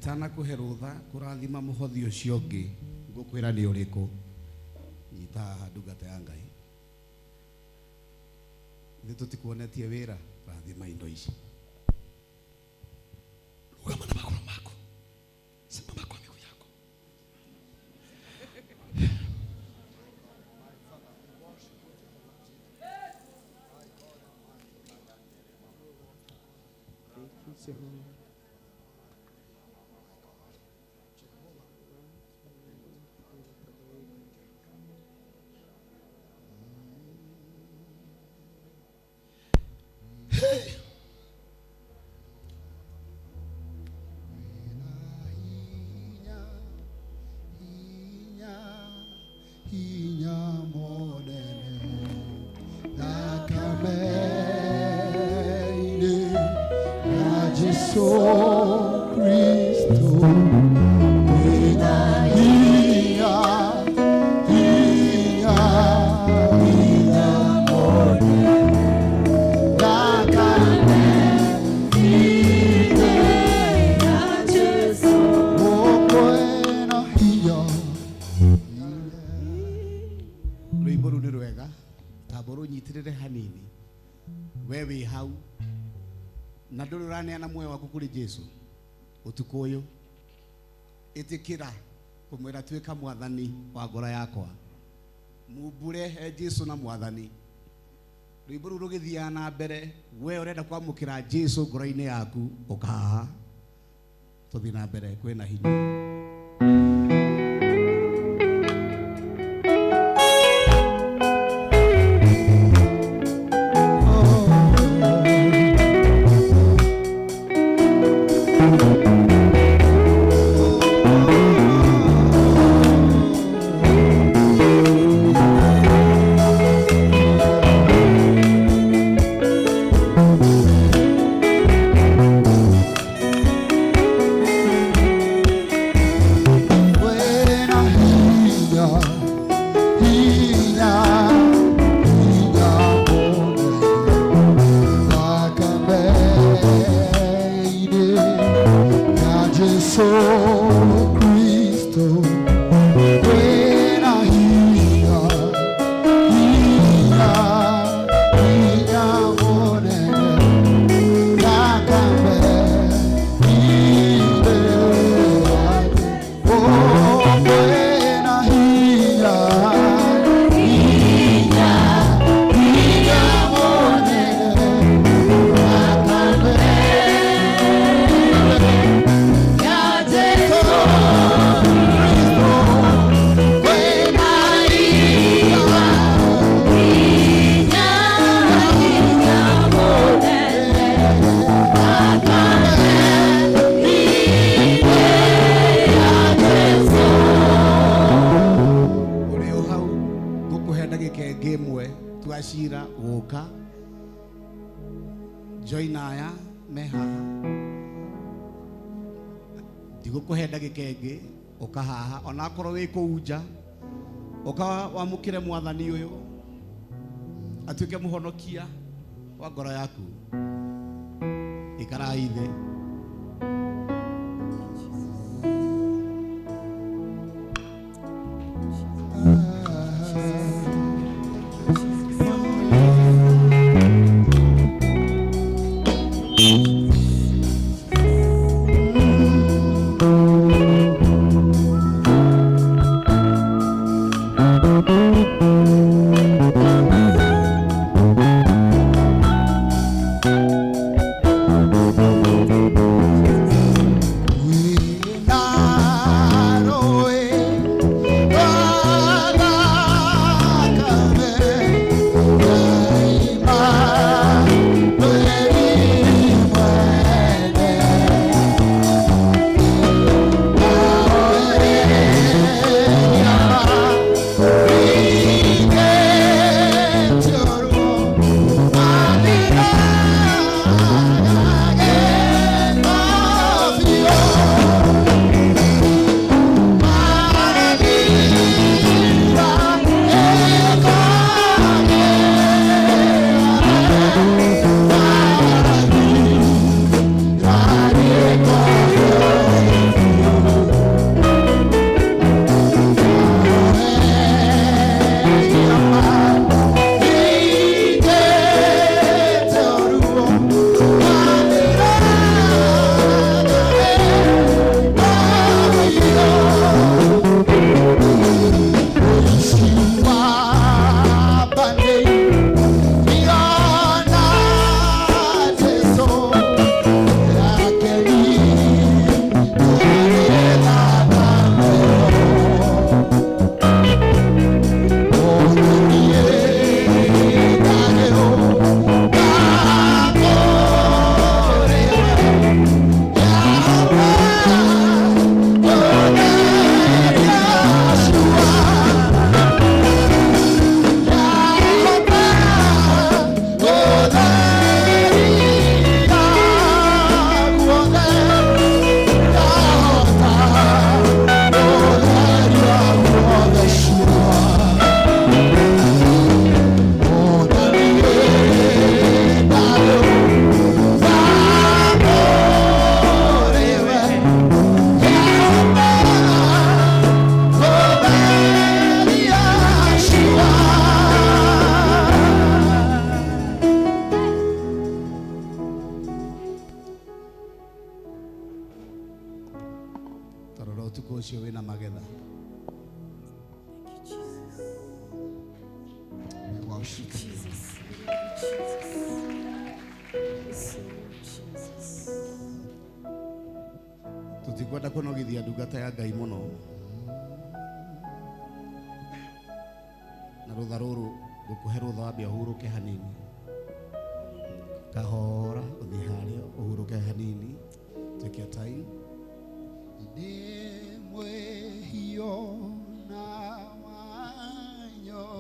Itanakũhe rũtha kũrathima mũhothi ũcio ũngĩ, ngũkwĩra nĩ ũrĩkũ. Nyita haha ndungata ya Ngai. Ithuĩ tũtikuonetie wĩra, rathima indo ici. Rũgama na magũrũ maku. Simama kwa miguu yako. Hey. Hinya monene thakame-inĩ ya Jesu Kristo kwĩna hinya hinya hinya monene thakame-inĩ ya Jesu kwĩna hinya. Rwĩmbo rũu nĩ rwega, tamba rũnyitĩrĩre hanini. We wĩ hau na ndũrĩ ũraneana muoyo waku kũrĩ Jesu ũtukũ ũyũ, ĩtĩkĩra kũmwĩra tuĩka mwathani wa ngoro yakwa, mumbure he Jesu na mwathani. Rwĩmbo rũu rũgĩthiaga na mbere, we ũrenda kwamũkĩra Jesu ngoro-inĩ yaku, ũka haha tũthiĩ na mbere, kwĩna hinya. Buena hinya, hinya, hinya thakame-inĩ ya Jesu Kristo kwĩna hinya, hinya, hinya mũnene thakame-inĩ ya. Oh, buena hinya, hinya, hinya monene, thakame-inĩ ya Jesu Kristo, buena hinya, hinya, hinya monene, thakame-inĩ ya Jesu. Ũrĩ o hau ngũkũhe ndagĩka ĩngĩ ĩmwe twacira gũka join aya me haha, ndigũkũhe ndagĩka ĩngĩ, ũka haha onakorwo wĩ kũu nja, ũka wamũkĩre mwathani ũyũ atuĩke mũhonokia wa ngoro yaku. Ikarai thĩ. Thank you. Tarora ũtukũ ũcio wĩna magetha. We worship you. Jesus. Jesus. Jesus. Tũtikwenda kũnogithia ndungata ya Ngai mũno. Na rũtha rũrũ ngũkũhe rũtha wambe ũhurũke hanini. Kahora ũthiĩ harĩa ũhurũke hanini. Take your time. Ndĩ mwĩhio na wanyona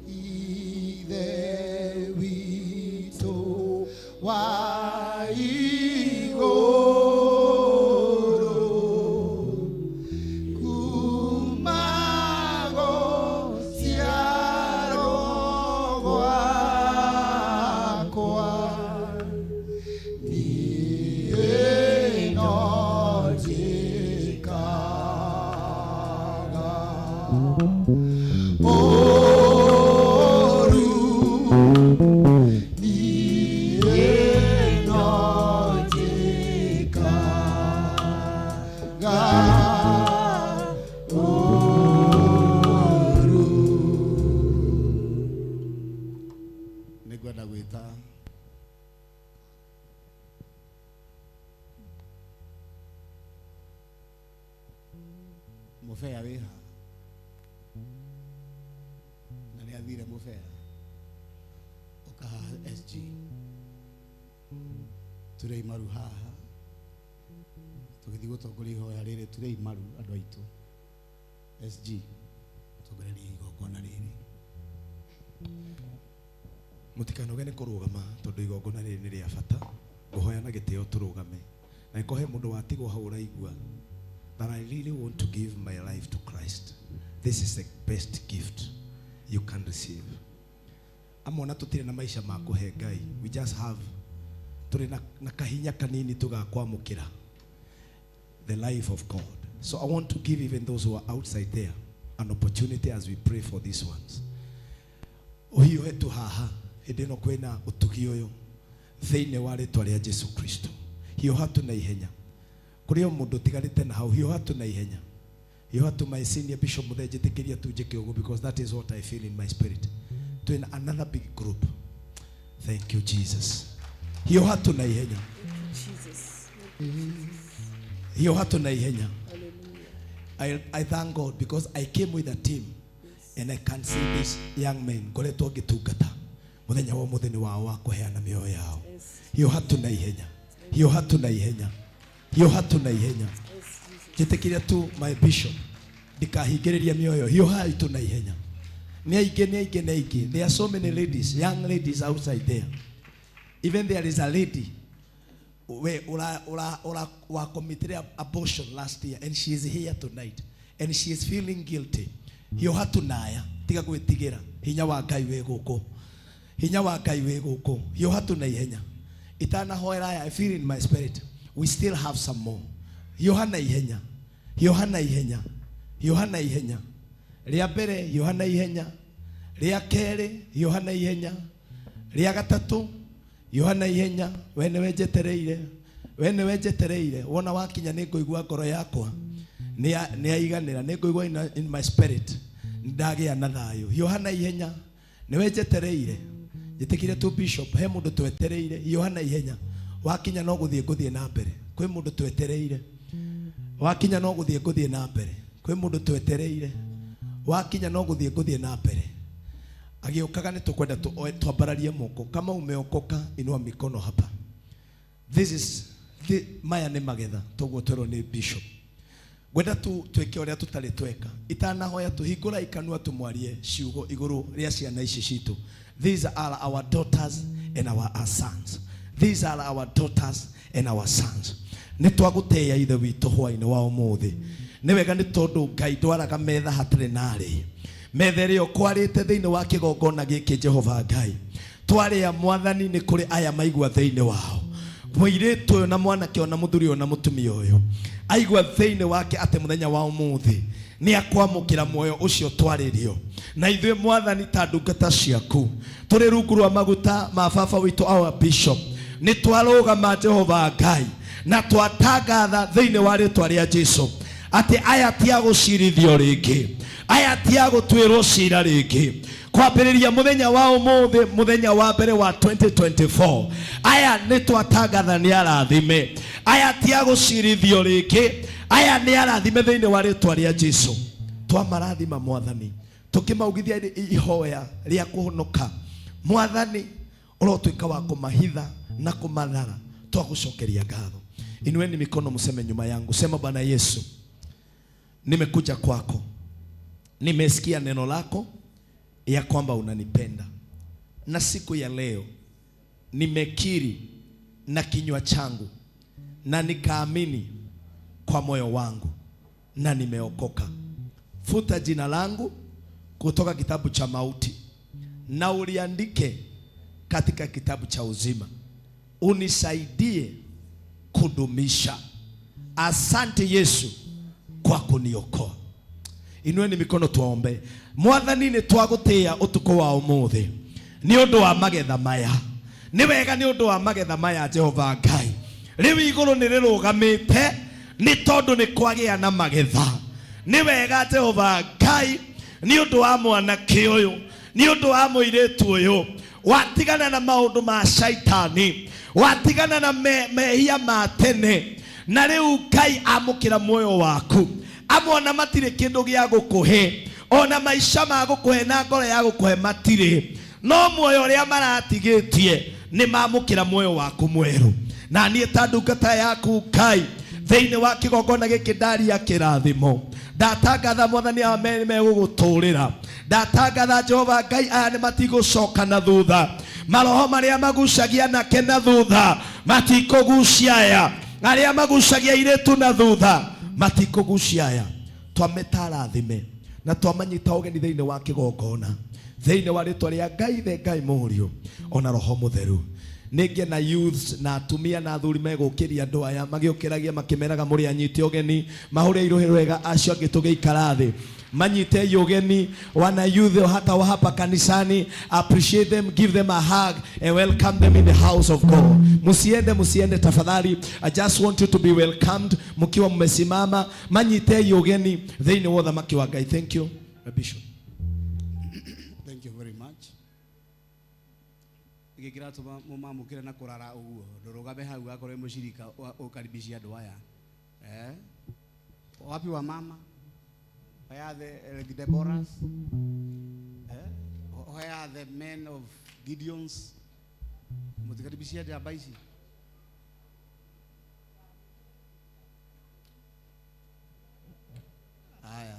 Ithe witũ wa igũrũ kuma gũciarwo gwakwa niĩ no njĩkaga ũũru, niĩ no njĩkaga ũũru. Nĩngwenda gwĩta mũbea wĩha na nĩ athire mũbea ũka haha SG turei maru haha tũgĩthiĩ gũtongoria ihoya rĩrĩ turei maru andũ aitũ SG tongoreria igongona rĩrĩ. Mũtikanoge nĩ kũrũgama tondũ igongona rĩrĩ nĩ rĩa bata. Ngũhoya na gĩtĩo tũrũgame na ĩkorwo he mũndũ watigwo hau ũraigua that I really want to give my life to Christ, this is the best gift you can receive. Amwe ona tũtirĩ na maica ma kũhe Ngai, we just have tũrĩ na kahinya kanini tũgakwamũkĩra the life of God. So I want to give even those who are outside there an opportunity as we pray for these ones. Ũhiũhe tu haha hĩndĩ ĩno kwĩna ũtugi ũyũ thĩinĩ wa rĩtwa rĩa Jesu Kristo. Hiũha tu na ihenya. Kũrĩ o mũndũ ũtigarĩte na hau, hiũha tu na ihenya. Hiũha tu my senior bishop mũthee njĩtĩkĩria tu njĩke ũguo because that is what I feel in my spirit. Twĩna another big group. Thank you Jesus. Hiũha tu na ihenya. Jesus. Hiũha tu na ihenya. I thank God because I came with a team and I can see this young men ngoretwo ngĩtungata mũthenya wa ũmũthĩ nĩ wao wa kũheana mĩoyo yao. Hiũha tu na ihenya, hiũha tu na ihenya, hiũha tu na ihenya. Njĩtĩkĩria tu my bishop ndikahingĩrĩria mĩoyo, hiũhai tu na ihenya. Nĩ aingĩ, nĩ aingĩ, nĩ aingĩ. There are so many ladies, young ladies outside there. Even there is a lady we ura ura ura wa committed abortion last year and she is here tonight and she is feeling guilty. Hiũha tu naya, tiga gwĩtigĩra. Hinya wa Ngai wĩ gũkũ, hinya wa Ngai wĩ gũkũ. Hiũha tu na ihenya. Itanahoera aya, I feel in my spirit we still have some more. Hiũha na ihenya, hiũha na ihenya, hiũha na ihenya. Rĩa mbere hiũha na ihenya, rĩa kerĩ hiũha na ihenya, rĩa gatatũ hiũha na ihenya. We nĩwe njetereire, we nĩwe njetereire. Wona wakinya nĩ ngũigua ngoro yakwa nĩ yaiganĩra, nĩ ngũigua in my spirit ndagĩa na thayũ. Hiũha na ihenya, nĩwe njetereire. Njĩtĩkire tu bishop, he mũndũ twetereire. Hiũha na ihenya, wakinya no gũthiĩ ngũthiĩ na mbere. Kwĩ mũndũ twetereire, wakinya no gũthiĩ ngũthiĩ na mbere. Kwĩ mũndũ twetereire, wakinya no gũthiĩ ngũthiĩ na mbere. Agĩũkaga nĩ tũkwenda twambararie moko. Kama umeokoka inua mikono hapa. This is maya nĩ magetha toguo twerwo nĩ bishop. Ngwenda tu twĩke ũrĩa tũtarĩ tweka. Itanahoya tũhingũra ikanua tũmwarie ciugo igũrũ rĩa ciana ici citũ. These are our daughters and our sons. These are our daughters and our sons. Nĩ twagũtĩĩa Ithe witũ hwaĩ-inĩ wa ũmũthĩ. Nĩ wega nĩ tondũ Ngai ndwaraga metha hatarĩ na arĩi. Metha ĩrĩa ũkwarĩte thĩinĩ wa kĩgongona gĩkĩ Jehova Ngai. Twarĩa Mwathani nĩ kũrĩ aya maigua thĩinĩ wao. Mũirĩtu ũyũ na mwanake ũyũ na mũthuri ũyũ na mũtumia ũyũ aigua thĩinĩ wake atĩ mũthenya wa ũmũthĩ nĩ akwamũkĩra muoyo ũcio twarĩrio. Na ithuĩ Mwathani ta ndungata ciaku tũrĩ rungu rwa maguta ma baba witũ our bishop, nĩ twarũgama Jehova Ngai Na twatangatha thĩinĩ wa rĩtwa rĩa Jesu atĩ aya ti a gũcirithio rĩngĩ, aya ti a gũtuĩrwo cira rĩngĩ. Kwambĩrĩria mũthenya wa ũmũthĩ, mũthenya wa mbere wa 2024, aya nĩ twatangatha nĩ arathime. Aya ti a gũcirithio rĩngĩ, aya nĩ arathime thĩinĩ wa rĩtwa rĩa Jesu. Twamarathima Mwathani, tũkĩmaugithia ihoya rĩa kũhonoka. Mwathani, ũrotuĩka wa kũmahitha na kũmathara. Twagũcokeria ngatho. Inueni mikono mseme nyuma yangu. Sema, Bwana Yesu, nimekuja kwako, nimesikia neno lako ya kwamba unanipenda, na siku ya leo nimekiri na kinywa changu na nikaamini kwa moyo wangu na nimeokoka. Futa jina langu kutoka kitabu cha mauti na uliandike katika kitabu cha uzima. Unisaidie kudumisha. Asante Yesu kwa kuniokoa. Inueni mikono tuombe. Mwathani, nĩ twagũtĩĩa ũtukũ wa ũmũthĩ nĩ ũndũ wa magetha maya. Nĩ wega nĩ ũndũ wa magetha maya, Jehova Ngai. Rĩu igũrũ nĩ rĩrũgamĩte nĩ tondũ nĩ kwagĩa na magetha. Nĩ wega Jehova Ngai nĩ ũndũ wa mwanake ũyũ, nĩ ũndũ wa mũirĩtu ũyũ watigana na maũndũ ma shaitani, watigana na mehia ma tene, na rĩu Ngai amũkĩra muoyo waku. Amwe ona matirĩ kĩndũ gĩa gũkũhe, ona maica ma gũkũhe na ngoro ya gũkũhe matirĩ, no muoyo ũrĩa maratigĩtie nĩ mamũkĩra muoyo waku mwerũ. Na niĩ ta ndungata yaku Ngai, thĩinĩ wa kĩgongona gĩkĩ ndaria kĩrathimo. Ndatangatha Mwathani aya megũgũtũrĩra. Ndatangatha Jehova Ngai aya nĩ matigũcoka na thutha. Maroho marĩa magucagia anake na thutha matikũgucia aya, arĩa magucagia airĩtu na thutha matikũgucia aya. Twameta arathime na twamanyita ũgeni thĩinĩ wa kĩgongona, thĩinĩ wa rĩtwa rĩa Ngai Ithe, Ngai Mũriũ ona Roho Mũtheru. Nĩngĩ na youths na atumia na athuri megũkĩria andũ aya magĩũkĩragia makĩmeraga mũrĩ anyite ũgeni, mahũre irũhĩ rwega, acio angĩ tũgĩikara thĩ manyite ũgeni. Wana youth hata wa hapa kanisani, appreciate them, give them a hug and welcome them in the house of God. Musiende, musiende tafadhali. I just want you to be welcomed mkiwa mmesimama. Manyite ũgeni thĩinĩ wa ũthamaki wa Ngai. Thank you, Bishop. Thank you very much. Gĩkĩ kĩratũma mũmamũkĩre na kũrara ũguo, ndũrũgame hau akorwo wĩ mũcirika ũkaribishia andũ aya. Wapi wa mama? Where are the Deborahs? Where are the men of Gideons? Mũtikaribishia njamba ici? Aya.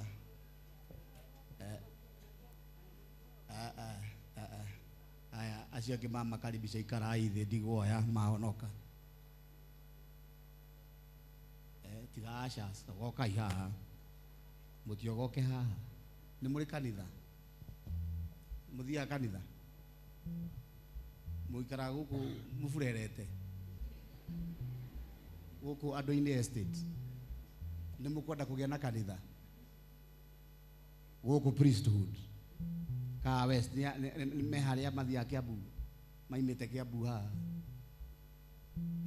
Aya, acio angĩ mamakaribisha ikarai thĩ, ndigwoya mahonoka. Tiga aca, gokai haha. Mũtiogoke haha. Nĩ mũrĩ kanitha? Mũthiaga kanitha? Mũikaraga gũkũ mũburerete? Gũkũ andũ-inĩ estate? Nĩ mũkwenda kũgĩa na kanitha? Gũkũ priesthood? Ka West, nĩ me harĩa mathiaga Kiambu, maimĩte Kiambu haha.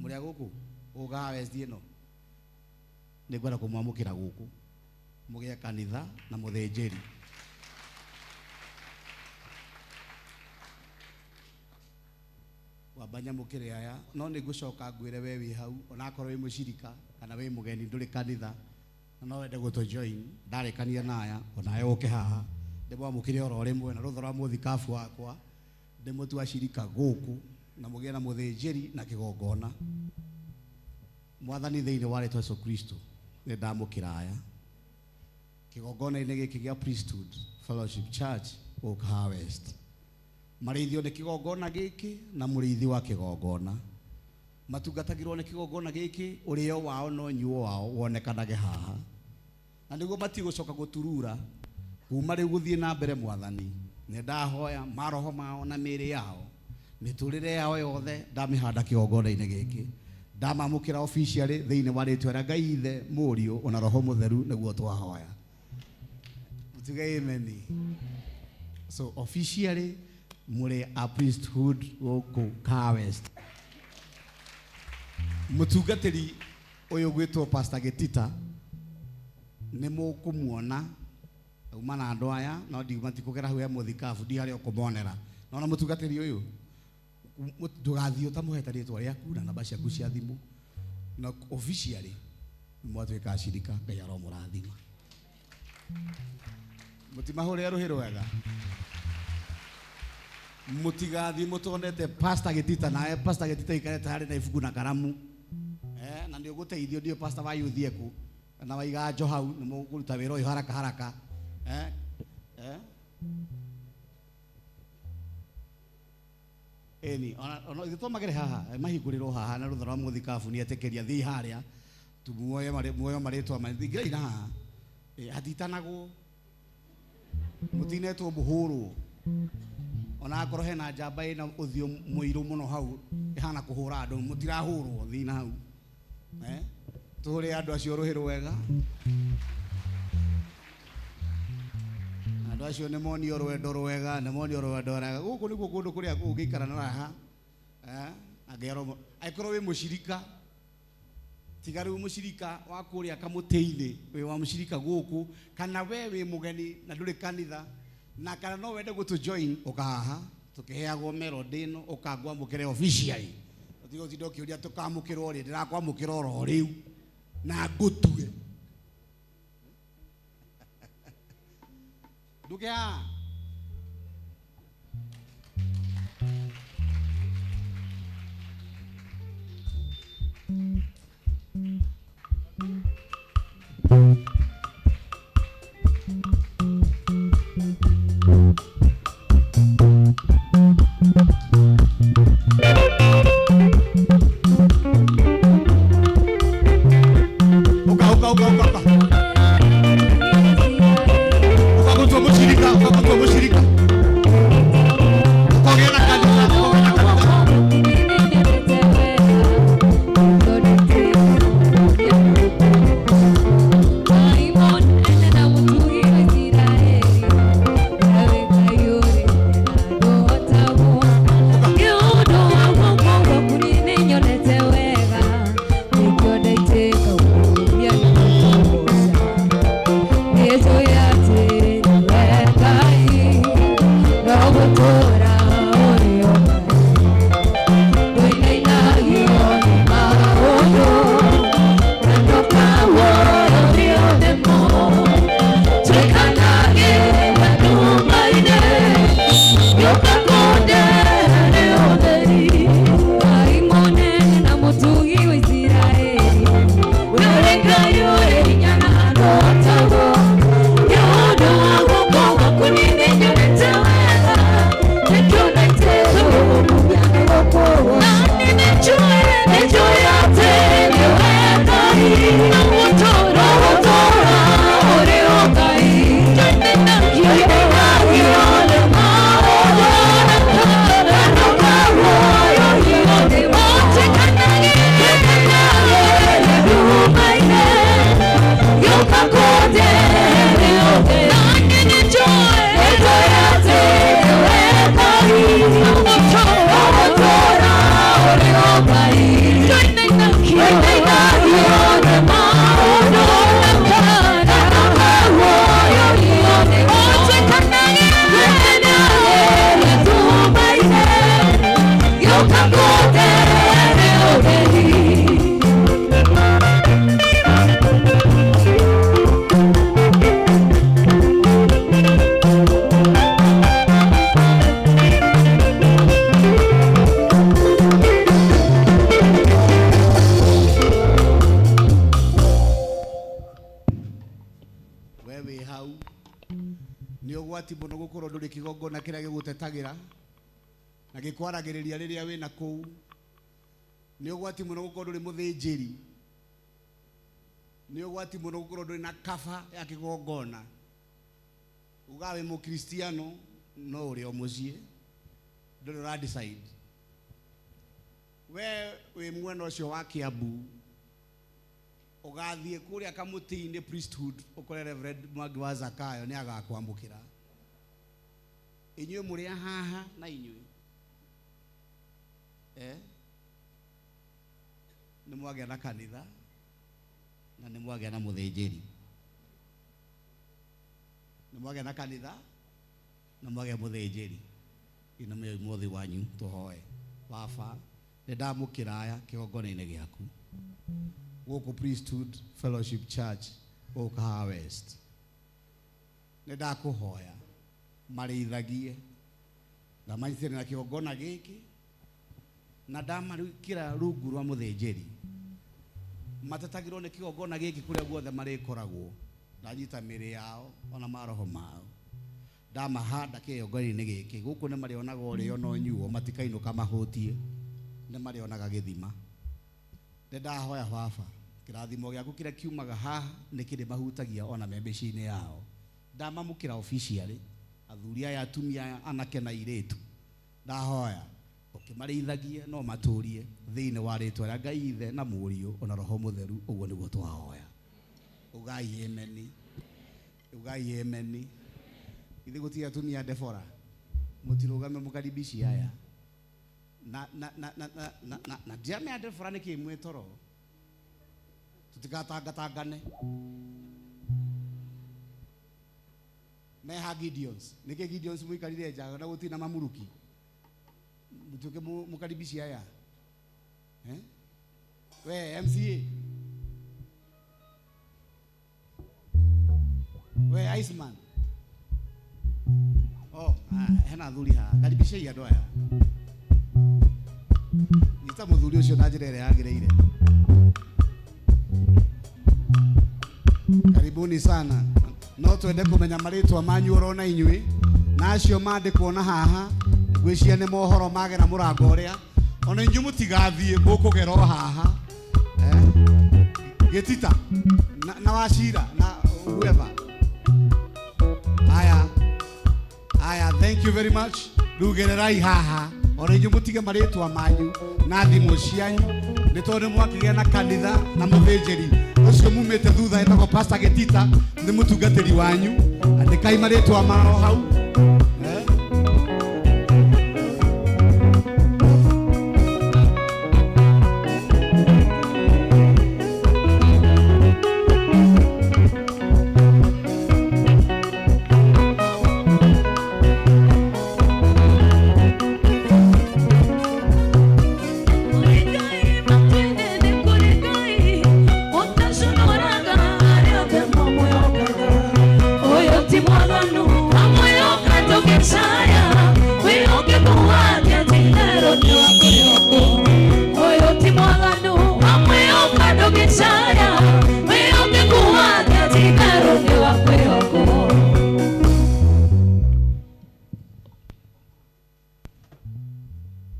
Mũrĩ a gũkũ? Gũkũ Kahawa West ĩno? Nĩ ngwenda kũmwamũkĩra gũkũ. Mũgĩe kanitha na mũthĩnjĩri. Wamba nyamũkĩre aya, no nĩ ngũcoka ngwĩre we wĩ hau, onakorwo wĩ mũcirika kana wĩ mũgeni ndũrĩ kanitha, na no wende gũtũ join, ndarĩkania na aya, onawe ũke haha, ndĩmwamũkĩre oro rĩmwe na rũtha rwa mũthikabu wakwa, ndĩmũtue acirika gũkũ, na mũgĩe na mũthĩnjĩri na kĩgongona. Mwathani thĩinĩ wa rĩtwa Yesu Kristo, nĩ ndamũkĩra aya. Kĩgongona-inĩ gĩkĩ gĩa Priesthood Fellowship Church gũkũ Kahawa West. Marĩithio nĩ kĩgongona gĩkĩ na mũrĩithi wa kĩgongona. Matungatagĩrwo nĩ kĩgongona gĩkĩ, ũrĩo wao na ũnyuo wao wonekanage haha. Na nĩguo matigũcoka gũturura kuma rĩu gũthiĩ na mbere Mwathani. Nĩ ndahoya maroho mao na mĩĩrĩ yao, mĩtũrĩre yao yothe ndamĩhanda kĩgongona-inĩ gĩkĩ. Ndamamũkĩra officially thĩinĩ wa rĩtwa rĩa Ngai Ithe, Mũriũ ona Roho Mũtheru nĩguo twahoya. Tuge amen. So officially mũrĩ a priesthood gũkũ Kahawa West. Mũtungatĩri Ũyũ gwĩtwo Pastor Gĩtita nĩ mũkũmuona auma na andũ aya no ndiuma tikũgera hau he mũthikabu ndi harĩa ũkũmonera. Nona mũtungatĩri ũyũ ndũgathiĩ ũtamũhete rĩtwa rĩaku na namba ciaku cia thimũ na officially mwatuĩka acirika. Ngai aromũrathima. Mũtimahũrĩre rũhĩ rwega. Mũtigathiĩ mũtonete Pastor Gĩtita nawe Pastor Gĩtita ikarĩte harĩ na ibuku na karamu. Na nĩ ũgũteithio ndiũ Pastor wa youth eku na waiga njo hau nĩ mũkũruta wĩra ũyũ haraka haraka. Eni ona ithuĩ twamagĩre haha mahingũrĩrwo haha na rũtha rwa mũthikabu nĩ etĩkĩria thiĩ harĩa tumuoye muoyo marĩtwa ingĩrai na haha. Hatitanagwo mũtinetwo mũhũrwo ona akorwo hena njamba ĩna ũthiũ mũirũ mũno hau ĩhana kũhũra andũ mũtirahũrwo thiĩ na hau. Tũhũre andũ acio rũhĩ rwega. Andũ acio nĩ monio rwendo rwega, nĩ monio rwendo rwega. Gũkũ nĩkuo kũndũ kũrĩa ũngĩikara na raha. Angĩarwo angĩkorwo wĩ mũcirika tiga rĩu mũcirika wa kũrĩa kamũtĩ-inĩ wĩ wa mũcirika gũkũ kana we wĩ mũgeni na ndũrĩ kanitha na kana no wende gũtũ join ũka haha tũkĩheagwo melody ĩno ũkangwamũkĩre officially. Ũtige ũtinde ũkĩũria tũkamũkĩrwo rĩ, ndĩrakwamũkĩra oro rĩu na ngũtue. Nduke haha. Uka uka uka uka uka. Ukakutua mushirika, ukakutua mushirika. Ukogea na kanitha, ukogea na kanitha. Gĩkwaragĩrĩria rĩrĩa wĩna kũu nĩ ũgwati mũno gũkorwo ndũrĩ mũthĩnjĩri nĩ ũgwati mũno gũkorwo ndũrĩ na kaba ya kĩgongona ugaga wĩ mũkristiano no ũrĩ o mũciĩ ndũrĩ ũra decide we wĩ mwena ũcio wa Kiambu ũgathiĩ kũrĩa kamũtĩ-inĩ priesthood ũkore Reverend Mwangi wa Zakayo nĩ agakwamũkĩra inyuĩ mũrĩ a haha na inyuĩ nĩ mwagĩa na kanitha Na nĩ mwagĩa na mũthĩnjĩri, nĩ mwagĩa na kanitha, na mwagĩa mũthĩnjĩri. Inamĩai mothe wanyu tũhoe. Baba, nĩ ndamũkĩra aya kĩgongona-inĩ gĩaku gũkũ Priesthood Fellowship Church gũkũ Kahawa West. Nĩ ndakũhoya marĩithagie na manyitĩrĩre na kĩgongona gĩkĩ, na ndamarĩkĩra rungu rwa mũthĩnjĩri, matetagĩrwo nĩ kĩgongona gĩkĩ kũrĩa guothe marĩkoragwo. Ndanyita mĩĩrĩ yao ona maroho mao, ndamahanda kĩgongona-inĩ gĩkĩ gũkũ, nĩ marĩonaga ũrĩo na ũnyuo, matikainũka mahũtie, nĩ marĩonaga gĩthima. Nĩ ndahoya Baba, kĩrathimo gĩaku kĩrĩa kiumaga haha nĩ kĩrĩ mahutagia ona me mĩciĩ-inĩ yao. Ndamamũkĩra officially, athuri aya, atumia aya, anake na airĩtu, ndahoya ũkĩmarĩithagie no matũrie thĩinĩ wa rĩtwa rĩa Ngai Ithe na Mũriũ ona Roho Mũtheru. Ũguo nĩguo twahoya. Ugai ameni. Ugai ameni. Ithe gũtirĩ atumia Debora, mũtirũgame mũkaribici aya na na na na na na na na ndiramenya Debora nĩkĩ mwĩ toro, tũtigatangatangane meha Gideons. Nĩkĩ Gideons mũikarire nja na gũtirĩ na mamuruki, mũtuĩke mũkaribici aya, eh? We MCA, we Iceman. Oh, ah, hena athuri haha, karibicai andũ aya. Nyita mũthuri ũcio na njĩra ĩrĩa yagĩrĩire. Karibuni sana. No twende kũmenya marĩtwa manyu oro na inyuĩ, na acio mandĩkwo na haha ngwĩciria nĩ mohoro magera mũrango ũrĩa ona inyuĩ mũtigathiĩ, mũkũgera o haha, eh? Gĩtita na Wacira na whoever. Haya haya, thank you very much. Rĩu gererai haha ona inyuĩ mũtige marĩtwa manyu na thimũ cianyu, nĩ tondũ nĩ mwakĩgĩa na kanitha na mũthĩnjĩri ũcio mumĩte thutha etagwo Pastor Gĩtita, nĩ mũtungatĩri wanyu. Andĩkai marĩtwa mao hau, eh?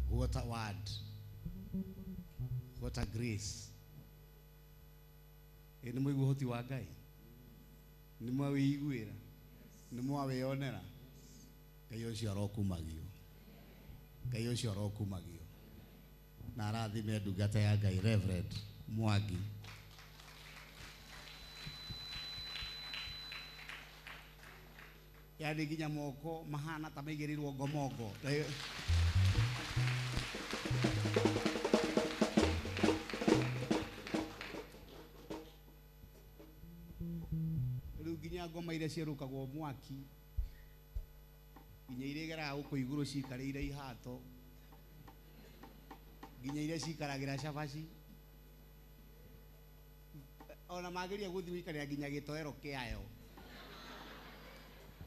What a word. What a grace. Ĩ nĩ mũigua ũhoti wa Ngai, nĩ mwawĩiguĩra, nĩ mwawĩonera. Ngai ũcio arokumagio, Ngai ũcio arokumagio, na arathime ndungata ya Ngai Reverend Mwangi. Yani nginya moko mahana ta maigĩrĩirwo ngomongo. Rĩu nginya ngoma iria cierũkagwo mwaki, nginya iria igeraga gũkũ igũrũ cikarĩire ihato, nginya iria cikaragĩra cabaci, ona mageria gũthiĩ gũikarĩra nginya gĩtoero kĩayo.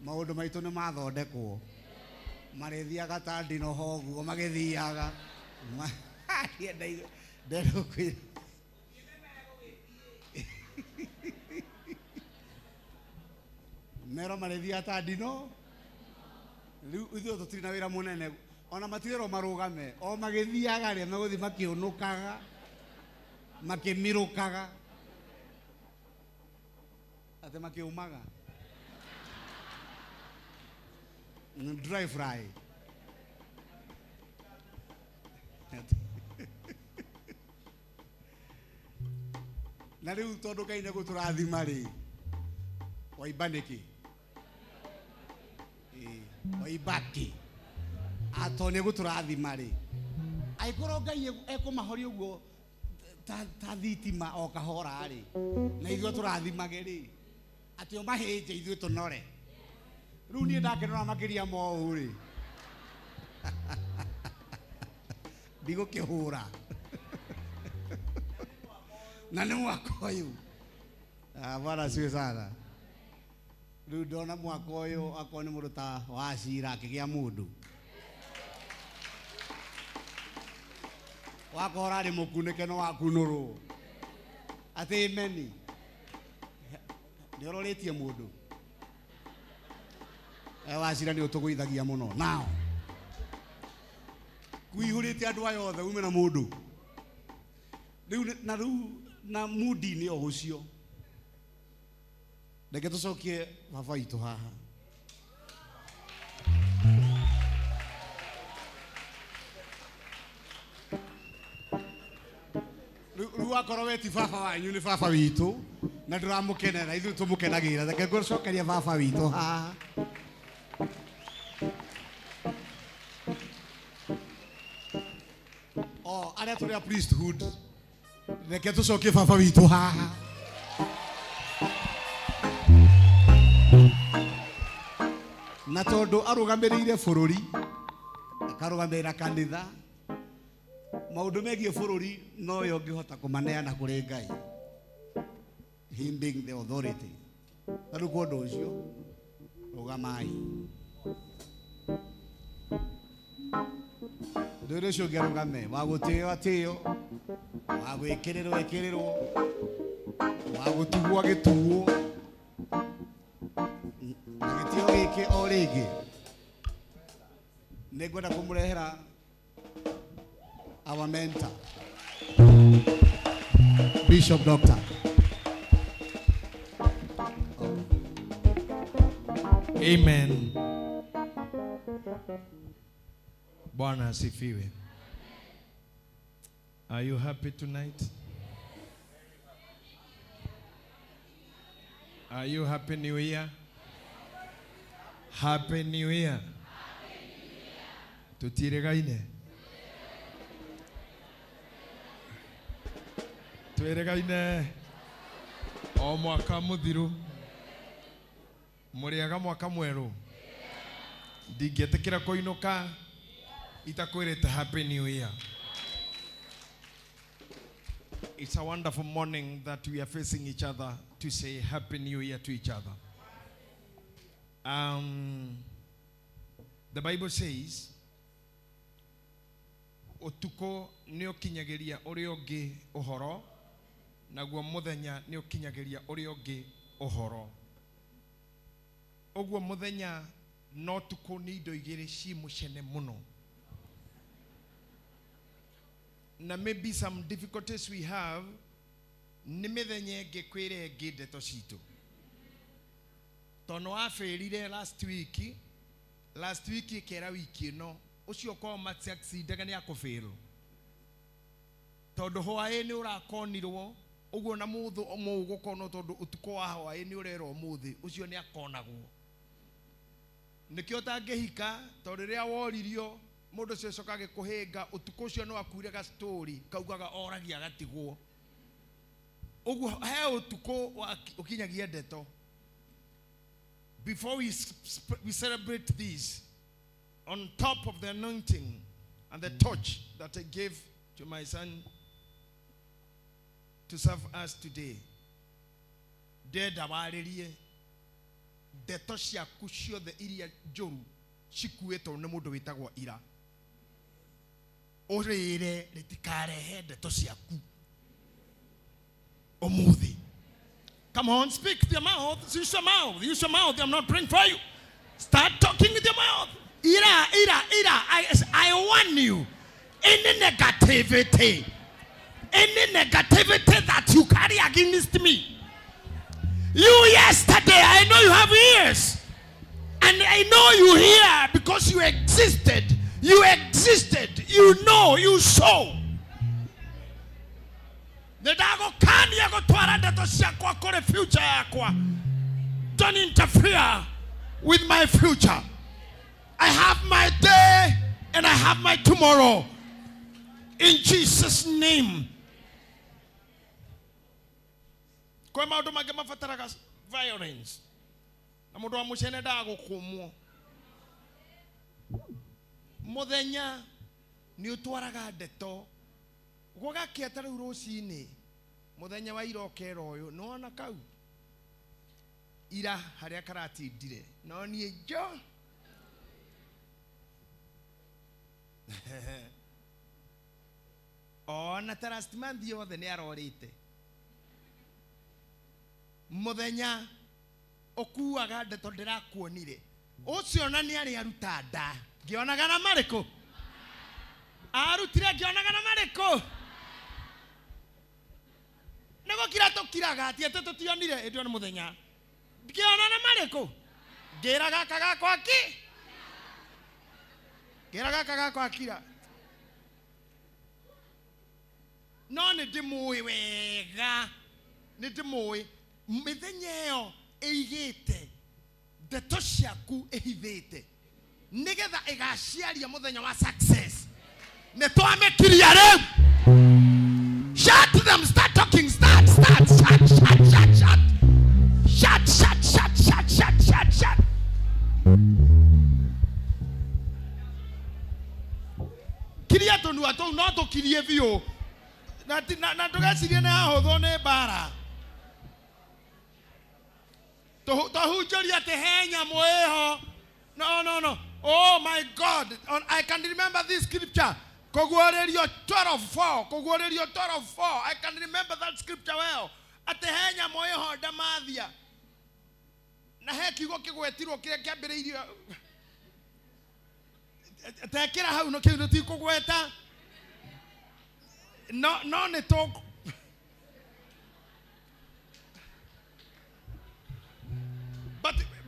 Maũndũ maitũ nĩ mathondekwo, marĩthiaga ta ndinoho ũguo magĩthiaga. Ndenda kwĩra mero marĩthiaga ta ndino. Rĩu ithuĩ tũtirĩ na wĩra mũnene, ona matirĩrwo marũgame, o magĩthiaga rĩ, megũthiĩ makĩũnũkaga, makĩmirũkaga, atĩ makĩũmaga dry fry. Na rĩu tondũ Ngai nĩ gũtũrathima rĩ, waimba nĩkĩ? Ĩĩ, waimba kĩ? Ato nĩ gũtũrathima rĩ, angĩkorwo Ngai ekũmahoria ũguo. Ta thitima o kahora rĩ, na ithuĩ tũrathimage rĩ, atĩ o mahĩnje ithuĩ tũnore. Rĩu niĩ ndakĩnora makĩria ma ũũ rĩ, ndigũkĩhũra na nĩ mwaka ũyũ. Ah, Bwana asifiwe sana. Rĩu ndona mwaka ũyũ akorwo nĩ mũndũ ta wacira akĩgĩa mũndũ wakorwo ũrarĩ mũkunĩke no wakunũrwo atĩ meni nĩ ũrorĩtie mũndũ. Wacira nĩ ũtũgũithagia mũno nao kuihũrĩte andũ aya othe ume na mũndũ rĩu na rĩu na mudi-inĩ o ũcio. Reke tũcokie baba witũ haha. Rĩu akorwo we ti baba wanyu nĩ baba witũ na ndũramũkenera, ithuĩ tũmũkenagĩra. Reke ngũcokeria baba witũ haha. O arĩa tũrĩ a priesthood, reke tũcokie baba witũ haha. Na tondũ arũgamĩrĩire bũrũri, akarũgamĩrĩra kanitha, maũndũ megiĩ bũrũri nowe ũngĩhota kũmaneana kũrĩ Ngai, him being the authority. Na rĩu kwa ũndũ ũcio rũgamai. Ndũire ũcio ũngĩ arũgame, wa gũtĩo atĩo, wa gwĩkĩrĩrwo ekĩrĩrwo, wa gũtugwo agĩtugwo. Na gĩtĩo gĩkĩ o rĩngĩ nĩngwenda kũmũrehera our mentor, Bishop Doctor. Amen. Bwana asifiwe. Are you happy tonight? Are you happy New Year? Happy New Year. Tutiregaine. Twiregaine o mwaka muthiru. Muriaga mwaka mweru. Ndingĩtĩkĩra kũinũka itakwĩrĩte Happy New Year. It's a wonderful morning that we are facing each other to say Happy New Year to each other. The Bible says, ũtukũ nĩ ũkinyagĩria ũrĩa ũngĩ ũhoro, naguo mũthenya nĩ ũkinyagĩria ũrĩa ũngĩ ũhoro. Ũguo mũthenya na ũtukũ nĩ indo igĩrĩ ci mũcene mũno. Na maybe some difficulties we have nĩ mĩthenya ĩngĩ kwĩra ĩngĩ ndeto citũ. Tondũ wabĩrire last week, last week ĩkera wiki ĩno, ũcio ũkorwo matiaccidendaga nĩ akũbĩrwo. Tondũ hwaĩ nĩ ũrakonirwo, ũguo na mũthũ mũgũkonwo tondũ ũtukũ wa hwaĩ nĩ ũrerwo ũmũthĩ, ũcio nĩ akonagwo. Nĩkĩo ũtangĩhika, tondũ rĩrĩa woririo, mũndũ ũcio acoka agĩkũhĩnga, ũtukũ ũcio no akuire ga story, kaugaga oragia agatigwo. Ũguo he ũtukũ ũkinyagia ndeto. Before we celebrate this, on top of the anointing and the torch that I gave to my son to serve us today, ndenda warĩrie ndeto ciaku ciothe iria njũru cikuĩtwo nĩ mũndũ wĩtagwo ira. Ũrĩre rĩtikarehe ndeto ciaku ũmũthĩ. Come on, speak with your mouth. Use your mouth. Use your mouth. I'm not praying for you. Start talking with your mouth. Ira, ira, ira. I warn you. Any negativity, any negativity that you carry against me. You yesterday, I know you have ears. And I know you hear because you existed. You existed. You know, you saw. Nĩndagũkania gũtwara ndeto ciakwa kũrĩ future yakwa. Don't interfere with my future. I have my day and I have my tomorrow. In Jesus' name. Kwĩ maũndũ mangĩ mabataraga violence. Na mũndũ wa mũcene endaga gũkũmwo. Mũthenya nĩ ũtwaraga ndeto. Gũgakĩa ta rĩu rũcinĩ, mũthenya wa ira ũkera ũyũ, nĩwona kau? Ira harĩa karatindire. No niĩ njo. Ona ta last month yothe nĩ arorĩte. Mũthenya ũkuaga ndeto ndĩrakuonire. Ũcio ona nĩ arĩ aruta nda. Ngĩonaga na marĩkũ? Arutire ngĩonaga na marĩkũ? Nĩ gũkira tũkiraga ti atĩ tũtionire ĩndĩ nĩ mũthenya. Ngĩona na marĩkũ? Ngĩra gaka gakwa ki. Ngĩra gaka gakwa kira. No nĩ ndĩmũĩ wega. Nĩ ndĩmũĩ. Mĩthenya ĩyo ĩigĩte ndeto ciaku ĩhithĩte nĩgetha ĩgaciaria mũthenya wa success. Nĩ twamĩkiria rĩu. Shut them, start talking, start, start, shut, shut, shut, shut. Shut, shut, shut, shut, shut, shut, shut. Kiria tũnua tũu no tũkirie biũ. Na ndũgecirie nĩ hahũthwo nĩ mbara. Tũhunjĩrie atĩ he nyamũ ĩho. No, no, no. Oh my God. I can remember this scripture. Kũguũrĩrio 12:4. Kũguũrĩrio 12:4. I can remember that scripture well. Atĩ he nyamũ ĩho Ndamathia. Na he kiugo kĩgwetirwo kĩrĩa kĩambĩrĩirio. Tekĩra hau no kĩu tũtikũgweta. No, no nĩ tũ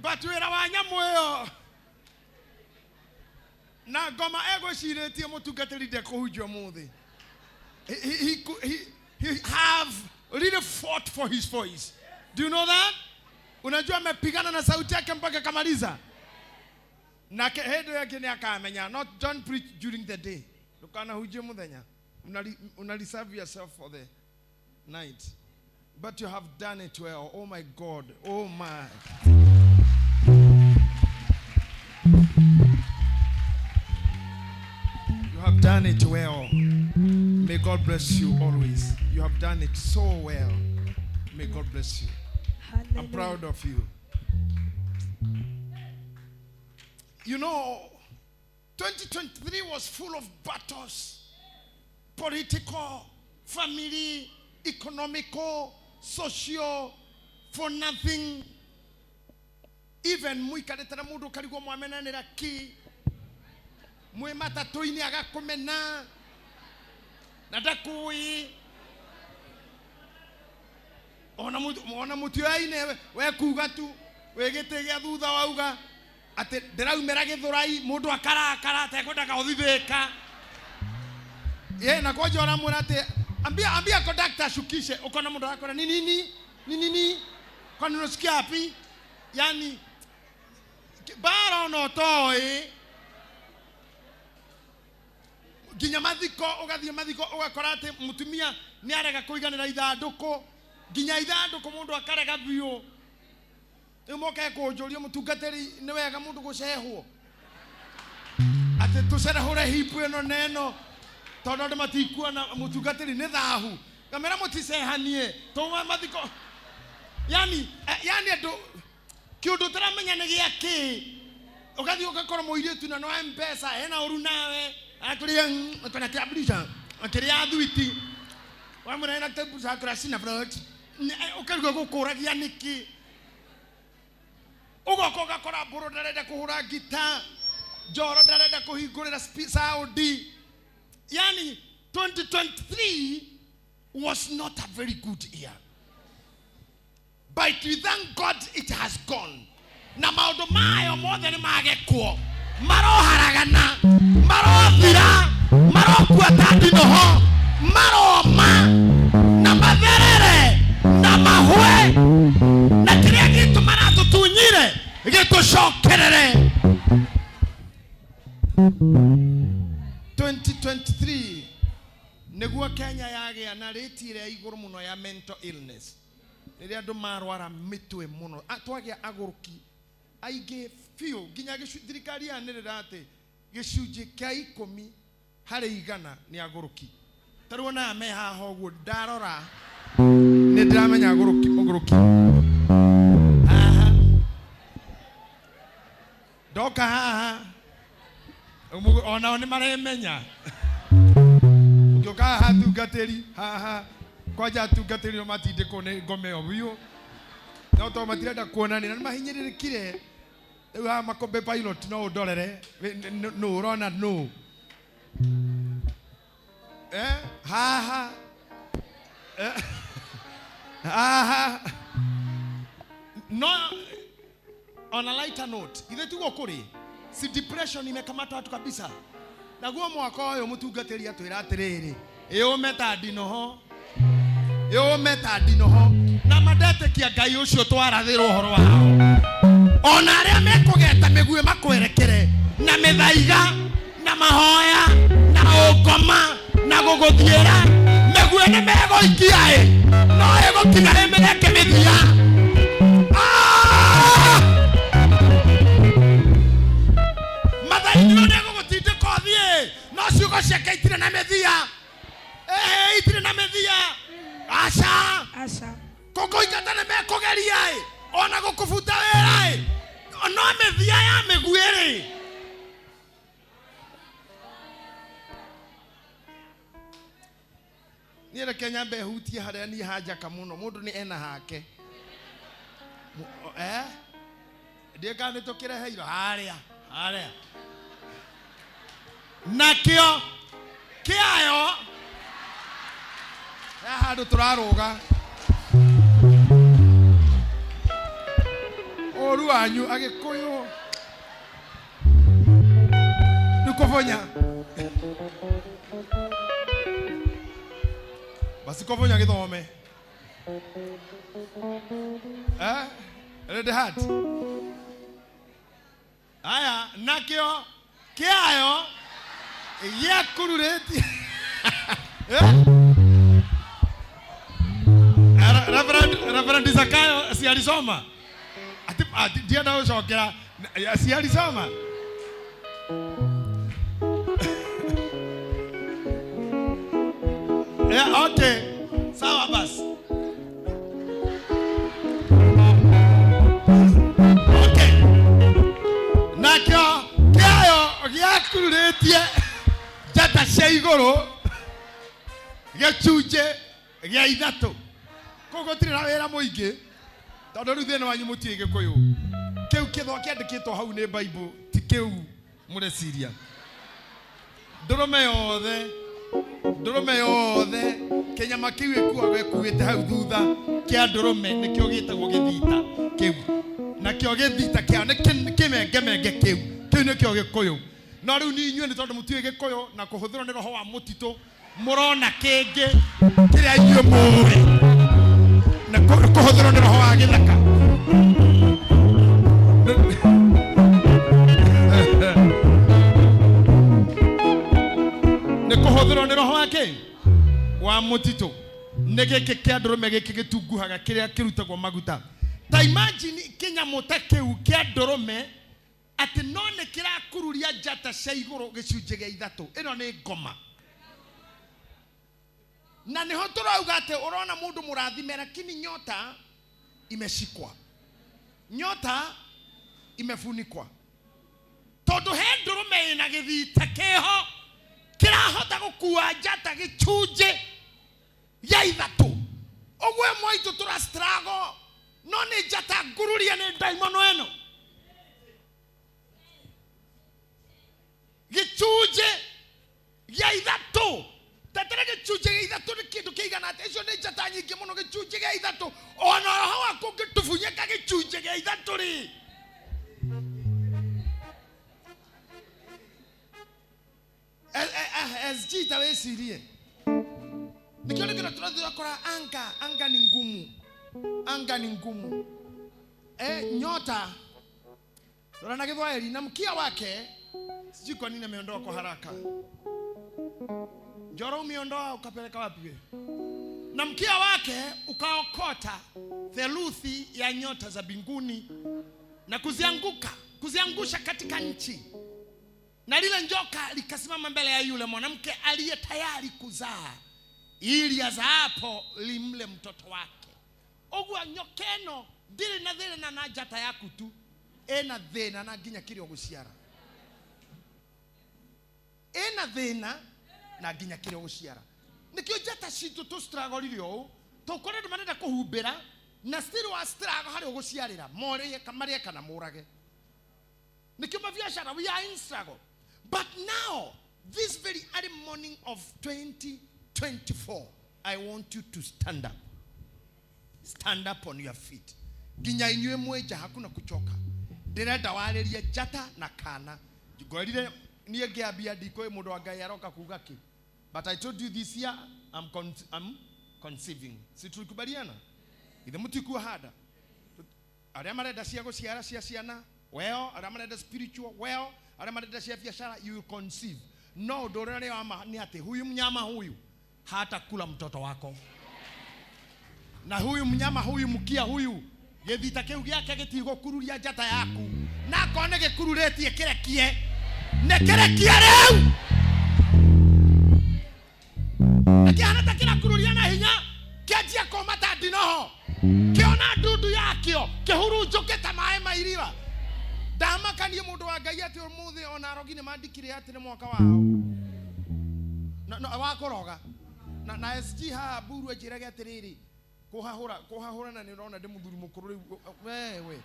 But wĩra wa nyamũ ĩyo na ngoma egwĩcirĩtie mũtungatĩri ndekũhunjia ũmũthĩ. He have really fought for his voice. Do you know that? Unajua amepigana na sauti yake mpaka kamaliza. Na hĩndĩ ĩyo ĩngĩ nĩ akamenya. Not don't preach during the day. Ndũkanahunjie mũthenya. Una reserve yourself for the night. But you have done it well. Oh my God. Oh my. You have done it well. May God bless you always. You have done it so well. May God bless you. I'm proud of you. You know, 2023 was full of battles. Political, family, economical, social, for nothing. Even muikarĩte na mũndũ ũkarigwo mwamenanĩra kĩ. Mwĩ matatũ-inĩ agakũmena na ndakũĩ. Ona mũtioyaine we kuga tu wĩ gĩtĩ gĩa thutha wauga atĩ ndĩraumĩra gĩthũrai mũndũ akarakara atekwendaga gũthithĩka. Ye na kwanja ũramwĩra atĩ ambia conductor ashukishe, ukona mũndũ arakora ni nini ni nini, kwani unasikia wapi? Yani bara ona ũtoĩ nginya mathiko, ũgathiĩ mathiko ũgakora atĩ mũtumia nĩ arega kũiganĩra ithandũkũ, nginya ithandũkũ mũndũ akarega biũ. Rĩu moke kũnjũria mũtungatĩri nĩ wega mũndũ gũcehwo atĩ tũcerehũre hipu ĩno na ĩno tondũ andũ matikuona mũtungatĩri nĩ thahu. Ngamĩra mũticehanie tũma mathiko. Yani andũ kĩũndũ ũtaramenya nĩ gĩa kĩ. Ũgathiĩ ũgakora mũirĩtu na no M-Pesa ena ũru nawe akũrĩa kana kĩamburisha akĩrĩa thwiti wamwĩra ena kĩamburisha akũrĩa cina fruit ũkarigwo gũkũragia nĩkĩ. Ũgoka ũgakora mbũrũ ndarenda kũhũra ngita, Njoro ndarenda kũhingũrĩra Saudi. Yani 2023 was not a very good year. But we thank God it has gone. Na maũndũ mayo mothe nĩ magekwo. Maroharagana, marothira, marokua ta ndinoho, maroma na matherere na mahwe na kĩrĩa gĩtũ maratũtunyire gĩtũcokerere. 2023 nĩguo Kenya yagĩa na rate ĩrĩa igũrũ mũno ya mental illness. Rĩrĩa andũ marwara mĩtwe mũno, twagĩa agũrũki aingĩ biũ, nginya thirikari yanĩrĩra atĩ gĩcunjĩ kĩa 10 harĩ 100 nĩ agũrũki. Ta rĩu ona aya me haha ũguo ndarora nĩ ndĩramenya agũrũki mũgũrũki haha ndoka haha onao nĩ maremenya. Ũngĩũka haha atungatĩri haha kwanja atungatĩri no matindĩkwo nĩ ngoma ĩyo biũ, no tondũ matirenda kuonania na nĩ mahinyĩrĩrĩkire. Rĩu haha Makombe pilot no ũndorere nũ ũrona nũ haha haha. No on a lighter note, ithe tiguo kũrĩ si depression imekamata watu kabisa. Naguo mwaka ũyũ mũtungatĩri atwĩra atĩrĩrĩ, ĩũme ta ndinoho, ĩũme ta ndinoho, na mandetĩkia Ngai ũcio twarathĩrwo ũhoro wao, ona arĩa mekũgeta mĩguĩ makwerekere na mĩthaiga na mahoya na ũngoma na gũgũthiĩra mĩguĩ nĩ megũikia ĩ, no ĩgũkinya ĩmĩreke mĩthia. Mathaithio nĩ gũgũtindĩka ũthiĩ, no ciugo ciake itirĩ na mĩthia. Ĩhĩ, itirĩ na mĩthia. Aca. Aca. Gũkũingata nĩ mekũgeria ĩ, ona gũkũbuta wĩra ĩ, no mĩthia ya mĩguĩ rĩ. Niĩ reke nyambe hutie harĩa niĩ hanjaka mũno, mũndũ nĩ ena hake. Ndiĩ kana nĩ tũkĩreheirwo harĩa, harĩa. Nakĩo kĩayo he handũ tũrarũga. Ũru wanyu Agĩkũyũ nĩ kũbonya. Basi kũbonya gĩthome. Red hat. Aya, nakĩo kĩayo gĩakururĩtie. Reverend Zakayo si alisoma? Ati, ati ndienda gũcokera, si alisoma? Yeah, okay. Sawa basi. Okay. Nakĩo kĩayo gĩakururĩtie njata cia igũrũ gĩcunjĩ gĩa 3. Koguo gũtirĩ na wĩra mũingĩ tondũ rĩu thĩna wanyu mũtiũĩ Gĩkũyũ. Kĩu kĩthwa kĩandĩkĩtwo hau nĩ Bible ti kĩu mũreciria. Ndũrũme yothe, ndũrũme yothe, kĩnyama kĩu ĩkuaga ĩkuĩte hau thutha kĩa ndũrũme nĩkĩo gĩtagwo gĩthita kĩu. Nakĩo gĩthita kĩao nĩ kĩmengemenge kĩu. Kĩu nĩkĩo Gĩkũyũ. No rĩu ni inyuĩ nĩ tondũ mũtiũĩ Gĩkũyũ na kũhũthĩrwo nĩ roho wa mũtitũ mũrona kĩngĩ kĩrĩa inyuĩ mũĩ na kũhũthĩrwo nĩ roho wa gĩthaka. Nĩ kũhũthĩrwo nĩ roho wa kĩ? Wa mũtitũ. Nĩ gĩkĩ kĩa ndũrũme gĩkĩ gĩtunguhaga kĩrĩa kĩrutagwo maguta. Ta imagine kĩnyamũ ta kĩu kĩa ndũrũme atĩ no nĩ kĩrakururia njata cia igũrũ gĩcunjĩ gĩa 3. Ĩno nĩ ngoma. Na nĩho tũrauga atĩ ũrona mũndũ mũrathime lakini nyota imeshikwa. Nyota imefunikwa. Tondũ he ndũrũme ĩna gĩthita kĩho kĩrahota gũkua njata gĩcunjĩ gĩa 3. Ũguo ĩmwe itũ tũra struggle no nĩ njata ngururie nĩ ndaimono ĩno. Gĩcunjĩ gĩa 3. Tetere gĩcunjĩ gĩa 3 nĩ kĩndũ kĩigana atĩa? Icio nĩ njata nyingĩ mũno. Gĩcunjĩ gĩa 3. Ona roho waku ũngĩtubunyĩka gĩcunjĩ gĩa 3 rĩ. SG ta wĩcirie. Nĩkĩo nĩkĩo tũrathiĩ ũgakora anga, anga ni ngumu. Anga ni ngumu. Nyota. Rora na Gĩthwaĩri, na mkia wake, sijui kwa nini ameondoa kwa haraka. Njoro umeondoa ukapeleka wapi we? Na mkia wake ukaokota theluthi ya nyota za mbinguni na kuziangusha katika nchi. Na lile njoka likasimama mbele ya yule mwanamke aliye tayari kuzaa, ili azaapo limle mtoto wake. Ũguo nyoka ĩno ndĩrĩ na thĩna na njata yaku tu, ĩna thĩna na nginya kĩrĩa ũgũciara. Ĩna thĩna na nginya kĩrĩa ũgũciara. Nĩkĩo njata citũ tũ struggle ũũ, tũkore andũ marenda kũhumbĩra na still wa struggle harĩa ũgũciarĩra, morĩe marĩe kana mũrage. Nĩkĩo mabiacara, we are in struggle. But now, this very early morning of 2024, I want you to stand up. Stand up on your feet. Nginya inyuĩ mwĩ nja hakuna kuchoka. Ndĩrenda warĩrie njata na kana. Ngorire niĩ ngĩambia ndikũĩ mũndũ wa Ngai aroka kuga kĩ. But I told you this year I'm conceiving. Si tulikubaliana? Ithe mũtikuhanda. Arĩa marenda cia gũciara cia ciana, well, arĩa marenda spiritual, well, arĩa marenda cia biashara, you will conceive. No ũndũ ũrĩa ũrĩ wa ma nĩ atĩ huyu mnyama huyu hatakula mtoto wako. Na huyu mnyama huyu mkia huyu gĩthita kĩu gĩake gĩtigũkururia njata yaku, na akorwo nĩ gĩkururĩtie kĩrekie, nĩ kĩrekie rĩu. Na kĩhana ta kĩrakururia na hinya, kĩanjia kũma ta ndinoho, kĩona ndundu yakĩo kĩhurunjũke ta maĩ ma iriwa. Ndamakanie mũndũ wa Ngai atĩ ũmũthĩ ona arogi nĩ mandikire atĩ nĩ mwaka wao na wa kũroga na SG haha mburu anjĩrage atĩrĩrĩ, kũhahũra na nĩ ũrona ndĩ mũthuri mũkũrũ rĩu, wewe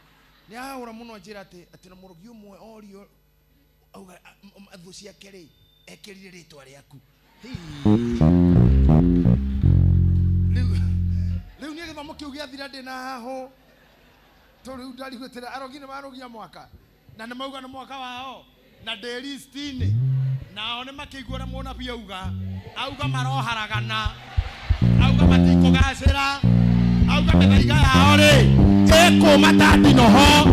nĩ ahahũra mũno anjĩra atĩ na mũrogi ũmwe orio auga thũ ciake rĩ ekĩrire rĩtwa rĩaku. Rĩu niĩ gĩthomo kĩu gĩathira ndĩ na hahũ, tondũ rĩu ndarigũtĩra arogi nĩ marogia mwaka na nĩ mauga nĩ mwaka wao na ndĩ list-inĩ, nao nĩ makĩigua ũrĩa mũnabii auga maroharagana, auga matikũgacĩra, auga mĩthaiga yao rĩ ĩkũma ta ndinoho,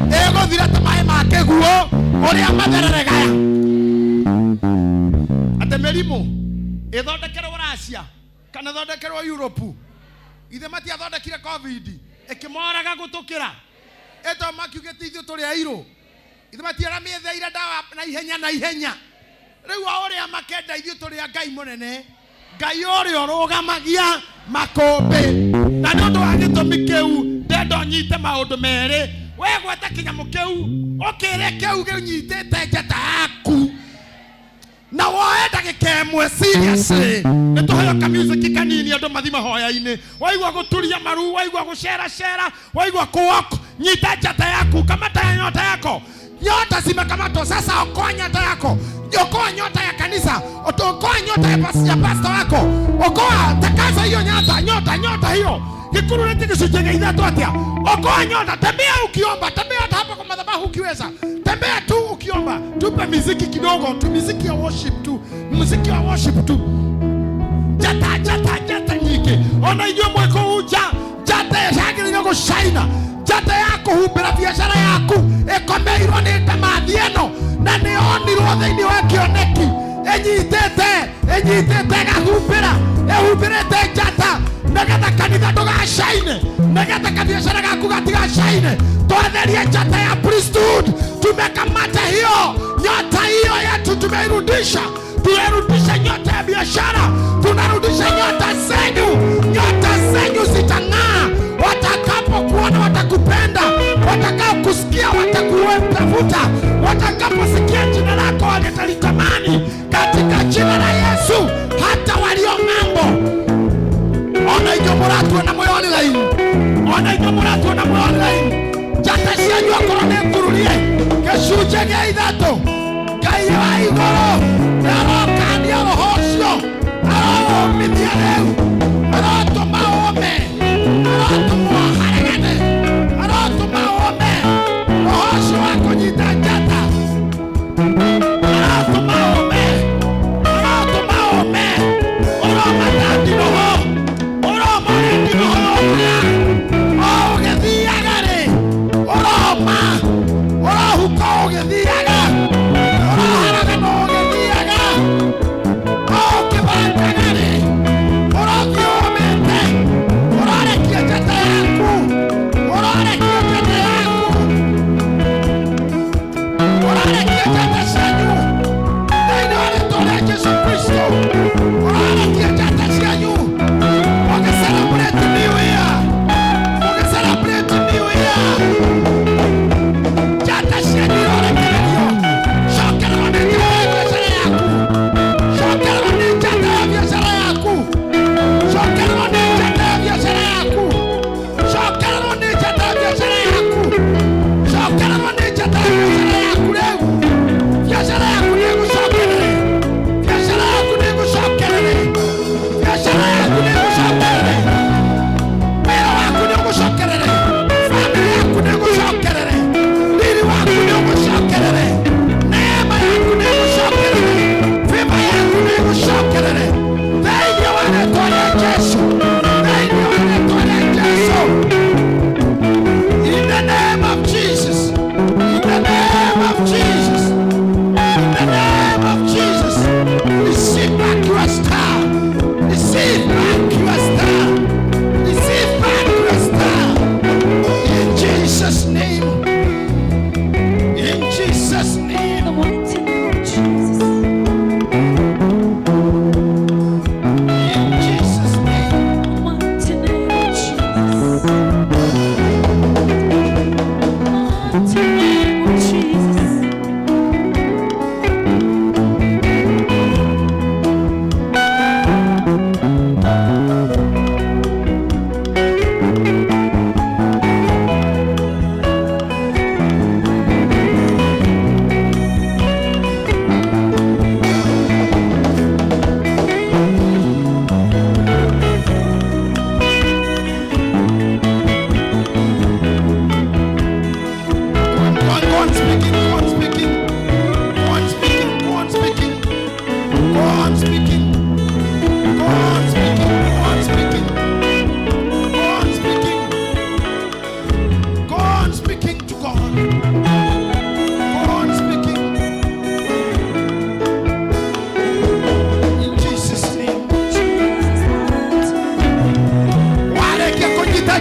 ĩgũthira ta maĩ ma kĩguũ ũrĩa mathereregaya. Atĩ mĩrimũ ĩthondekerwo Russia kana ĩthondekerwo Europe, ithe matiathondekire COVID ĩkĩmoraga gũtũkĩra, ĩto makiugĩte ithuĩ tũrĩ airũ, ithe matiaramĩetheire ndawa na ihenya na ihenya. Rĩu o ũrĩa makenda ithuĩ tũrĩ a Ngai mũnene, Ngai ũrĩa ũrũgamagia makũmbĩ. Na nĩ ũndũ wa gĩtũmi kĩu ndenda ũnyite maũndũ merĩ, we gweta kĩnyamũ kĩu ũkĩre kĩu kĩnyitĩte njata yaku, na woe ndagĩka ĩmwe seriously. Nĩ tũheo ka music kanini andũ mathi mahoya-inĩ, waigua gũturia maru, waigua gũceracera, waigua kũwalk, nyita njata yaku, kamata nyota yako. Nyota zimekamatwa sasa, okoa nyota yako, okoa nyota ya kanisa, okoa nyota ya pastor wako, okoa, takaza hiyo nyota, nyota, nyota hiyo. Gĩkururĩtie gĩcunjĩ gĩa ithatũ atĩa? Okoa nyota, tembea ukiomba, tembea hata hapa kwa madhabahu ukiweza, tembea tu ukiomba. Tupe muziki kidogo tu, muziki ya worship tu, muziki wa worship tu. Njata, njata, njata nyingĩ ona inyuĩ mwĩ kũu nja, njata yagĩrĩire gũcaina, njata ya kũhumbĩra biacara yaku ĩkomeirwo nĩ ndamathi ĩno, na nĩ yonirwo thĩinĩ wa kĩoneki ĩnyitĩte, ĩnyitĩte ĩgahumbĩra, ĩhumbĩrĩte njata, nĩgetha kanitha ndũgacaine, nĩgetha kabiacara gaku gatigacaine. Twatherie njata ya priesthood, tumekamata hiyo nyota hiyo yetu, tumeirudisha, tumerudisha nyota ya biashara, tunarudisha nyota zenyu. Nyota zenyu zitang'aa, watakapokuona watakupenda, watakapokusikia watakutafuta, watakaposikia jina lako watalitamani, katika jina la Yesu. Hata walio ng'ambo, ona inyuĩ mũratuona mwĩ online, ona inyuĩ mũratuona mwĩ online, njata cianyu akorwo nĩ ngururie gĩcunjĩ gĩa ithatũ, Ngai wa igũrũ nĩarokania roho ũcio, aroũmithia rĩu, arotũma ũme, arotũma ũharagane, arotũma ũme, roho ũcio wa kũnyita njata, arotũma ũme, arotũma ũme, ũroma ta ndinoho, ũroma ũrĩ ndinoho yũkaga, o ũgĩthiaga rĩ, ũroma, ũrohuka ũgĩthiaga, ũroharagana ũgĩthiaga, o ũkĩbangaga rĩ, ũrotũma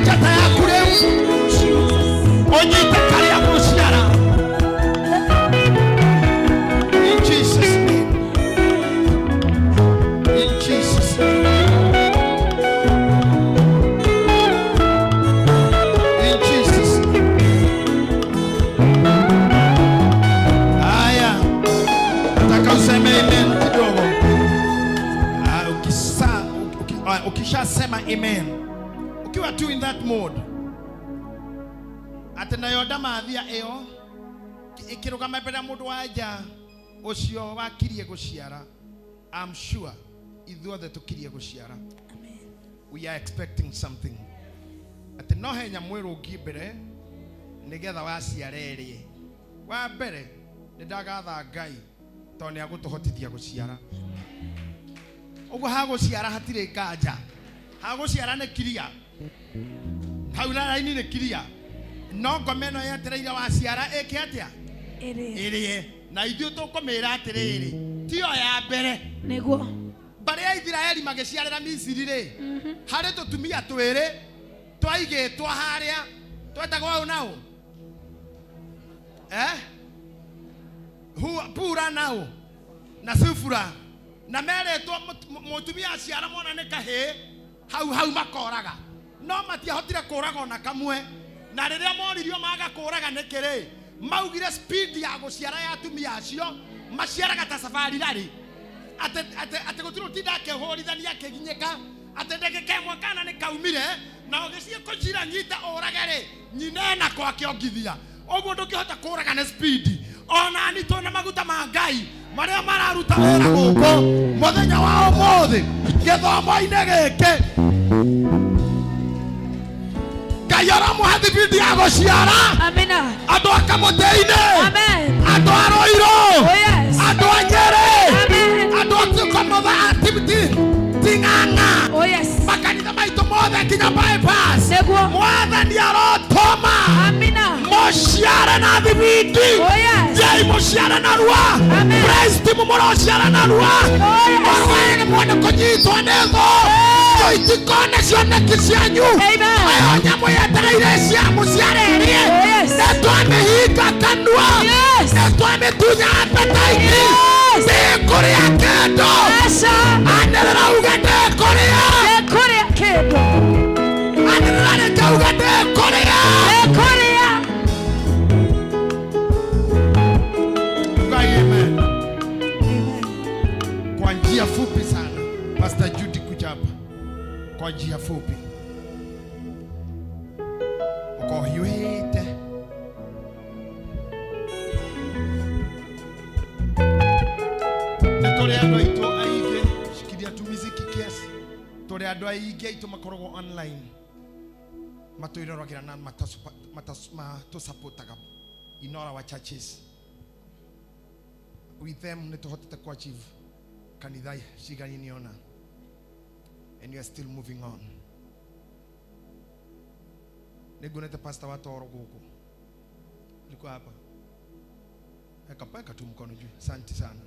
Njata yaku rĩu, ũnyite karĩa gũciara. In Jesus' name. In Jesus' name. In Jesus' name. Haya, nataka useme amen kidogo. Ah, ukishasema amen, ukiwa tu in that mode, atĩ nayo ndamathia ĩyo ĩkĩrũgama mbere ya mũndũ wa nja ũcio wakirie gũciara. I'm sure ithuothe tũkirie gũciara. We are expecting something, atĩ no he nyamũ ĩrũngi mbere nĩgetha waciara ĩrĩe. Wa mbere, nĩ ndagatha Ngai tondũ nĩ agũtũhotithia gũciara. Ũguo hagũciara hatirĩ nganja, hagũciara nĩ kiria, hau na raini nĩ kiria, no ngoma ĩno yetereire waciara ĩke atĩa? Ĩrĩe. Na ithuĩ tũkũmĩra atĩrĩrĩ, tiyo ya mbere. Nĩguo. Mbarĩ ya Isiraeli magĩciarĩra Misiri rĩ, harĩ tũtumia twĩrĩ twaigĩtwo harĩa twetagwo ũ na ũ, eh? Pura na ũ na Sufura, na meretwo mũtumia aciara mwana nĩ kahĩĩ, hau hau makoraga, no matiahotire kũraga ona kamwe. Na rĩrĩa moririo maga kũraga nĩkĩ rĩ, maugire speed ya gũciara ya atumia acio maciaraga ta safari rarĩ, atĩ gũtirĩ ũtinda akĩhũrithania akĩginyĩka, atĩ ndagĩka ĩmwe kana nĩ kaumire na ũgĩciĩ kũcira nyita ũrage rĩ, nyina ena ko akĩongithia. Ũguo ndũngĩhota kũraga nĩ speed. Ona ni twĩna maguta ma Ngai marĩa mararuta wĩra gũkũ mũthenya wa ũmũthĩ gĩthomo-inĩ gĩkĩ. Ngai aramũhe thibindi ya gũciara. Amina. Andũ a Kamũtĩ-inĩ. Amen. Andũ a Rũirũ. Oh, yes. Andũ a Nyĩrĩ. Amen. Andũ a Tũkomotha, Ting'ang'a. Oh, yes. Makanitha maitũ mothe nginya bypass. Nĩguo. Mwathani arotũma. Amina. Mũciare na thibindi. Oh, yes. Jei mũciare narua. Amen. Praise team mũrociara narua. Oh, yes. Mũrwaire muone kũnyitwo nĩ thũ. Thũ itikone cioneki cianyu. Amen. Ĩyo nyamũ yetereire cia mũciare ĩrĩe. Oh, yes. Nĩ twamĩhinga kanua. Yes. Nĩ twamĩtunya appetite. Yes. Ndĩkũrĩa kĩndũ. Aca. Anĩrĩra uge ndĩkũrĩa. Ndĩkũrĩa kĩndũ. Anĩrĩra rĩngĩ uge ndĩkũrĩa. Ndĩkũrĩa. Amen. Kwa njia fupi sana, Pastor Judy kuja hapa. Kwa njia fupi. Ukohiũhĩte. Nĩ tũrĩ andũ aitũ aingĩ, shikilia tu miziki kiasi. Tũrĩ andũ aingĩ aitũ makoragwo online, matwĩroragĩra na matũsupportaga in all our churches. With them nĩ tũhotete ku achieve kanitha cigana, and we are still moving on. Nĩnguonete pastor wa Toro gũkũ, alikuwa hapa. Eka tu mkono juu. Asante sana,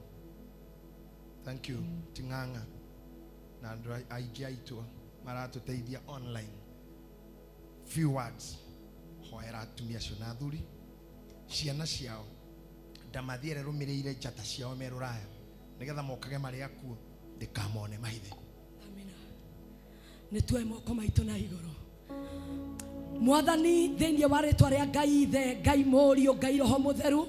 thank you. Ting'ang'a na andũ aingĩ aitũ maratũteithia online. Few words, hoera atumia acio na athuri, ciana ciao, ndamathie ĩrĩa ĩrũmĩrĩire njata ciao me rũraya, nĩgetha mokage marĩ akuo ndĩkamone mahithe. Nĩ tuoe moko maitũ na igũrũ. Mwathani, thĩinĩ wa rĩtwa rĩa Ngai Ithe, Ngai Mũriũ, Ngai Roho Mũtheru,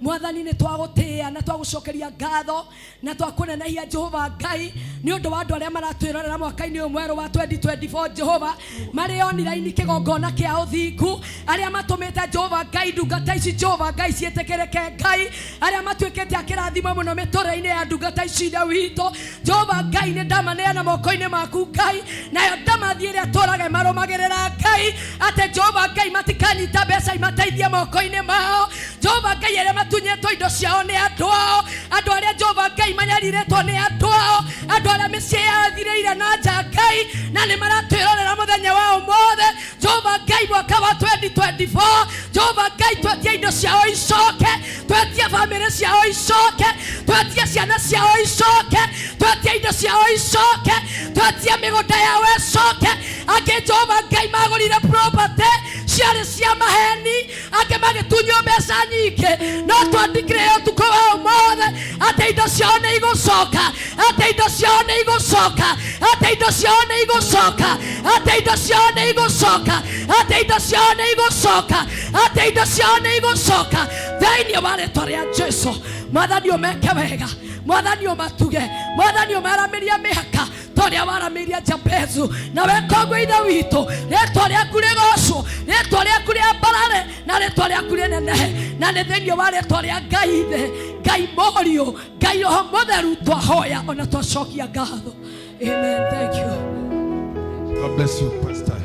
Mwathani, nĩ twagũtĩĩa na twagũcokeria ngatho na twakũnenehia, Jehova Ngai, nĩ ũndũ wa andũ arĩa maratwĩrorera mwaka-inĩ ũyũ mwerũ wa 2024, Jehova, marĩ online kĩgongona kĩa ũthingu, arĩa matũmĩte, Jehova Ngai, ndungata ici, Jehova Ngai, ciĩtĩkĩrĩke, Ngai, arĩa matuĩkĩte a kĩrathimo mũno mĩtũrĩre-inĩ ya ndungata ici ithe witũ. Jehova Ngai, nĩ ndamaneana moko-inĩ maku, Ngai, nayo ndamathi ĩrĩa tũrage marũmagĩrĩra, Ngai, atĩ Jehova Ngai matikanyita mbeca imateithie moko-inĩ mao. Jehova Ngai, arĩa matunyĩtwo indo ciao nĩ andũ ao, andũ arĩa, Jehova Ngai, manyarirĩtwo nĩ andũ ao, andũ arĩa mĩciĩ yathirĩire na nja, Ngai, na nĩ maratwĩrorera mũthenya wa ũmũthĩ, Jehova Ngai, mwaka wa 2024, Jehova Ngai, twetie indo ciao icoke, twetie bamĩrĩ ciao icoke, twetie ciana ciao icoke, twetie indo ciao icoke, twetie mĩgũnda yao ĩcoke. Angĩ, Jehova Ngai, magũrĩte Maragũrire property ciarĩ cia maheni, angĩ magĩtunywo mbeca nyingĩ, no twandĩkire ũtukũ wa ũmũthĩ atĩ indo ciao nĩ igũcoka, atĩ indo ciao nĩ igũcoka, atĩ indo ciao nĩ igũcoka, atĩ indo ciao nĩ igũcoka, atĩ indo ciao nĩ igũcoka, atĩ indo ciao nĩ igũcoka thĩinĩ wa rĩtwa rĩa Jesu. Mwathani ũmeke wega, Mwathani ũmatuge, Mwathani ũmaramĩrie mĩhaka ta ũrĩa waramĩirie Jabezu, na weka ũguo Ithe witũ, rĩtwa rĩaku rĩgocwo, rĩtwa rĩaku rĩambarare, na rĩtwa rĩaku rĩnenehe, na nĩ thĩinĩ wa rĩtwa rĩa Ngai Ithe, Ngai Mũriũ, Ngai Roho Mũtheru twahoya ona twacokia ngatho. Amen. Thank you. God bless you, Pastor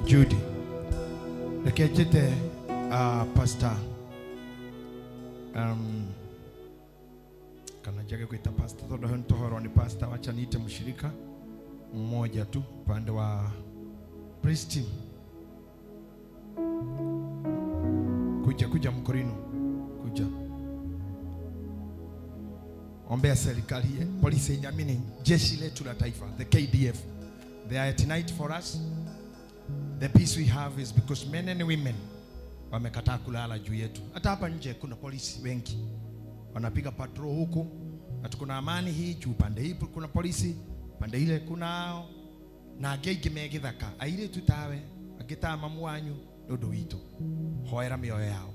Judy. Reke njĩte Pastor kana njage kuita pastor tondu hau nĩtũhorwo nĩ pastor, wacha niite mshirika mmoja tu upande wa praise team. Kuja kuja mkorino, kuja ombea serikali, polisi yenye jeshi letu la taifa, the KDF. They are at night for us. The peace we have is because men and women wamekataa kulala juu yetu. Hata hapa nje kuna polisi wengi wanapiga patrol huku, na tuko na amani hii juu. Pande hii kuna polisi, pande ile kuna na angĩ aingĩ me gĩthaka, airĩtu tawe, angĩ ta mamu wanyu, nĩ ũndũ witũ. Hoera mĩoyo yao.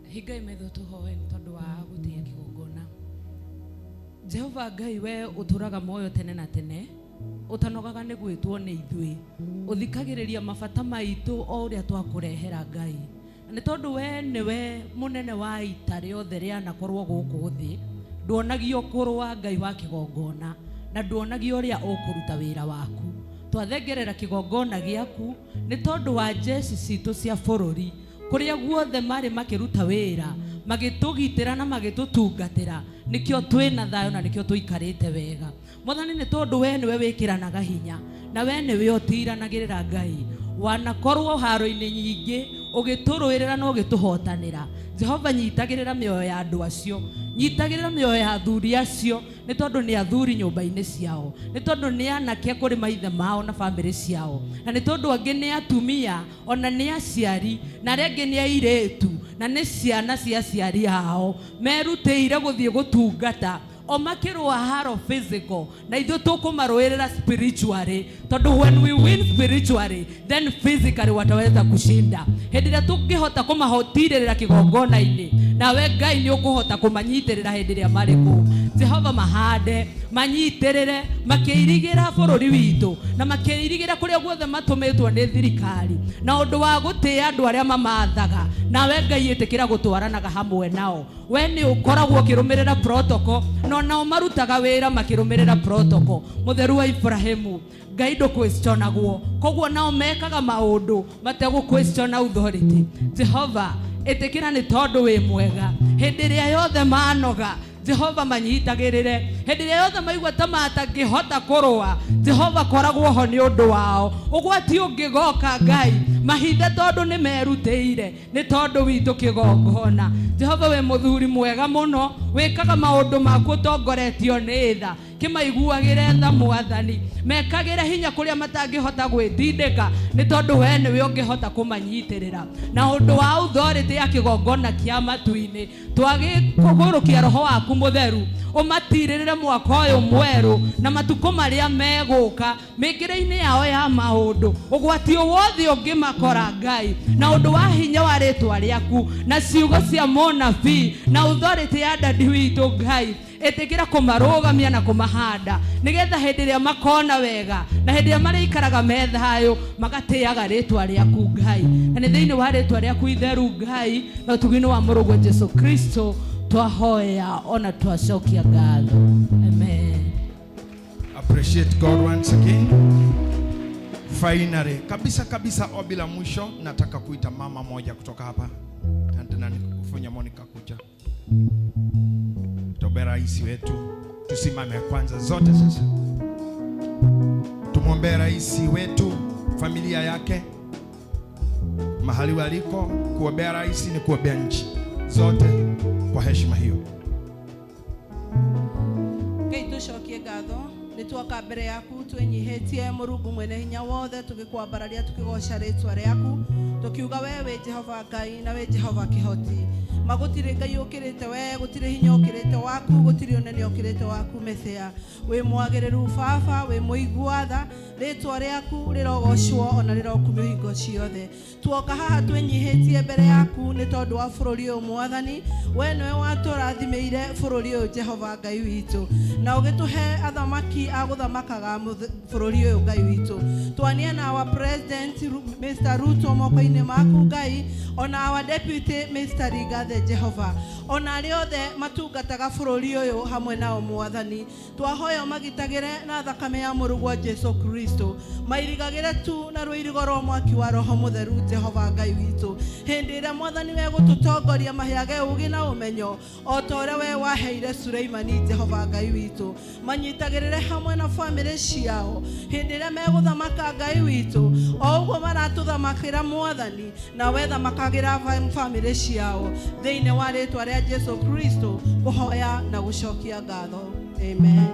Hingai maitho tũhoe nĩ tondũ wa gũtĩĩa kĩgongona. Jehova Ngai, we ũtũraga muoyo tene na tene, ũtanogaga nĩ gwĩtwo nĩ ithuĩ, ũthikagĩrĩria mabata maitũ o ũrĩa twakũrehera Ngai. Na nĩ tondũ we nĩwe mũnene wa ita rĩothe rĩanakorwo gũkũ thĩ, nduonagio kũrũa Ngai wa kĩgongona, na nduonagio ũrĩa ũkũruta wĩra waku. Twathengerera kĩgongona gĩaku nĩ tondũ wa jeshi citũ cia bũrũri, kũrĩa guothe marĩ makĩruta wĩra, magĩtũgitĩra na magĩtũtungatĩra, nĩkĩo twĩna thayũ na nĩkĩo tũikarĩte wega. Mwathani, nĩ tondũ we nĩwe wĩkĩranaga hinya na we nĩwe ũtiranagĩrĩra Ngai, wanakorwo haro-inĩ nyingĩ ũgĩtũrũĩrĩra na ũgĩtũhotanĩra. Jehova, nyitagĩrĩra mĩoyo ya andũ acio, nyitagĩrĩra mĩoyo ya athuri acio, nĩ tondũ nĩ athuri nyũmba-inĩ ciao, nĩ tondũ nĩ anake kũrĩ maithe mao na bamĩrĩ ciao, na nĩ tondũ angĩ nĩ atumia ona nĩ aciari, na arĩa angĩ nĩ airĩtu na nĩ ciana cia aciari ao, merutĩire gũthiĩ gũtungata o makĩrũa haro physical, na ithuĩ tũkũmarũĩrĩra spiritually, tondũ when we win spiritually then physically wataweza kushinda. Hĩndĩ ĩrĩa tũngĩhota kũmahotirĩrĩra kĩgongona-inĩ, nawe Ngai nĩ ũkũhota kũmanyitĩrĩra hĩndĩ ĩrĩa marĩ kũu. Jehova, mahande, manyitĩrĩre, makĩirigĩra bũrũri witũ na makĩirigĩra kũrĩa guothe matũmĩtwo nĩ thirikari, na ũndũ wa gũtĩĩa andũ arĩa mamathaga, nawe Ngai ĩtĩkĩra gũtwaranaga hamwe nao. We nĩ ũkoragwo ũkĩrũmĩrĩra protocol, no nao marutaga wĩra makĩrũmĩrĩra protocol. Mũtheru wa Ibrahimu, Ngai ndũkwĩstionagwo, koguo nao mekaga maũndũ mategũkwĩstiona authority. Jehova, ĩtĩkĩra nĩ tondũ wĩ mwega. Hĩndĩ ĩrĩa yothe manoga, Jehova manyitagĩrĩre. Hĩndĩ ĩrĩa yothe maigua ta matangĩhota kũrũa, Jehova koragwo ho nĩ ũndũ wao. Ũgwati ũngĩgoka Ngai mahithe, tondũ nĩ merutĩire nĩ tondũ witũ kĩgongona. Jehova, wĩ mũthuri mwega mũno, wĩkaga maũndũ maku ũtongoretio nĩ tha. Kĩmaiguagĩre tha Mwathani, mekagĩre hinya kũrĩa matangĩhota gwĩtindĩka, nĩ tondũ we nĩwe ũngĩhota kũmanyitĩrĩra. Na ũndũ wa authority ya kĩgongona kĩa matu-inĩ, twagĩkũgũrũkia roho waku mũtheru ũmatirĩrĩre mwaka ũyũ mwerũ na matukũ marĩa megũka, mĩingĩre-inĩ yao ya maũndũ, ũgwati wothe ũngĩmakora Ngai, na ũndũ wa hinya wa rĩtwa rĩaku na ciugo cia mũnabii na authority ya dadi witũ Ngai, ĩtĩkĩra kũmarũgamia na kũmahanda, nĩgetha hĩndĩ ĩrĩa makona wega na hĩndĩ ĩrĩa marĩikaraga me thayũ, magatĩaga rĩtwa rĩaku Ngai. Na nĩ thĩinĩ wa rĩtwa rĩaku itheru Ngai na ũtugi-inĩ wa mũrũguo Jesu Kristo twahoya ona twacokia ngatho. Amen. Appreciate God once again. Finally, kabisa kabisa, ombi la mwisho, nataka kuita mama moja kutoka hapa. Tena nikufunya Monica kuja. Tuombe rais wetu. Tusimame kwanza zote sasa. Tumwombee rais wetu, familia yake, mahali waliko. Kuombea rais ni kuombea nchi zote kwa heshima hiyo. Ngai. Tũcokie ngatho nĩ tuoka mbere yaku twĩnyihĩtie Mũrungu mwene hinya wothe, tũgĩkwambararia, tũkĩgoca rĩtwa rĩaku, tũkiuga we wĩ Jehova Ngai na wĩ Jehova kĩhoti. Ma gũtirĩ Ngai ũkĩrĩte we, gũtirĩ hinya ũkĩrĩte waku, gũtirĩ ũnene ũkĩrĩte waku. Mesia wĩ mwagĩrĩru, Baba wĩ mũigua tha, rĩtwa rĩaku rĩrogocwo ona rĩrokumio hingo ciothe. Tuoka haha twĩnyihĩtie mbere yaku nĩ tondũ wa bũrũri ũyũ. Mwathani, we nĩwe watũrathimĩire bũrũri ũyũ, Jehova Ngai witũ, na ũgĩtũhe athamaki a gũthamakaga bũrũri ũyũ. Ngai witũ, twania na our president Mr. Ruto moko-inĩ maku, Ngai, ona our deputy Mr. Rigathi, Jehova, ona arĩa othe matungataga bũrũri ũyũ hamwe nao. Mwathani, twahoya magitagĩre na thakame ya mũrũguo Jesu Kristo, mairigagĩre tu na rũirigo rwa mwaki wa Roho Mũtheru. Jehova Ngai witũ, hĩndĩ ĩrĩa Mwathani we gũtũtongoria, maheage ũũgĩ na ũmenyo o ta ũrĩa we waheire Suleimani. Jehova Ngai witũ, manyitagĩrĩre hamwe na bamĩrĩ ciao hĩndĩ ĩrĩa megũthamaka. Ngai witũ, o ũguo maratũthamakĩra, Mwathani, na we thamakagĩra bamĩrĩ ciao, thĩinĩ wa rĩtwa rĩa Jesu Kristo kũhoya na gũcokia ngatho, amen.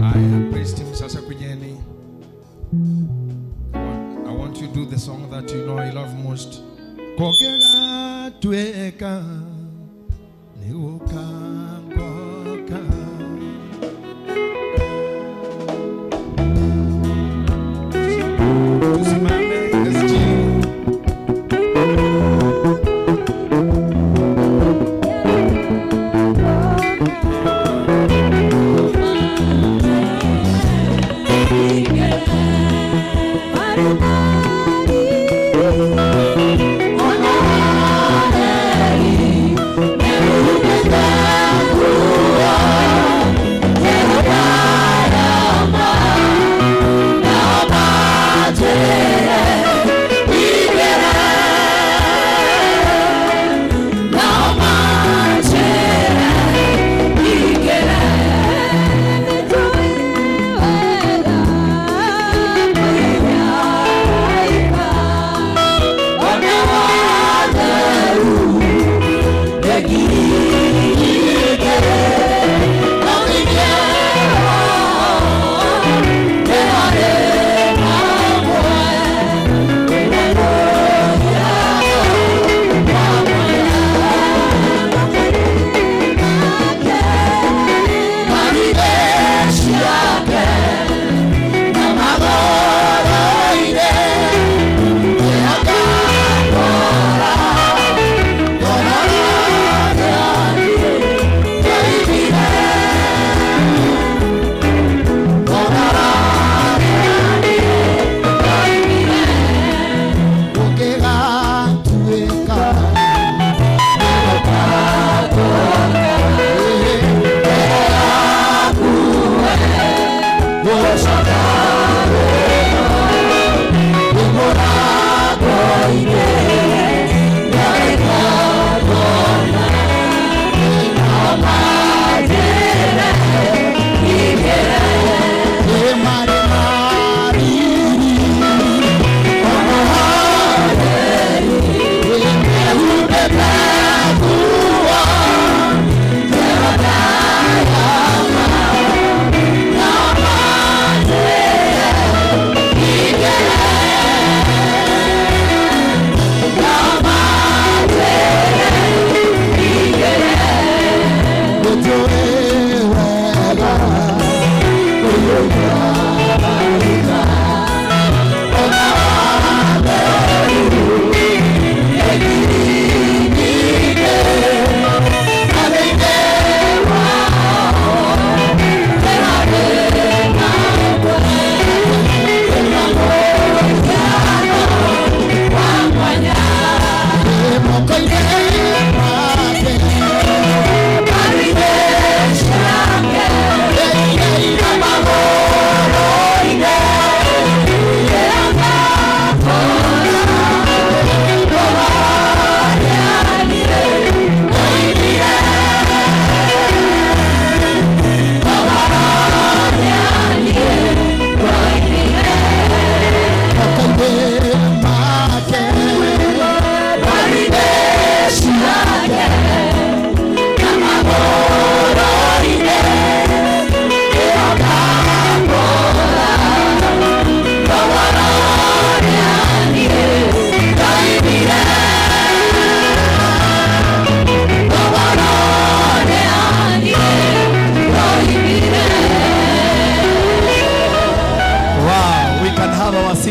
Haya, praise team, sasa kujeni. I want you to do the song that you know I love most. Kongera tueka ni ukangoka. Tusimame SG.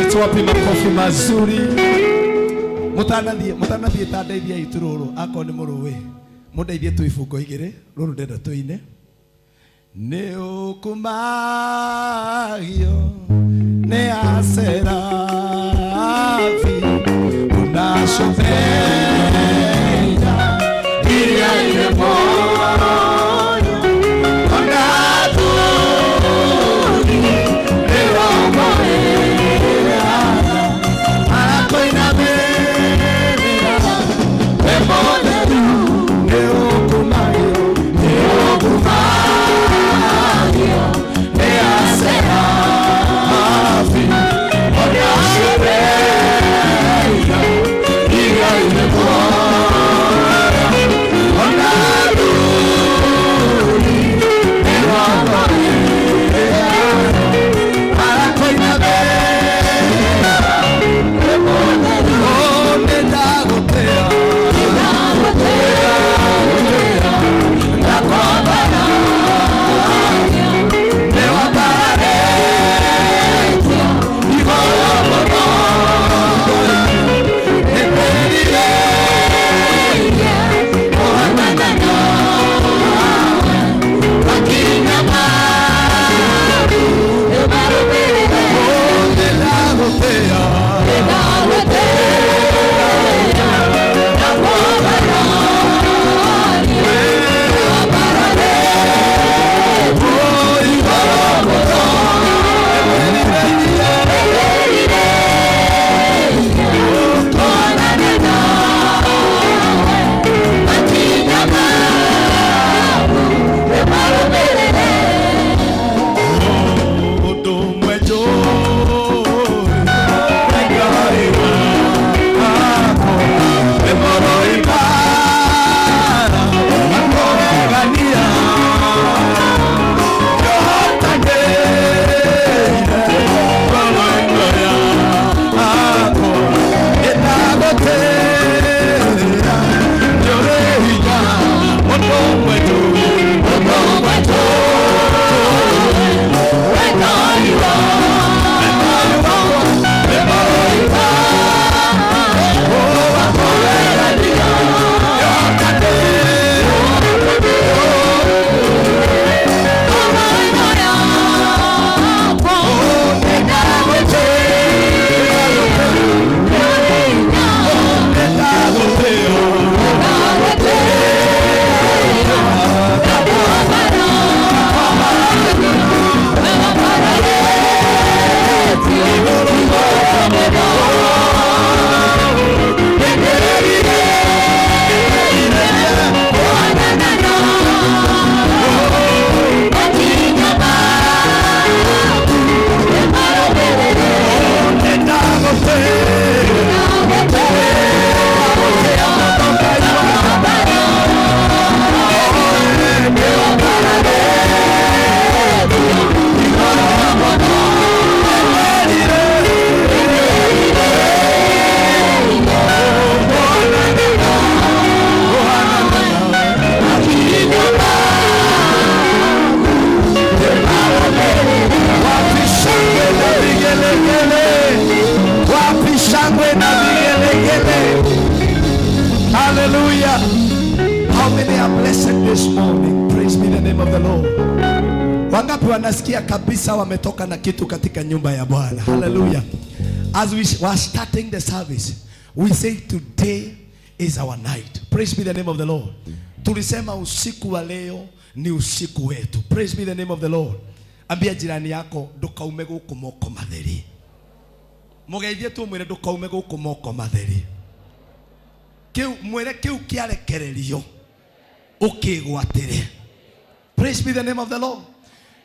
Asante, wapi makofi mazuri. Mutanathiĩ mutanathiĩ ta ndeithiai tu rũrũ akorwo nĩ mũrũĩ mũndeithie tu ibungo igĩrĩ rũrũ ndenda tũine nĩ ũkumagio nĩ aserafi unacũtheria iria irĩ muoyo ona athuri mĩrongo ĩna arakoinamĩrĩra wĩ mũtheru nĩ ũkumagio nĩ ũkumagio nĩ aserafi onacũtheria iria irĩ muoyo ona athuri mĩrongo ĩna arakoinamĩrĩra wĩ mũtheru nĩ ndagũtĩa Wapi shangwe na vigelegele? Hallelujah. How many are blessed this morning? Praise be the name of the Lord. Wangapi wanasikia kabisa wametoka na kitu katika nyumba ya Bwana? Hallelujah. As we were starting the service, we say today is our night. Praise be the name of the Lord. Tulisema usiku wa leo ni usiku wetu. Praise be the name of the Lord. Ambia jirani yako ndukaume guku moko matheri. Mugeithie tu mwire ndukaume guku moko matheri. Kiu mwire kiu kiarekererio ukigwatire. Praise be the name of the Lord.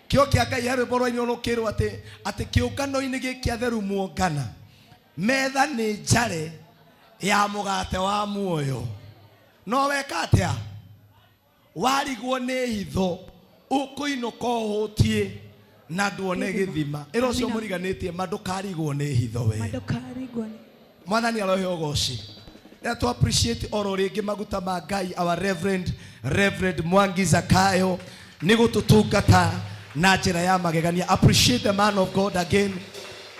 Kio kia Ngai harĩ rwĩmbo rwa rũkĩrwo atĩ atĩ kĩũngano-inĩ gĩkĩ atheru muongana metha nĩ njare ya mũgate wa muoyo no weka atĩa warigwo nĩ hitho ũkũinũka ũhũtiĩ na nduone gĩthima ĩra ũcio mũriganĩtie ma ndũkarigwo nĩ hitho we Madokarigwa ni mwathani arohe ũgoci Let to appreciate oro rĩngĩ maguta ma Ngai our Reverend Reverend Mwangi Zakayo nĩ gũtũtungata na njĩra ya magegania. Appreciate the man of God again.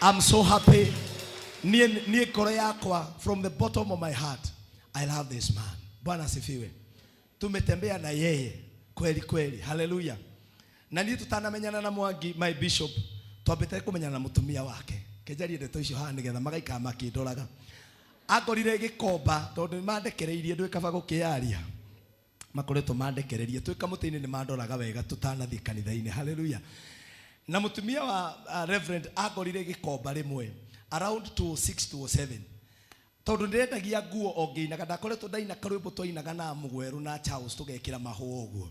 I'm so happy. Niĩ ngoro yakwa, from the bottom of my heart, I love this man. Bwana asifiwe. Tumetembea na yeye kweli kweli. Haleluya. Na niĩ tũtanamenyana na Mwangi, my bishop, twambĩte kũmenyana na mũtumia wake. Kenjarie ndeto icio haha nĩgetha magaikara makĩndoraga. Angorire Gĩkomba tondũ nĩmandekereirie, ndũĩ kaba gũkĩaria. Makoretwo mandekererie twĩ kamũtĩ-inĩ, nĩmandoraga wega tũtanathiĩ kanitha-inĩ. Haleluya. Na mũtumia wa Reverend angorire Gĩkomba rĩmwe around 206 207, tondũ ndĩrendagia nguo o ngĩinaga. Ndakoretwo ndaina karwĩmbo twainaga na Mũgwerũ na Charles, tũgekĩra mahũa ũguo.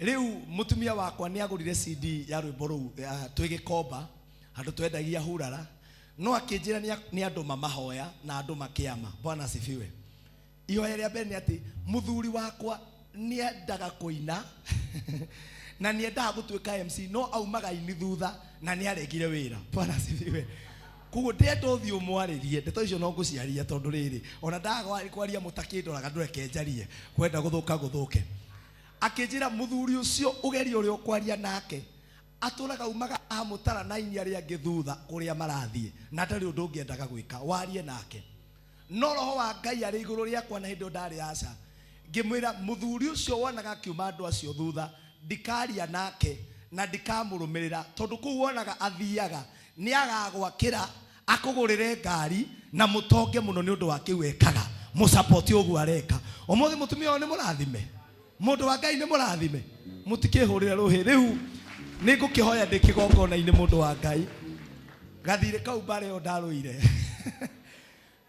Rĩu mũtumia wakwa nĩ agũrire CD ya rwĩmbo rũu twĩ Gĩkomba handũ twendagia hurara, no akĩnjĩra nĩ andũ mamahoya na andũ makĩama. Bwana asifiwe. Ihoya rĩa mbere nĩ atĩ mũthuri wakwa nĩendaga kũina na nĩendaga gũtuĩka MC, no aumaga ini thutha na nĩaregire wĩra. Bwana asifiwe. Koguo ndĩrenda ũthiĩ ũmwarĩrie ndeto icio, no ngũciaria tondũ rĩrĩ ona ndaga kwaria mũtakĩndoraga, ndũreke njarie, kwenda gũthũka gũthũke. Akĩnjĩra mũthuri ũcio ũgerie ũrĩa ũkwaria nake, atũraga umaga amũtara na aini arĩa angĩ thutha kũrĩa marathiĩ, na ndarĩ ũndũ ũngĩendaga gwĩka warie nake. No roho wa Ngai arĩ igũrũ rĩakwa, na hĩndĩ ĩyo ndarĩ aca, ngĩmwĩra mũthuri ũcio wonaga akiuma andũ acio thutha, ndikaria nake na ndikamũrũmĩrĩra, tondũ kũu wonaga athiaga nĩ agagwakĩra, akũgũrĩre ngari na mũtonge mũno nĩ ũndũ wa kĩu ekaga. Mũsapoti ũguo areka. Ũmũthĩ mũtumia ũyũ nĩ mũrathime, mũndũ wa Ngai nĩ mũrathime, mũtikĩhũrĩre rũhĩ. Rĩu nĩ ngũkĩhoya ndĩ kĩgongona-inĩ, mũndũ wa Ngai, gathirĩ kau mbara ĩyo ndarũire,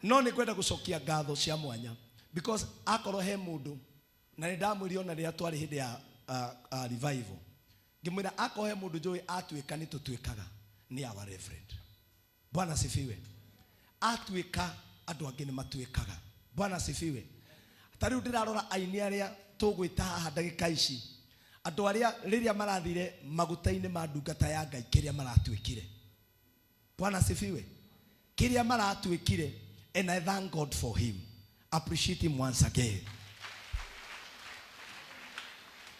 no nĩ ngwenda gũcokia ngatho cia mwanya, because akorwo he mũndũ, na nĩ ndamwĩrire ona rĩrĩa twarĩ hĩndĩ ya revival, ngĩmwĩra akorwo he mũndũ njũĩ atuĩka nĩ tũtuĩkaga, nĩ our reverend. Bwana asifiwe. Atuĩka andũ angĩ nĩ matuĩkaga. Bwana asifiwe. Ta rĩu ndĩrarora aini arĩa tũgwĩta haha ndagĩka ici, andũ arĩa rĩrĩa marathire maguta-inĩ ma ndungata ya Ngai, kĩrĩa maratuĩkire. Bwana asifiwe. Kĩrĩa maratuĩkire, and I thank God for him. Appreciate him once again.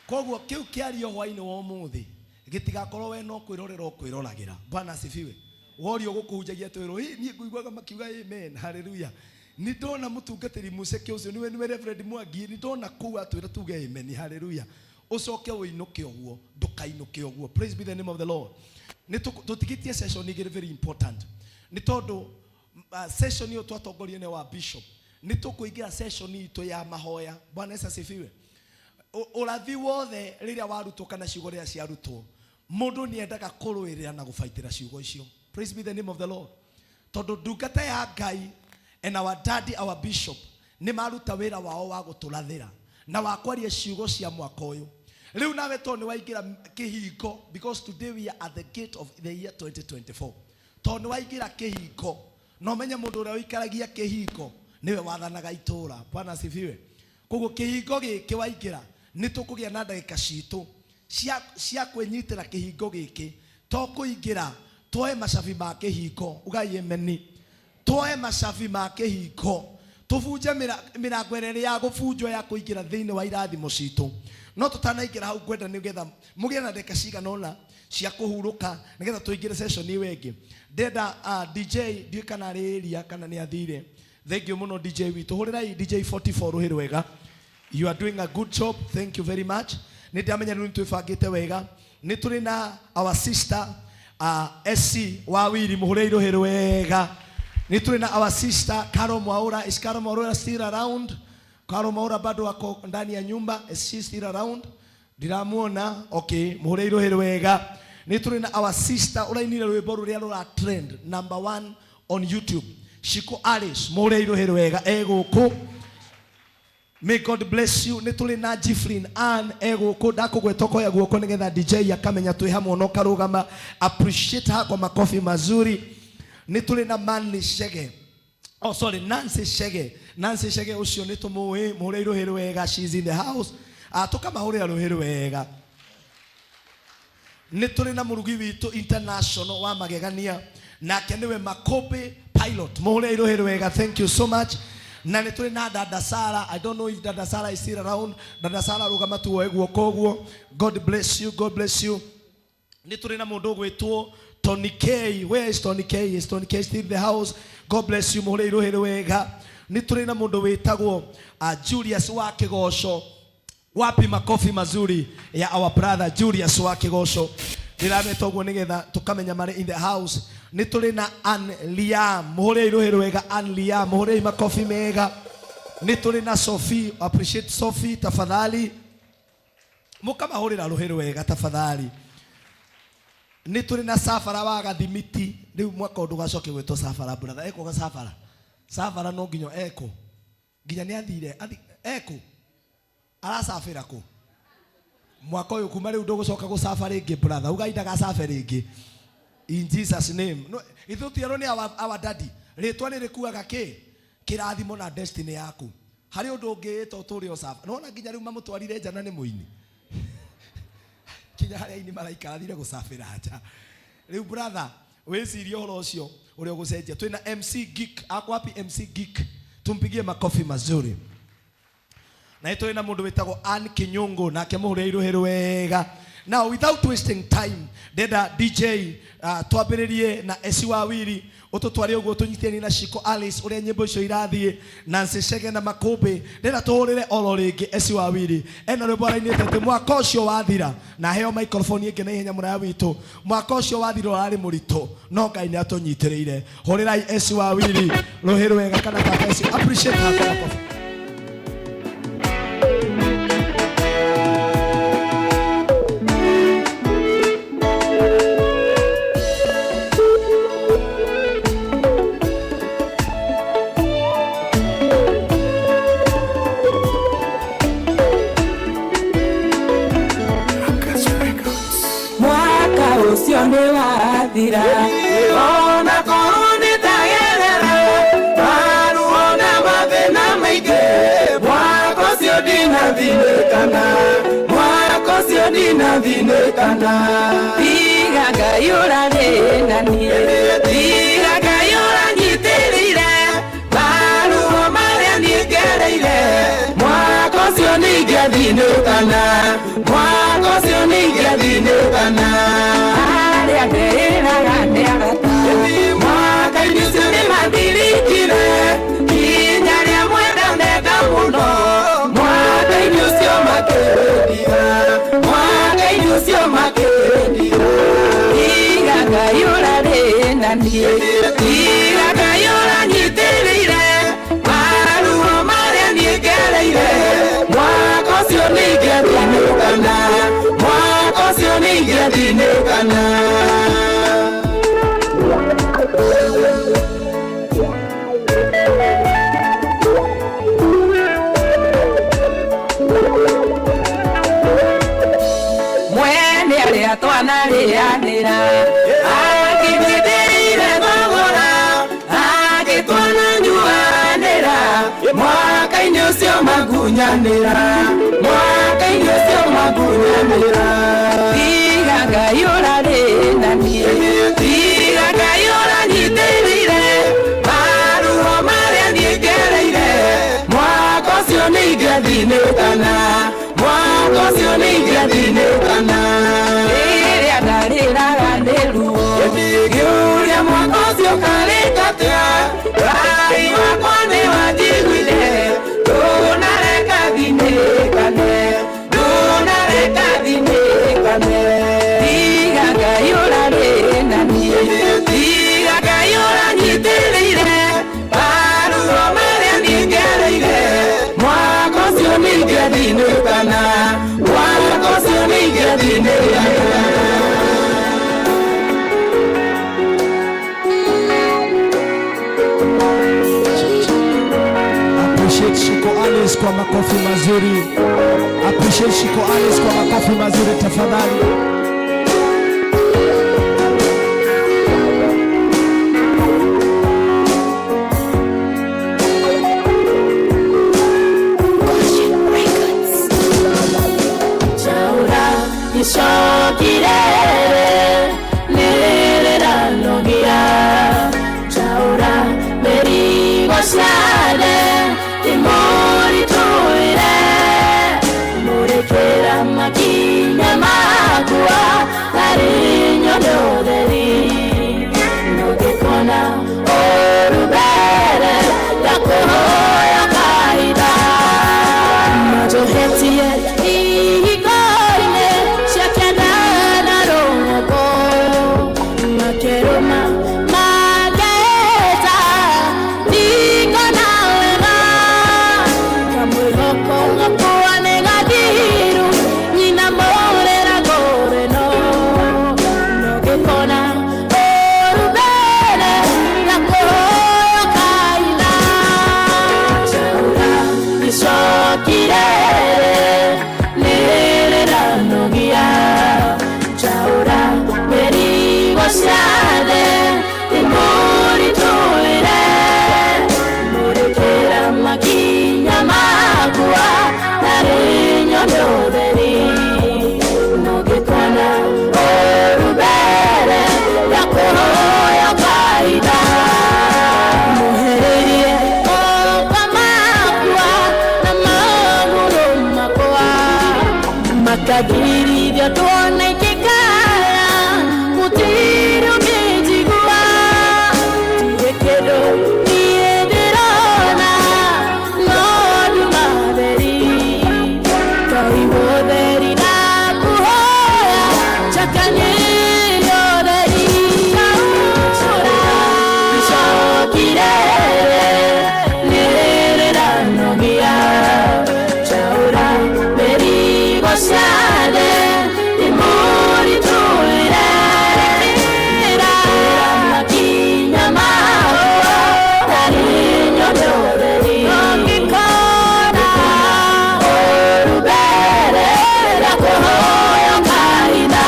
Koguo kĩu kĩario hwainĩ wa ũmũthĩ gĩtigakorwo we no kwĩrorera ũkwĩroragĩra. Bwana asifiwe. Worio gũkũhunjagia twĩrwo hĩ niĩ ngũiguaga makiuga amen, haleluya. Nĩ ndona mũtungatĩri mũceke ũcio nĩwe Reverend Mwangi, nĩ ndona kũu atwĩra tuge amen, haleluya. Ũcoke ũinũke ũguo, ndũkainũke ũguo. Praise be the name of the Lord. Nĩ tũtigĩtie session igĩrĩ very important, nĩ tondũ session ĩyo twatongorio nĩ wa bishop, nĩ tũkũingĩra session itũ ya mahoya. Bwana Yesu asifiwe. Ũrathi wothe rĩrĩa warutwo kana ciugo rĩrĩa ciarutwo, mũndũ nĩ endaga kũrũĩrĩra na gũbaitĩra ciugo icio. Praise be the name of the Lord. Tondũ ndungata ya Ngai and our daddy, our bishop, nĩ maruta wĩra wao wa gũtũrathĩra na wa kwaria ciugo cia mwaka ũyũ. Rĩu nawe tondũ nĩ waingĩra kĩhingo, because today we are at the gate of the year 2024, tondũ nĩ waingĩra kĩhingo, na ũmenye mũndũ ũrĩa ũikaragia kĩhingo nĩwe wathanaga itũũra. Bwana asifiwe. Koguo kĩhingo gĩkĩ waingĩra, nĩ tũkũgĩa na ndagĩka citũ cia kwĩnyitĩra kĩhingo gĩkĩ, to kũingĩra tuoe macabi ma kĩhingo. Ugai ameni. Tuoe macabi ma kĩhingo, tũbunje mĩrango ĩrĩa ĩrĩ ya gũbunjwo ya kũingĩra thĩinĩ wa irathimo citũ. No tũtanaingĩra hau, ngwenda nĩgetha mũgĩe na ndagĩka cigana ũna cia kũhurũka nĩgetha tũingĩre session ĩyo ĩngĩ. Ndĩrenda DJ, ndiũĩ kana arĩ area kana nĩ athire. Thank you mũno DJ witũ. Hũrĩrai DJ 44 rũhĩ rwega. You are doing a good job, thank you very much. Nĩ ndamenya rĩu nĩ twĩbangĩte wega. Nĩ tũrĩ na our sister SC wa Wiri, mũhũrĩre rũhĩ rwega. Nĩ tũrĩ na our sister Caro Mwaura. Is Caro Mwaura still around? Caro Mwaura bado ako ndani ya nyumba? Is she still around? Ndiramuona. Okay, mũhũrĩre rũhĩ rwega. Nĩ tũrĩ na our sister ũrainire rwĩmbo rũrĩa rũra trend number one on YouTube, Shiko Alice, mũhũrĩre rũhĩ rwega, e gũkũ. May God bless you. Nĩ tũrĩ na Jiflin Ann e gũkũ, ndakũgweta ũkoya guoko nĩgetha DJ akamenya twĩ hamwe na ũkarũgama. Appreciate her kwa makofi mazuri. Nĩ tũrĩ na Manly Shege. Oh sorry, Nancy Shege. Nancy Shege ũcio nĩ tũmũĩ, mũhũrĩre rũhĩ rwega, she is in the house. Tũkamahũrĩra rũhĩ rwega. Nĩ tũrĩ na mũrugi witũ international wa magegania, nake nĩwe Makobe Pilot, mũhũrĩre rũhĩ rwega. Thank you so much. Na nĩ tũrĩ na Dada Sara. I don't know if Dada Sara is still around. Dada Sara, rũgama tuoe guoko ũguo. God bless you, God bless you. Nĩ tũrĩ na mũndũ ũgwĩtwo Tony K. Where is Tony K? Is Tony K still in the house? God bless you, mũhũre irũhĩ wega. Nĩ tũrĩ na mũndũ wĩtagwo Julius wa Kĩgoco. Wapi makofi mazuri ya our brother Julius wa Kĩgoco? Ndĩrameta ũguo nĩgetha tũkamenya marĩ in the house. Nĩ tũrĩ na Ann Liam, mũhũre irũhĩ wega. Ann Liam, mũhũrei makofi mega. Nĩ tũrĩ na Sophie, appreciate Sophie tafadhali, mũkamahũrĩra rũhĩ rwega tafadhali. Nĩ tũrĩ na Safara wa Gathimiti. Rĩu mwaka ũndũ gacoke gwĩtwo Safara, brother ekwo Safara. Safara no nginya ekwo nginya nĩ athire ekũ aracabĩra kũ mwaka ũyũ. Kuma rĩu ndũgũcoka gũcaba rĩngĩ, brother. Ugai ndagacabe rĩngĩ in Jesus name. No ithuĩ tierwo nĩ our daddy, rĩtwa nĩ rĩkuaga kĩ kĩrathimo na destiny yaku. Harĩ ũndũ ũngĩĩta ũtũre ũcaba nona nginya rĩu mamũtwarire nja na nĩ mũini kinya harĩa aini maraikarathire gũcabĩra nja. Rĩu brother, wĩcirie ũhoro ũcio ũrĩa ũgũcenjia. Twĩna MC Geek. Ako wapi MC Geek? Tumpigie makofi mazuri. Na tũrĩ na mũndũ wĩtagwo Ann Kinyungu, nake mũhũre irũhĩ wega. Now, without wasting time, ndenda DJ twambĩrĩrie na Eci wa Wiri, ũtũtware ũguo tũnyitĩrĩrie na Shiko Alice ũrĩa nyĩmbo icio irathiĩ, Nancy Shege na Makũmbĩ. Ndĩrenda tũhũrĩre oro rĩngĩ Eci wa Wiri ena rwĩmbo arainĩte atĩ mwaka ũcio wathira, na heo microphone ĩngĩ na ihenya. Mũraya witũ, mwaka ũcio wathira ũrarĩ mũritũ, no Ngai nĩ atũnyitĩrĩire. Hũrĩrai Eci wa Wiri rũhĩ rwega kana kaka Eci. Appreciate her kwa makofi. Mwaka ũcio nĩ wathira, ona korwo nĩ ndagerera maruo na mathĩna maingĩ, mwaka ũcio ndinathinĩkana, mwaka ũcio ndinathinĩkana. Tiga Ngai ũrarĩ na niĩ, tiga Ngai ũranyitĩrĩire maruo marĩa niĩ ngereire, mwaka ũcio ningĩathinĩkana, mwaka ũcio ningĩathinĩkana. Arĩa ndeĩraga nĩ arata mwaka-inĩ ũcio nĩ mathirikire, kinya rĩa mwenda ndenda mũno, mwaka-inĩ ũcio makĩndiga, mwaka-inĩ ũcio makĩndiga. Tiga Ngai ũrarĩ na niĩ, tiga Ngai ũranyitĩrĩire maruo marĩa niĩ ngereire, mwaka ũcio ningĩathinĩkana, mwaka ũcio ningĩathinĩkana. Mwene arĩa twanarĩanĩra akĩnyitĩrĩire thogora, agĩtwananyuanĩra, mwaka-inĩ ũcio magunyanĩra, mwaka-inĩ ũcio magunyanĩra. Tiga Ngai ũrarĩ na niĩ, tiga Ngai ũranyitĩrĩire maruo marĩa niĩ ngereire, mwaka ũcio ningĩathinĩkana, mwaka ũcio ningĩathinĩkana. Rĩrĩa ndarĩraga nĩ ruo ngĩũria mwaka ũcio karĩka atĩa, Ngai wakwa nĩ wanjiguire, ndũnareka thinĩkane, ndũnareka thinĩkane. Tiga Ngai ũrarĩ na niĩ, tiga Ngai ũranyitĩrĩire maruo marĩa niĩ ngereire, mwaka ũcio ningĩathinĩkana, mwaka ũcio ningĩathinĩkana. Appreciate Shiko Alice kwa makofi mazuri. Appreciate Shiko Alice kwa makofi mazuri tafadhali. Chaura icokire nĩrĩranogia, Chaura mĩrigo ciothe ndĩmũritũhĩre, mũrĩkĩra makinya makwa harĩ Ingĩonwo na ingĩkaya gũtirĩ ũngĩnjigua. Ndirĩ kĩndũ niĩ ndĩrona no nduma theri. Ngai mũtheri ndakũhoya njakanĩrio ũtheri. Ndaũra icokire nĩrĩranogia njaũra mĩrigo ciothe ndĩmũritũhĩre. Makinya makwa tarĩ nyone ũtheri. Ũngĩkona ũũru mbere ndakũhoya ũkahitha.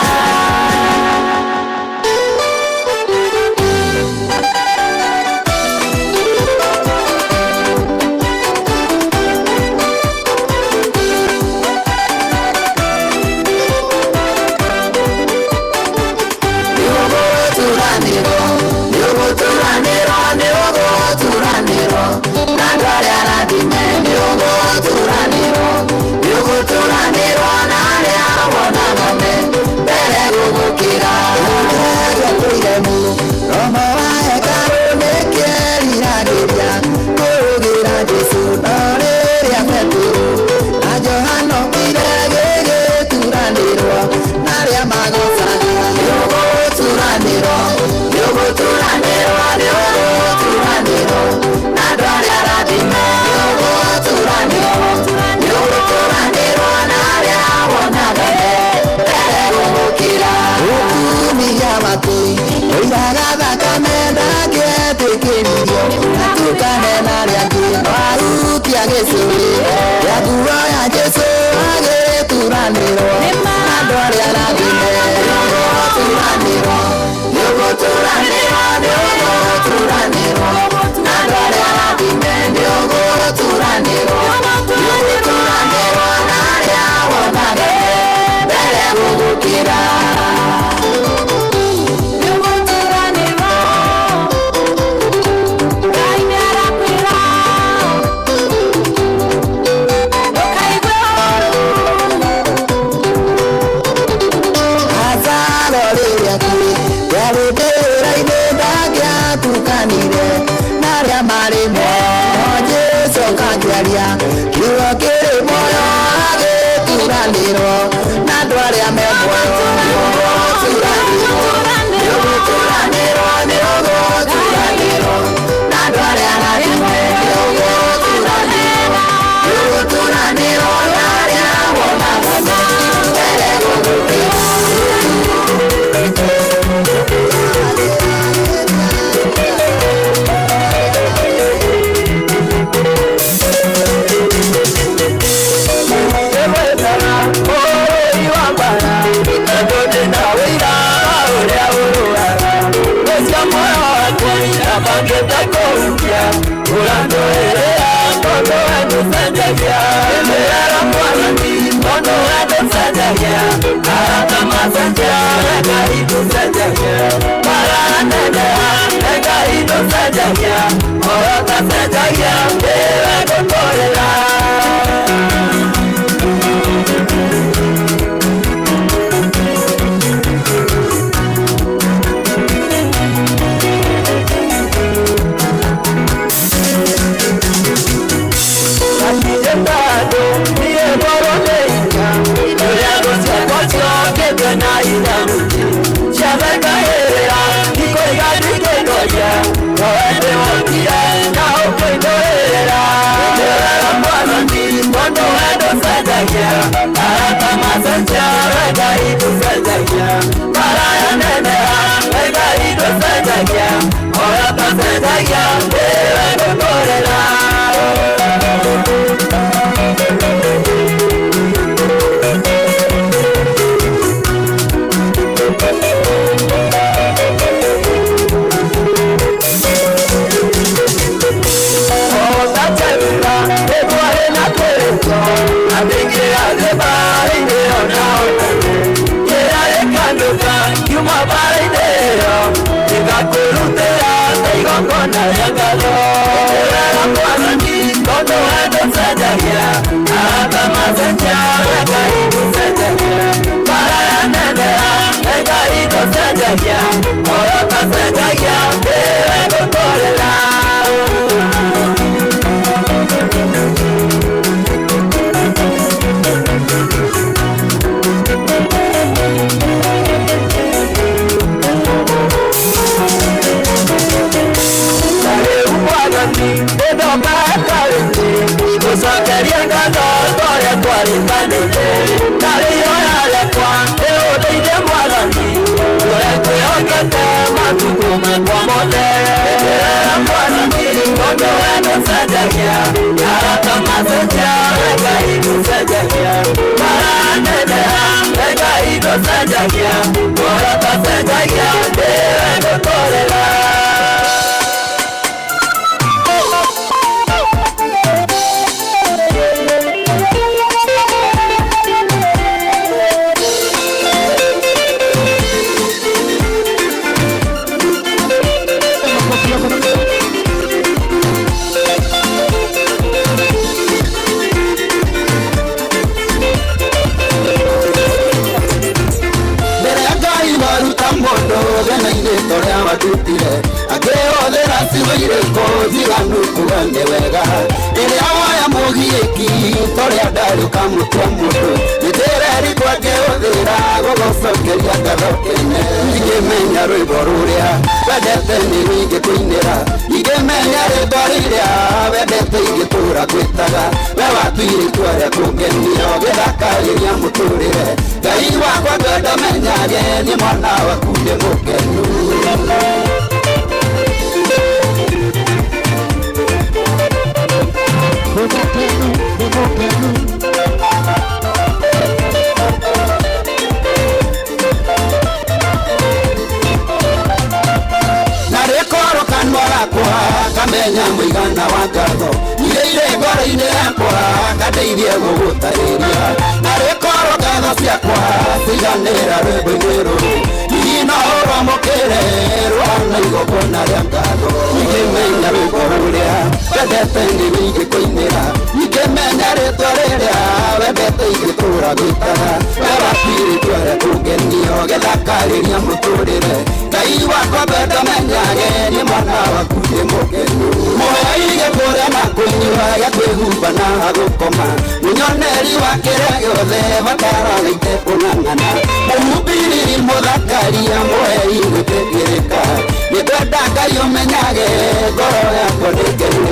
gũcenjagia, arata macenjagia, Ngai gũcenjagia, maraneneha, Ngai gũcenjagia, muoroto cenjagia, nĩwe ngũtũrĩra. Watutire akĩhũthĩra ciugo irĩkũ njiganu kuga nĩ wega rĩrĩa woya mũgiĩki torĩa ndarĩ ũkamũtua mũndũ nĩndĩrerigwo ngĩhũthĩra gũgũcokeria ngatho kene ingĩmenya rwĩmbo rũrĩa wendete nĩruo ingĩkũinĩra ingĩmenya rĩtwa rĩrĩa wendete ingĩtũra gwĩtaga we watuire itua rĩa kũngenia ũgĩthakarĩria mũtũrĩre Ngai wakwa ngwenda menyage nĩ mwana waku ndĩ mũkenu. Narĩkorwo kanua gakwa kamenya mũigana wa ngatho iria irĩ ngoro-inĩ yakwa kandeithie gũgũtarĩria narĩkorwo ngatho ciakwa ciganĩra rwĩmbo-inĩ rũrũ hihi no ũrwamũkĩre rũhana igongona rĩa ngatho ingĩmenya rwĩmbo rũrĩa wendete nĩruo ingĩkũinĩra ingĩmenya rĩtwa rĩrĩa wendete ingĩtũra gwĩtaga we watuire itua rĩa kũngenia ũgĩthakarĩria mũtũrĩre Ngai wakwa ngwenda menyage nĩ mwana waku ndĩ mũkenu mũhei gĩa kũrĩa na kũnyua gĩa kwĩhumba na gũkoma mũnyoneri wa kĩrĩa gĩothe bataraga itekũng'ang'ana mũhumbĩrĩri mũthakaria mũhei gwĩtĩkĩrĩka nĩngwenda Ngai ũmenyage ngoro yakwa nĩ ngenu.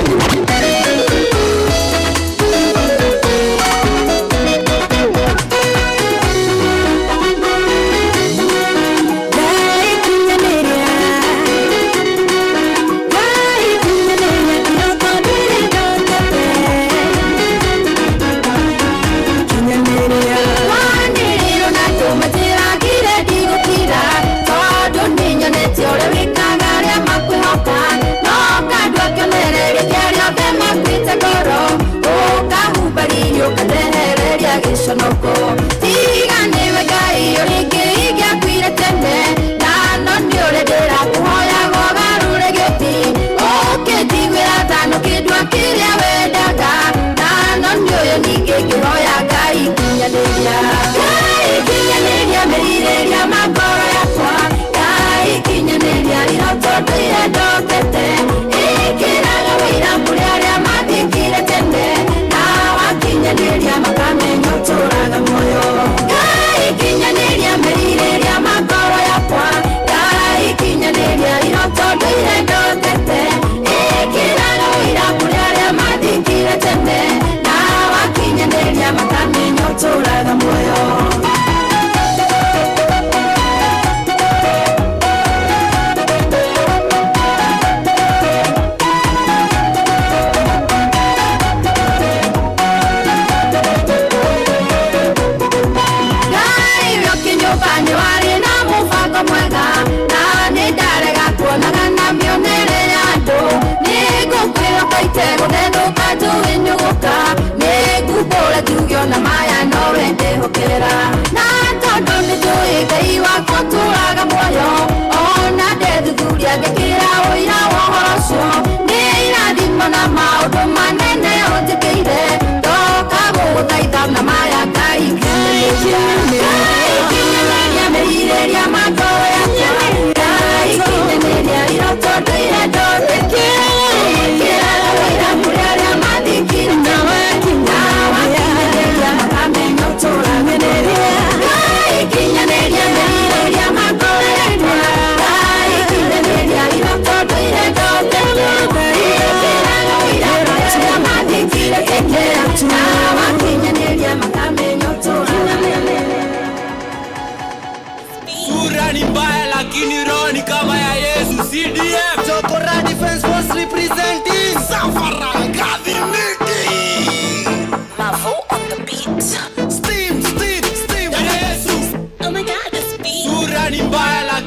Sura ni mbaya lakini roho ni kama ya Yesu. CDF Chokora Defense Force representing Zamfara.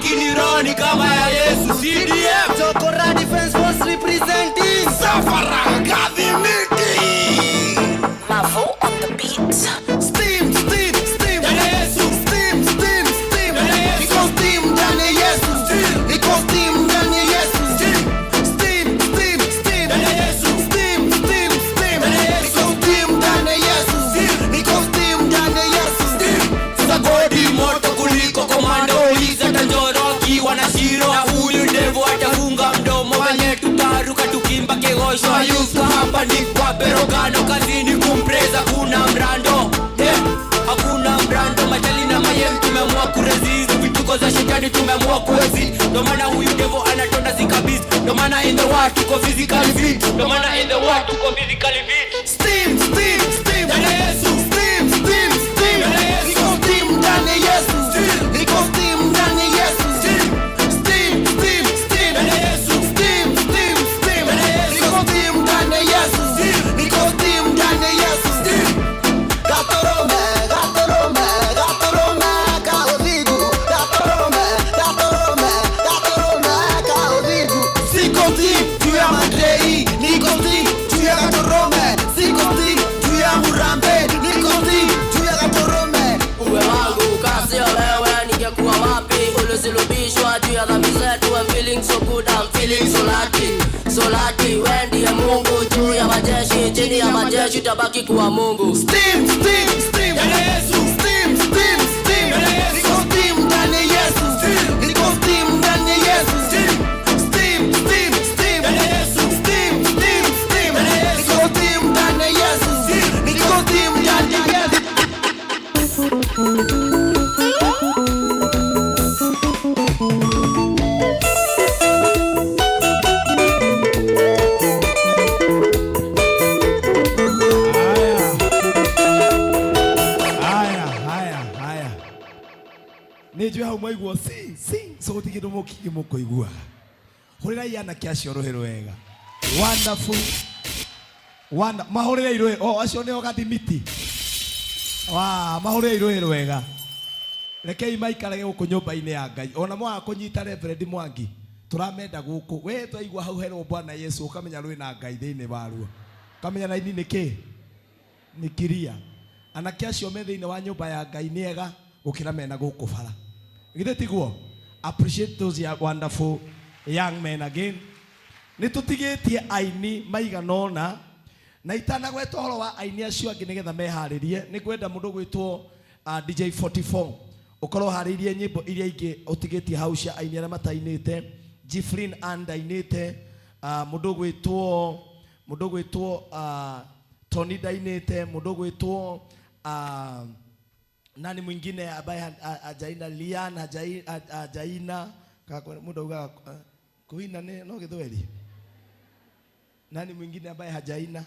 lakini roho ni kama ya Yesu. CDF Chokora Defense Force representing Safara Gathimiti. Mavo on the beat. Steam, steam, steam. Ndani ya Yesu. Steam, steam, steam. Ndani ya Yesu. Niko steam ndani ya Yesu. Niko steam ndani ya Yesu. Steam, steam, steam. Ndani ya Yesu. Steam, steam, steam. Ndani ya Yesu. Niko steam ndani ya Yesu. Niko steam ndani ya Yesu. Sasa godi moto kuliko komando Iza tanjoro akiwa na shiro Na huyu ndevu atafunga mdomo Venye tutaruka tukimba kegosho Ayuka hapa ni kwa perogano Kazini kumpreza kuna mrando Hakuna mrando Majali na mayem tumeamua kuresist Vituko za shetani tumeamua kuexit Ndo maana huyu devo anatonda zikabis Ndo maana in the world tuko physically fit Ndo maana in the world tuko physically fit Steam, steam, steam. Ndani ya Yesu. Steam, steam, steam. Ndani ya Yesu. Niko steam ndani ya Yesu. Niko steam ndani ya Yesu. Steam, steam, steam. Ndani ya Yesu. Steam, steam, steam. Ndani ya Yesu. Niko steam ndani ya Yesu. Niko steam ndani ya Yesu. Gatorome, gatorome, gatorome, kaozigu. Gatorome, gatorome, gatorome, kaozigu. Siko steam juu ya Madrei, niko steam juu ya Gatorome. Siko steam juu ya Murambe, niko steam juu ya Gatorome. Uwe wangu kasio wewe, ningekuwa wapi? Ulisulubishwa juu ya dhambi zetu. I'm feeling so good, I'm feeling so lucky, so lucky. Wewe ndiye Mungu juu ya majeshi, chini ya majeshi utabaki kuwa Mungu. Steam, steam, steam. Ndani ya Yesu. Steam, steam, steam. Ndani ya Yesu. Niko steam ndani ya Yesu. Niko steam ndani ya Yesu. Steam, steam, steam. Ndani ya Yesu. Steam, steam, steam. Ndani ya Yesu. Niko steam ndani ya Yesu. Niko steam ndani ya Yesu. Haya, haya, haya. Nä njå hau mwaigua si si so gå tigä ndå må kingi må kå iguaga hå rä rai anake acio rå hä rwega wonderful Wonder, mahå rä rei rå o acio nä o gathimiti wa mahå rä rei rå hä rwega rekei maikarage gå kå nyå mba-inä ya Ngai ona mwaga kå nyita Reverend Mwangi tũramenda gũkũ we twaigua hau herwo Bwana Yesu ũkamenya rwĩ na Ngai thĩinĩ waruo ũkamenya raini nĩ kĩ nĩ kiria anake acio me thĩinĩ wa nyũmba ya Ngai nĩ ega gũkĩra mena gũkũ bara githĩ tiguo appreciate those wonderful young men again nĩ tũtigĩtie aini maigana ũna na itanagweta ũhoro wa aini acio angĩ nĩgetha meharĩrie nĩ ngwenda mũndũ gwĩtwo DJ 44 ũkorwo harĩirie nyĩmbo iria ingĩ ũtigĩtie hau cia aini arĩa matainĩte Jifrin Ann ndainĩte mũndũ gwĩtwo mũndũ gwĩtwo Tony ndainĩte mũndũ gwĩtwo nani mwingine ambaye hajaina Lian hajaina mũndũ augaga kuina nĩ no gĩthweri nani mwingine ambaye hajaina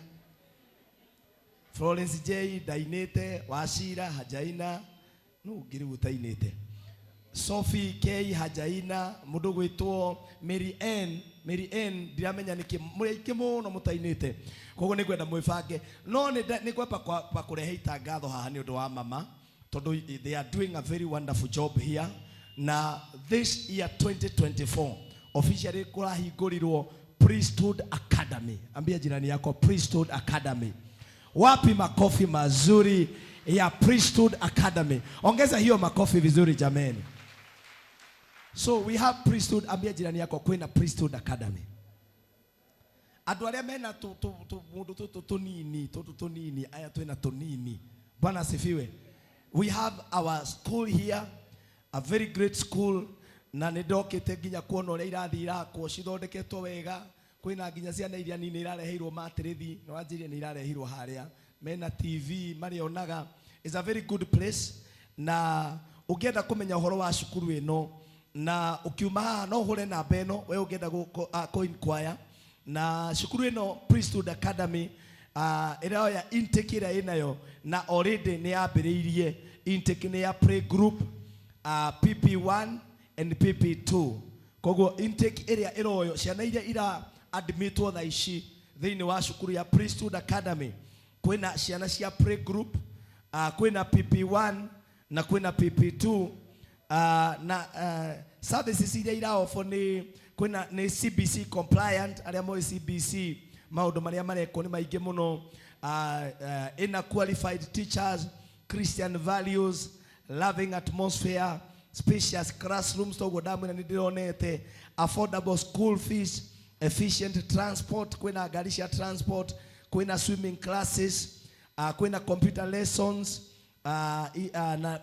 Florence J ndainĩte Wachira hajaina no ũngĩ rĩu ũtainĩte Sophie K hajaina mũndũ gwĩtwo Mary N Mary N ndiramenya nĩkĩ mũrĩ aingĩ mũno mũtainĩte koguo nĩngwenda mwĩbange no nĩ ngwamba kwa kũrehe itangatho haha nĩ ũndũ wa mama tondũ they are doing a very wonderful job here na this year 2024 officially kũrahingũrirwo Priesthood Academy. Ambia jirani yako Priesthood Academy. Wapi makofi mazuri ya Priesthood Academy? Ongeza hiyo makofi vizuri jameni. So we have Priesthood, ambia jirani yako kwina Priesthood Academy. Andũ arĩa mena mundu tũtũ tũnini, tũtũ tũnini, aya twĩna tũnini. Bwana asifiwe. We have our school here, a very great school, na nĩ ndokĩte nginya kuona ũrĩa irathi irakwo cithondeketwo wega. Kwĩna nginya ciana iria nini irareheirwo matĩrĩthi, na wanjĩrire nĩ irareheirwo harĩa. Mena TV marĩonaga. It's a very good place. Na ũngĩenda kũmenya ũhoro wa cukuru ĩno, na ũkiuma haha no ũhũre namba ĩno, we ũngĩenda kũ inquire. Na cukuru ĩno Priesthood Academy, ĩroya intake ĩrĩa ĩnayo, na already nĩ yambĩrĩirie intake nĩ ya play group, PP1 and PP2. Koguo intake ĩrĩa ĩroywo, ciana iria ira admitwo thaa ici thĩinĩ wa cukuru ya Priesthood Academy, kwĩna ciana cia play group, kwĩna PP1 na kwĩna PP2, Na services iria iraofo nĩ kwĩna nĩ CBC compliant, arĩa moĩ CBC maũndũ marĩa marekwo nĩ maingĩ mũno. Ĩna qualified teachers, Christian values, loving atmosphere, spacious classrooms, toguo ndamwĩra nĩ ndĩronete, affordable school fees, efficient transport, kwĩna ngari cia transport, kwĩna swimming classes, kwĩna computer lessons, na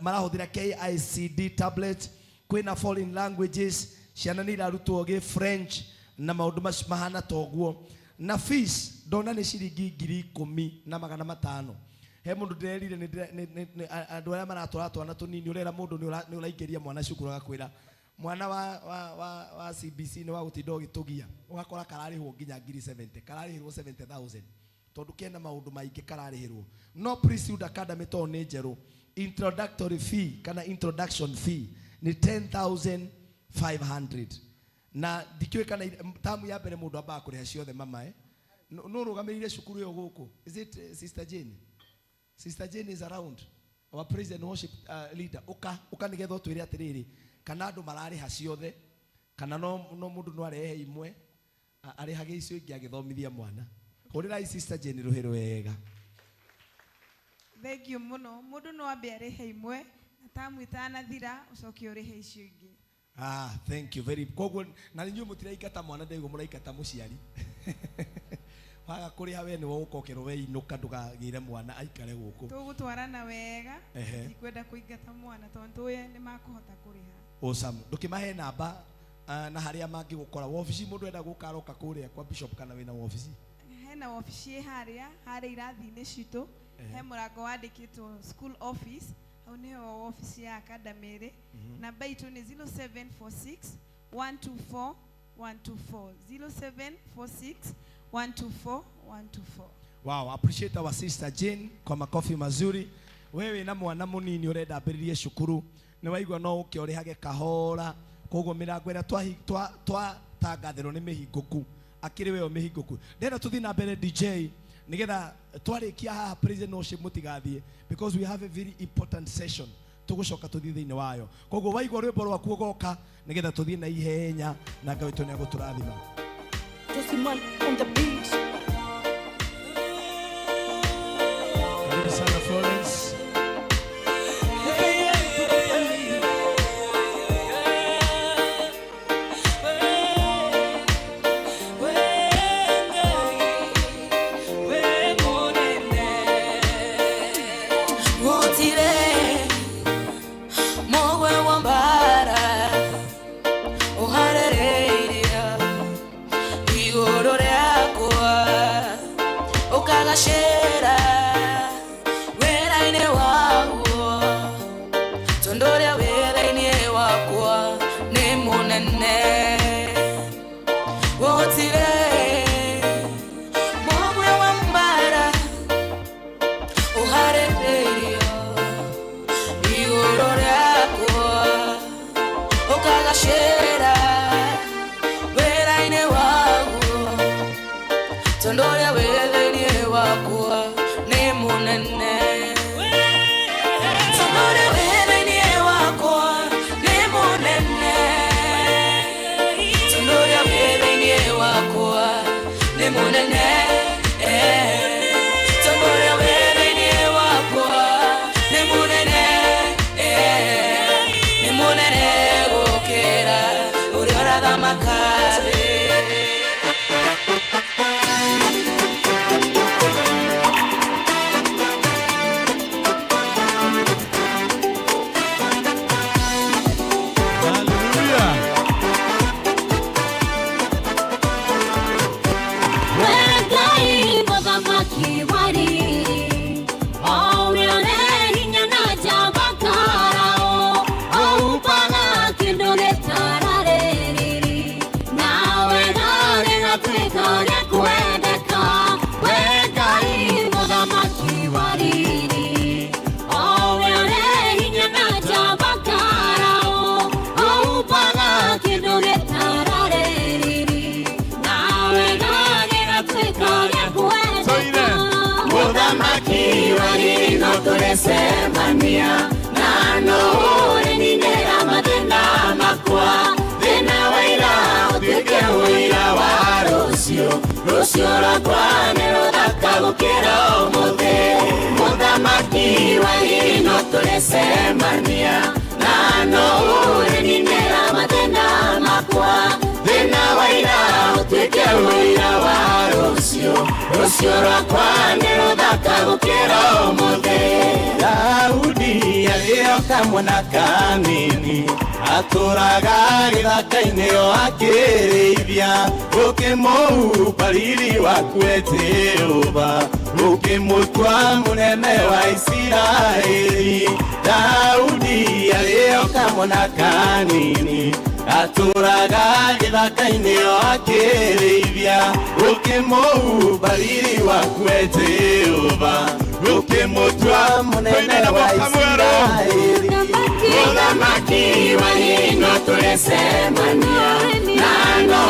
marahũthĩra KICD tablet, kwĩna foreign languages, ciana nĩ irarutwo gĩ French na maũndũ macio mahana toguo. Na fees ndona nĩ ciringi 10,500. He mũndũ ndĩrerire andũ arĩa maratwara twana tũnini, ũrera mũndũ nĩ ũraingĩria mwana cukuru, agakwĩra mwana wa CBC nĩ wa gũtinda ũgĩtũgia, ũgakora kararĩhwo nginya ngiri 70, kararĩhĩrwo 70,000 tondũ kena maũndũ maingĩ kararĩhĩrwo. No Priesthood Academy tondũ nĩ njerũ, introductory fee kana introduction fee nĩ 10,500. Na ndikĩũĩ kana tamu ya mbere mũndũ ambaga kũrĩha ciothe mama, eh? No ũrũgamĩrĩire cukuru ĩyo gũkũ? Is it Sister Jane? Sister Jane is around, our praise and worship leader. Ũka ũka nĩgetha ũtwĩre atĩrĩrĩ, kana andũ mararĩha ciothe kana no mũndũ no arehe imwe, arĩhage icio ingĩ agĩthomithia mwana. Hũrĩrai Sister Jane rũhĩ rwega. Thank you mũno. Mũndũ no ambe arĩhe imwe na tamu ĩtanathira ũcoke ũrĩhe icio ingĩ. Ah, thank you very. Koguo na inyuĩ mũtiraingata mwana, ndaigua mũraingata mũciari. Waga kũrĩha we nĩwe ũgokerwo, we inũka, ndũkagĩre mwana aikare gũkũ. Tũgũtwarana wega. Ndikwenda kũingata mwana tondũ tũĩ nĩ makũhota kũrĩha. Awesome. Ndũkĩmahe namba na harĩa mangĩgũkora wabici, mũndũ enda gũka aroka kũrĩa kwa bishop kana wĩna wabici? Hena wabici ĩ harĩa irathi-inĩ citũ. He mũrango wandĩkĩtwo school office, hau nĩho wabici ya academy ĩrĩ. Namba itũ nĩ 0746 124 124, 0746 124 124. Wow, appreciate our sister Jane kwa makofi mazuri. Wewe na mwana munini urenda ambĩrĩrie cukuru, nĩ waigua no ũke ũrĩhage kahora. Koguo mĩrango ĩrĩa twatangathĩrwo nĩ mĩhingũku, akĩrĩ weyo mĩhingũku. Ndĩrenda tũthiĩ na mbere, DJ, nĩgetha twarĩkia haha praise and worship mũtigathiĩ, because we have a very important session tũgũcoka tũthiĩ thĩinĩ wayo. Koguo waigua rwĩmbo rwaku ũgoka nĩgetha tũthiĩ na ihenya, na Ngai witũ nĩegũtũrathima. Josie on the beat. Karibu sana, Florence. Gutire mogwe wa mbara uharereiria igũrũ rĩakwa, ũkagacĩra wĩra-inĩ waguo, tondũ ũrĩa wĩra-inĩ wakwa nĩ mũnene. Gũtirĩ mũgwe wa mbara uharereirio igũrũ rĩakwa, ũkagacĩra wĩra-inĩ waguo, tondũ ũrĩa wĩ thĩinĩ wakwa nĩ mũnene. Tondũ ũrĩa wĩ thĩinĩ wakwa nĩ mũnene. Tondũ ũrĩa wĩ thĩinĩ wakwa nĩ mũnene. Tondũ ũrĩa wĩ thĩinĩ wakwa nĩ mũnene. Nĩ mũnene gũkĩra ũrĩa ũrathamaka thĩ. Hallelujah. Ngai mũthamaki wari o ũrĩa ũrĩ hinya na njamba karao, oupaga kĩndũ gĩtararĩrĩri, nawe gagĩgatuĩka gĩa kwendeka. We Ngai mũthamaki wa riri, o ũrĩa ũrĩ hinya na njamba karao, oupaga kĩndũ gĩtararĩrĩri, nawe gagĩgatuĩka gĩa kwendeka. Mũthamaki wa riri no tũrecemania na no ũrĩninĩra. Rũciũ rwakwa nĩ rũthaka gũkĩra ũmũthĩ. Mũthamaki wa hino tũrĩcemania na no ũrĩninĩra mathĩna makwa. Thĩna wa ira ũtuĩke ũira wa rũciũ. Rũciũ rwakwa nĩ rũthaka gũkĩra ũmũthĩ. Daudi arĩ o kamwana kanini atũraga gĩthaka-inĩ o akĩrĩithia ũkĩmũhumba riri waku Jehova ũkĩmũtua mũnene wa Isiraeli. Daudi arĩ o kamwana kanini atũraga gĩthaka-inĩ o akĩrĩithia ũkĩmũhumba riri waku Jehova ũkĩmũtua mũnene wa Isiraeli. Mũthamaki wa hino tũrĩcemania na no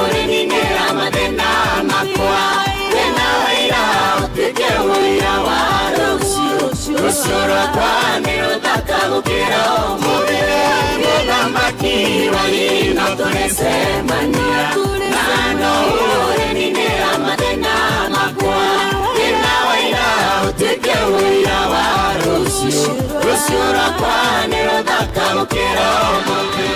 ũrĩninĩra mathĩna makwa. Thĩna wa ira ũtuĩke ũira wa rũciũ. Rũciũ rwakwa nĩ rũthaka gũkĩra ũmũthĩ. Mũthamaki wa hino tũrĩcemania na no ũrĩninĩra mathĩna makwa. Thĩna wa ira ũtuĩke ũira wa rũciũ. Rũciũ rwakwa nĩ rũthaka gũkĩra ũmũthĩ.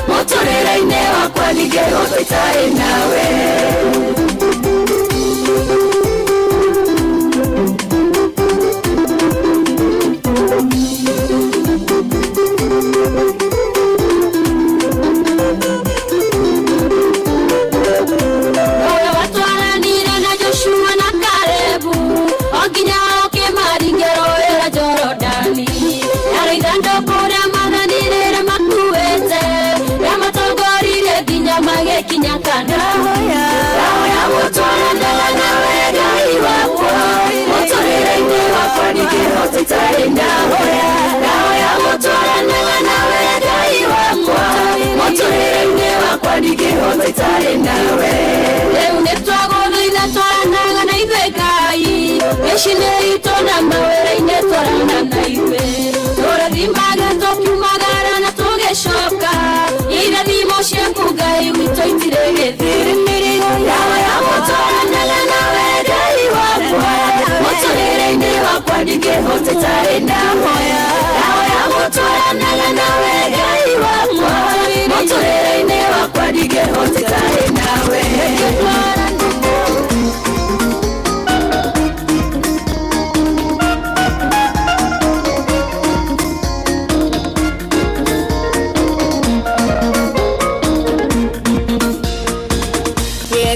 Muturire-inĩ wakwa ningĩ gũthitarĩ nawe. Ngekinya kana Ndahoya gũtwaranaga nawe Ngai wakwa Mũtũrĩre-inĩ wakwa ndingĩhota itarĩ ndahoya Ndahoya gũtwaranaga nawe Ngai wakwa Mũtũrĩre-inĩ wakwa ndingĩhota itarĩ nawe Rĩu nĩtwagũthaitha twaranaga na ithuĩ Ngai Mĩciĩ-inĩ itũ na mawĩra-inĩ twarana na ithuĩ Tũrathimage tũkiumagara na tũgĩcoka Irathimo ciaku Ngai witũ itirĩ gĩthiri Ndahoya gũtwaranaga nawe Ngai wakwa Mũtũrĩre-inĩ wakwa ndingĩhota itarĩ ndahoya Ndahoya gũtwaranaga nawe Ngai wakwa Mũtũrĩre-inĩ wakwa ndingĩhota itarĩ nawe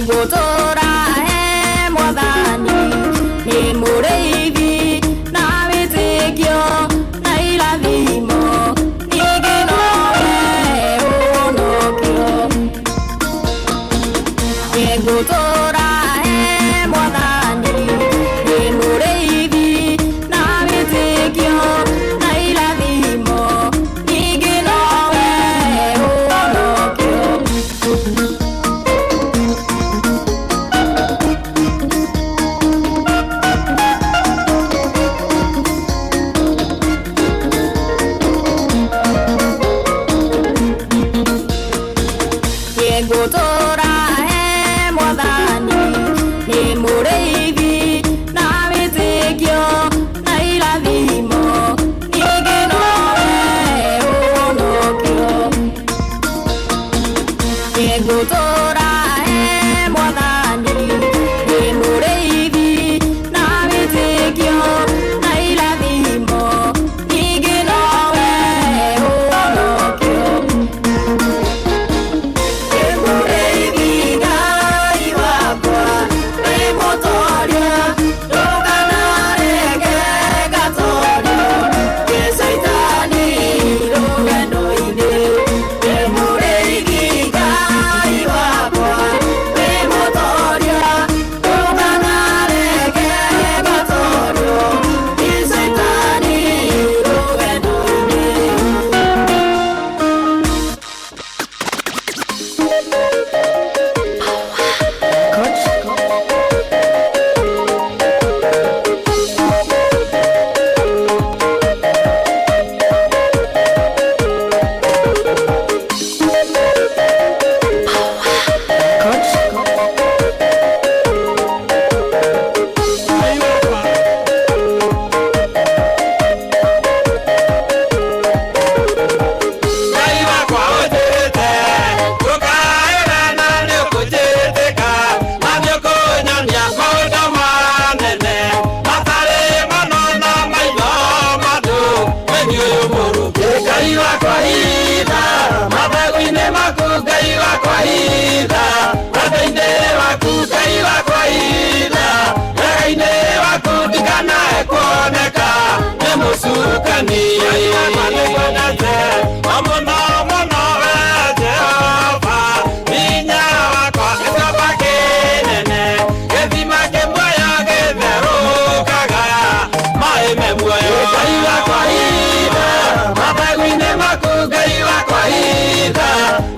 Ngũtũra he Mwathani nĩ mũrĩithi na wĩtĩkio na irathimo ningĩ nowe ũhonokio. Ngũtũra he Mwathani nĩ mũrĩithi na wĩtĩkio na irathimo ningĩ nowe ũhonokio. Ngũtũra he Mwathani nĩ mũrĩithi na wĩtĩkio na irathimo ningĩ nowe ũhonokio. Ngũtũra he Mwathani nĩ mũrĩithi na wĩtĩkio na irathimo ningĩ nowe ũhonokio. Mũrĩithi Ngai wakwa wĩ mũtoria ndũkanareke ngatorio nĩ Caitani rũgendo-inĩ. Mũrĩithi Ngai wakwa wĩ mũtoria ndũkanareke ngatorio nĩ Caitani rũgendo-inĩ. Ngai wakwa ũnjĩte ndũkaĩre na nĩũkũnjĩtĩka na nĩũkũnyonia maũndũ manene matarĩ mono na maitho mandũ meni ũyũ mũru. Ngai wakwa hitha mathagu-inĩ maku Ngai wakwa hitha wendo-inĩ waku Ngai wakwa hitha wega-inĩ waku ndikanae kuoneka nĩ mũcukani. Ngai wakwa nĩngwendete o mũno mũno we Jehova hinya wakwa gĩtuamba kĩnene gĩthima kĩ muoyo gĩtherũkaga maĩ me muoyo. Ngai wakwa hitha mathagu-inĩ maku Ngai wakwa hitha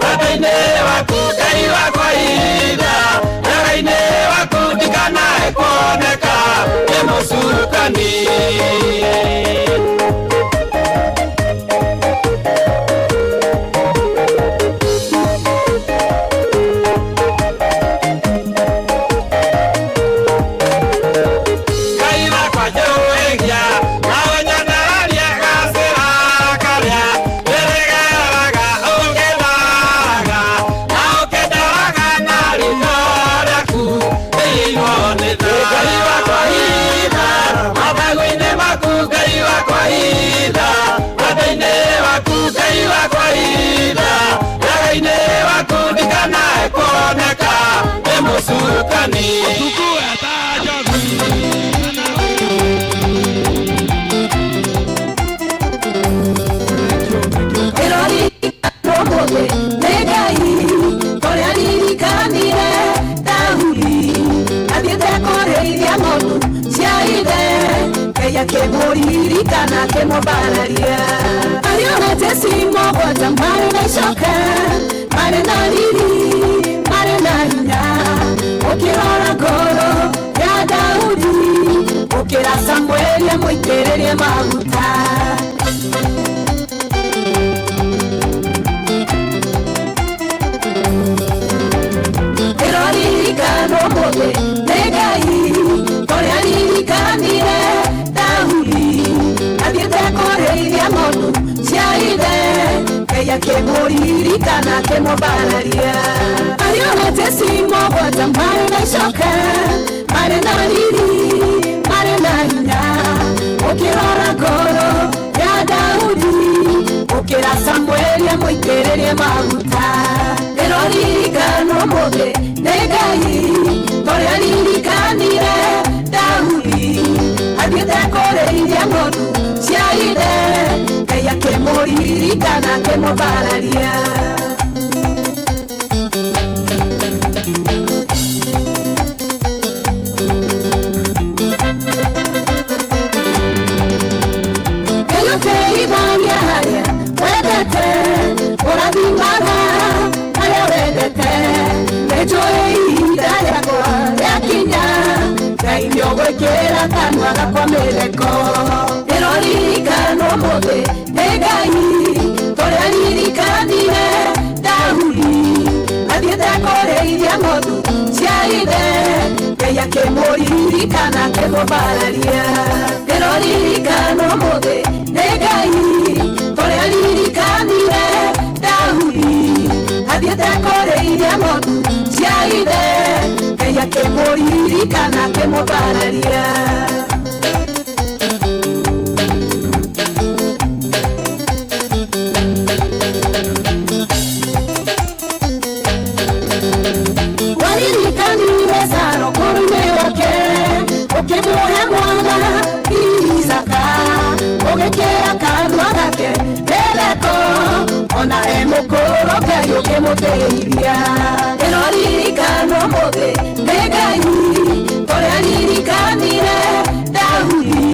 wendo-inĩ waku Ngai wakwa hitha wega-inĩ waku ndikanae kuoneka nĩ mũcukani. Ngai wakwa njũĩgia na ũnyonererie gacĩra karĩa ndĩrĩgeraga ũngĩndoraga na ũkĩndoraga na ritho rĩaku ndĩirwo nĩ tha. Ngai wakwa hitha mathagu-inĩ maku Ngai wakwa hitha wendo-inĩ waku Ngai wakwa hitha wega-inĩ waku ndikanae kuoneka nĩ mũcukani. Ĩrori ũmũthĩ nĩ Ngai ũrĩa Akĩmũririkana akĩmũbararia ariũ a Jesi mũgwanja marĩ na icoka marĩ na riri marĩ na hinya ũkĩrora ngoro ya Daudi ũkĩra Samueli amũitĩrĩrie maguta. Ĩroririkanwo ũmũthĩ nĩ Ngai ũrĩa aririkanire Daudi athiĩte kũrĩithia ng'ondu cia ithe Ngai akĩmũririkana akĩmũbararia ariũ a Jesi mũgwanja marĩ na icoka marĩ na riri marĩ na hinya ũkĩrora ngoro ya Daudi ũkĩra Samueli amũitĩrĩrie maguta. Ĩroririkanwo ũmũthĩ nĩ Ngai ũrĩa aririkanire Daudi athiĩte kũrĩithia ng'ondu cia ithe Ngai akĩmũririkana akĩmũbararia. Ngai ũteithagia harĩa wendete ũrathimaga harĩa wendete nĩnjũĩ ihinda rĩakwa rĩakinya Ngai nĩũgwĩkĩra kanua gakwa mĩtheko. Ĩroririkanwo ũmũthĩ nĩ Ngai ũrĩa aririkanire Daudi athiĩte kũrĩithia ng'ondu cia ithe Ngai akĩmũririkana akĩmũbararia. Ĩroririkanwo ũmũthĩ nĩ Ngai ũrĩa aririkanire Daudi athiĩte kũrĩithia ng'ondu cia ithe Ngai akĩmũririkana akĩmũbararia. Waririkanire Sara ũkũrũ-inĩ wake ũkĩmũhe mwana Isaaka ũgĩkĩra kanua gake mĩtheko ona e mũkũrũ Ngai ũkĩmũteithia. Ĩroririkanwo ũmũthĩ nĩ Ngai ũrĩa aririkanire Daudi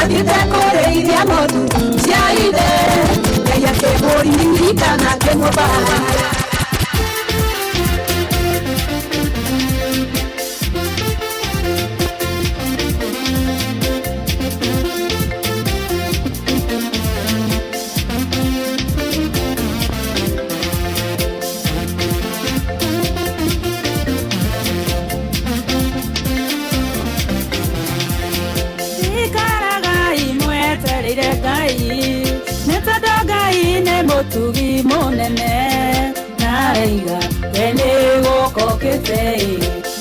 athiĩte kũrĩithia ng'ondu cia ithe Ngai akĩmũririkana akĩmũbararia. Ikaragai mwetereire Ngai nĩ tondũ Ngai nĩ mũtugi mũnene naraiga we nĩ gũkokĩte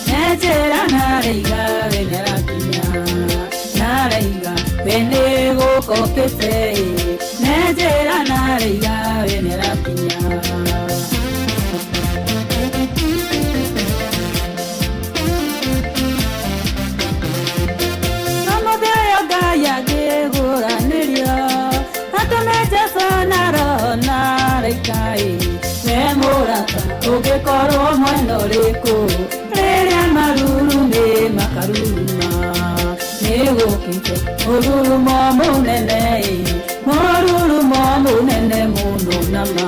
nenjĩra naraiga we nĩarakinya naraiga we nĩ gũkokĩte nenjĩra naraiga we nĩarakinya. Ũngĩkorwo mwena ũrĩkũ rĩrĩa marurumĩ makaruruma nĩgũkĩte mũrurumo mũnene mũrurumo mũnene mũno nama.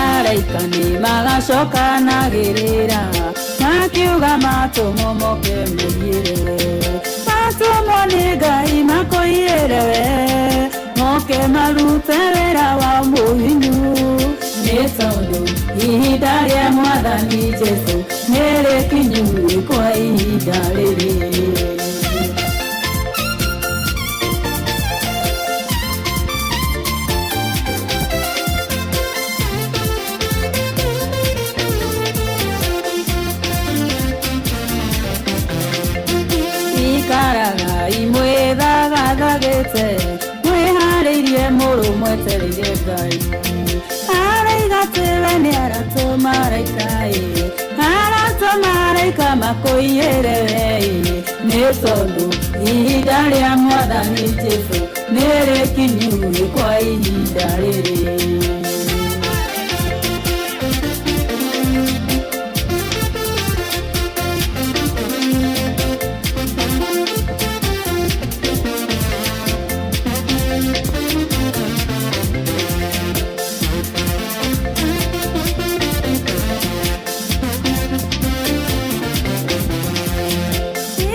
Araika nĩ magacokanagĩrĩra makiuga matũmwo moke mũiyĩre matũmwo nĩ Ngai makoiyĩre we moke marute wĩra wa mũhinyu nĩ tondũ ihinda rĩa Mwathani Jesũ nĩ rĩkinyu kwa ihinda rĩrĩ. Ikaragai mwĩthagathagĩte mwĩharĩirie mũrũ mwetereire Ngai araiga atĩ we nĩ aratũma araika ĩ aratũma Tũmaraika makũiyĩre we nĩ tondũ ihinda rĩa Mwathani Jesũ nĩ rĩkinyu kwa ihinda rĩrĩ.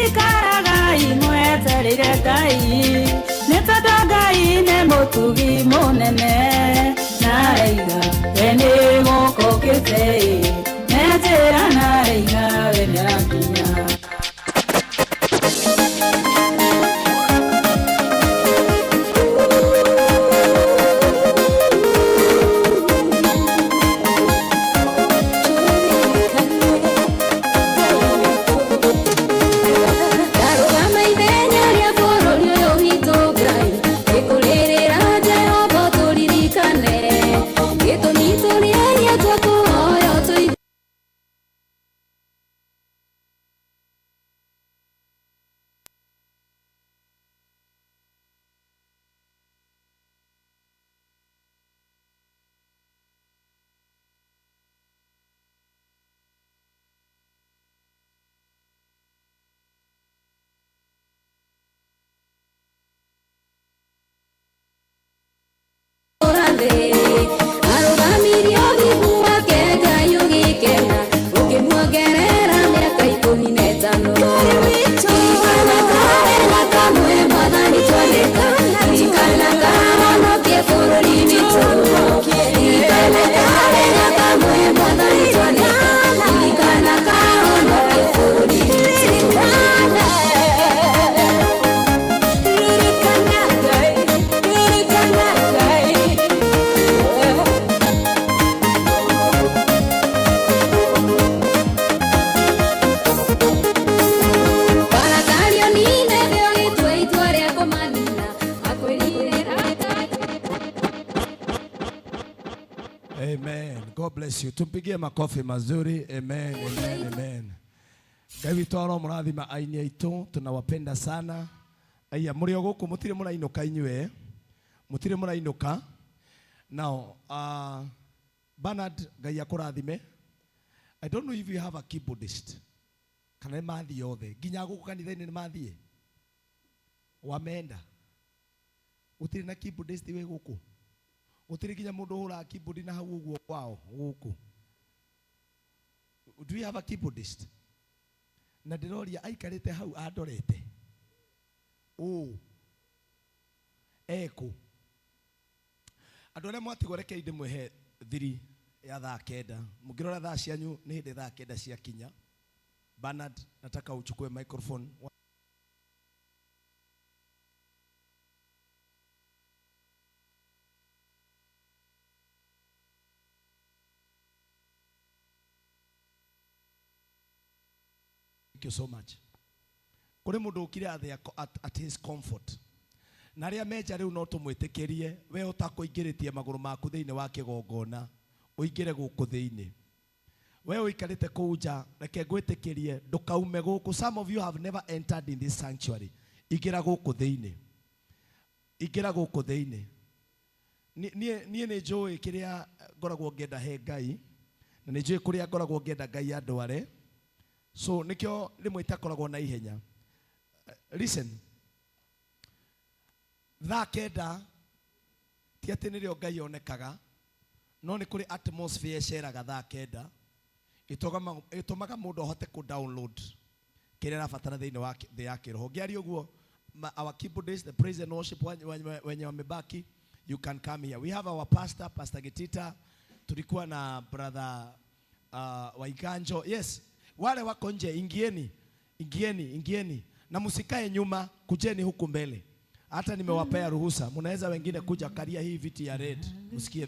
Ikaragai mwetereire Ngai nĩ tondũ Ngai nĩ mũtugi mũnene na araiga we nĩ gũkũkĩte nĩ njĩra na araiga we nĩarakinya. Ndarũgama ithenya rĩa bũrũri ũyũ witũ Ngai gĩkũrĩrĩra Jehova tũririkane gĩtũmi tũrĩaria twakũhoya tũigue. Arũgamirie ũthingu wake Ngai ũgĩkena ũkĩmuongerera mĩaka 15. Ririkana kawega kamwe Mwathani twaneka, ririkana kahonokie bũrũri witũ. Ririkana kawega kamwe Mwathani twaneka, ririkana kahonokie bũrũri witũ. Ririkana Ngai, ririkana Ngai. Barakario nine thĩ ũgĩtua itua rĩa kũmanina akwĩrire. Amen. God bless you. Tumpigie makofi mazuri. Amen, amen, amen. Ngai witũ aromũrathima aini aitũ, tunawapenda sana. Aya, mũrĩ o gũkũ mũtirĩ mũrainũka inyuĩ. Mũtirĩ mũrainũka. Now, Bernard, Ngai akũrathime. I don't know if you have a keyboardist. Kana nĩ mathiĩ othe. Nginya gũkũ kanitha-inĩ nĩ mathiĩ. Wameenda. Gũtirĩ na keyboardist wĩ gũkũ. Gũtirĩ nginya mũndũ ũhũraga keyboard na hau ũguo kwao gũkũ. Do you have a keyboardist? Na ndĩroria aikarĩte hau andorete. Ũ. Ekũ. Andũ arĩa mwatigwo rekei ndĩmwĩhe thiri ya thaa 9. Mũngĩrora thaa cianyu nĩ hĩndĩ thaa 9 ciakinya. Bernard, nataka uchukue microphone. Thank you so much. Kũrĩ mũndũ ũkire at his comfort. Na arĩa menja rĩu no tũmwĩtĩkĩrie we ũtakũingĩrĩtie magũrũ maku thĩinĩ wa kĩgongona ũingĩre gũkũ thĩinĩ. We ũikarĩte kũu nja reke ngwĩtĩkĩrie ndũkaume gũkũ. Some of you have never entered in this sanctuary. Ingĩra gũkũ thĩinĩ. Ingĩra gũkũ thĩinĩ. Niĩ nĩ njũĩ kĩrĩa ngoragwo ngĩenda he Ngai na nĩ njũĩ kũrĩa ngoragwo ngĩenda Ngai andware. So nĩkĩo rĩmwe itakoragwo na ihenya. Listen. Thaa 9 ti atĩ nĩrĩo Ngai onekaga no nĩ kũrĩ atmosphere ĩceraga thaa 9 ĩtũmaga mũndũ ahote kũ download kĩrĩa arabatara thĩinĩ wa thĩ ya kĩroho. Ngĩaria ũguo, our keyboardist, the praise and worship wenye wamebaki, you can come here. We have our pastor, Pastor Gitita. Tulikuwa na brother Waiganjo. Yes, wale wako nje, ingieni, ingieni, ingieni. Na msikae nyuma, kujeni huku mbele. Hata nimewapea ruhusa. Mnaweza wengine kuja karia hii viti ya red. Msikie.